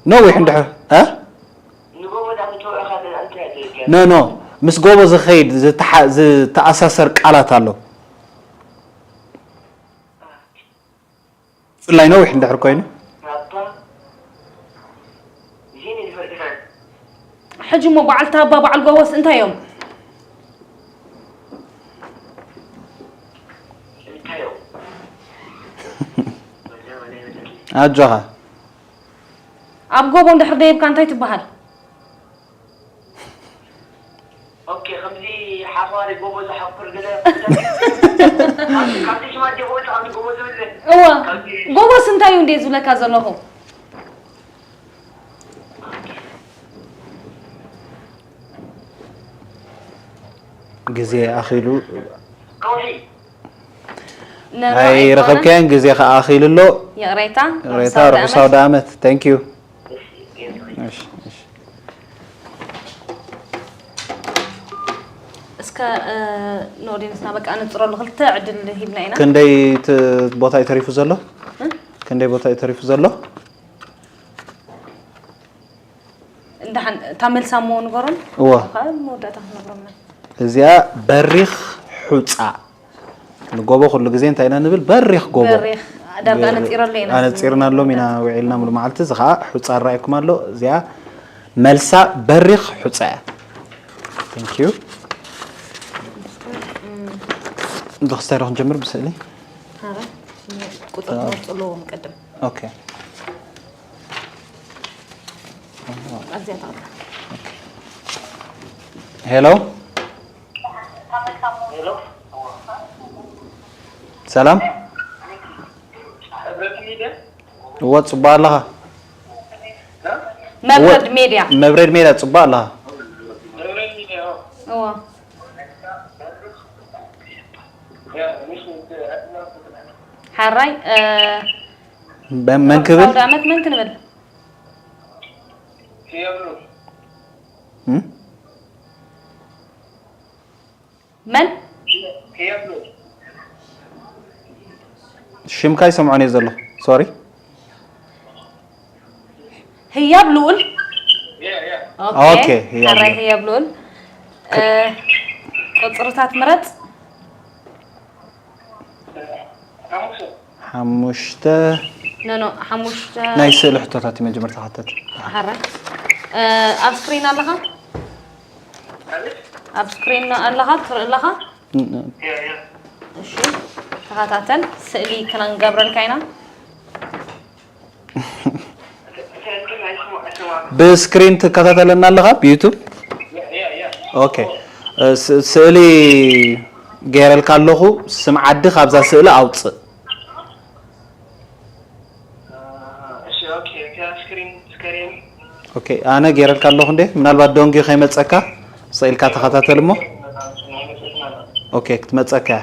ነዊሕ እንድሕር እ? ንጎቦ ደኣ ክትወዕኻ ዘለና እንታይ ደገ ኖ ኖ፣ ምስ ጎቦ ዝኸይድ ዝተሓ- ዝተኣሳሰር ቃላት ኣሎ። ብፍላይ ነዊሕ እንድሕር ኮይኑ ናባ ይህን ይፈጥረ ሕጂ እሞ በዓል ታባ በዓል ጎቦስ እንታይ እዮም? እንታዮ ኣጆኻ። ኣብ ጎቦ እንድሕር ደይብካ እንታይ ትበሃል? ኦኬ ከምዚ ሓፋሪ ጎቦ ዝሓፍር ገለ ካብቲ ሽማት ጎቦ ካብቲ ጎቦ ዝብል እወ፣ ጎቦስ እንታይ እዩ እንደ ዝብለካ ዘለኹ? ግዜ ኣኺሉ ከውሒ ነኖ ኣይረኸብካያን፣ ግዜ ከዓ ኣኺሉ ኣሎ። ይቕሬታ። ይቕሬታ፣ ርሑስ ኣውደ ዓመት። Thank you። እሺ፣ እሺ። እስከ ንኦዲንስና በቃ ኣነፅረሉ ክልተ ዕድል ሂብና ኢና። ክንደይ ት- ቦታ እዩ ተሪፉ ዘሎ? ክንደይ ቦታ እዩ ተሪፉ ዘሎ? እንዳሓን እታ መልሳ እሞ ንገሮም። እወ። ካብ መወዳእታ ክንነግሮም ኢና። እዚኣ በሪኽ ሑፃ። ንጎቦ ኩሉ ግዜ እንታይ ኢና ንብል? በሪኽ ጎቦ። በሪኽ ዳርጋ ኣነፂረሉ ኢና። ኣነፂርናሎም ኢና ውዒልና ሙሉ መዓልቲ። እዚ ከዓ ሑፃ ይረኣየኩም ኣሎ። እዚኣ መልሳ በሪኽ ሑፃ እያ። Thank you። ብክስታይ ዶ ክንጀምር ብስእሊ? ኣረ፣ ቁፅሪ ትመርፁ ኣለዎም ቅድም። ኦኬ። ኣብዚኣ ተቐምጣ። ሄሎ፣ ሰላም። እወ፣ ፅቡቅ ኣለኻ? መብረድ ሜድያ። መብረድ ሜድያ፣ ፅቡቅ ኣለኻ? እወ። ሓራይ እ፣ በ- መን ክብል? ኣውደ ዓመት መን ክንብል? እም? መን? ሽምካ ይሰምዖን እየ ዘለኹ። ሶሪ። ህያብ ልኡል። ኦኬ፣ ህያብ ሓራይ ልኡል። ህያብ ልኡል። እ፣ ቁፅርታት ምረፅ። ሓሙሽተ። ኖ ኖ፣ ሓሙሽተ። ናይ ስእሊ ሕቶታት እዩ መጀመርታ ሓተት። ሓራይ እ፣ ኣብ ስክሪን ኣለኻ? ኣብ ስክሪን ኣለኻ? ትርኢ ኣለኻ? እሺ፣ ተኸታተል። ስእሊ ክንገብረልካ ኢና። ብስክሪን ትከታተለና ኣለኻ ብዩቱብ? ኦኬ። እ፣ ስ- ስእሊ ገይረልካ ኣለኹ። ስም ዓዲ ካብዛ ስእሊ ኣውፅእ። እሺ ኦኬ ካብ ስክሪን ስከሪን ኦኬ፣ ኣነ ገይረልካ ኣለኹ እንዴ? ምናልባት ደንጉዩ ከይመፀካ ስቕ ኢልካ ተኸታተል እሞ። ኦኬ፣ ክትመፀካ እያ።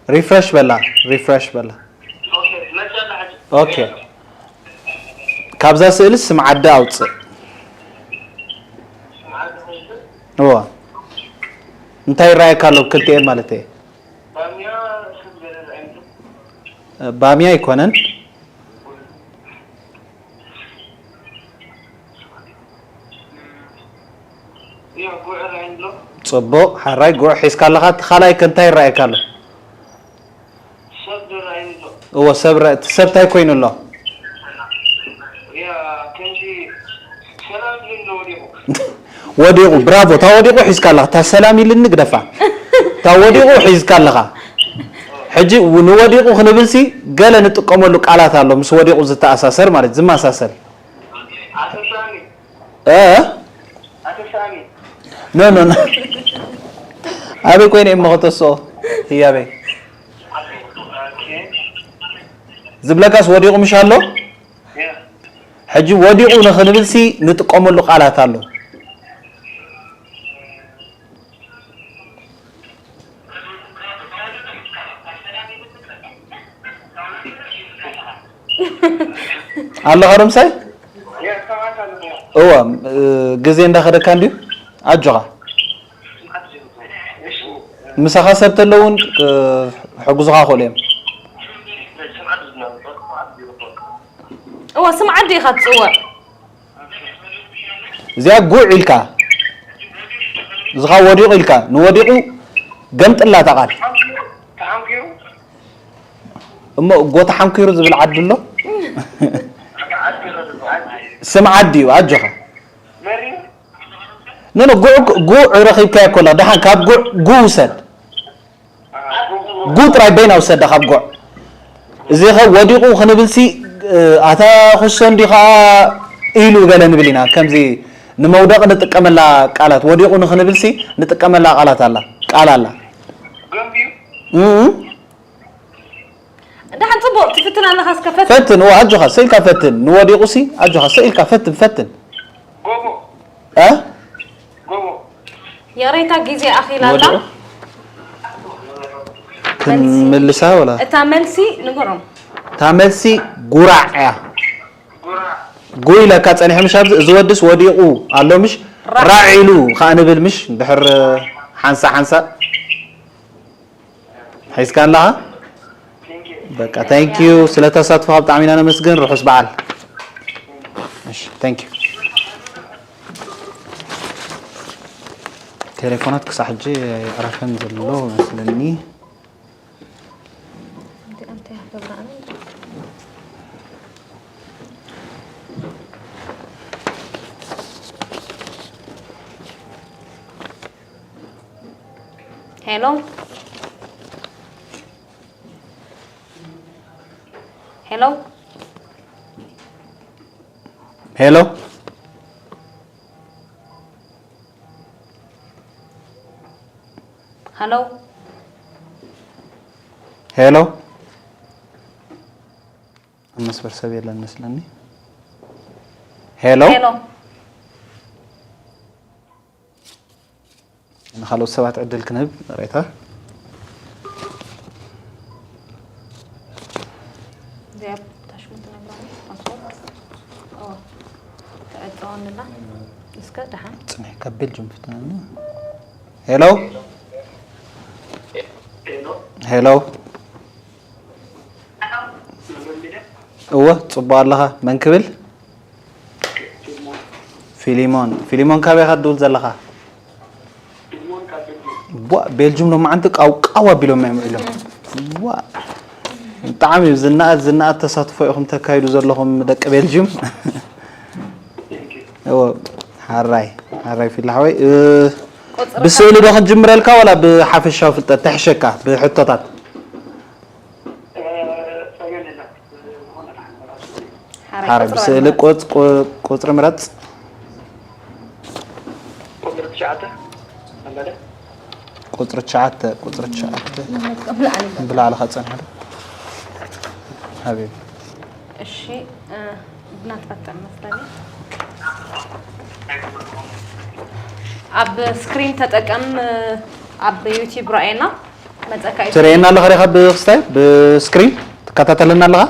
ሪፍረሽ በላ፣ ሪፍረሽ በላ። ኦኬ፣ ካብዛ ስእሊ ስም ዓዲ ኣውፅእ። እዋ፣ እንታይ ይረኣየካ ኣሎ? ብክልቲኤን ማለት እየ። ባምያ ኣይኮነን። ፅቡቕ፣ ሓራይ ጉዕ ሒዝካ ኣለኻ። እቲ ካልኣይ ከ እንታይ ይረኣየካ ኣሎ? እዎ፣ ሰብ ረ- እቲ ሰብ እንታይ ኮይኑ ኣሎ? ወዲቑ፣ ብራቮ። እታ ወዲቑ ሒዝካ ኣለኻ። እታ ሰላም ኢልኒ ግደፋ። እታ ወዲቑ ሒዝካ ኣለኻ። ሕጂ ው-፣ ንወዲቑ ክንብልሲ ገለ ንጥቀመሉ ቃላት ኣሎ፣ ምስ ወዲቑ ዝተኣሳሰር ማለት፣ ዝመሳሰል። ኣቶ ሳሚ። እ? ኣቶ ሳሚ። ኖ፣ ኖ፣ ኖ። ኣበይ ኮይነ እሞ ከተስኦ? ህያበይ። ኦኬ። ዝብለካስ ወዲቑ ምሽ ኣሎ? ያ። ሕጂ ወዲቑ ንኽንብልሲ ንጥቀመሉ ቃላት ኣሎ። ኣለኻ ዶ ምሳይ? እወ፣ እ፣ ግዜ እንዳኸደካ እንድዩ። ኣጆኻ። ምሳኻ ሰብ ተሎ እውን፣ እ፣ ክሕግዙኻ ይኽእሉ እዮም። እወ፣ ስም ዓዲ ኢኻ ትጽውዕ። እዚኣ ጉዕ ኢልካ፣ እዚ ኸኣ ወዲቑ ኢልካ፣ ንወዲቑ ገምጥላ እታ ቃል። እሞ ጎ ተሓንኪሩ ዝብል ዓዲ ኣሎ? ስም ዓዲ እዩ፣ ኣጆኻ። ኖ፣ ኖ፣ ጉዕ፣ ጉዕ ረኺብካዮ እኮ ኣላ። ደሓን ካብ ጉዕ ጉ ውሰድ። ጉ ጥራይ በይና ውሰዳ ካብ ጉዕ። እዚ ኸ ወዲቑ ክንብልሲ፣ እ፣ ኣታ ኩሶ እንዲ ኸኣ ኢሉ ገለ ንብል ኢና። ከምዚ ንመውደቕ ንጥቀመላ ቃላት፣ ወዲቑ ንኽንብልሲ ንጥቀመላ ቃላት ኣላ፣ ቃል ኣላ። ገንብዩ? እም። ደሓን ጽቡቕ ትፍትን ኣለኻ እስከ ፈትን። ፈትን፣ እወ፣ ኣጆኻ፣ ስኢልካ ፈትን። ንወዲቑሲ፣ ኣጆኻ፣ ስኢልካ ፈትን፣ ፈትን። ጎቦ። እ? ጎቦ። ይቕሬታ ግዜ ኣኺላ ኣላ። ወዲቑ? መልሲ። ክንምልሳ ወላ? እታ መልሲ ንገሮም። እታ መልሲ ጉራዕ እያ። ጉራዕ። ጉ ኢለካ ጸኒሐ ምሽ ኣብዚ፣ እዚ ወድስ ወዲቑ ኣሎ ምሽ? ራዕ። ራዕ ኢሉ ኸኣ ንብል ምሽ? ድሕር ሓንሳ ሓንሳ። ሒዝካ ኣለኻ? በቃ፣ thank you ስለ ተሳትፎኻ ብጣዕሚ ኢና ነመስግን። ርሑስ በዓል። እሺ፣ thank you። ቴሌፎናት ክሳዕ ሕጂ ኣይዕረፈን ዘሎ መስለኒ። ሄሎ፣ ሄሎ፣ ሄሎ፣ ሃሎ፣ ሄሎ። ኣብ መስመር ሰብ የለን መስለኒ። ሄሎ። ሄሎ። ንኻልኦት ሰባት ዕድል ክንህብ፣ ይቕሬታ። እዚኣ ታሽሙ ትነግረኒ፣ ፓስፖርት። ኦ፣ ተዕጸወኒ ኣላ። እስከ ደሓን። ጽንሒ፣ ካብ ቤልጅም ፍትነኒ። ሄሎ። ሄሎ። እወ፣ ጽቡቕ ኣለኻ። መን ክብል? ፊሊሞን። ፊሊሞን፣ ካበይ ኢኻ ትድውል ዘለኻ? ዋ፣ ቤልጅም ሎማዓንቲ ቃው ቃው ኣቢሎም እዮም ውዒሎም። ዋ፣ ብጣዕሚ ዝነኣድ፣ ዝነኣድ ተሳትፎ ኢኹም ተካይዱ ዘለኹም ደቂ ቤልጅም። እወ፣ ሓራይ፣ ሓራይ ፊላ ሓወይ። እ፣ ቁጽሪ ብስእሊ ዶ ክንጅምረልካ ዋላ ብሓፈሻዊ ፍልጠት ተሕሸካ ብሕቶታት? ሓራይ ሓራይ ቁጽሪ ብስእሊ በል። ቁጽ-፣ ቁ-፣ ቁጽሪ ምረጽ። ቁጽሪ ትሽዓተ ኣበለ። ቁጽሪ ትሽዓተ፣ ቁጽሪ ትሽዓተ። ብላዕሊ ኸጸንሕ ዶ? ሓቢቢ። እሺ፣ እ፣ ብናትካ ትጥዕም መስለኒ። ኣብ ስክሪን ተጠቀም፣ ኣብ ዩቲዩብ ረኣየና። መጸካ እዩ። ትርእየና ኣለኻ ዲኻ ብክስታይ? ብስክሪን ትከታተለና ኣለኻ?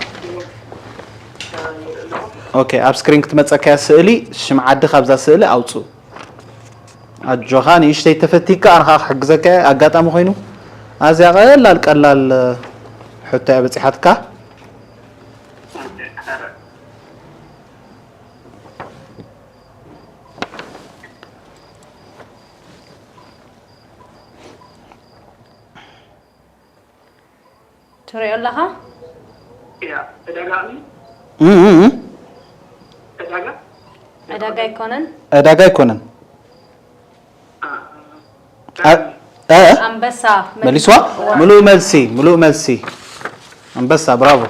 ኦኬ፣ ኣብ ስክሪን ክትመጸካ እያ ስእሊ፣ ሽም ዓዲ ካብዛ ስእሊ ኣውጽኡ። ኣጆኻ፣ ንእሽተይ ተፈቲካ፣ ኣነ ኸኣ ክሕግዘካ እየ። ኣጋጣሚ ኮይኑ፣ ኣዝያ ቀላል፣ ቀላል ሕቶ እያ በጺሓትካ። ትሪኦ ኣለኻ? እያ፣ ዕዳጋ እዩ። እም፣ እም፣ እም። ዕዳጋ? ዕዳጋ ኣይኮነን። ዕዳጋ ኣይኮነን። አ- እ? ኣንበሳ መሊስዋ? ምሉእ መልሲ፣ ምሉእ መልሲ። ኣንበሳ፣ ብራቮ።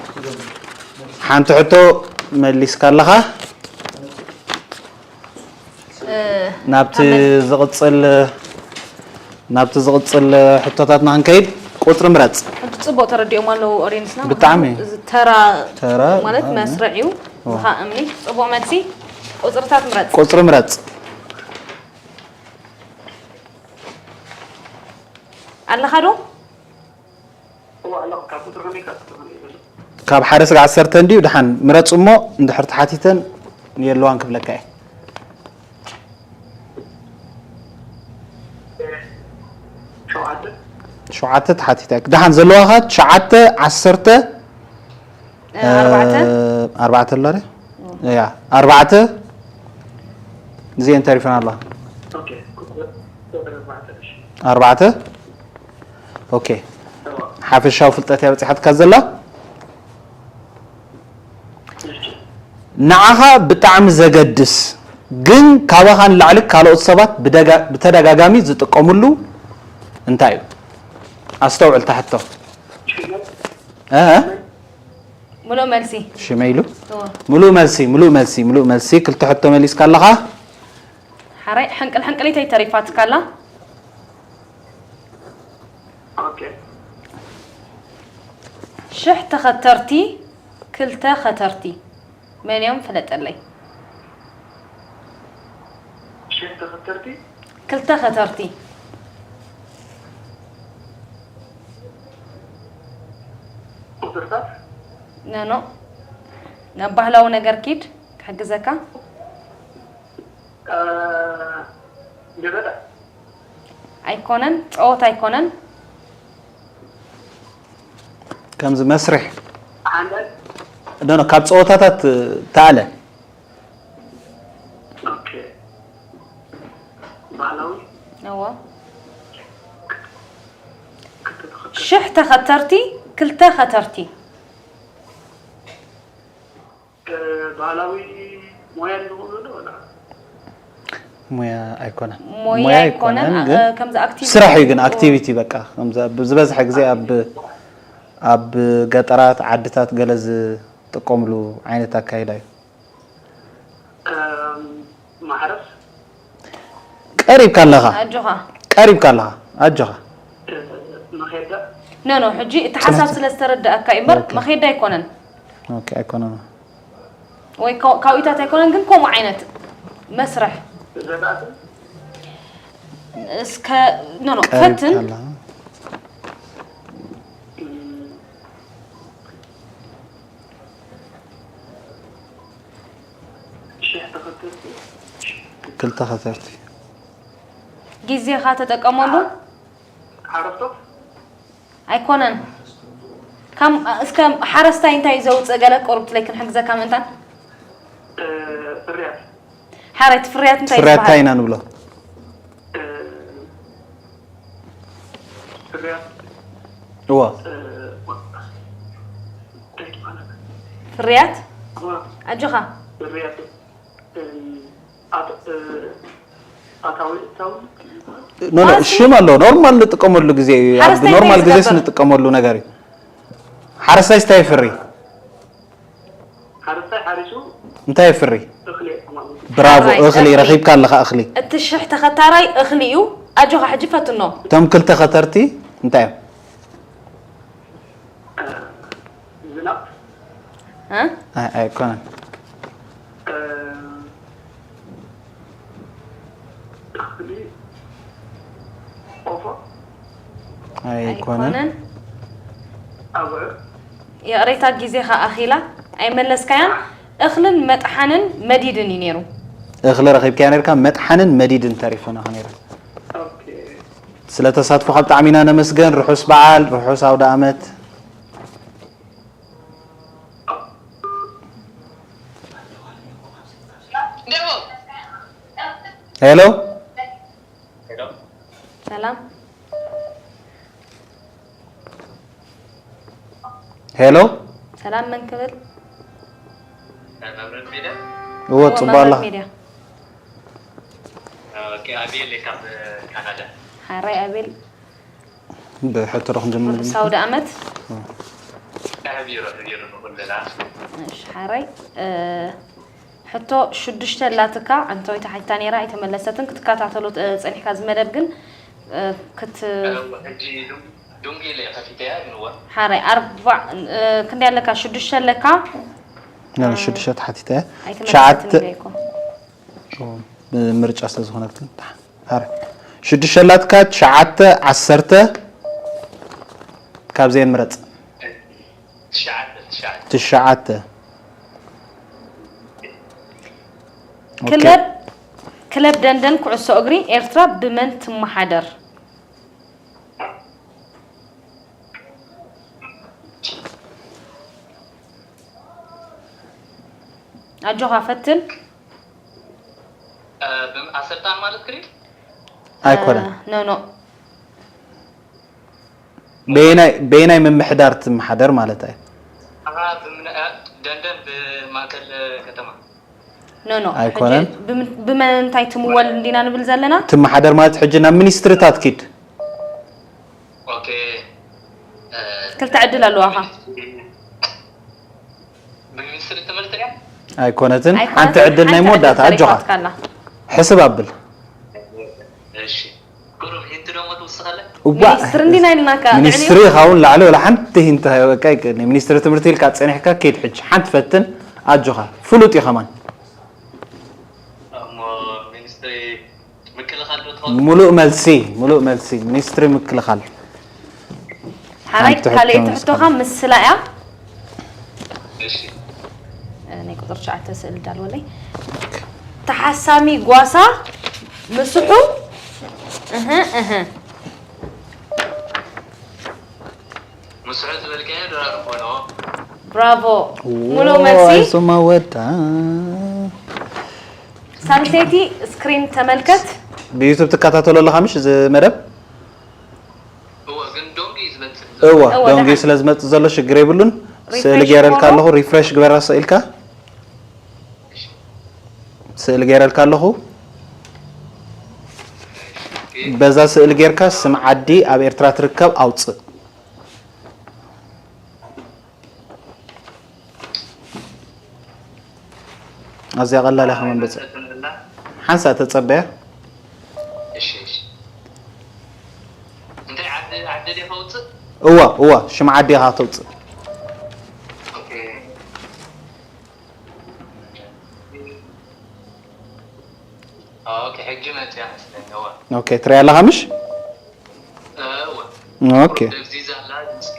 ሓንቲ ሕቶ መሊስካ ኣለኻ። እ፣ ናብቲ ዝቕጽል ናብቲ ዝቕጽል ሕቶታትና ክንከይድ ቁጽሪ ምረጽ። ሕጂ ጽቡቕ ተረዲኦም ኣለዉ ኦዲየንስና። ብጣዕሚ። እዚ ተራ ተራ ማለት እ፣ መስርዕ እዩ። ኦ። ዝኻ እምኒ ጽቡቕ መልሲ። ቁጽርታት ምረጽ። ቁጽሪ ምረጽ። ኣለኻ ዶ? እዋ ኣለኹ። ካብ ቁፅሪ ከመይ ካብ ቁፅሪ ከመይ ይበል? ካብ ሓደ ስጋዕ ዓሰርተ እንድዩ። ደሓን ምረጹ እሞ እንድሕር ተሓቲተን የለዋን ክብለካ እየ። ሸውዓተ። ሸውዓተ ተሓቲተ። ደሓን ዘለዋኻ ትሽዓተ፣ ዓሰርተ፣ እ፣ ኣርባዕተ። እ፣ ኣርባዕተ ኣሎ ዶ? ያ፣ ኣርባዕተ። እዚኤን ተሪፈን ኣለዋ። ኦኬ። ቁፅሪ ቁፅሪ ኣርባዕተ። እሺ። ኣርባዕተ። ኦኬ። እዋ። ሓፈሻዊ ፍልጠት እያ በፂሓትካ ዘላ። እሺ። ንዓኻ ብጣዕሚ ዘገድስ ግን ካባኻ ንላዕሊ ካልኦት ሰባት ብደጋ- ብተደጋጋሚ ዝጥቀምሉ እንታይ እዩ? ኣስተውዕል እታ ሕቶ። ሽመይ እ? ምሉእ መልሲ። ሽመይ ኢሉ? እዎ። ምሉእ መልሲ፣ ምሉእ መልሲ፣ ምሉእ መልሲ። ክልተ ሕቶ መሊስካ ኣለኻ። ሓራይ ሕንቅል ሕንቅሊተይ ተሪፋትካ ኣላ። ኦኬ። ሽሕ ተኸተርቲ፣ ክልተ ኸተርቲ መን እዮም ፍለጠለይ? ሽሕ ተኸተርቲ። ክልተ ኸተርቲ። ቁፅርታት። ነኖ ናብ ባህላዊ ነገር ኪድ ክሕግዘካ። እ፣ ገበጣ። ኣይኮነን፣ ጸወታ ኣይኮነን። ከምዚ መስርሕ ሓንዳይ። ኖ ኖ፣ ካብ ፀወታታት ተኣለ። ኦኬ። ባህላዊ። እዎ። ክልተ ተኸተርቲ። ሽሕ ተኸተርቲ፣ ክልተ ኸተርቲ። እ፣ ባህላዊ ሞያ ድዩ ዝብሉ ዘሎ ወላ? ሞያ ኣይኮነን። ሞያ ኣይኮነን፣ እ፣ ከምዚ ኣክቲቪቲ ስራሕ እዩ ግን እዩ። ኣክቲቪቲ በቃ ከምዚ ኣብ ዝበዝሐ ግዜ ኣብ ኣብ ገጠራት ዓድታት ገለ ዝጥቀምሉ ዓይነት ኣካይዳ እዩ። እም፣ ማሕረስ። ቀሪብካ ኣለኻ። ኣጆኻ። ቀሪብካ ኣለኻ። ኣጆኻ። እ፣ መኼዳ። ኖ ኖ፣ ሕጂ እቲ ሓሳብ ስለ ዝተረዳእካ እዩ እምበር ኦኬ። መኼዳ ኣይኮነን ኦኬ ኣይኮነን። ወይ ካው- ካውኢታት ኣይኮነን፣ ግን ከምኡ ዓይነት መስርሕ ዘራእቲ። እስከ ኖ ኖ ቀሪብካ ፈትን ኣለኻ። እም፣ ሽሕ ተኸተልቲ። ክልተ ኸተርቲ። ግዜኻ ተጠቀመሉ። ሓረስቶት። ኣይኮነን። ከም እስከ ሓረስታይ እንታይ እዩ ዘውፅእ ገለ ቁሩብ ትለይ ክንሕግዘካ ምእንታን። እ፣ ፍርያት። ሓረ እቲ ፍርያት እንታይ ፍርያት እንታይ ይበሃል? ኢና ንብሎ? እ፣ ፍርያት። እዎ። እ፣ እንታይ ይበሃል? ፍርያት እዋ፣ ኣጆኻ። ፍርያት። እም፣ ኣት-፣ እ፣ ኣታዊ እታዊ። ኖ ኖ፣ ሽም ኣሎ። ኖርማል ንጥቀመሉ ግዜ እዩ። ኣብ ሓረስታይ ኖርማል እንታይ ግዜስ ዝገብር? ንጥቀመሉ ነገር እዩ። ሓረስታይ እንታይ ይፍሪ? ሓረስታይ ሓሪሱ እንታይ ይፍሪ? እኽሊ ማለት እዩ። ብራቮ፣ ሓራይ፣ እኽሊ እኽሊ። ረኺብካ ኣለኻ እኽሊ። እቲ ሽሕ ተኸታራይ እኽሊ እዩ። ኣጆኻ ሕጂ ፈትኖ። እቶም ክልተ ኸተርቲ እንታይ እዮም? ዝናብ። እ? ኣይ ኣይኮነን። እ፣ እኽሊ። ቆፎ። ኣይኮነን። ኣብዑር። ይቕሬታ ግዜኻ ኣኺላ ኣይመለስካያን። እኽልን መጥሓንን መዲድን እዩ ነይሩ። እኽሊ ረኺብካያ ነርካ፣ መጥሓንን መዲድን ተሪፉና ነይሩ። ኦኬ። ስለ ተሳትፎኻ ብጣዕሚ ኢና ነመስገን። ርሑስ በዓል፣ ርሑስ ኣውደ ኣመት። ሄሎ ሰላም። ሄሎ፣ ሰላም መን ክብል? መብረድ ሜዳ። እዎ ጽቡቕ ኣለኻ። ሜድያ። ኦኬ፣ ኣቤል ካብ ካናዳ። ሓራይ ኣቤል፣ ብሕቶ ዶ ክንጀምር? ርሑስ ኣውደ ኣመት። ኣህቢሩ ኣህቢሩ ንኹልና እሺ ሓራይ፣ እ፣ ሕቶ ሽዱሽተ ኣላትካ፣ ዓንተወይቲ ሓቲታ ነይራ ኣይተመለሰትን። ክትከታተሎ እ፣ ጸኒሕካ ዝመደብ ግን እ፣ ክት ሕጂ ዱንጌለ ከፊተያ ግንዋ ሓራይ ኣርባዕ እ፣ ክንደይ ኣለካ? ሽዱሽተ ኣለካ። ናብ ሽዱሽተ ተሓቲተ ኣይተመለሰትን ትሽዓተ ኢለ እኮ። ብምርጫ ስለ ዝኾነት ግን ሓራይ ሽዱሽተ ኣላትካ ትሽዓተ ዓሰርተ ካብዚአን ምረፅ። ትሽዓተ ትሽዓተ ትሽዓተ ኦኬ። ክለብ ክለብ ደንደን ኩዕሶ እግሪ ኤርትራ ብመን ትመሓደር? ኣጆኻ ፈትን። ኣሰልጣን ማለት ክሪ ኣይኮነን። ኖ ኖ በየናይ በየናይ ምምሕዳር ትመሓደር ማለት እዩ። ደንደን ብማእከል ከተማ ኖ ኖ ኣይኮነን። ሕጂ ብምን- ብመንታይ ትምወል እንዲና ንብል ዘለና? ትመሓደር ማለት ሕጂ ናብ ሚኒስትሪታት ኪድ ኦኬ ክልተ ዕድል ኣለዋኻ። ብሚኒስትሪ ትምህርቲ ድያ ኣይኮነትን። ኣይኮነትን። ሓንቲ ዕድል ናይ ሓንቲ መወዳእታ ዕድል ኣጆኻ ተሪፋትካ ኣላ። ሕስብ ኣብል። እሺ ቁሩብ ሂንት ደሞ ትውስኸለ እዋ ሚኒስትሪ እንዲና ኢልናካ፣ ሚኒስትሪ ይኸውን ላዕሊ ወላ ሓንቲ ሂንት በቃ ኣይቀኒ። ሚኒስትሪ ትምህርቲ ኢልካ ጸኒሕካ ኬድ ሕጂ ሓንቲ ፈትን ኣጆኻ ፍሉጥ እዩ ከማን። እሞ ሚኒስትሪ ምክልኻል ዶ ትኸውን ሙሉእ መልሲ ሙሉእ መልሲ ሚኒስትሪ ምክልኻል። ሓራይ ሓንቲ ሕቶ ካልኣይቲ መልስ ሕቶኻ ካለ። ምስላ እያ። እሺ ናይ ቁፅሪ ትሽዓተ ስእሊ ዳልወለይ። ተሓሳሚ ጓሳ ምስሑ እህ እህ ምስሑ ዝበልካዮ ድራር ኮኖ ብራቮ። ሙሉእ መልሲ። ሶማ ወዳ ሳልሰይቲ ስክሪን ተመልከት። ብዩቱብ ትከታተሎ ኣለኻ ምሽ እዚ መደብ? እወ ግን ዶንጊ ዝመፅእ እወ እወ፣ ዶንጊ ደሓን። ስለ ዝመፅእ ዘሎ ሽግር የብሉን። ሪፍሬሽ ስእሊ ገይረልካ ግበሮ። ኣለኹ። ሪፍሬሽ ግበራ ስእልካ። ስእሊ ገይረልካ ኣለኹ። በዛ ስእሊ ጌርካ ስም ዓዲ ኣብ ኤርትራ ትርከብ ኣውፅእ። ኣዝያ ቀላል ኢኻ መንበፂ ሓንሳ ተፀበያ። እሺ እሺ እንታይ ዓዲ ዓዲ ዲኻ ውፅእ እዋ እዋ ሽም ዓዲ ኢኻ ተውፅእ። ኦኬ ኦኬ ሕጂ መፅያ መስለኒ እዋ ኦኬ ትሪያ ኣለኻ ምሽ? እዋ ኦኬ ደብዚዛ ኣላ እስኪ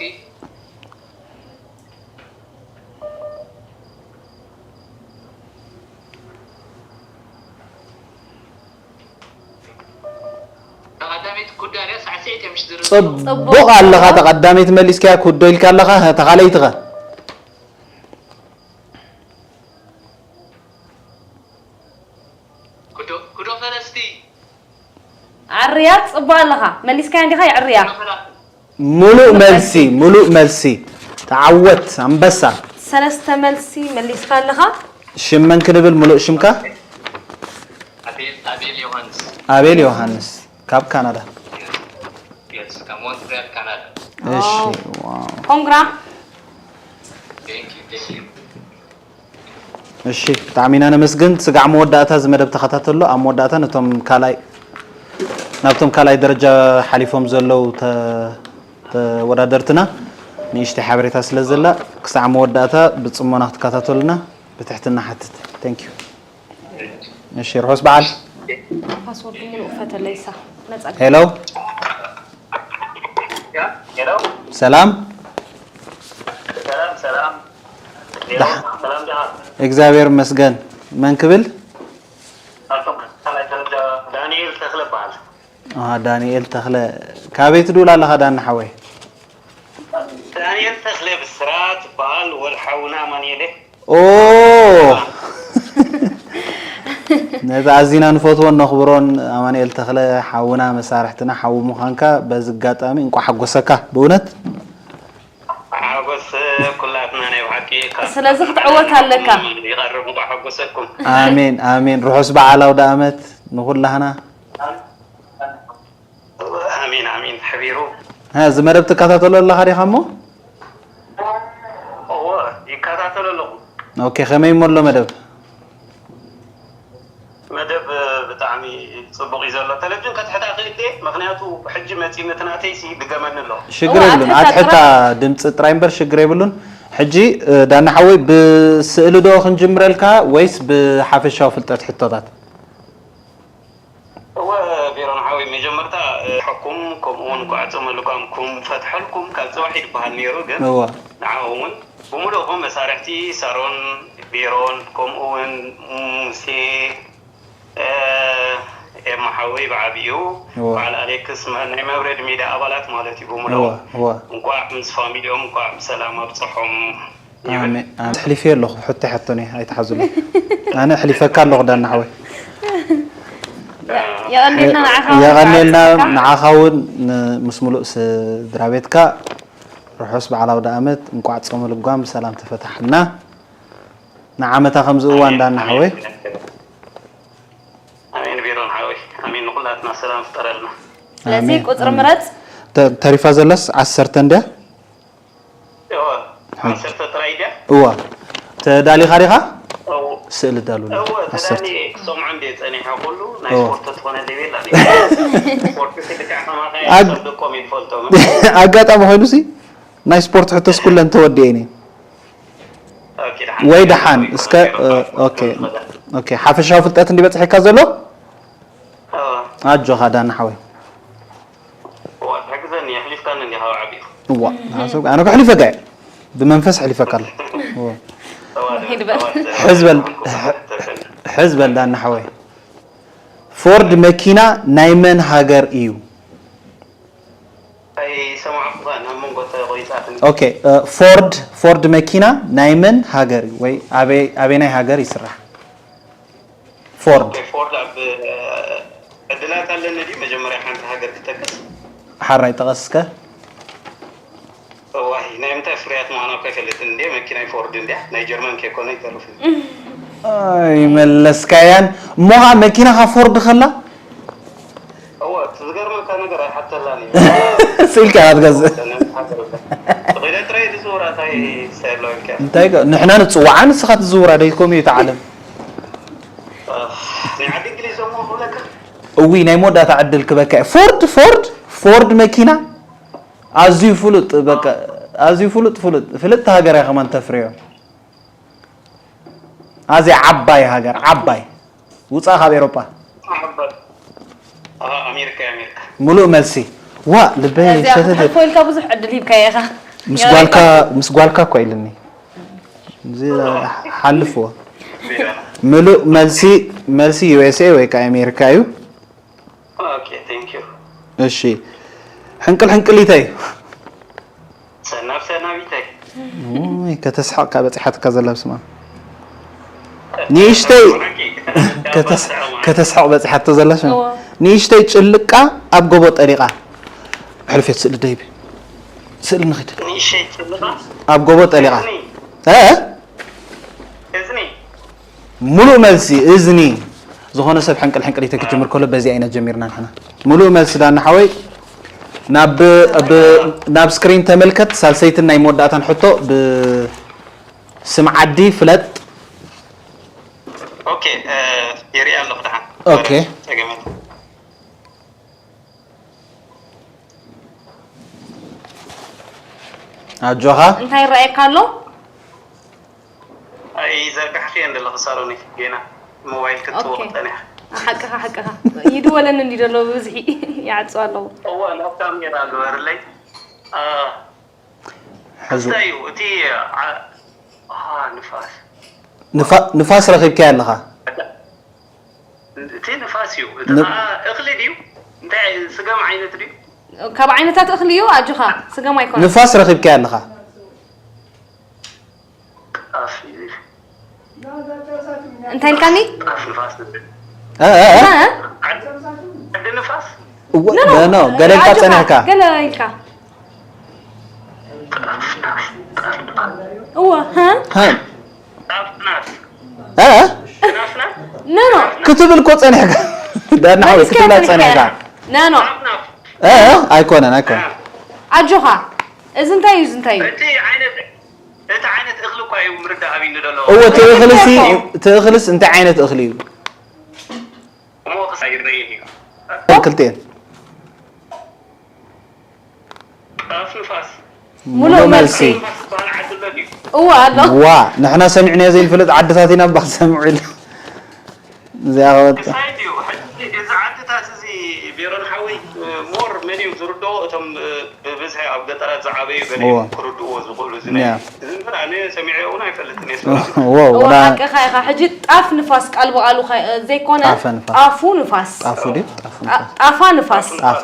ተቐዳሚት ኩዳ ድያ ሳዕስዒት እዮም ዝድርሱ ፅቡቕ ኣለኻ። ተቐዳሚት መሊስካያ ክውዶ ኢልካ ኣለኻ። ተኻለይትኸ ኩዶ ኩዶ ፈለስቲ ኣርያ ፅቡቕ ኣለኻ። መሊስካያ እንዲኻ የዕርያ። ኩዶ ፈላስቲ ሙሉእ መልሲ ሙሉእ መልሲ። ተዓወት ኣንበሳ። ሰለስተ መልሲ መሊስካ ኣለኻ። ሽመን ክንብል ሙሉእ ሽምካ? ኣቤል ኣቤል ዮሃንስ ኣቤል ዮሃንስ ካብ ካናዳ። የስ ካብ ሞንትሪያል ካናዳ እሺ ዋው። ዋው። ኮንግራ። ቴንክ ዩ ቴንክ ዩ እሺ ብጣዕሚ ኢና ነመስግን። ስጋዕ መወዳእታ እዚ መደብ ተኸታተሎ። ኣብ መወዳእታ ነቶም ካልኣይ ናብቶም ካልኣይ ደረጃ ሓሊፎም ዘለዉ ተ- ተወዳደርትና ንእሽተይ ሓበሬታ ስለ ዘላ ክሳዕ መወዳእታ ብጽሞና ክትከታተሉና ብትሕትና ሓትት። Thank you። እሺ ርሑስ በዓል። ፓስወርድ ሙሉእ ፈተለይሳ ነጻ ሄሎ ሄሎ ሰላም። ሰላም ሰላም ደሓ- ሰላም ደሓ እግዚኣብሔር ይመስገን። መን ክብል? ኣቶም ካልኣይ ደረጃ ዳንኤል ተኽለ በዓል አ፣ ዳንኤል ተኽለ። ካበይ ትድውል ኣለኻ ዳኒ ሓወይ? ዳንኤል ተኽለ ብስራት በዓል ወል ሓውና ኣማንኤለ ኦ ነቲ ኣዚና ንፈትዎን ነኽብሮን ኣማንኤል ተኽለ ሓውና መሳርሕትና ሓዊ ምዃንካ በዚ ኣጋጣሚ እንቋ ሓጎሰካ ብእውነት። ሓጎስ ኩላትና ናይ ብሓቂ ካብ ስለዚ ክትዕወት ኣለካ። ይቐርብ እንቋ ሓጎሰኩም ኣሜን ኣሜን። ርሑስ በዓል ኣውደ ኣመት ንኹላህና። ኣሚን፣ ሕቢሩ። እዚ መደብ ትከታተሎ ኣለኻ ዲኻ እሞ? እወ፣ ይከታተሎ ኣለኹ። ኦኬ፣ ከመይ እሞ ኣሎ መደብ? መደብ ብጣዕሚ ጽቡቕ እዩ ዘሎ። ተለቪዥን ከትሕታ ክእል ድየ? ምኽንያቱ ሕጂ መጺ ምትናተይሲ ድገመኒ ኣሎ። ሽግር የብሉን። ኣትሕታ ድምፂ ጥራይ እምበር ሽግር የብሉን። ሕጂ ዳና ሓወይ ብስእሊ ዶ ክንጅምረልካ ወይስ ብሓፈሻዊ ፍልጠት ሕቶታት? እወ ቢሮን ሓወይ መጀመርታ ሓኩም ከምኡ እውን ጓዕጾ መልጓምኩም ፈትሐልኩም ካብ ጽባሕ ይድበሃል ነይሩ ግን እወ ንዓኡ እውን ብምሉእኹም መሳርሕቲ ሳሮን ቢሮን ከምኡ እውን ሙሴ ኤማ ሓወይ ብዓብዩ በዓል ኣሌክስ ናይ መብረድ ሜዳ ኣባላት ማለት እዩ ብምሉኦም እንቋዕ ምስ ፋሚሊኦም እንቋዕ ብሰላም ኣብፀሖም። ኣሕሊፈዮ ኣለኹ ሕቶ ይሓቶኒ ኣይትሓዙኒ። ኣነ ኣሕሊፈካ ኣለኹ ዳና ሓወይ። የቐኔልና ንዓኻ እውን የቐኔልና ንዓኻ እውን ምስ ሙሉእ ስድራ ቤትካ። ርሑስ በዓል ኣውደ ኣመት እንቋዕ ጾመ ልጓም ብሰላም ተፈታሕልና። ንዓመታ ከምዚ እዋን ዳና ሓወይ። ኣሜን ቢሮን ሓወይ ኣሜን ንኩላትና ሰላም ፍጠረልና። ስለዚ ቁፅሪ ምረፅ። ተሪፋ ዘላስ ዓሰርተ እንድያ? ዓሰርተ ጥራይ ድያ? እዋ ተዳሊኻ ዲኻ? ስእሊ ዳሉ እወ ተዳሊ ክሰምዖ እንደ ፀኒሐ ኩሉ ናይ ስፖርት ተትኾነ ደቤላ ስፖርት ክልክዕ ከማኸ ኣግ- ሰብደቆም ይፈልጦም ኣጋጣሚ ኮይኑ ሲ ናይ ስፖርት ሕቶስ ኩለን ተወዲኤን እየ። ወይ ደሓን እስከ ኦኬ ኦኬ ሓፈሻዊ ፍልጠት እንዲ በፅሐካ ዘሎ ኣጆኻ ዳና ሓወይ። ሕግዘኒ ኣሕሊፍካኒ እንዲኻ ዓብዩ እዋ ሓሰብ ኣነ ከሕሊፈካ እየ ብመንፈስ ኣሕሊፈካ ኣለኹ። እዋ። ሂድ በል። ሕዝ በል ሕዝ በል ዳና ሓወይ። ፎርድ መኪና ናይ መን ሃገር እዩ? ኣይሰማዕኩኻን ኣብ መንጎ ተቆይፃትኒ ኦኬ ፎርድ ፎርድ መኪና ናይ መን ሃገር እዩ ወይ ኣበይ ኣበይ ናይ ሃገር ይስራሕ? ፎርድ ኦኬ ፎርድ ኣብ ዕድላት ኣለኒ ድዩ መጀመርያ ሓንቲ ሃገር ክጠቅስ ሓራይ ጠቐስከ እዋይ ናይ ምንታይ ፍርያት ምዃና እኮ ኣይፈልጥን እንዴ መኪናይ ፎርድ እንድያ ናይ ጀርመን ከይኮነ ይተርፍ ይመለስካያን እሞ ኸዓ መኪናኻ ፎርድ ኸላ እወ እቲ ዝገርመካ ነገር ኣይሓተላን እዩ ስኢልካ ኢኻ ትገዝእ ተኺለ ጥራይ ዝዝውራ እንታይ ሰሎ ኢልካ እንታይ ከ- ንሕና ንፅዋዓ ንስኻ ትዝውራ ደይ ከምኡ እዩ እቲ ዓለም ናይ ዓዲ እንግሊዝ ዘሞ ክብለካ እዊ ናይ መወዳእታ ዕድል ክበካ እየ ፎርድ ፎርድ ፎርድ መኪና ኣዝዩ ፍሉጥ በቃ ኣዝዩ ፍሉጥ ፍሉጥ ፍልጥቲ ሃገር እያ ከማን ተፍርዮ ኣዝያ ዓባይ ሃገር ዓባይ ውፃእ ካብ ኤሮጳ ኣሜሪካ ኣሜሪካ ሙሉእ መልሲ ዋ ልበይ እዚኣ ሸተተ ክትሓልፎ ኢልካ ብዙሕ ዕድል ሂብካዮ ኢኻ ምስ ጓልካ ምስ ጓልካ እኳ ኢልኒ እዚ ሓልፍዎ ምሉእ መልሲ መልሲ USA ወይ ከዓ ኣሜሪካ እዩ ኦኬ ቴንክ ዩ እሺ ሕንቅል ሕንቅሊተይ ሰናብ ሰናቢተይ ውይ፣ ከተስሕቕ እካ በፂሓትካ ዘላ ስማ ንእሽተይ ከተስ- ከተስሕቕ በፂሓቶ ዘላ ስማ ንእሽተይ ጭልቃ ኣብ ጎቦ ጠሊቓ ሕልፌት ስእሊ ደይብ ስእሊ ንኽድ ንእሸይ ጭልቃ ኣብ ጎቦ ጠሊቓ እዝኒ እ? እዝኒ ሙሉእ መልሲ እዝኒ ዝኾነ ሰብ ሕንቅል ሕንቅሊተ ክጅምር ከሎ በዚኣ ኢና ጀሚርና ንሕና ሙሉእ መልሲ ዳና ሓወይ ናብ ብ- ናብ ስክሪን ተመልከት ሳልሰይትን ናይ መወዳእታን ሕቶ ብስም ዓዲ ፍለጥ ኦኬ ይርኢ ኣለኹ ደሓን ኦኬ ጸገመት ኣጆኻ እንታይ ይረኣየካ ኣሎ ኣይዘርጋሕክየን ዘለኺ ሳሮኒ ጌና ሞባይል ክትጥውቕ ኦኬ። ጸኒሐ ሓቅኻ ሓቅኻ ይድወለኒ እንዲ ዘሎ ብብዝሒ ይዓፅዋ ኣለዉ እወ ናብ ካሜራ ግበርለይ ኣ፣ ሕዙ እንታይ እዩ እቲ ዓ- ኣ፣ ንፋስ ንፋ- ንፋስ ረኺብካዮ ኣለኻ እቲ ንፋስ እዩ እቲ ን- ኸዓ እኽሊ ድዩ እንታይ ስገም ዓይነት ድዩ ካብ ዓይነታት እኽሊ እዩ ኣጆኻ ስገም ኣይኮነ ንፋስ ረኺብካዮ ኣለኻ ጣፍ እዩ እንታይ ኢልካኒ ጣፍ ንፋስ እ፣ እ፣ እ? እ? ዓዲ ንፋስ እወ- ኖ ገለ ኢልካ ኣጆኻ፣ ጸኒሕካ ገለ ኢልካ እወ ሀ? ሃ፣ ጣፍ ናስ እ? ናስ ናስ ኖ ኖ ክትብል እኮ ጸኒሕካ ዳና ሓወይ ክትብላ ጸኒሕካ ኖ ኖ ጣፍ ናስ እ ኣይኮነን ኣይኮነን። ኣጆኻ። እዚ እንታይ እዩ? እዚ እንታይ እዩ? እቲ ዓይነት እቲ ዓይነት እኽሊ እኳ እዩ ምርዳእ ኣቢኒ ዘሎ። እወ እቲ እኽልሲ እኮ። እቲ እኽልስ እንታይ ዓይነት እኽሊ እዩ? እሞ ክሳይ ይረኣየኒ እዩ። ክልቲኤን ጣፍ ንፋስ ሙሉእ መልሲ። ንፋስ ዝበሃል ዓዲ ኣሎ ድዩ? እወ ኣሎ። ዋ ንሕና ሰሚዕናዮ ዘይንፈልጥ ዓድታት ኢና እባ ክሰምዑ ኢሉ። እዚኣ ከወጣ ክሳይ ድዩ? ሕጂ እዚ ዓድታት እዚ ቢሮን ሓወይ ሞር መን እዩ ዝርድኦ? እቶም ብብዝሒ ኣብ ገጠራት ዝዓበዩ ገለ እዮም እወ። ክርድእዎ ዝኽእሉ። እዚ ያ። እዚ እንበር ኣነ ሰሚዐ እውን ኣይፈልጥን እየ። ዎ እወ ወላ ሓቅኻ ኢኻ። ሕጂ ጣፍ ንፋስ ቃል ብቓሉ ከ- ዘይኮነ ጣፈ ንፋስ። ጣፉ ንፋስ ጣፉ ድዩ ጣፉ ጣ- ጣፋ ንፋስ ጣፋ።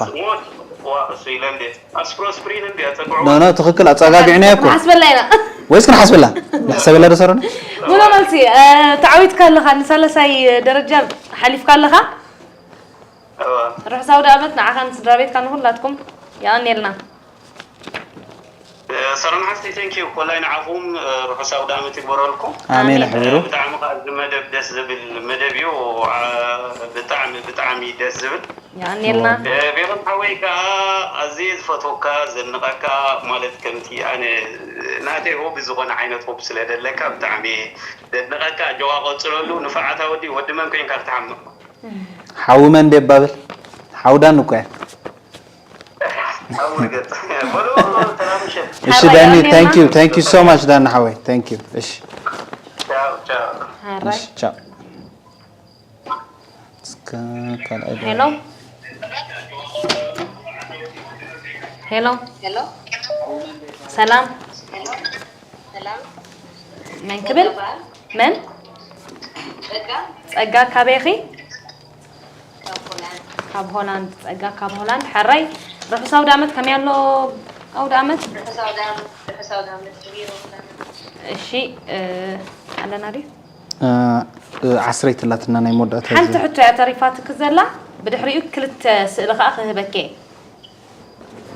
ዋ እሱ ኢለ እንዴ ኣስፕሮስፕሪን እንዴ ኣፀግዑ ኖ ኖ ትኽክል ኣጸጋጊዕናዮ እኮ ሓስበላ ኢና ወይስ ክንሓስበላ ንሕሰበላ ዶ ሰሮና ሙሉ መልሲ እ፣ ተዓዊትካ ኣለኻ። ንሳለሳይ ደረጃ ሓሊፍካ ኣለኻ። ርሑስ ኣውደ ኣመት ንዓኻን ስድራ ቤትካ ንኹላትኩም። የቐንየልና። ሰላም ሓፍተይ፣ thank you። ኮላይ ንዓኹም ርሑስ ኣውደ ኣመት ይግበረልኩም። ኣሜን ኣሜን። ኣሕቢሩ ብጣዕሚ ከዓ እዚ መደብ ደስ ዝብል መደብ እዩ። ዓ- ብጣዕሚ ብጣዕሚ ደስ ዝብል። የቐንየልና። እ፣ ሜሮን ሓወይ ከዓ ኣዝየ ዝፈትወካ ዘድንቐካ፣ ማለት ከምቲ ኣነ ናተይ ሆቢ ዝኾነ ዓይነት ሆቢ ስለ ደለካ ብጣዕሚ እየ ዘድንቐካ። ኣጆኻ ቀፅለሉ። ንፋዓት ኣወዲ ወዲ መን ኮይንካ ክትሓምቕ ሓዊ መን ደባብል ሓውዳን እኮ እያ ሓዊ ገፅ በሉ ተናምሸ እሺ ሓራይ ዳኒ ኣሜን። thank you thank you so much ዳኒ ሓወይ thank you እሺ ቻው ቻው። ሓራይ እሺ ቻው እስከ ካልኣይ ዶ- ሄሎ ሄሎ ሄሎ ሰላም ሰላም መን ክብል መን ጸጋ ጸጋ ካበይኺ ካብ ሆላንድ ካብ ሆላንድ ጸጋ ካብ ሆላንድ ሓራይ ርሑስ ኣውደ ኣመት ከመይ ኣሎ ኣውደ ኣመት ርሑስ ኣውደ ኣመት ርሑስ ኣውደ ኣመት ቢሮ ሆላንድ እሺ እ፣ ኣለና ድዩ እ፣ እ፣ ዓስረይቲ ላትና ናይ መወዳእታ ሓንቲ እዚ- ሕቶ እያ ተሪፋትኪ ዘላ ብድሕሪኡ ክልተ ስእሊ ከዓ ክህበኪ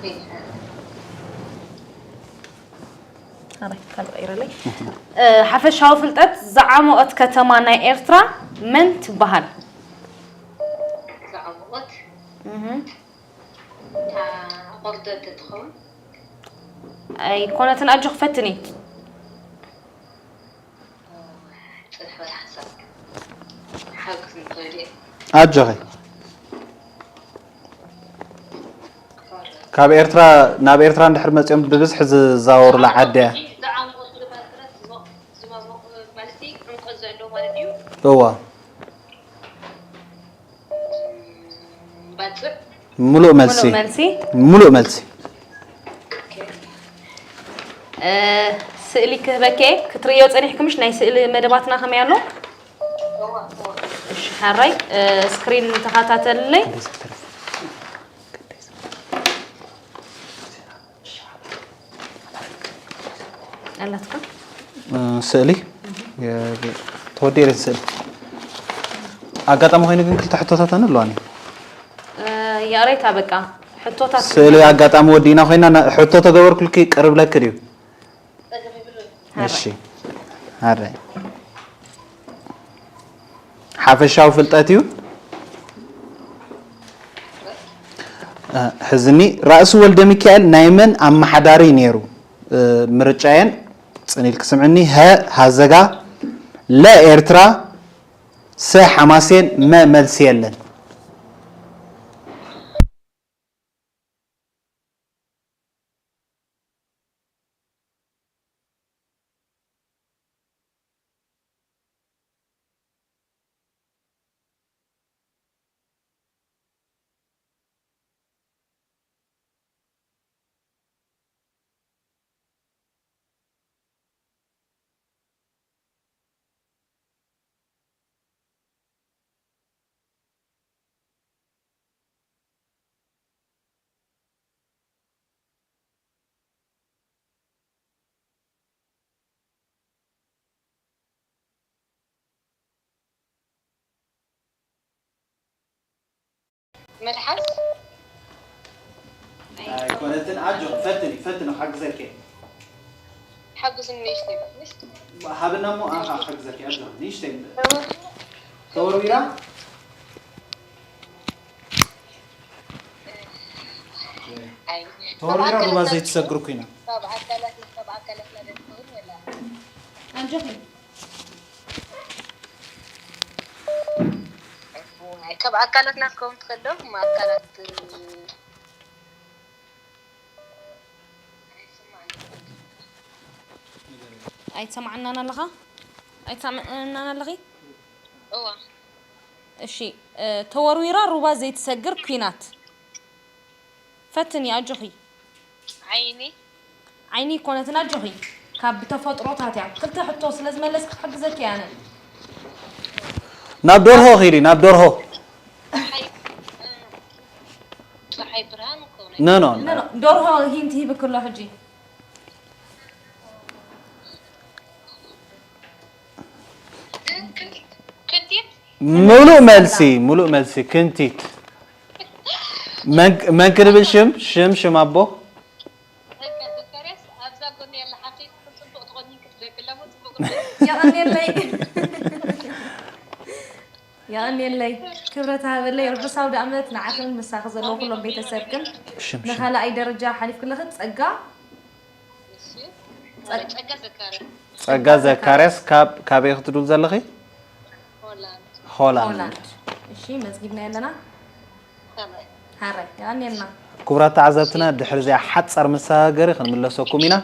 እየ ኣረ፣ ካልእ ቀይረለይ። እ፣ ሓፈሻዊ ፍልጠት ዝዓሞቐት ከተማ ናይ ኤርትራ መን ትበሃል? ዝዓሞቐት እህ፣ እታ ኦርደር ትኸውን ኣይኮነትን ኣጆ ክፈትኒ ጽንሕ በል ሓሳብ ሓግዝ ንኽእል እየ ኣጆኺ ካብ ኤርትራ ናብ ኤርትራ እንድሕር መፂኦም ብብዝሒ ዝዛወሩላ ዓዲ እያ ዝዓምቆ ስለ ባልትራት ዝመ- ዝመ- ማለት ዕምቆት ዘለዎ ማለት እዩ እዋ ባጽዕ ሙሉእ መልሲ ሙሉእ መልሲ ሙሉእ መልሲ እ፣ ስእሊ ክህበኪ እየ ክትርእዮ ጸኒሕክምሽ ናይ ስእሊ መደባትና ከመይ ኣሎ እሺ ሓራይ እ፣ ስክሪን ተኸታተልለይ ኣላትካ እ፣ ስእሊ ተወዲኤ ስእሊ ኣጋጣሚ ኮይኑ ግን ክልተ ሕቶታት ኣነ ኣለዋኒ እ፣ የቕሬታ በቃ ሕቶታት ስእሊ ኣጋጣሚ ወዲእና ኮይና ና- ሕቶ ተገበርኩልኪ ቅርብ ለክ ድዩ እሺ ኣረ ሓፈሻዊ ፍልጠት እዩ እ፣ ሕዝኒ ራእሲ ወልደ ሚካኤል ናይ መን ኣመሓዳሪ ነይሩ እ፣ ምርጫየን ፅኒል ክስምዕኒ ሀ ሃዘጋ ለ ኤርትራ ሰ ሓማሴን መ መልሲ የለን መልሓስ ኣይኮነትን ኣጆ ፈትኒ ፈትኒ ሓግዘኪ ሓግዝኒ ንእሽተይ በል ሃብና እሞ ኣኻ ሓግዘኪ ኣጆ ንእሽተይ ተወርዊራ ተወሪራ ሩባ ዘይትሰግር ኩይና። ካብ ኣካላት ካብ ኣካላት ማለት ነው ወላ ኣጆኺ። ካብ ኣካላት ናትኩም ትኸዶ ኣካላት ኣይትሰማዕናን ኣለኻ? ኣይትሰማዕናን ኣለኺ? እዋ። እሺ፣ እ፣ ተወርዊራ ሩባ ዘይትሰግር ኲናት። ፈትኒ፣ ኣጆኺ። ዓይኒ። ዓይኒ ይኮነትን ኣጆኺ። ካብ ብተፈጥሮታት እያ። ክልተ ሕቶ ስለ ዝመለስኪ ክሕግዘኪ እየ ኣነ። ናብ ደርሆ ኺዲ፣ ናብ ደርሆ። ፀሓይ፣ እ፣ ፀሓይ ብርሃን እኮ ነው። ኖ፣ ኖ። ኖ፣ ኖ፣ ደርሆ ሂንት ሂብክ ኣሎ ሕጂ። ክንቲት? ምሉእ መልሲ፣ ምሉእ መልሲ፣ ክንቲት። መን፣ መን ክንብል ሽም፣ ሽም፣ ሽም ኣቦ? ዘካ-፣ ዘካርያስ፣ ኣብዛ ጎኒ ያለ ሓፍተይ ጽቡቕ ተቖኒንኪ ትደግለሙ ጽቡቕ። የቐንየለይ። የቐንየለይ። ክብረት ሃበለይ። ርሑስ ኣውደ ኣመት ንዓኽን ምሳኺ ዘለዉ ኩሎም ቤተሰብክን። ሽም፣ ሽም። ንኻልኣይ ደረጃ ሓሊፍክለኺ ጸጋ። እሺ። ጸ-፣ ጸጋ ዘካርያስ። ጸጋ ዘካርያስ፣ ካብ፣ ካበይ ክትድውል ዘለኺ? ሆላንድ። ሆላንድ። ሆላንድ። እሺ፣ መዝጊብና ኣለና። ሰላም። ሃረ፣ የቐንየልና። ክቡራት ተዓዘብትና፣ ድሕሪ እዚኣ ሓጻር መሰጋገሪ ክንምለሰኩም ኢና።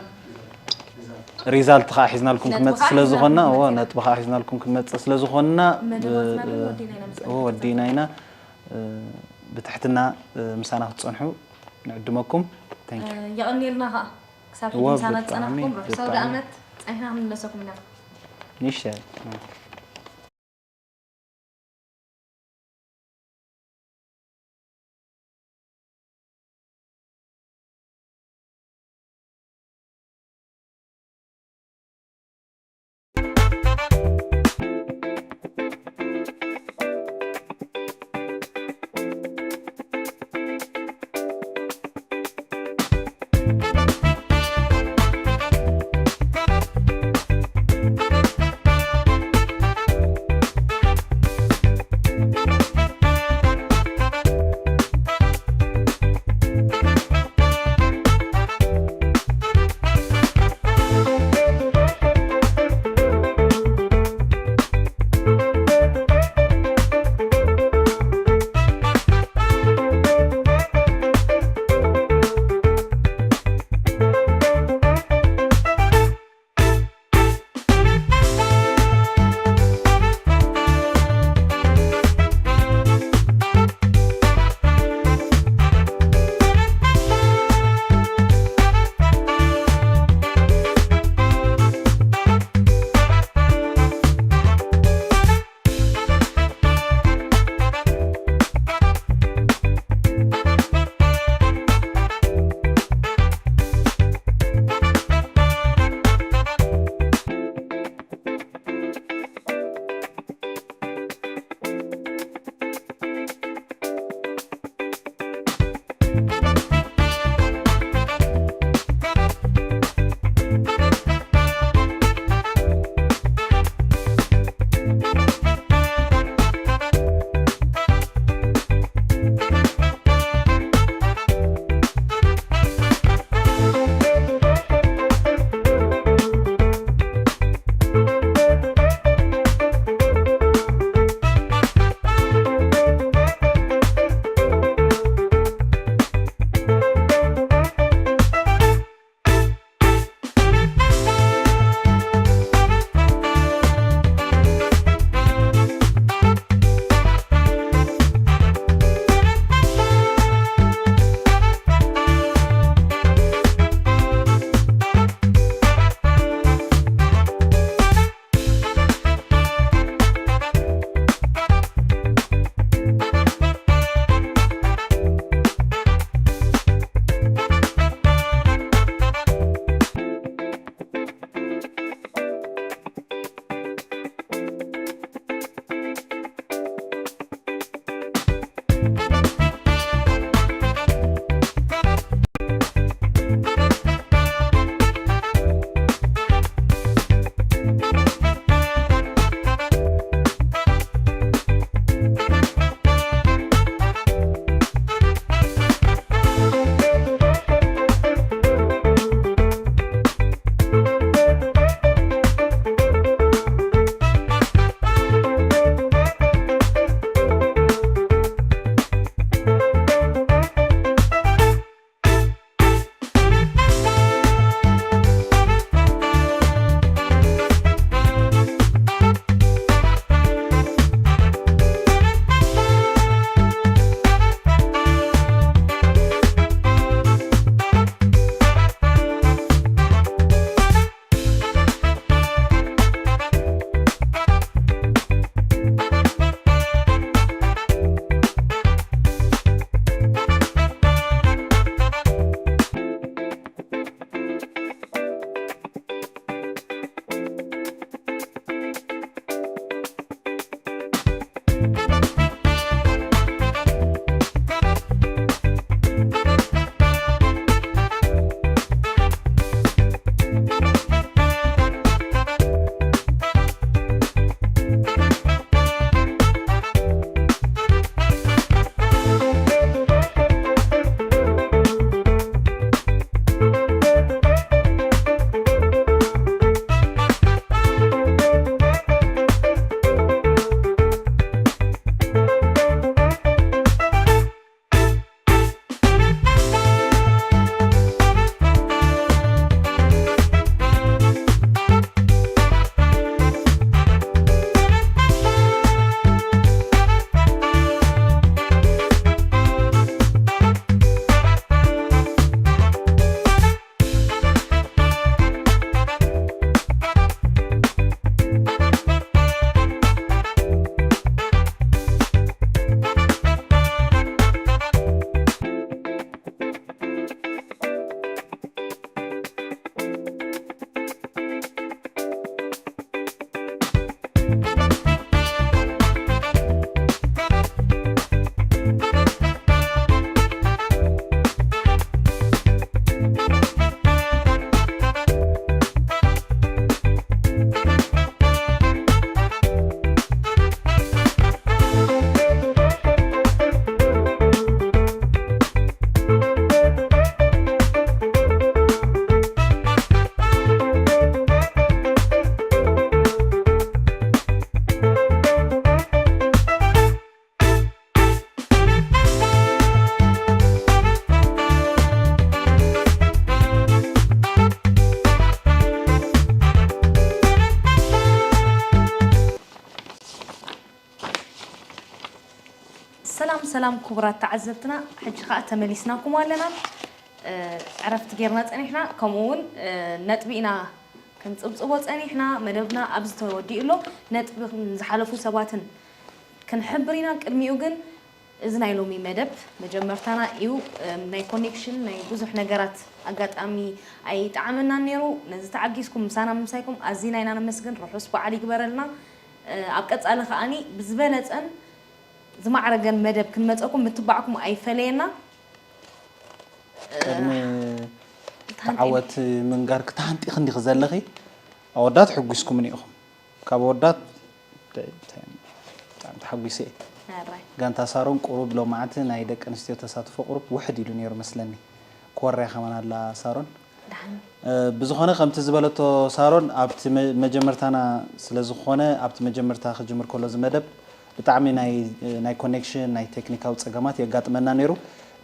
ሪዛልት ኸኣ ሒዝናልኩም ነጥቢ ክንመጽእ ኸኣ ስለ ዝኾንና፣ ሒዝናልኩም እዎ፣ ክንመጽእ ኢና። ነጥቢ ኸኣ ሒዝናልኩም ክንመጽእ ስለ ዝኾንና፣ መደባትና ብ-፣ ግን ወዲና ኢና ምስ እዎ፣ ወዲና ኢና። እ፣ ብትሕትና፣ እ፣ ምሳና ክትጸንሑ ንዕድመኩም። Thank you። እ፣ የቐንየልና ኸኣ። ክሳብ ሕጂ እዎ፣ ምሳና ብጣዕሚ፣ ዝጸናሕኩም፣ ርሑስ ኣውደ ብጣዕሚ። ኣመት። ጸኒሕና ክንምለሰኩም ኢና። ንእሽተይ። ሰላም ክቡራት ተዓዘብትና፣ ሕጂ ኸኣ ተመሊስናኩም ኣለና። እ፣ ዕረፍቲ ጌርና ጸኒሕና፣ ከምኡ እውን፣ እ፣ ነጥቢ ኢና ክንጽብጽቦ ጸኒሕና። መደብና ኣብዚ ተወዲኡ ኣሎ። ነጥቢ ዝሓለፉ ሰባትን ክንሕብር ኢና። ቅድሚኡ ግን እዚ ናይ ሎሚ መደብ መጀመርታና እዩ። እ፣ ናይ ኮኔክሽን ናይ ብዙሕ ነገራት ኣጋጣሚ ኣይጠዓመናን ነይሩ። ነዚ ተዓጊስኩም ምሳና ምምሳይኩም ኣዚና ኢና ነመስግን። ርሑስ በዓል ይግበረልና። እ፣ ኣብ ቀጻሊ ከኣኒ ብዝበለጸን ዝማዕረገን መደብ ክንመጸኩም ምትባዕኩም ኣይፈለየና። ቅድሚ ተዓወት ምንጋር ክተሃንጢ ክንዲ ክዘለኺ ኣወዳት ሕጒስኩምን ኢኹም። ካብ ኣወዳት ብጣዕሚ ተሓጒሰ እየ። ኣራይ። ጋንታ ሳሮን ቁሩብ ሎማዓንቲ ናይ ደቂ ኣንስትዮ ተሳትፎ ቁሩብ ውሕድ ኢሉ ነይሩ መስለኒ። ክወርያ ከማን ኣላ ሳሮን። ደሓን። እ፣ ብዝኾነ ከምቲ ዝበለቶ ሳሮን ኣብቲ መ-፣ መጀመርታና ስለ ዝኾነ ኣብቲ መጀመርታ ክጅምር ከሎ እዚ መደብ ብጣዕሚ ናይ፣ ናይ ኮኔክሽን ናይ ቴክኒካዊ ጸገማት የጋጥመና ነይሩ።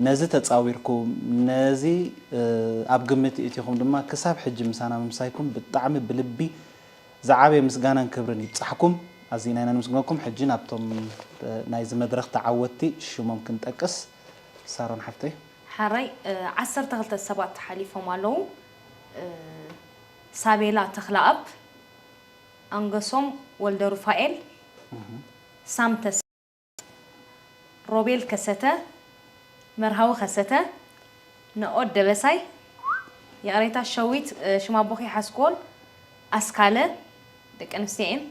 ነዚ ተጻዊርኩም፣ ነዚ፣ እ፣ ኣብ ግምት እቲኹም ድማ ክሳብ ሕጂ ምሳና ምምሳይኩም ብጣዕሚ ብልቢ ዝዓበየ ምስጋናን ክብርን ይብጻሕኩም። ኣዚና ኢና ነመስግነኩም። ሕጂ ናብቶም፣ እ፣ ናይዚ መድረኽ ተዓወትቲ ሽሞም ክንጠቅስ። ሳሮን ሓፍተይ። ሓራይ፣ እ፣ ዓሰርተ ክልተ ሰባት ሓሊፎም ኣለዉ። እ፣ ሳቤላ ተኽለኣብ፣ ኣንገሶም ወልደ ሩፋኤል፣ ሳም ተስ-፣ ሮቤል ከሰተ፣ መርሃዊ ከሰተ፣ ነኦድ ደበሳይ፣ ይቕሬታ ሸዊት፣ እ፣ ሽማቦኺ ሓስኮል፣ ኣስካለ፣ ደቂ ኣንስትዮ እየን።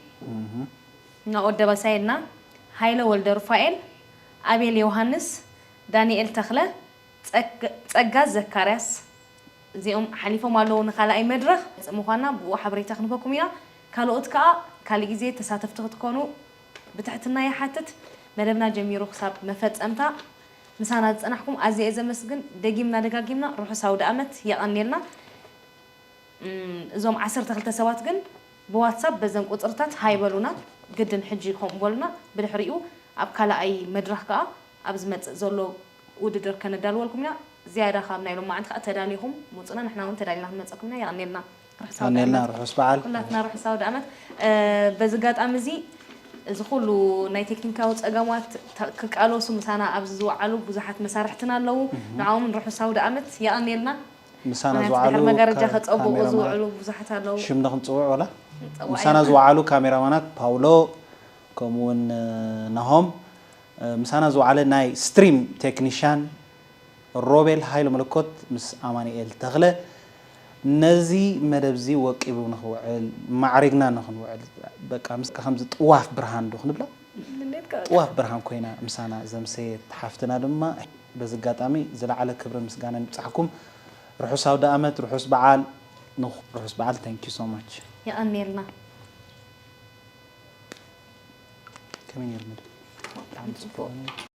ናኦድ ደበሳይ ኢልና፣ ሃይለ ወልደ ሩፋኤል፣ ኣቤል ዮሃንስ፣ ዳንኤል ተኽለ፣ ጸግ-፣ ጸጋ ዘካርያስ፣ እዚኦም ሓሊፎም ኣለዉ ንኻልኣይ መድረኽ። ምዃንና ብኡ ሓበሬታ ክንህበኩም ኢና። ካልኦት ከኣ ካልእ ግዜ ተሳተፍቲ ክትኮኑ ብትሕትና ይሓትት። መደብና ጀሚሩ ክሳብ መፈጸምታ ምሳና ዝጸናሕኩም ኣዝየ እየ ዘመስግን። ደጊምና ደጋጊምና ርሑስ ኣውደ ኣመት የቐንየልና። እም፣ እዞም ዓሰርተ ክልተ ሰባት ግን ብዋትሳፕ በዘን ቁጽርታት ሃይ በሉና፣ ግድን ሕጂ ከምኡ በሉና። ብድሕሪኡ ኣብ ካልኣይ መድረኽ ከኣ ኣብ ዝመጽእ ዘሎ ውድድር ከነዳልወልኩም ኢና። ዝያዳ ካብ ናይ ሎማዓንቲ ከኣ ተዳሊኹም ምጹና፣ ንሕና እውን ተዳሊና ክንመጸኩም ኢና። የቐንየልና። ርሑስ ኣውደ የቐንየልና፣ ኣመት። ርሑስ በዓል። ኩላትና ርሑስ ኣውደ ኣመት። እ፣ በዚ ኣጋጣሚ እዚ፣ እዚ ኩሉ ናይ ቴክኒካዊ ጸገማት ተ-፣ ክቃለሱ ምሳና ኣብዚ ዝወዓሉ ብዙሓት መሳርሕትና ኣለዉ። ንዕኦም ርሑስ ኣውደ ኣመት። የቐንየልና። ምሳና ምኽንያቱ ዝወዓሉ ድሕሪ መጋረጃ ካ-፣ ከጸብቑ ካሜራማን ዝውዕሉ ብዙሓት ኣለዉ። ሽም ዶ ክንጽውዕ ወላ? ንጸውዕ ምሳና ኢና። ዝወዓሉ ካሜራማናት ፓውሎ፣ ከምኡ እውን፣ እ፣ ናሆም፣ እ፣ ምሳና ዝወዓለ ናይ ስትሪም ቴክኒሻን ሮቤል ሃይለ መለኮት ምስ ኣማኑኤል ተኽለ፣ ነዚ መደብ እዚ ወቂቡ ንኽውዕል፣ ማዕሪግና ንኽንውዕል፣ በቃ፣ ምስ ከምዚ ጥዋፍ ብርሃን ዶ ክንብላ? ጥዋፍ ብርሃን ኮይና ምሳና ዘምሰየት ሓፍትና ድማ፣ በዚ ኣጋጣሚ ዝለዓለ ክብርን ምስጋናን ይብጻሕኩም። ርሑስ ኣውደ ኣመት፣ ርሑስ በዓል፣ ንኹ-፣ ርሑስ በዓል። Thank you so much። የቐንየልና። ከመይ ነይሩ መደብ? ብጣዕሚ ጽቡቕ።